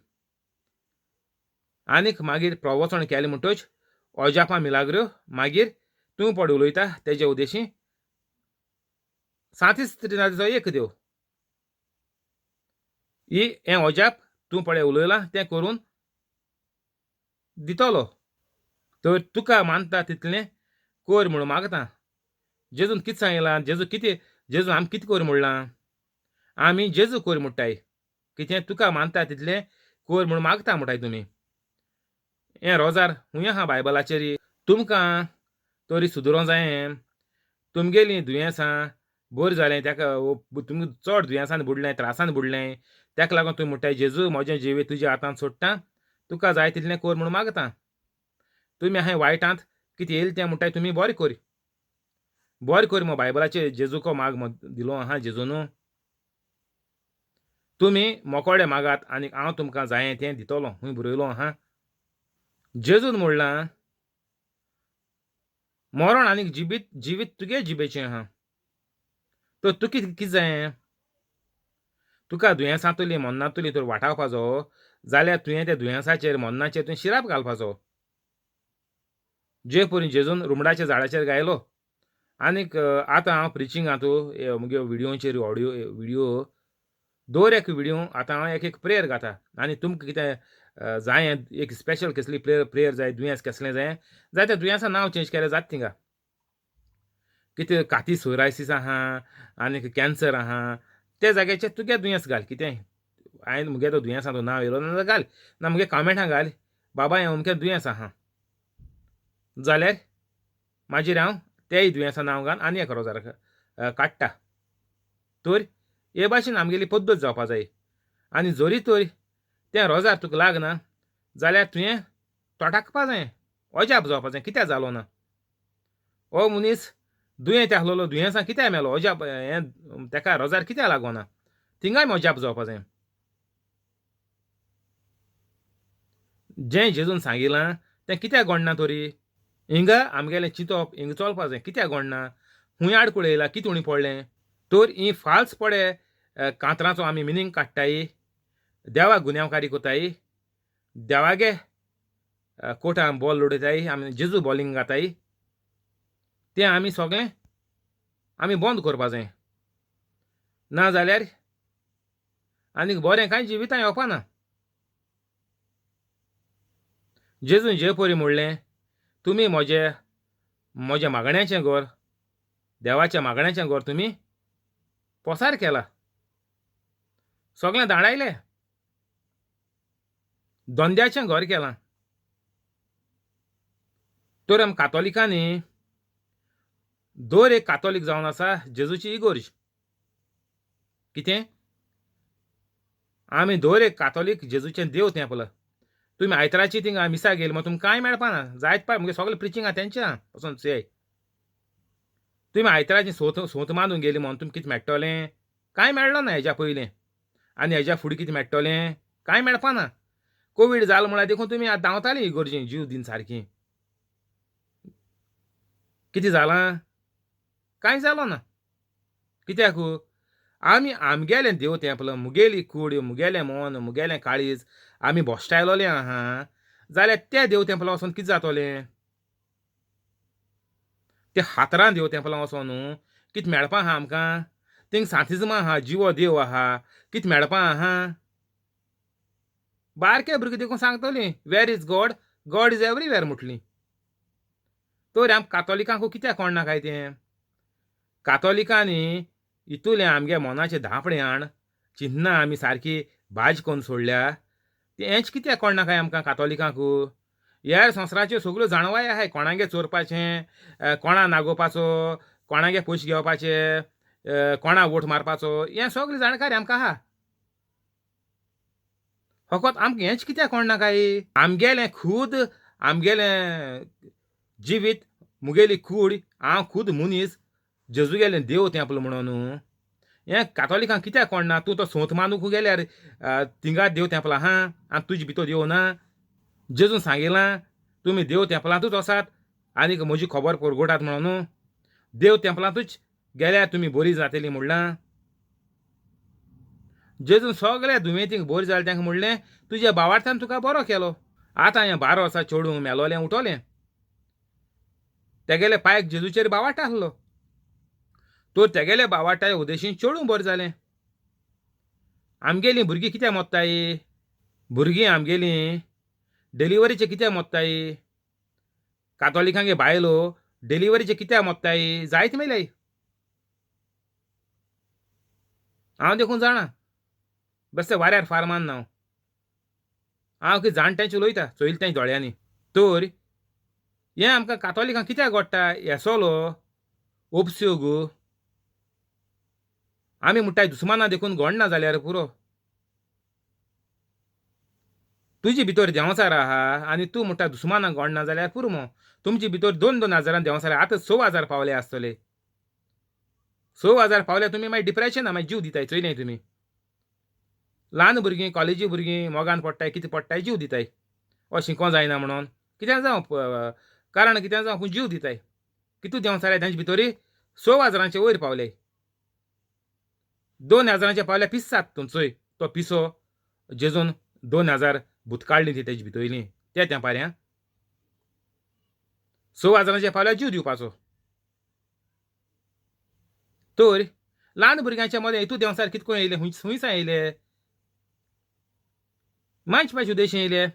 आनीक मागीर प्रवचन केलें म्हणटच अजापां मिलाग्रो मागीर तूं पड उलयता तेजे उद्देशी सांतीस त्रिनाचो एक देव ही हें अजाप तूं पळय उलयलां तें करून दितलो. तर तुका मानता तितलें कोर म्हूण मागता. जेजून कितें सांगलां? जेजू कितें, जेजू आमी कितें कोर म्हणलां? आमी जेजू कोर म्हणटाय. कितें तुका मानता तितलें कोर म्हूण मागता म्हणटाय तुमी. हें रोजार हुंय आहा बायबलाचेर. तुमकां तरी सुदरों जायें, तुमगेलीं दुयेंसां बरीं जालें, ताका तुमी चड दुयेंसान बुडलें, त्रासान बुडलें, ताका लागून तुमी म्हणटाय जेजू म्हजें जिवीत तुज्या हातांत सोडटा, तुका जाय तितलें कोर म्हूण मागता. तुमी अहें वायटांत कितें येयलें तें म्हणटाय तुमी बरें कोर, बरें कोर मगो बायबलाचेर जेजूको माग दिलो आहा जेजून. तुमी मोकोडे मागात आनी हांव तुमकां जायें तें दितलो, हूंय बरयलो आहा. जेजून म्हणलां मरण आनीक जिबीत जिवीत तुगे जिबेचें आहा. तर तुका कितें जायें? तुका दुयेंसांतली मरणांतली तर वाटावपाचो जाल्यार तुवें त्या दुयेंसाचेर मरणाचेर तुवें शिराप घालपाचो. जे परी जेजून रुमडाच्या झाडाचेर गायलो. आनीक आतां हांव प्रिचिंगांतू मुगे विडियोचेर ऑडियो विडियो दर एक विडियो आतां हांव एक एक प्रेयर गाता. आनी तुमकां कितें जायें एक स्पेशल कसली प्रेयर जाय, दुयेंस कसलें जाय जाय त्या दुयेंसा नांव चेंज केल्यार जाता थिंगा. कितें काती सोरायसीस आहा आनीक कॅन्सर आहा ते जाग्याचेर तुगे दुयेंस घाल. कितें हांवें मुगे तो दुयेंसाचो नांव येयलो ना जाल्यार घाल, ना मुगे कमेंटां घाल बाबा हें अमकें दुयेंस आहा जाल्यार मागीर हांव तेय दुयेंसा नांव घाल आनी एक रोजार काडटा. तर हे भाशेन आमगेली पद्दत जावपा जाय. आनी जरी तर तें रोजार तुका लागना जाल्यार तुवें तोटाकपा जाय, अजाप जावपा जाय कित्याक जालो ना. हो मनीस दुयेंत आसलेलो दुयेंसां कित्याक मेलो, अजाप हें तेका रोजार कित्याक लागोना, थिंगाय अजाप जावपा जाय. जें जेजून सांगिलां तें कित्याक घडना तरी? हिंगा आमगेलें चिंतप हिंगा चलपा जाय. कित्याक घडना? खूंय आडखळ येयला? कितें उणी पडलें? तर ही फाल्स पडे कांतरांचो आमी मिनींग काडटाय, देवाक गुन्यांवकारी कोताय, देवागे कोर्टान बॉल उडयताय, आमी जेजू बॉलिंग घाताय, तें आमी सगळें आमी बंद करपा जाय. ना जाल्यार आनीक बरें कांय जिवितां येवपा ना. जेजून जे परी म्हणलें, तुमी म्हजे म्हज्या मागण्याचें घर, देवाच्या मागण्याचें घर तुमी पोसार केला, सगळें धाडायलें, धंद्याचें घर केलां. तर आम कातोलिकांनी दर एक कातोलीक जावन आसा जेजूची इगोर्ज. कितें आमी दर एक कातोलीक जेजूचें देव तें पळय. तुमी आयताराची थिंगा मिसा गेली म्हण तुमकां कांय मेळपा ना, जायत पाय मुगे सगळें प्रिचींग आहा तेंचें आहा वचोन चोयाय. तुमी आयताराची सोत सोत मांदून गेली म्हणून तुमकां कितें मेळटलें? कांय मेळ्ळो ना हेज्या पयलें, आनी हेज्या फुडें कितें मेळटलें? कांय मेळपा ना. कोवीड जालो म्हळ्यार देखून तुमी आतां धांवतालीं इगोर्जीन जीव दीन सारकी. कितें जालां? कांय जालो ना. कित्याक आमी आमगेलें देव तें पळय, मुगेली कूड, मुगेलें मन, मुगेलें काळीज आमी भश्टायलोलें आहा जाल्यार त्या देव तें पळय वचोन कितें जातोलें? ते हातरां देव तें पळय वचोन न्हू कितें मेळपा आहा आमकां? थिंग सांतिज्मा आहा, जिवो देव आहा, कितें मेळपा आहा? बारके भुरगीं देखून सांगतलीं where is God, God is everywhere म्हटलीं. तर आम कातोलिकांक कित्याक कोण ना काय तें? कातोलिकांनी इतुलें आमगे मनाचें धांपणें हाण चिंतना आमी सारकी भाज करून सोडल्या, तें हेंच कित्याक कोण ना काय आमकां कातोलिकांक? ह्या संवसाराच्यो सगळ्यो जाणवाय आहाय, कोणागे चोरपाचें, कोणा नागोवपाचो, कोणागे पयशे घेवपाचे, कोणा वोट मारपाचो, हें सगळें जाणकारी आमकां आहा. फकत आमकां हेंच कित्याक कोण ना काय? आमगेलें खूद आमगेलें जिवीत, मुगेली कूड, हांव खूद मनीस जेजूगेलें देव तें आपलो म्हणून न्हू हें कातोलिकांक कित्याक कोण ना? तूं तो सोंत मानूंक गेल्यार थिंगा देव तेंपला आहा आनी तुजे भितर देव ना. जेजून सांगिलां तुमी देव तेंपलांतूच वसात आनीक म्हजी खबर परगटात म्हणून. देव तेंपलांतूच गेल्यार तुमी बरी जातली म्हणलां. जेजून सगळ्या दुयेंतींक बरी जालें तांकां म्हणलें तुज्या भावार्थान तुका बरो केलो. आतां हें 12 वर्सां चेडूं मेलोलें उठोलें, तेगेले पायक जेजूचेर बावाट आसलो तर तेगेले बावाटाय उदेशीन चेडूं बरें जालें. आमगेलीं भुरगीं कित्याक मोत्ताय? भुरगीं आमगेलीं डिलिवरीचे कित्याक मोत्ताय? कातोलिकांगे बायलो डिलिवरीचे कित्याक मोत्ताय? जायत मेल्याय. हांव देखून जाणा बेस्ते वाऱ्यार फार मारना हांव, हांव कितें जाणट्यांचे उलयता चोयलें तेंच्या दोळ्यांनी. तर हें आमकां कातोलिकांक कित्याक घडटा? हेसोलो ओपस्योग आमी म्हणटाय दुस्माना देखून घडना जाल्यार पुरो. तुजे भितर देंवचार आहा आनी तूं म्हणटा दुस्मानाक घडना जाल्यार पुरो मो. तुमचे भितर 2-2 हजारान देंवचार आतां 6,000 पावले आसतले. 6,000 पावले तुमी मागीर डिप्रेशना मागीर जीव दिताय. चोयलें तुमी ल्हान भुरगीं कॉलेजी भुरगीं मोगान पडटाय कितें पडटाय जीव दिताय. शिको जायना म्हणून कितें जावं कारण कितें जावं पूण जीव दिताय. कितू देंवचार तांचे भितर 6,000 वयर पावले. 2,000 पावल्या पिसात तुमचोय तो पिसो जेजून 2,000 भूत काडली ती तेजे भितरली ते त्या पाऱ्या 6,000 पावल्या जीव दिवपाचो. तर ल्हान भुरग्यांच्या मदें हितू देंवचार कितको येयले, खुंयसा येयले, मांयच मातशे उदेशें येयले.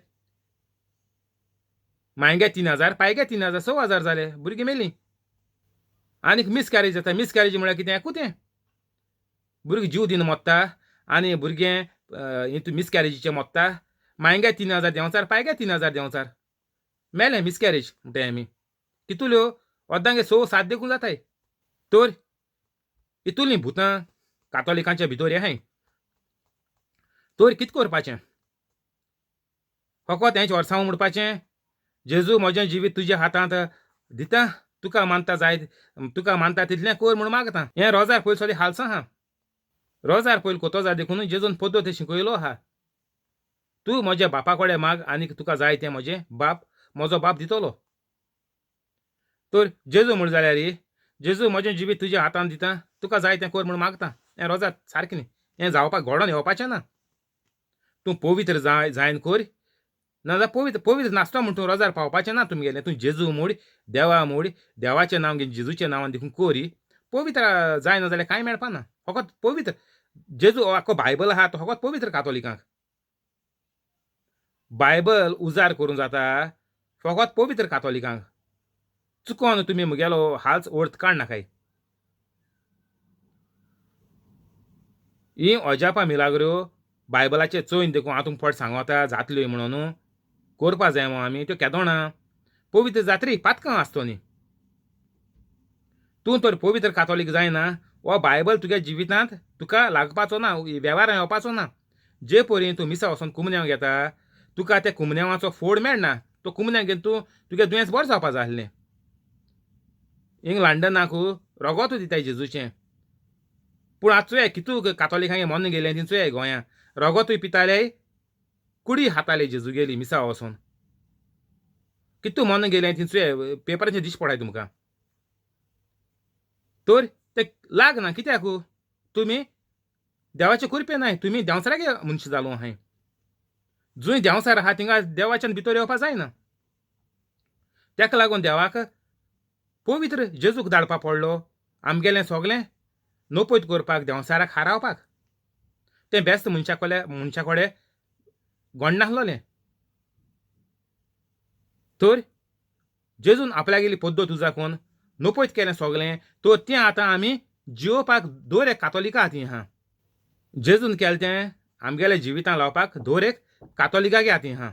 मायगे 3,000 पायगे 3,000 6,000 जाले, भुरगीं मेलीं. आनीक मिसकॅरेज जाता. मिसकॅरेज म्हळ्यार कितें? एकूच तें भुरगीं जीव दिवन मोत्ता आनी भुरगें हितू मिसकॅरेजीचें मोत्ता. मायगे 3,000 देंवचार, पायगे 3,000 देंवचार मेलें. मिसकॅरेज म्हणटाय आमी. कितुल्यो अर्दांगे 6-7 देखून जाताय. तर इतुलीं भुतां कातोलिकांच्या भितर आहाय. तर कितें करपाचें? फकत हेंच वर्सां म्हणपाचें जेजू म्हजें जिवीत तुज्या हातांत दिता, तुका मानता जाय तुका मानता तितलें कर म्हूण मागता. हें रोजार पयलीं सगळें हालसां आहा. रोजार पयलीं कोतो जाय देखून जेजून पद्दत शिकयलो आहा. तूं म्हज्या बापा कडेन माग आनी तुका जाय तें म्हजें बाप म्हजो बाप दितलो. तर जेजू म्हण जाल्यार जेजू म्हजें जिवीत तुज्या हातांत दिता, तुका जाय तें कोर म्हूण मागता. हें रोजात सारकें न्ही, हें जावपाक घडोवन येवपाचें ना. तूं पवित्र जाय जायन कोर, नाजाल्यार पवित्र पवित्र नासतो म्हूण तूं रोजार पावपाचें ना तुमगेलें. तूं जेजू म्हूण देवा म्हूण देवाचें नांव घेवन जेजूचें नांवान देखून कोरी, पवित्र जायना जाल्यार कांय मेळपा ना. फकत पवित्र जेजू आख्खो बायबल आहा तो फकत पवित्र कातोलिकांक. बायबल उजार करूं जाता फकत पवित्र कातोलिकांक. चुकोन तुमी म्हगेलो हाल्स अर्थ काडनाकाय. हीं अजापां मिलाग्रो बायबलाचेर चोयन देखून हांव तुमकां फट सांगोता जातल्यो म्हणून करपा जाय मू आमी त्यो केदोणा पवित्र जात्री पातकां आसतली. तूं तर पवित्र कातोलीक जायना, हो बायबल तुगे जिवितांत तुका लागपाचो ना, वेव्हारां येवपाचो ना. जे परी तूं मिसा वचोन कुमन्यांव घेता, तुका त्या कुमन्यांवाचो फोड मेळना. तो कुमन्यांव घेवन तूं तुगे दुयेंस बरें जावपा जाय आसलें. हिंग लंडनाक रोगोतूय दिताय जेजूचें, पूण आतां चोया कितू कातोलिकांगे मन गेलें ती चोया. गोंया रोगोतूय पिताले, कुडी हाताले जेजू गेली मिसा वचोन. कितू मन गेलें ती चोया, पेपराचेर दिश्टी पडाय तुमकां. तर ते लागना कित्याक तुमी देवाचे कृपे नाय, तुमी देंवचारागे मनशां जालो आहाय. जंय देंवचार आहा थिंगा देवाच्यान भितर येवपा जायना. ताका लागून देवाक पवित्र जेजूक धाडपा पडलो आमगेलें सगलें नपयत करपाक, देंवचाराक हारावपाक. तें बेस्त मनशा कडेन मनशा कडेन गोडनासलोलें. तर जेजून आपल्यागेली पद्दत उजाकून नपयत केलें सगलें, तर तें आतां आमी जियोवपाक दर एक कातोलिका हातीं आहा. जेजून केलें तें आमगेल्या जिवितांत लावपाक दर एक कातोलिकागे हातीं आहा.